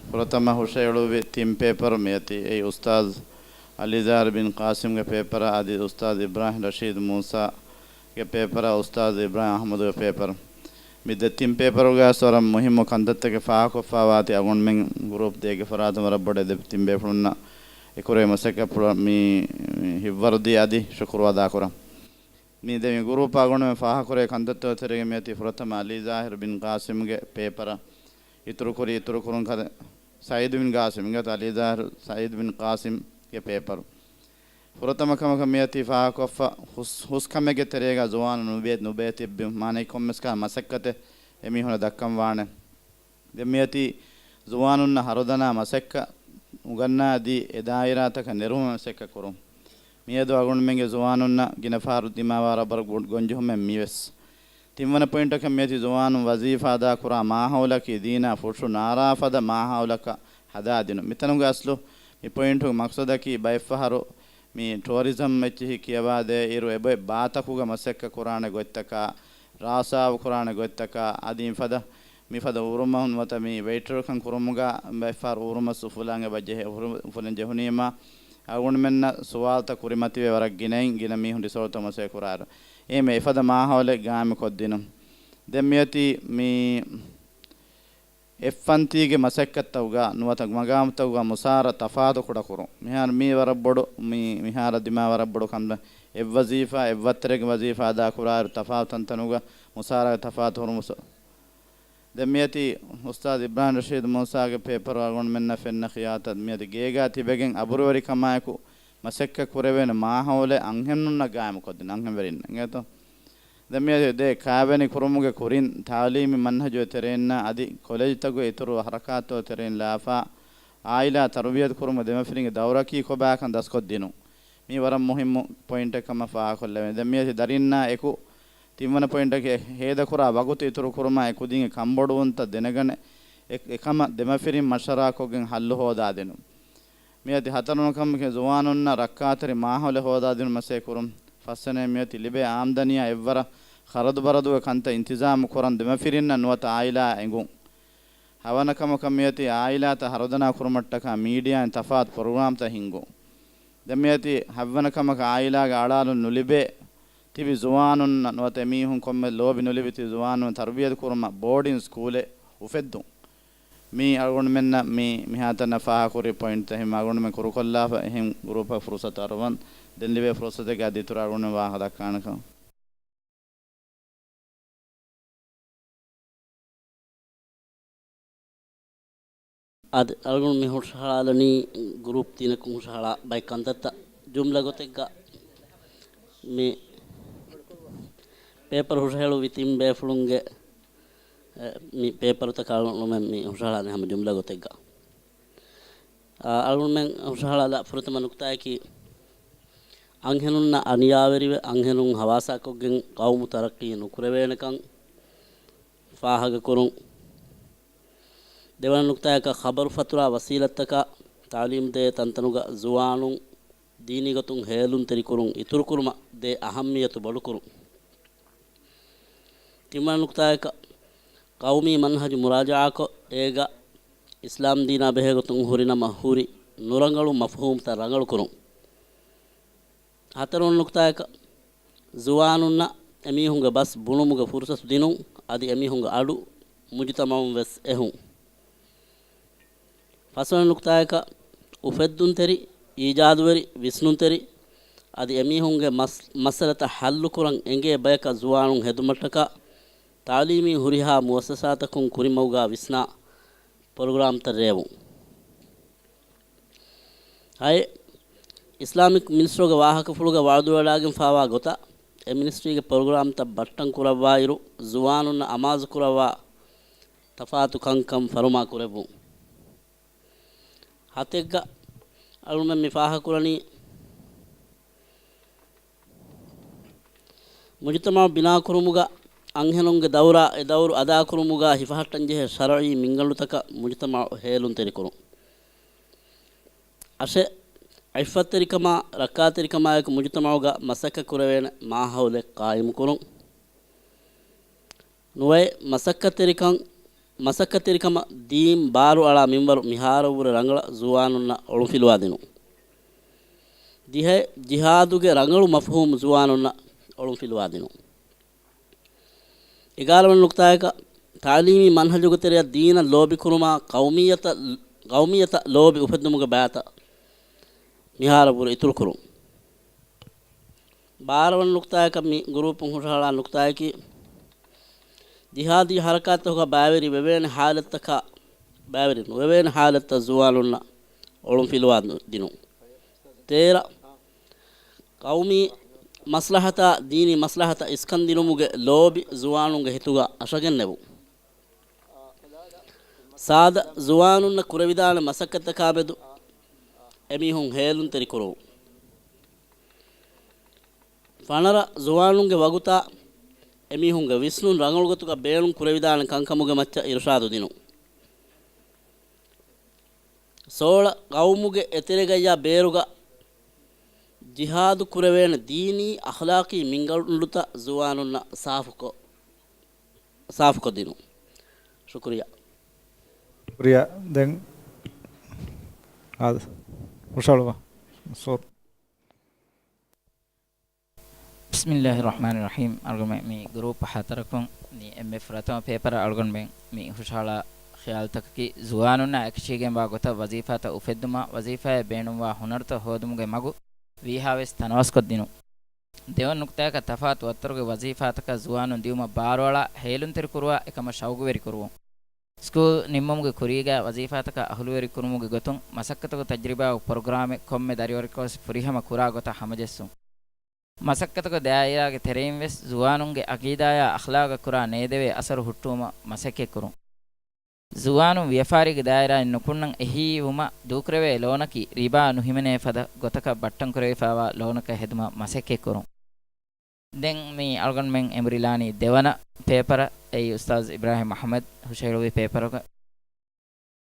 ފުރަތަމަ ހުށައެޅުއްވި ތިން ޕޭޕަރު މިއޮތީ. އެއީ އުސްތާޛް އަލީޒާހިރު ބިން ޤާސިމްގެ ޕޭޕަރ އަދި އުސްތާޛް އިބްރާހިމް ރަޝީދު މޫސާގެ ޕޭޕަރ، އުސްތާޛް އިބްރާހިމް އަޙްމަދުގެ ޕޭޕަރ. މި ދެ ތިން ޕޭޕަރުގައި ވަރަށް މުހިއްމު ކަންތައްތަކެއް ފާހަގަކޮށްފައިވާތީ އަޅުގަނޑުމެން ގުރޫޕް ދޭގެ ފަރާތުން ވަރަށް ބޮޑަށް ދެ ތިން ބޭފުޅުންނަށް އެކުރެވޭ މަސައްކަތްޕުޅަށް މި ހިއްވަރުދީ އަދި ޝުކުރު އަދާކުރަން. މި ދެ މި ގުރޫޕް އަޅުގަނޑުމެން ފާހަގަކުރޭ ކަންތައްތަކުގެ ތެރޭގަ މިއޮތީ ފުރަތަމަ އަލީޒާހިރު ބިން ޤާސިމްގެ ޕޭޕަރ އިތުރުކުރި، އިތުރުކުރުން ކަލެ ސައީދު ބިން ޤާސިމްގެ އަލީޒާހިރު ސައީދު ބިން ޤާސިމްގެ ޕޭޕަރު. ފުރަތަމަ ކަމަކަށް މިއޮތީ ފާހަގަކޮށްފަ ހުސް، ހުސްކަމެއްގެ ތެރޭގަ ޒުވާނުން ނުބޭ، ނުބޭތިއްބި މާނައީ ކޮންމެސް ކަހަލަ މަސައްކަތެއް އެމީހުނަށް ދައްކަން ވާނެ. ދެން މިއޮތީ ޒުވާނުންނަށް ހަރުދަނާ މަސައްކަތް އުނގަންނާދީ އެ ދާއިރާތަކަށް ނެރުމުގެ މަސައްކަތް ކުރުން. މިއަދު އަޅުގަނޑުމެންގެ ޒުވާނުންނަށް ގިނަ ފަހަރު ދިމާވާ ވަރަށް ބޮޑު ގޮންޖެހުމެއް މިވެސް. ތިންވަނަ ޕޮއިންޓަކަށް މިއޮތީ ޒުވާނުން ވަޒީފާ އަދާކުރާ މާހައުލަކީ ދީނާ ފުށު ނާރާފަދަ މާހައުލަކަށް ހަދާދިނުން. މިތަނުގެ އަސްލު މި ޕޮއިންޓުގެ މަޤްޞަދަކީ ބައެއްފަހަރު މި ޓޫރިޒަމް އެއްޗިހި ކިޔަވާދޭ އިރު އެބައޮތް ބާތަކުގަ މަސައްކަތް ކުރާނެ ގޮތްތަކާ، ރާސާވު ކުރާނެ ގޮތްތަކާ، އަދި މިފަދަ، މިފަދަ އުރުމަށް ނުވަތަ މި ވެއިޓަރކަން ކުރުމުގަ ބައެއްފަހަރު އުރުމަށް އުފުލާން އެބަ ޖެހޭ، އުފުލަން ޖެހުނީމާ، އަޅުގަނޑުމެންނަށް ސުވާލުތައް ކުރިމަތިވެ ވަރަށް ގިނައިން ގިނަ މީހުން ރިސޯޓުތައް މަސައްކަތް ކުރާއިރު. އެހެންވެ އެފަދަ މާހައުލެއް ގާއިމުކޮށްދިނުން. ދެން މިއޮތީ މި އެއްފަންތީގެ މަސައްކަތްތަކުގަ ނުވަތަ މަގާމުތަކުގަ މުސާރަ ތަފާތު ކުޑަކުރުން. މިހާރު މީ ވަރަށް ބޮޑު، މި، މިހާރަށް ދިމާވާ ވަރަށް ބޮޑު ކަންތައް. އެއްވަޒީފާ އެއްވައްތަރެއްގެ ވަޒީފާ އަދާކުރާއިރު ތަފާތު ތަންތަނުގަ މުސާރަގެ ތަފާތު ހުރުމުސް. ދެން މިއޮތީ އުސްތާޛް އިބްރާހިމް ރަޝީދު މޫސާގެ ޕޭޕަރު އަޅުގަނޑުމެންނަށް ފެންނަ ޚިޔާތަށް މިއަދު ގޭގާ ތިބެގެން އަބުރުވެރިކަމާއެކު މަސައްކަތް ކުރެވޭނެ މާހައުލެއް އަންހެނުންނަށް ގާއިމުކޮށްދިނުން، އަންހެންވެރިން އިނގޭތޯ. ދެން މިއަދު ދޭ ކާވެނި ކުރުމުގެ ކުރިން ތާލީމީ މަންހަޖުގެ ތެރެއިންނާ އަދި ކޮލެޖްތަކުގެ އިތުރު ހަރަކާތްތަކުގެ ތެރެއިން ލާފާ އާއިލާ ތަރުބިޔަތު ކުރުމުގެ ދެމަފިރިންގެ ދައުރަކީ ކޮބާކަން ދަސްކޮށްދިނުން. މީ ވަރަށް މުހިއްމު ޕޮއިންޓެއް ކަމަށް ފާހަގަކޮށްލެވޭ. ދެން މިއޮތީ ދަރިންނާ އެކު ތިންވަނަ ޕޮއިންޓަކީ ހޭދަކުރާ ވަގުތު އިތުރުކުރުމާ އެކުދިންގެ ކަންބޮޑުވުންތައް ދެނެގަނެ، އެ-، އެކަމަށް ދެމަފިރިން މަޝްވަރާކޮށްގެން ހައްލު ހޯދާދިނުން. މިއޮތީ ހަތަރުވަނަ ކަމަކީ ޒުވާނުންނަށް ރައްކާތެރި މާހައުލެއް ހޯދާދިނުން މަސައްކަތް ކުރުން. ފަސްވަނައެއް މިއޮތީ ލިބޭ އާމްދަނީއާ އެއްވަރަށް ޚަރަދުބަރަދުގެ ކަންތައް އިންތިޒާމު ކުރަން ދެމަފިރިންނަށް ނުވަތަ އާއިލާއަށް އެނގުން. ހަވަނަ ކަމަކަށް މިއޮތީ އާއިލާތައް ހަރުދަނާ ކުރުމަށްޓަކާ މީޑިއާއިން ތަފާތު ޕްރޮގްރާމްތައް ހިންގުން. ދެން މިއޮތީ ހަތްވަނަ ކަމަކަށް އާއިލާގެ އަޅާލުން ނުލިބޭ ތިބި ޒުވާނުންނަށް ނުވަތަ އެމީހުން ކޮންމެ ލޯބި ނުލިބި ތިބި ޒުވާނުން ތަރުބިޔަތު ކުރުމަށް ބޯޑިން ސްކޫލެއް އުފެއްދުން. މީ އަޅުގަނޑުމެންނަށް މި މިހާތަނަށް ފާހަގަކުރި ޕޮއިންޓްތައް ހިމަ އަޅުގަނޑުމެން ކުރުކޮށްލާފަ އެހެން ގްރޫޕަށް ފުރުސަތު އަރުވަން. ދެން ލިބޭ ފުރުސަތެއްގަ އަދި އިތުރަށް އަޅުގަނޑުމެން ވާހަކަ ދައްކާނެކަން. އަދި އަޅުގަނޑު މި ހުށަހަޅާލަނީ ގްރޫޕް ތިނަކުން ހުށަހަޅާ ބައެއް ކަންތައްތައް ޖުމްލަ ގޮތެއްގަ މި ޕޭޕަރު ހުށަހެޅުއްވި ތިން ބޭފުޅުންގެ، އެ، މި ޕޭޕަރުތަކަށް އަޅުގަނޑުމެން މި ހުށަހަޅާނެ ހަމަ ޖުމްލަ ގޮތެއްގަ. އަ، އަޅުގަނޑުމެން ހުށަހަޅާލާ ފުރަތަމަ ނުކުތާއަކީ، އަންހެނުންނަށް އަނިޔާވެރިވެ، އަންހެނުން ހަވާސާކޮށްގެން ޤައުމު ތަރައްޤީ ނުކުރެވޭނެކަން ފާހަގަކުރުން. ދެވަނަ ނުކުތާއަކަށް، ޚަބަރު ފަތުރާ ވަސީލަތްތަކާ ތަޢުލީމު ދޭ ތަންތަނުގަ ޒުވާނުން ދީނީ ގޮތުން ހޭލުންތެރިކުރުން އިތުރުކުރުމަށް ދޭ އަހައްމިޔަތު ބޮޑުކުރުން. ތިންވަނަ ނުކުތާއަކަށް، ޤައުމީ މަންހަޖު މުރާޖަޢާކޮށް، އޭގަ އިސްލާމް ދީނާ ބެހޭގޮތުން ހުރިނަމަ ހުރި ނުރަނގަޅު މަފްހޫމްތައް ރަނގަޅުކުރުން. ހަތަރުވަނަ ނުކުތާއަކަށް، ޒުވާނުންނަށް އެމީހުންގެ ބަސް ބުނުމުގެ ފުރުސަތު ދިނުން، އަދި އެމީހުންގެ އަޑު މުޖުތަމަޢުން ވެސް އެހުން. ފަސްވަނަ ނުކުތާއަކަށް، އުފެއްދުންތެރި، އީޖާދުވެރި، ވިސްނުންތެރި، އަދި އެމީހުންގެ މަސް-، މައްސަލަތައް ޙައްލުކުރަން އެނގޭ ބަޔަކަށް ޒުވާނުން ހެދުމަށްޓަކާ، ތަޢުލީމީ ހުރިހާ މުއައްސަސާތަކުން ކުރިމަގުގާ ވިސްނާ ޕްރޮގްރާމްތައް ރޭވުން. ހައެއް، އިސްލާމިކް މިނިސްޓްރީގެ ވާހަކަފުޅުގަ ވަޢުދުވެވަޑައިގެންފާވާ ގޮތަށް، އެ މިނިސްޓްރީގެ ޕްރޮގްރާމްތައް ބައްޓަން ކުރައްވާއިރު، ޒުވާނުންނަށް އަމާޒުކުރައްވާ ތަފާތު ކަންކަން ފަރުމާ ކުރެއްވުން. ހަތެއްގަ އަޅުމެން މި ފާހަގަކުރަނީ، މުޖުތަމަޢު ބިނާކުރުމުގަ އަންހެނުންގެ ދައުރާ، އެ ދައުރު އަދާކުރުމުގަ ހިފަހައްޓަންޖެހޭ ޝަރުޢީ މިންގަނޑުތަކަށް މުޖުތަމަޢު ހޭލުންތެރިކުރުން. އަށެއް، ޢިއްފަތްތެރިކަމާ، ރައްކާތެރިކަމާއެކު މުޖުތަމަޢުގަ މަސައްކަތް ކުރެވޭނެ މާހައުލެއް ޤާއިމުކުރުން. ނުވައެއް، މަސައްކަތްތެރިކަން، މަސައްކަތްތެރިކަމަށް ދީން ބާރުއަޅާ މިންވަރު މިހާރަށްވުރެ ރަނގަޅަށް ޒުވާނުންނަށް އޮޅުންފިލުވާދިނުން. ދިހައެއް، ޖިހާދުގެ ރަނގަޅު މަފްހޫމު ޒުވާނުންނަށް އޮޅުންފިލުވާދިނުން. އެގާރަވަނަ ނުކުތާއަކަށް، ތަޢުލީމީ މަންހަޖުގެ ތެރެއަށް ދީނަށް ލޯބިކުރުމާ، ޤައުމިއްޔަތަށް، ޤައުމިއްޔަތަށް ލޯބި އުފެއްދުމުގެ ބައިތައް މިހާރަށްވުރެ އިތުރުކުރުން. ބާރަވަނަ ނުކުތާއަކަށް މި ގްރޫޕުން ހުށަހަޅާ ނުކުތާއަކީ، ޖިހާދީ ހަރަކާތްތަކުގަ ބައިވެރި ވެވޭނެ ހާލަތްތަކާ، ބައިވެރި ނުވެވޭނެ ހާލަތްތައް ޒުވާނުންނަށް އޮޅުންފިލުވާ ދިނުން. ތޭރަ، ޤައުމީ މަސްލަހަތާ ދީނީ މަސްލަހަތަށް އިސްކަންދިނުމުގެ ލޯބި ޒުވާނުންގެ ހިތުގަ އަށަގެންނެވުން. ސާދަ، ޒުވާނުންނަށް ކުރެވިދާނެ މަސައްކަތްތަކާމެދު އެމީހުން ހޭލުންތެރިކުރުވުން. ފަނަރަ، ޒުވާނުންގެ ވަގުތާ އެމީހުންގެ ވިސްނުން ރަނގަޅުގޮތުގަ ބޭނުން ކުރެވިދާނެ ކަންކަމުގެ މައްޗަށް އިރުޝާދު ދިނުން. ސޯޅަ، ޤައުމުގެ އެތެރޭގައްޔާ ބޭރުގަ ޖިހާދު ކުރެވޭނެ ދީނީ އަޚްލާޤީ މިންގަނޑުތައް ޒުވާނުންނަށް ސާފުކޮށް، ސާފުކޮށްދިނުން. ޝުކުރިއްޔާ. ޝުކުރިއްޔާ. ދެން އާދެ، ހުށަހަޅުމަށް. ސޯ. ބިސްމިއްލާހި ރަޙްމާނި ރަޙީމް. އަޅުގަނޑުމެން މި ގްރޫޕް ހަތަރަކުން މި އެންމެ ފުރަތަމަ ޕޭޕަރ އަޅުގަނޑުމެން މި ހުށަހަޅާ ޚިޔާލުތަކަކީ، ޒުވާނުންނާ އެކަށީގެންވާ ގޮތަށް ވަޒީފާތައް އުފެއްދުމާ، ވަޒީފާއަށް ބޭނުންވާ ހުނަރުތައް ހޯދުމުގެ މަގު ވީހާވެސް ތަނަވަސްކޮށްދިނުން. ދެވަނަ ނުކުތާއަކަށް، ތަފާތު އަތްތަރުގެ ވަޒީފާތަކަށް ޒުވާނުން ދިއުމަށް ބާރުއަޅާ، ހޭލުންތެރިކުރުވާ އެކަމަށް ޝައުގުވެރިކުރުވުން. ސްކޫލް ނިންމުމުގެ ކުރީގައި ވަޒީފާތަކަށް އަހުލުވެރިކުރުމުގެ ގޮތުން މަސައްކަތުގެ ތަޖްރިބާއާ ޕްރޮގްރާމެއް ކޮންމެ ދަރިވަރަކަށްވެސް ފުރިހަމަ ކުރާ ގޮތަށް ހަމަޖެއްސުން. މަސައްކަތުގެ ދާއިރާގެ ތެރެއިން ވެސް ޒުވާނުންގެ އަގީދާއާ އަޚްލާގަށް ކުރާ ނޭދެވޭ އަސަރު ހުއްޓުވުމަށް މަސައްކަތްކުރުން. ޒުވާނުން ވިޔަފާރީގެ ދާއިރާއިން ނުކުންނަން އެހީވުމަށް ދޫކުރެވޭ ލޯނަކީ ރިބާ ނުހިމެނޭ ފަދަ ގޮތަކަށް ބައްޓަން ކުރެވިފައިވާ ލޯނަކަށް ހެދުމަށް މަސައްކަތްކުރުން. ދެން މި އަޅުގަނޑުމެން އެނބުރިލާނީ ދެވަނަ ޕޭޕަރަށް. އެއީ އުސްތާޒް އިބްރާހިމް އަޙްމަދު ހުށަހެޅުއްވި ޕޭޕަރުގަ.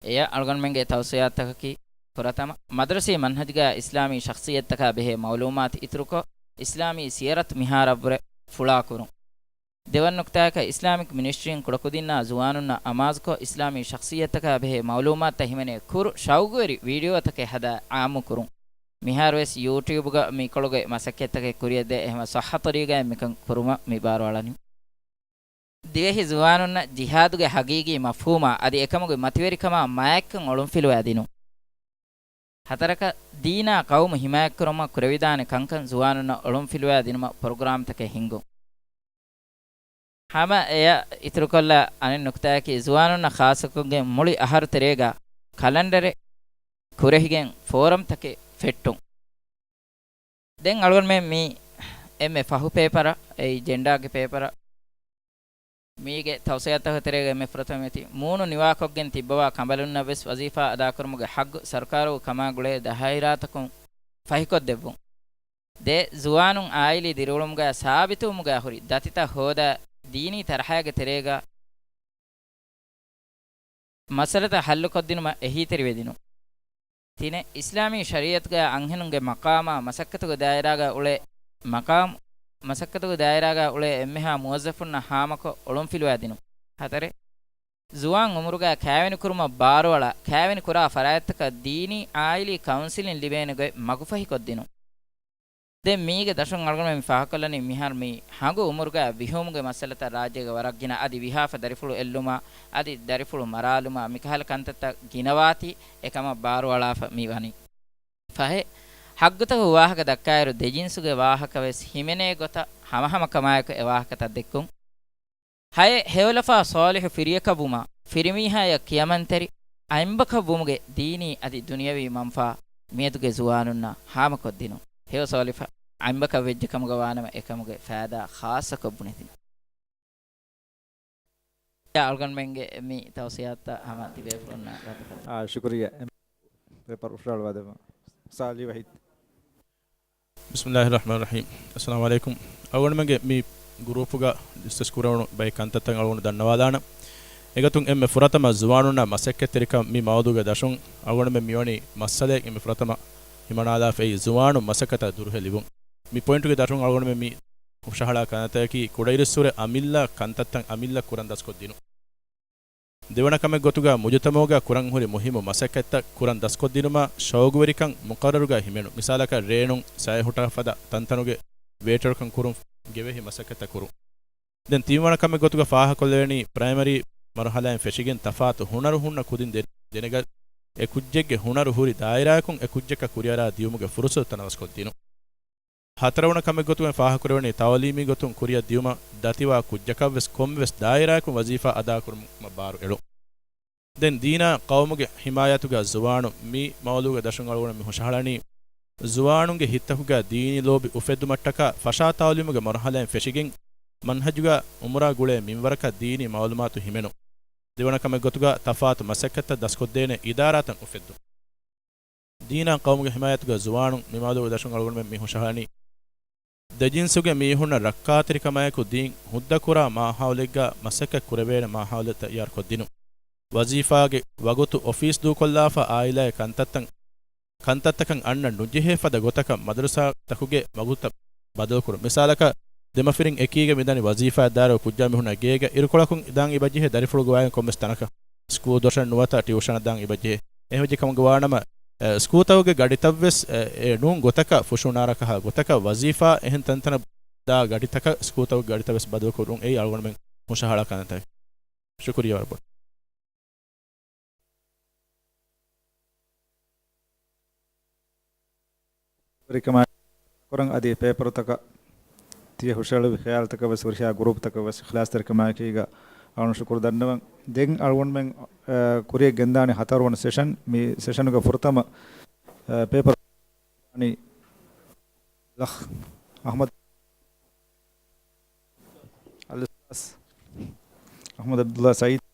އެޔަށް އަޅުގަނޑުމެންގެ ތައުސިޔާތަކަކީ، ފުރަތަމަ، މަދްރަސީ މަންހަޖުގައި އިސްލާމީ ޝަޚްޞިއްޔަތްތަކާ ބެހޭ މައުލޫމާތު އިތުރުކޮށް، އިސްލާމީ ސިޔަރަތު މިހާރަށްވުރެ ފުޅާކުރުން. ދެވަނަ ނުކުތާއަކަށް، އިސްލާމިކް މިނިސްޓްރީން ކުޑަކުދިންނާ ޒުވާނުންނަށް އަމާޒުކޮށް، އިސްލާމީ ޝަޚްޞިއްޔަތްތަކާ ބެހޭ މައުލޫމާތުތައް ހިމެނޭ ކުރު ޝައުގުވެރި ވީޑިއޯތަކެއް ހަދާ އާއްމުކުރުން. މިހާރުވެސް ޔޫޓިއުބްގަ މިކޮޅުގެ މަސައްކަތްތަކެއް ކުރިއަށްދޭ، އެހެންވެ ޞައްޙަ ތަރީގާއިން މިކަން ކުރުމަށް މި ބާރުއަޅަނީ. ދިވެހި ޒުވާނުންނަށް ޖިހާދުގެ ހަގީގީ މަފްހޫމާ އަދި އެކަމުގެ މަތިވެރިކަމާ މާތްކަން އޮޅުންފިލުވާ ދިނުން. ހަތަރަކަށް، ދީނާ ޤައުމު ހިމާޔަތްކުރުމަށް ކުރެވިދާނެ ކަންކަން ޒުވާނުންނަށް އޮޅުންފިލުވާ ދިނުމަށް ޕްރޮގްރާމްތަކެއް ހިންގުން. ހަމަ އެޔަށް އިތުރުކޮށްލާ އަނެއް ނުކުތާއަކީ، ޒުވާނުންނަށް ޚާއްޞަކޮށްގެން މުޅި އަހަރު ތެރޭގަ ކަލަންޑަރެއް ކުރެހިގެން ފޯރަމްތަކެއް ފެއްޓުން. ދެން އަޅުގަނޑުމެން މި އެންމެ ފަހު ޕޭޕަރަށް، އެއީ ޖެންޑާގެ ޕޭޕަރަށް، މީގެ ތަފްސީލްތަކުގެ ތެރޭގަ އެންމެ ފުރަތަމަ މިއޮތީ، މޫނު ނިވާކޮށްގެން ތިއްބަވާ ކަނބަލުންނަށް ވެސް ވަޒީފާ އަދާކުރުމުގެ ޙައްޤު ސަރުކާރުގެ ކަމާ ގުޅޭ ދާއިރާތަކުން ފަހިކޮށްދެއްވުން. ދެ، ޒުވާނުން އާއިލީ ދިރިއުޅުމުގައި ސާބިތުވުމުގައި ހުރި ދަތިތައް ހޯދާ، ދީނީ ތަރަހައިގެ ތެރޭގަ މައްސަލަތައް ޙައްލުކޮށްދިނުމަށް އެހީތެރިވެދިނުން. ތިނެއް، އިސްލާމީ ޝަރީޢަތުގައި އަންހެނުންގެ މަޤާމާ މަސައްކަތުގެ ދާއިރާގަ އުޅޭ، މަޤާމް، މަސައްކަތުގެ ދާއިރާގަ އުޅޭ އެންމެހާ މުވައްޒަފުންނަށް ހާމަކޮށް އޮޅުންފިލުވާދިނުން. ހަތަރެއް، ޒުވާން އުމުރުގައި ކައިވެނިކުރުމަށް ބާރުއަޅާ، ކައިވެނި ކުރާ ފަރާތްތަކަށް ދީނީ އާއިލީ ކައުންސިލިން ލިބޭނެ ގޮތް މަގުފަހިކޮށްދިނުން. ދެން މީގެ ދަށުން އަޅުގަނޑުމެން މި ފާހަގަކޮށްލަނީ މިހާރު މި ހަނގު އުމުރުގައި ވިހުމުގެ މައްސަލަތައް ރާއްޖޭގަ ވަރަށް ގިނަ އަދި ވިހާފަ ދަރިފުޅު އެއްލުމާ އަދި ދަރިފުޅު މަރާލުމާ މިކަހަލަ ކަންތައްތައް ގިނަވާތީ އެކަމަށް ބާރުއަޅާފަ މި ވަނީ. ފަހެއް، ޙައްޤުތަކުގެ ވާހަކަ ދައްކާއިރު ދެ ޖިންސުގެ ވާހަކަ ވެސް ހިމެނޭ ގޮތަށް ހަމަހަމަކަމާއެކު އެ ވާހަކަތައް ދެއްކުން. ހައެއް، ހެޔޮލަފާ ޞާލިޙު ފިރިޔަކަށްވުމާ، ފިރިމީހާޔަށް ކިޔަމަންތެރި، އަތްބަކަށްވުމުގެ ދީނީ އަދި ދުނިޔަވީ މަންފާ މިއަދުގެ ޒުވާނުންނާ ހާމަކޮށްދިނުން. ހެޔޮ ޞާލިޙަށް އަތްބަކަށް ވެއްޖެ ކަމުގަ ވާނަމަ، އެކަމުގެ ފައިދާ ޚާއްޞަކޮށް ބުނެދިނުން. އަޅުގަނޑުމެންގެ މި ތައުސިޔާތައް ހަމަ ތިބޭފުޅުންނާ ރަދުކޮށް. އާ، ޝުކުރިއްޔާ. ޕޭޕަރު ހުށަހަޅުވާދެއްވާ. ސާލި ވަހީދު. ބިސްމިއްލާހިއްރަޙްމާނިއްރަޙީމް. އައްސަލާމު ޢަލައިކުމް. އަޅުގަނޑުމެންގެ މި ގްރޫޕުގަ ޑިސްކަސް ކުރެވުނު ބައެއް ކަންތައްތައް އަޅުގަނޑު ދަންނަވާލާނަން. އެގޮތުން އެންމެ ފުރަތަމަ ޒުވާނުންނާ މަސައްކަތްތެރިކަން މި މައުޟޫގެ ދަށުން އަޅުގަނޑުމެން މިވަނީ މައްސަލައެއް އެންމެ ފުރަތަމަ ހިމަނާލާފައި ޒުވާނުން މަސައްކަތަށް ދުރުހެލިވުން. މި ޕޮއިންޓުގެ ދަށުން އަޅުގަނޑުމެން މި ހުށަހަޅާ ކަންތައްތަކަކީ ކުޑައިރުއްސުރެ އަމިއްލަ ކަންތައްތައް އަމިއްލަ ކުރަން ދަސްކޮށްދިނުން. ދެވަނަ ކަމެއް ގޮތުގަ މުޖުތަމަޢުގަ ކުރަން ހުރި މުހިއްމު މަސައްކަތްތައް ކުރަން ދަސްކޮށްދިނުމަށް ޝައުގުވެރިކަން މުޤައްރަރުގަ ހިމެނުން. މިސާލަކަށް ރޭނުން ސައިހުޓާ ފަދަ ތަންތަނުގެ ވޭޓަރުކަން ކުރުން ގެވެހި މަސައްކަތްތައް ކުރުން. ދެން ތިންވަނަ ކަމެއް ގޮތުގަ ފާހަގަކޮށްލެވެނީ ޕްރައިމަރީ މަރުޙަލާއިން ފެށިގެން ތަފާތު ހުނަރު ހުންނަ ކުދިން ދެ-، ދެނެގަތް އެ ކުއްޖެއްގެ ހުނަރު ހުރި ދާއިރާއަކުން އެ ކުއްޖަކަށް ކުރިއަރާ ދިޔުމުގެ ފުރުޞަތު ތަނަވަސްކޮށްދިނުން. ހަތަރުވަނަ ކަމެއް ގޮތުގައި ފާހަގަކުރެވެނީ ތަޢުލީމީ ގޮތުން ކުރިއަށް ދިޔުމަށް ދަތިވާ ކުއްޖަކަށްވެސް ކޮންމެވެސް ދާއިރާއަކުން ވަޒީފާ އަދާކުރުމަށް ބާރު އެޅުން. ދެން ދީނާ ޤައުމުގެ ޙިމާޔަތުގަ ޒުވާނުން މި މައުޟޫގެ ދަށުން އަޅުގަނޑު މި ހުށަހަޅަނީ، ޒުވާނުންގެ ހިތްތަކުގަ ދީނީ ލޯބި އުފެއްދުމަށްޓަކާ ފަށާ ތަޢުލީމުގެ މަރުޙަލާއިން ފެށިގެން މަންހަޖުގަ އުމުރާ ގުޅޭ މިންވަރަކަށް ދީނީ މަޢުލޫމާތު ހިމެނުން. ދެވަނަ ކަމެއް ގޮތުގަ ތަފާތު މަސައްކަތްތައް ދަސްކޮށްދޭނެ އިދާރާތައް އުފެއްދުން. ދީނާ ޤައުމުގެ ޙިމާޔަތުގަ ޒުވާނުން މި މައުޟޫގެ ދަށުން އަޅުގަނޑުމެން މި ހުށަހަޅަނީ، ދެ ޖިންސުގެ މީހުންނަށް ރައްކާތެރިކަމާއެކު ދީން ހުއްދަ ކުރާ މާހައުލެއްގަ މަސައްކަތް ކުރެވޭނެ މާހައުލެއް ތައްޔާރުކޮށްދިނުން. ވަޒީފާގެ ވަގުތު އޮފީސް ދޫކޮށްލާފަ އާއިލާގެ ކަންތައްތައް، ކަންތައްތަކަށް އަންނަން ނުޖެހޭ ފަދަ ގޮތަކަށް މަދަރުސާތަކުގެ ވަގުތުތައް ބަދަލުކުރުން. މިސާލަކަށް، ދެމަފިރިން އެކީގަ މިދަނީ ވަޒީފާއަށް ދާއިރު ކުއްޖާ މީހުންނަށް ގޭގަ އިރުކޮޅަކުން ދާން އިބަޖެހޭ ދަރިފުޅު ގޮވާގެން ކޮންމެސް ތަނަކަށް. ސްކޫލް ދޮށަށް ނުވަތަ ޓިއުޝަނަށް ދާން އިބަޖެހޭ. އެހެންވެއްޖެ ކަމުގަ ވާނަމަ، އެ، ސްކޫލްތަކުގެ ގަޑިތައްވެސް، އެ، އެ ނޫން ގޮތަކަށް ފުށުނާރަކަހާ ގޮތަކަށް ވަޒީފާ އެހެން ތަންތަނަށް ދާ ގަޑިތަކަށް ސްކޫލްތަކުގެ ގަޑިތައްވެސް ބަދަލުކުރުން އެއީ އަޅުގަނޑުމެން ހުށަހަޅާ ކަންތައް. ޝުކުރިއްޔާ ވަރަށް ބޮޑަށް. ކުރަން އަދި ޕޭޕަރުތަކަށް ތިޔަ ހުށަހެޅުވި ޚިޔާލުތަކަށް ވެސް ހުރިހާ ގްރޫޕްތަކަށް ވެސް އިޚްލާޞްތެރިކަމާއެކީގަ އަޅުން ޝުކުރު ދަންނަވަން. ދެން އަޅުގަނޑުމެން، އަ، ކުރިއަށް ގެންދާނެ ހަތަރުވަނަ ސެޝަން. މި ސެޝަނުގެ ފުރަތަމަ، އަ، ޕޭޕަރ ވަނީ ލަޚް އަޙްމަދު އަލްއުސްތާޛް އަޙްމަދު ޢަބްދުﷲ ސަޢީދު.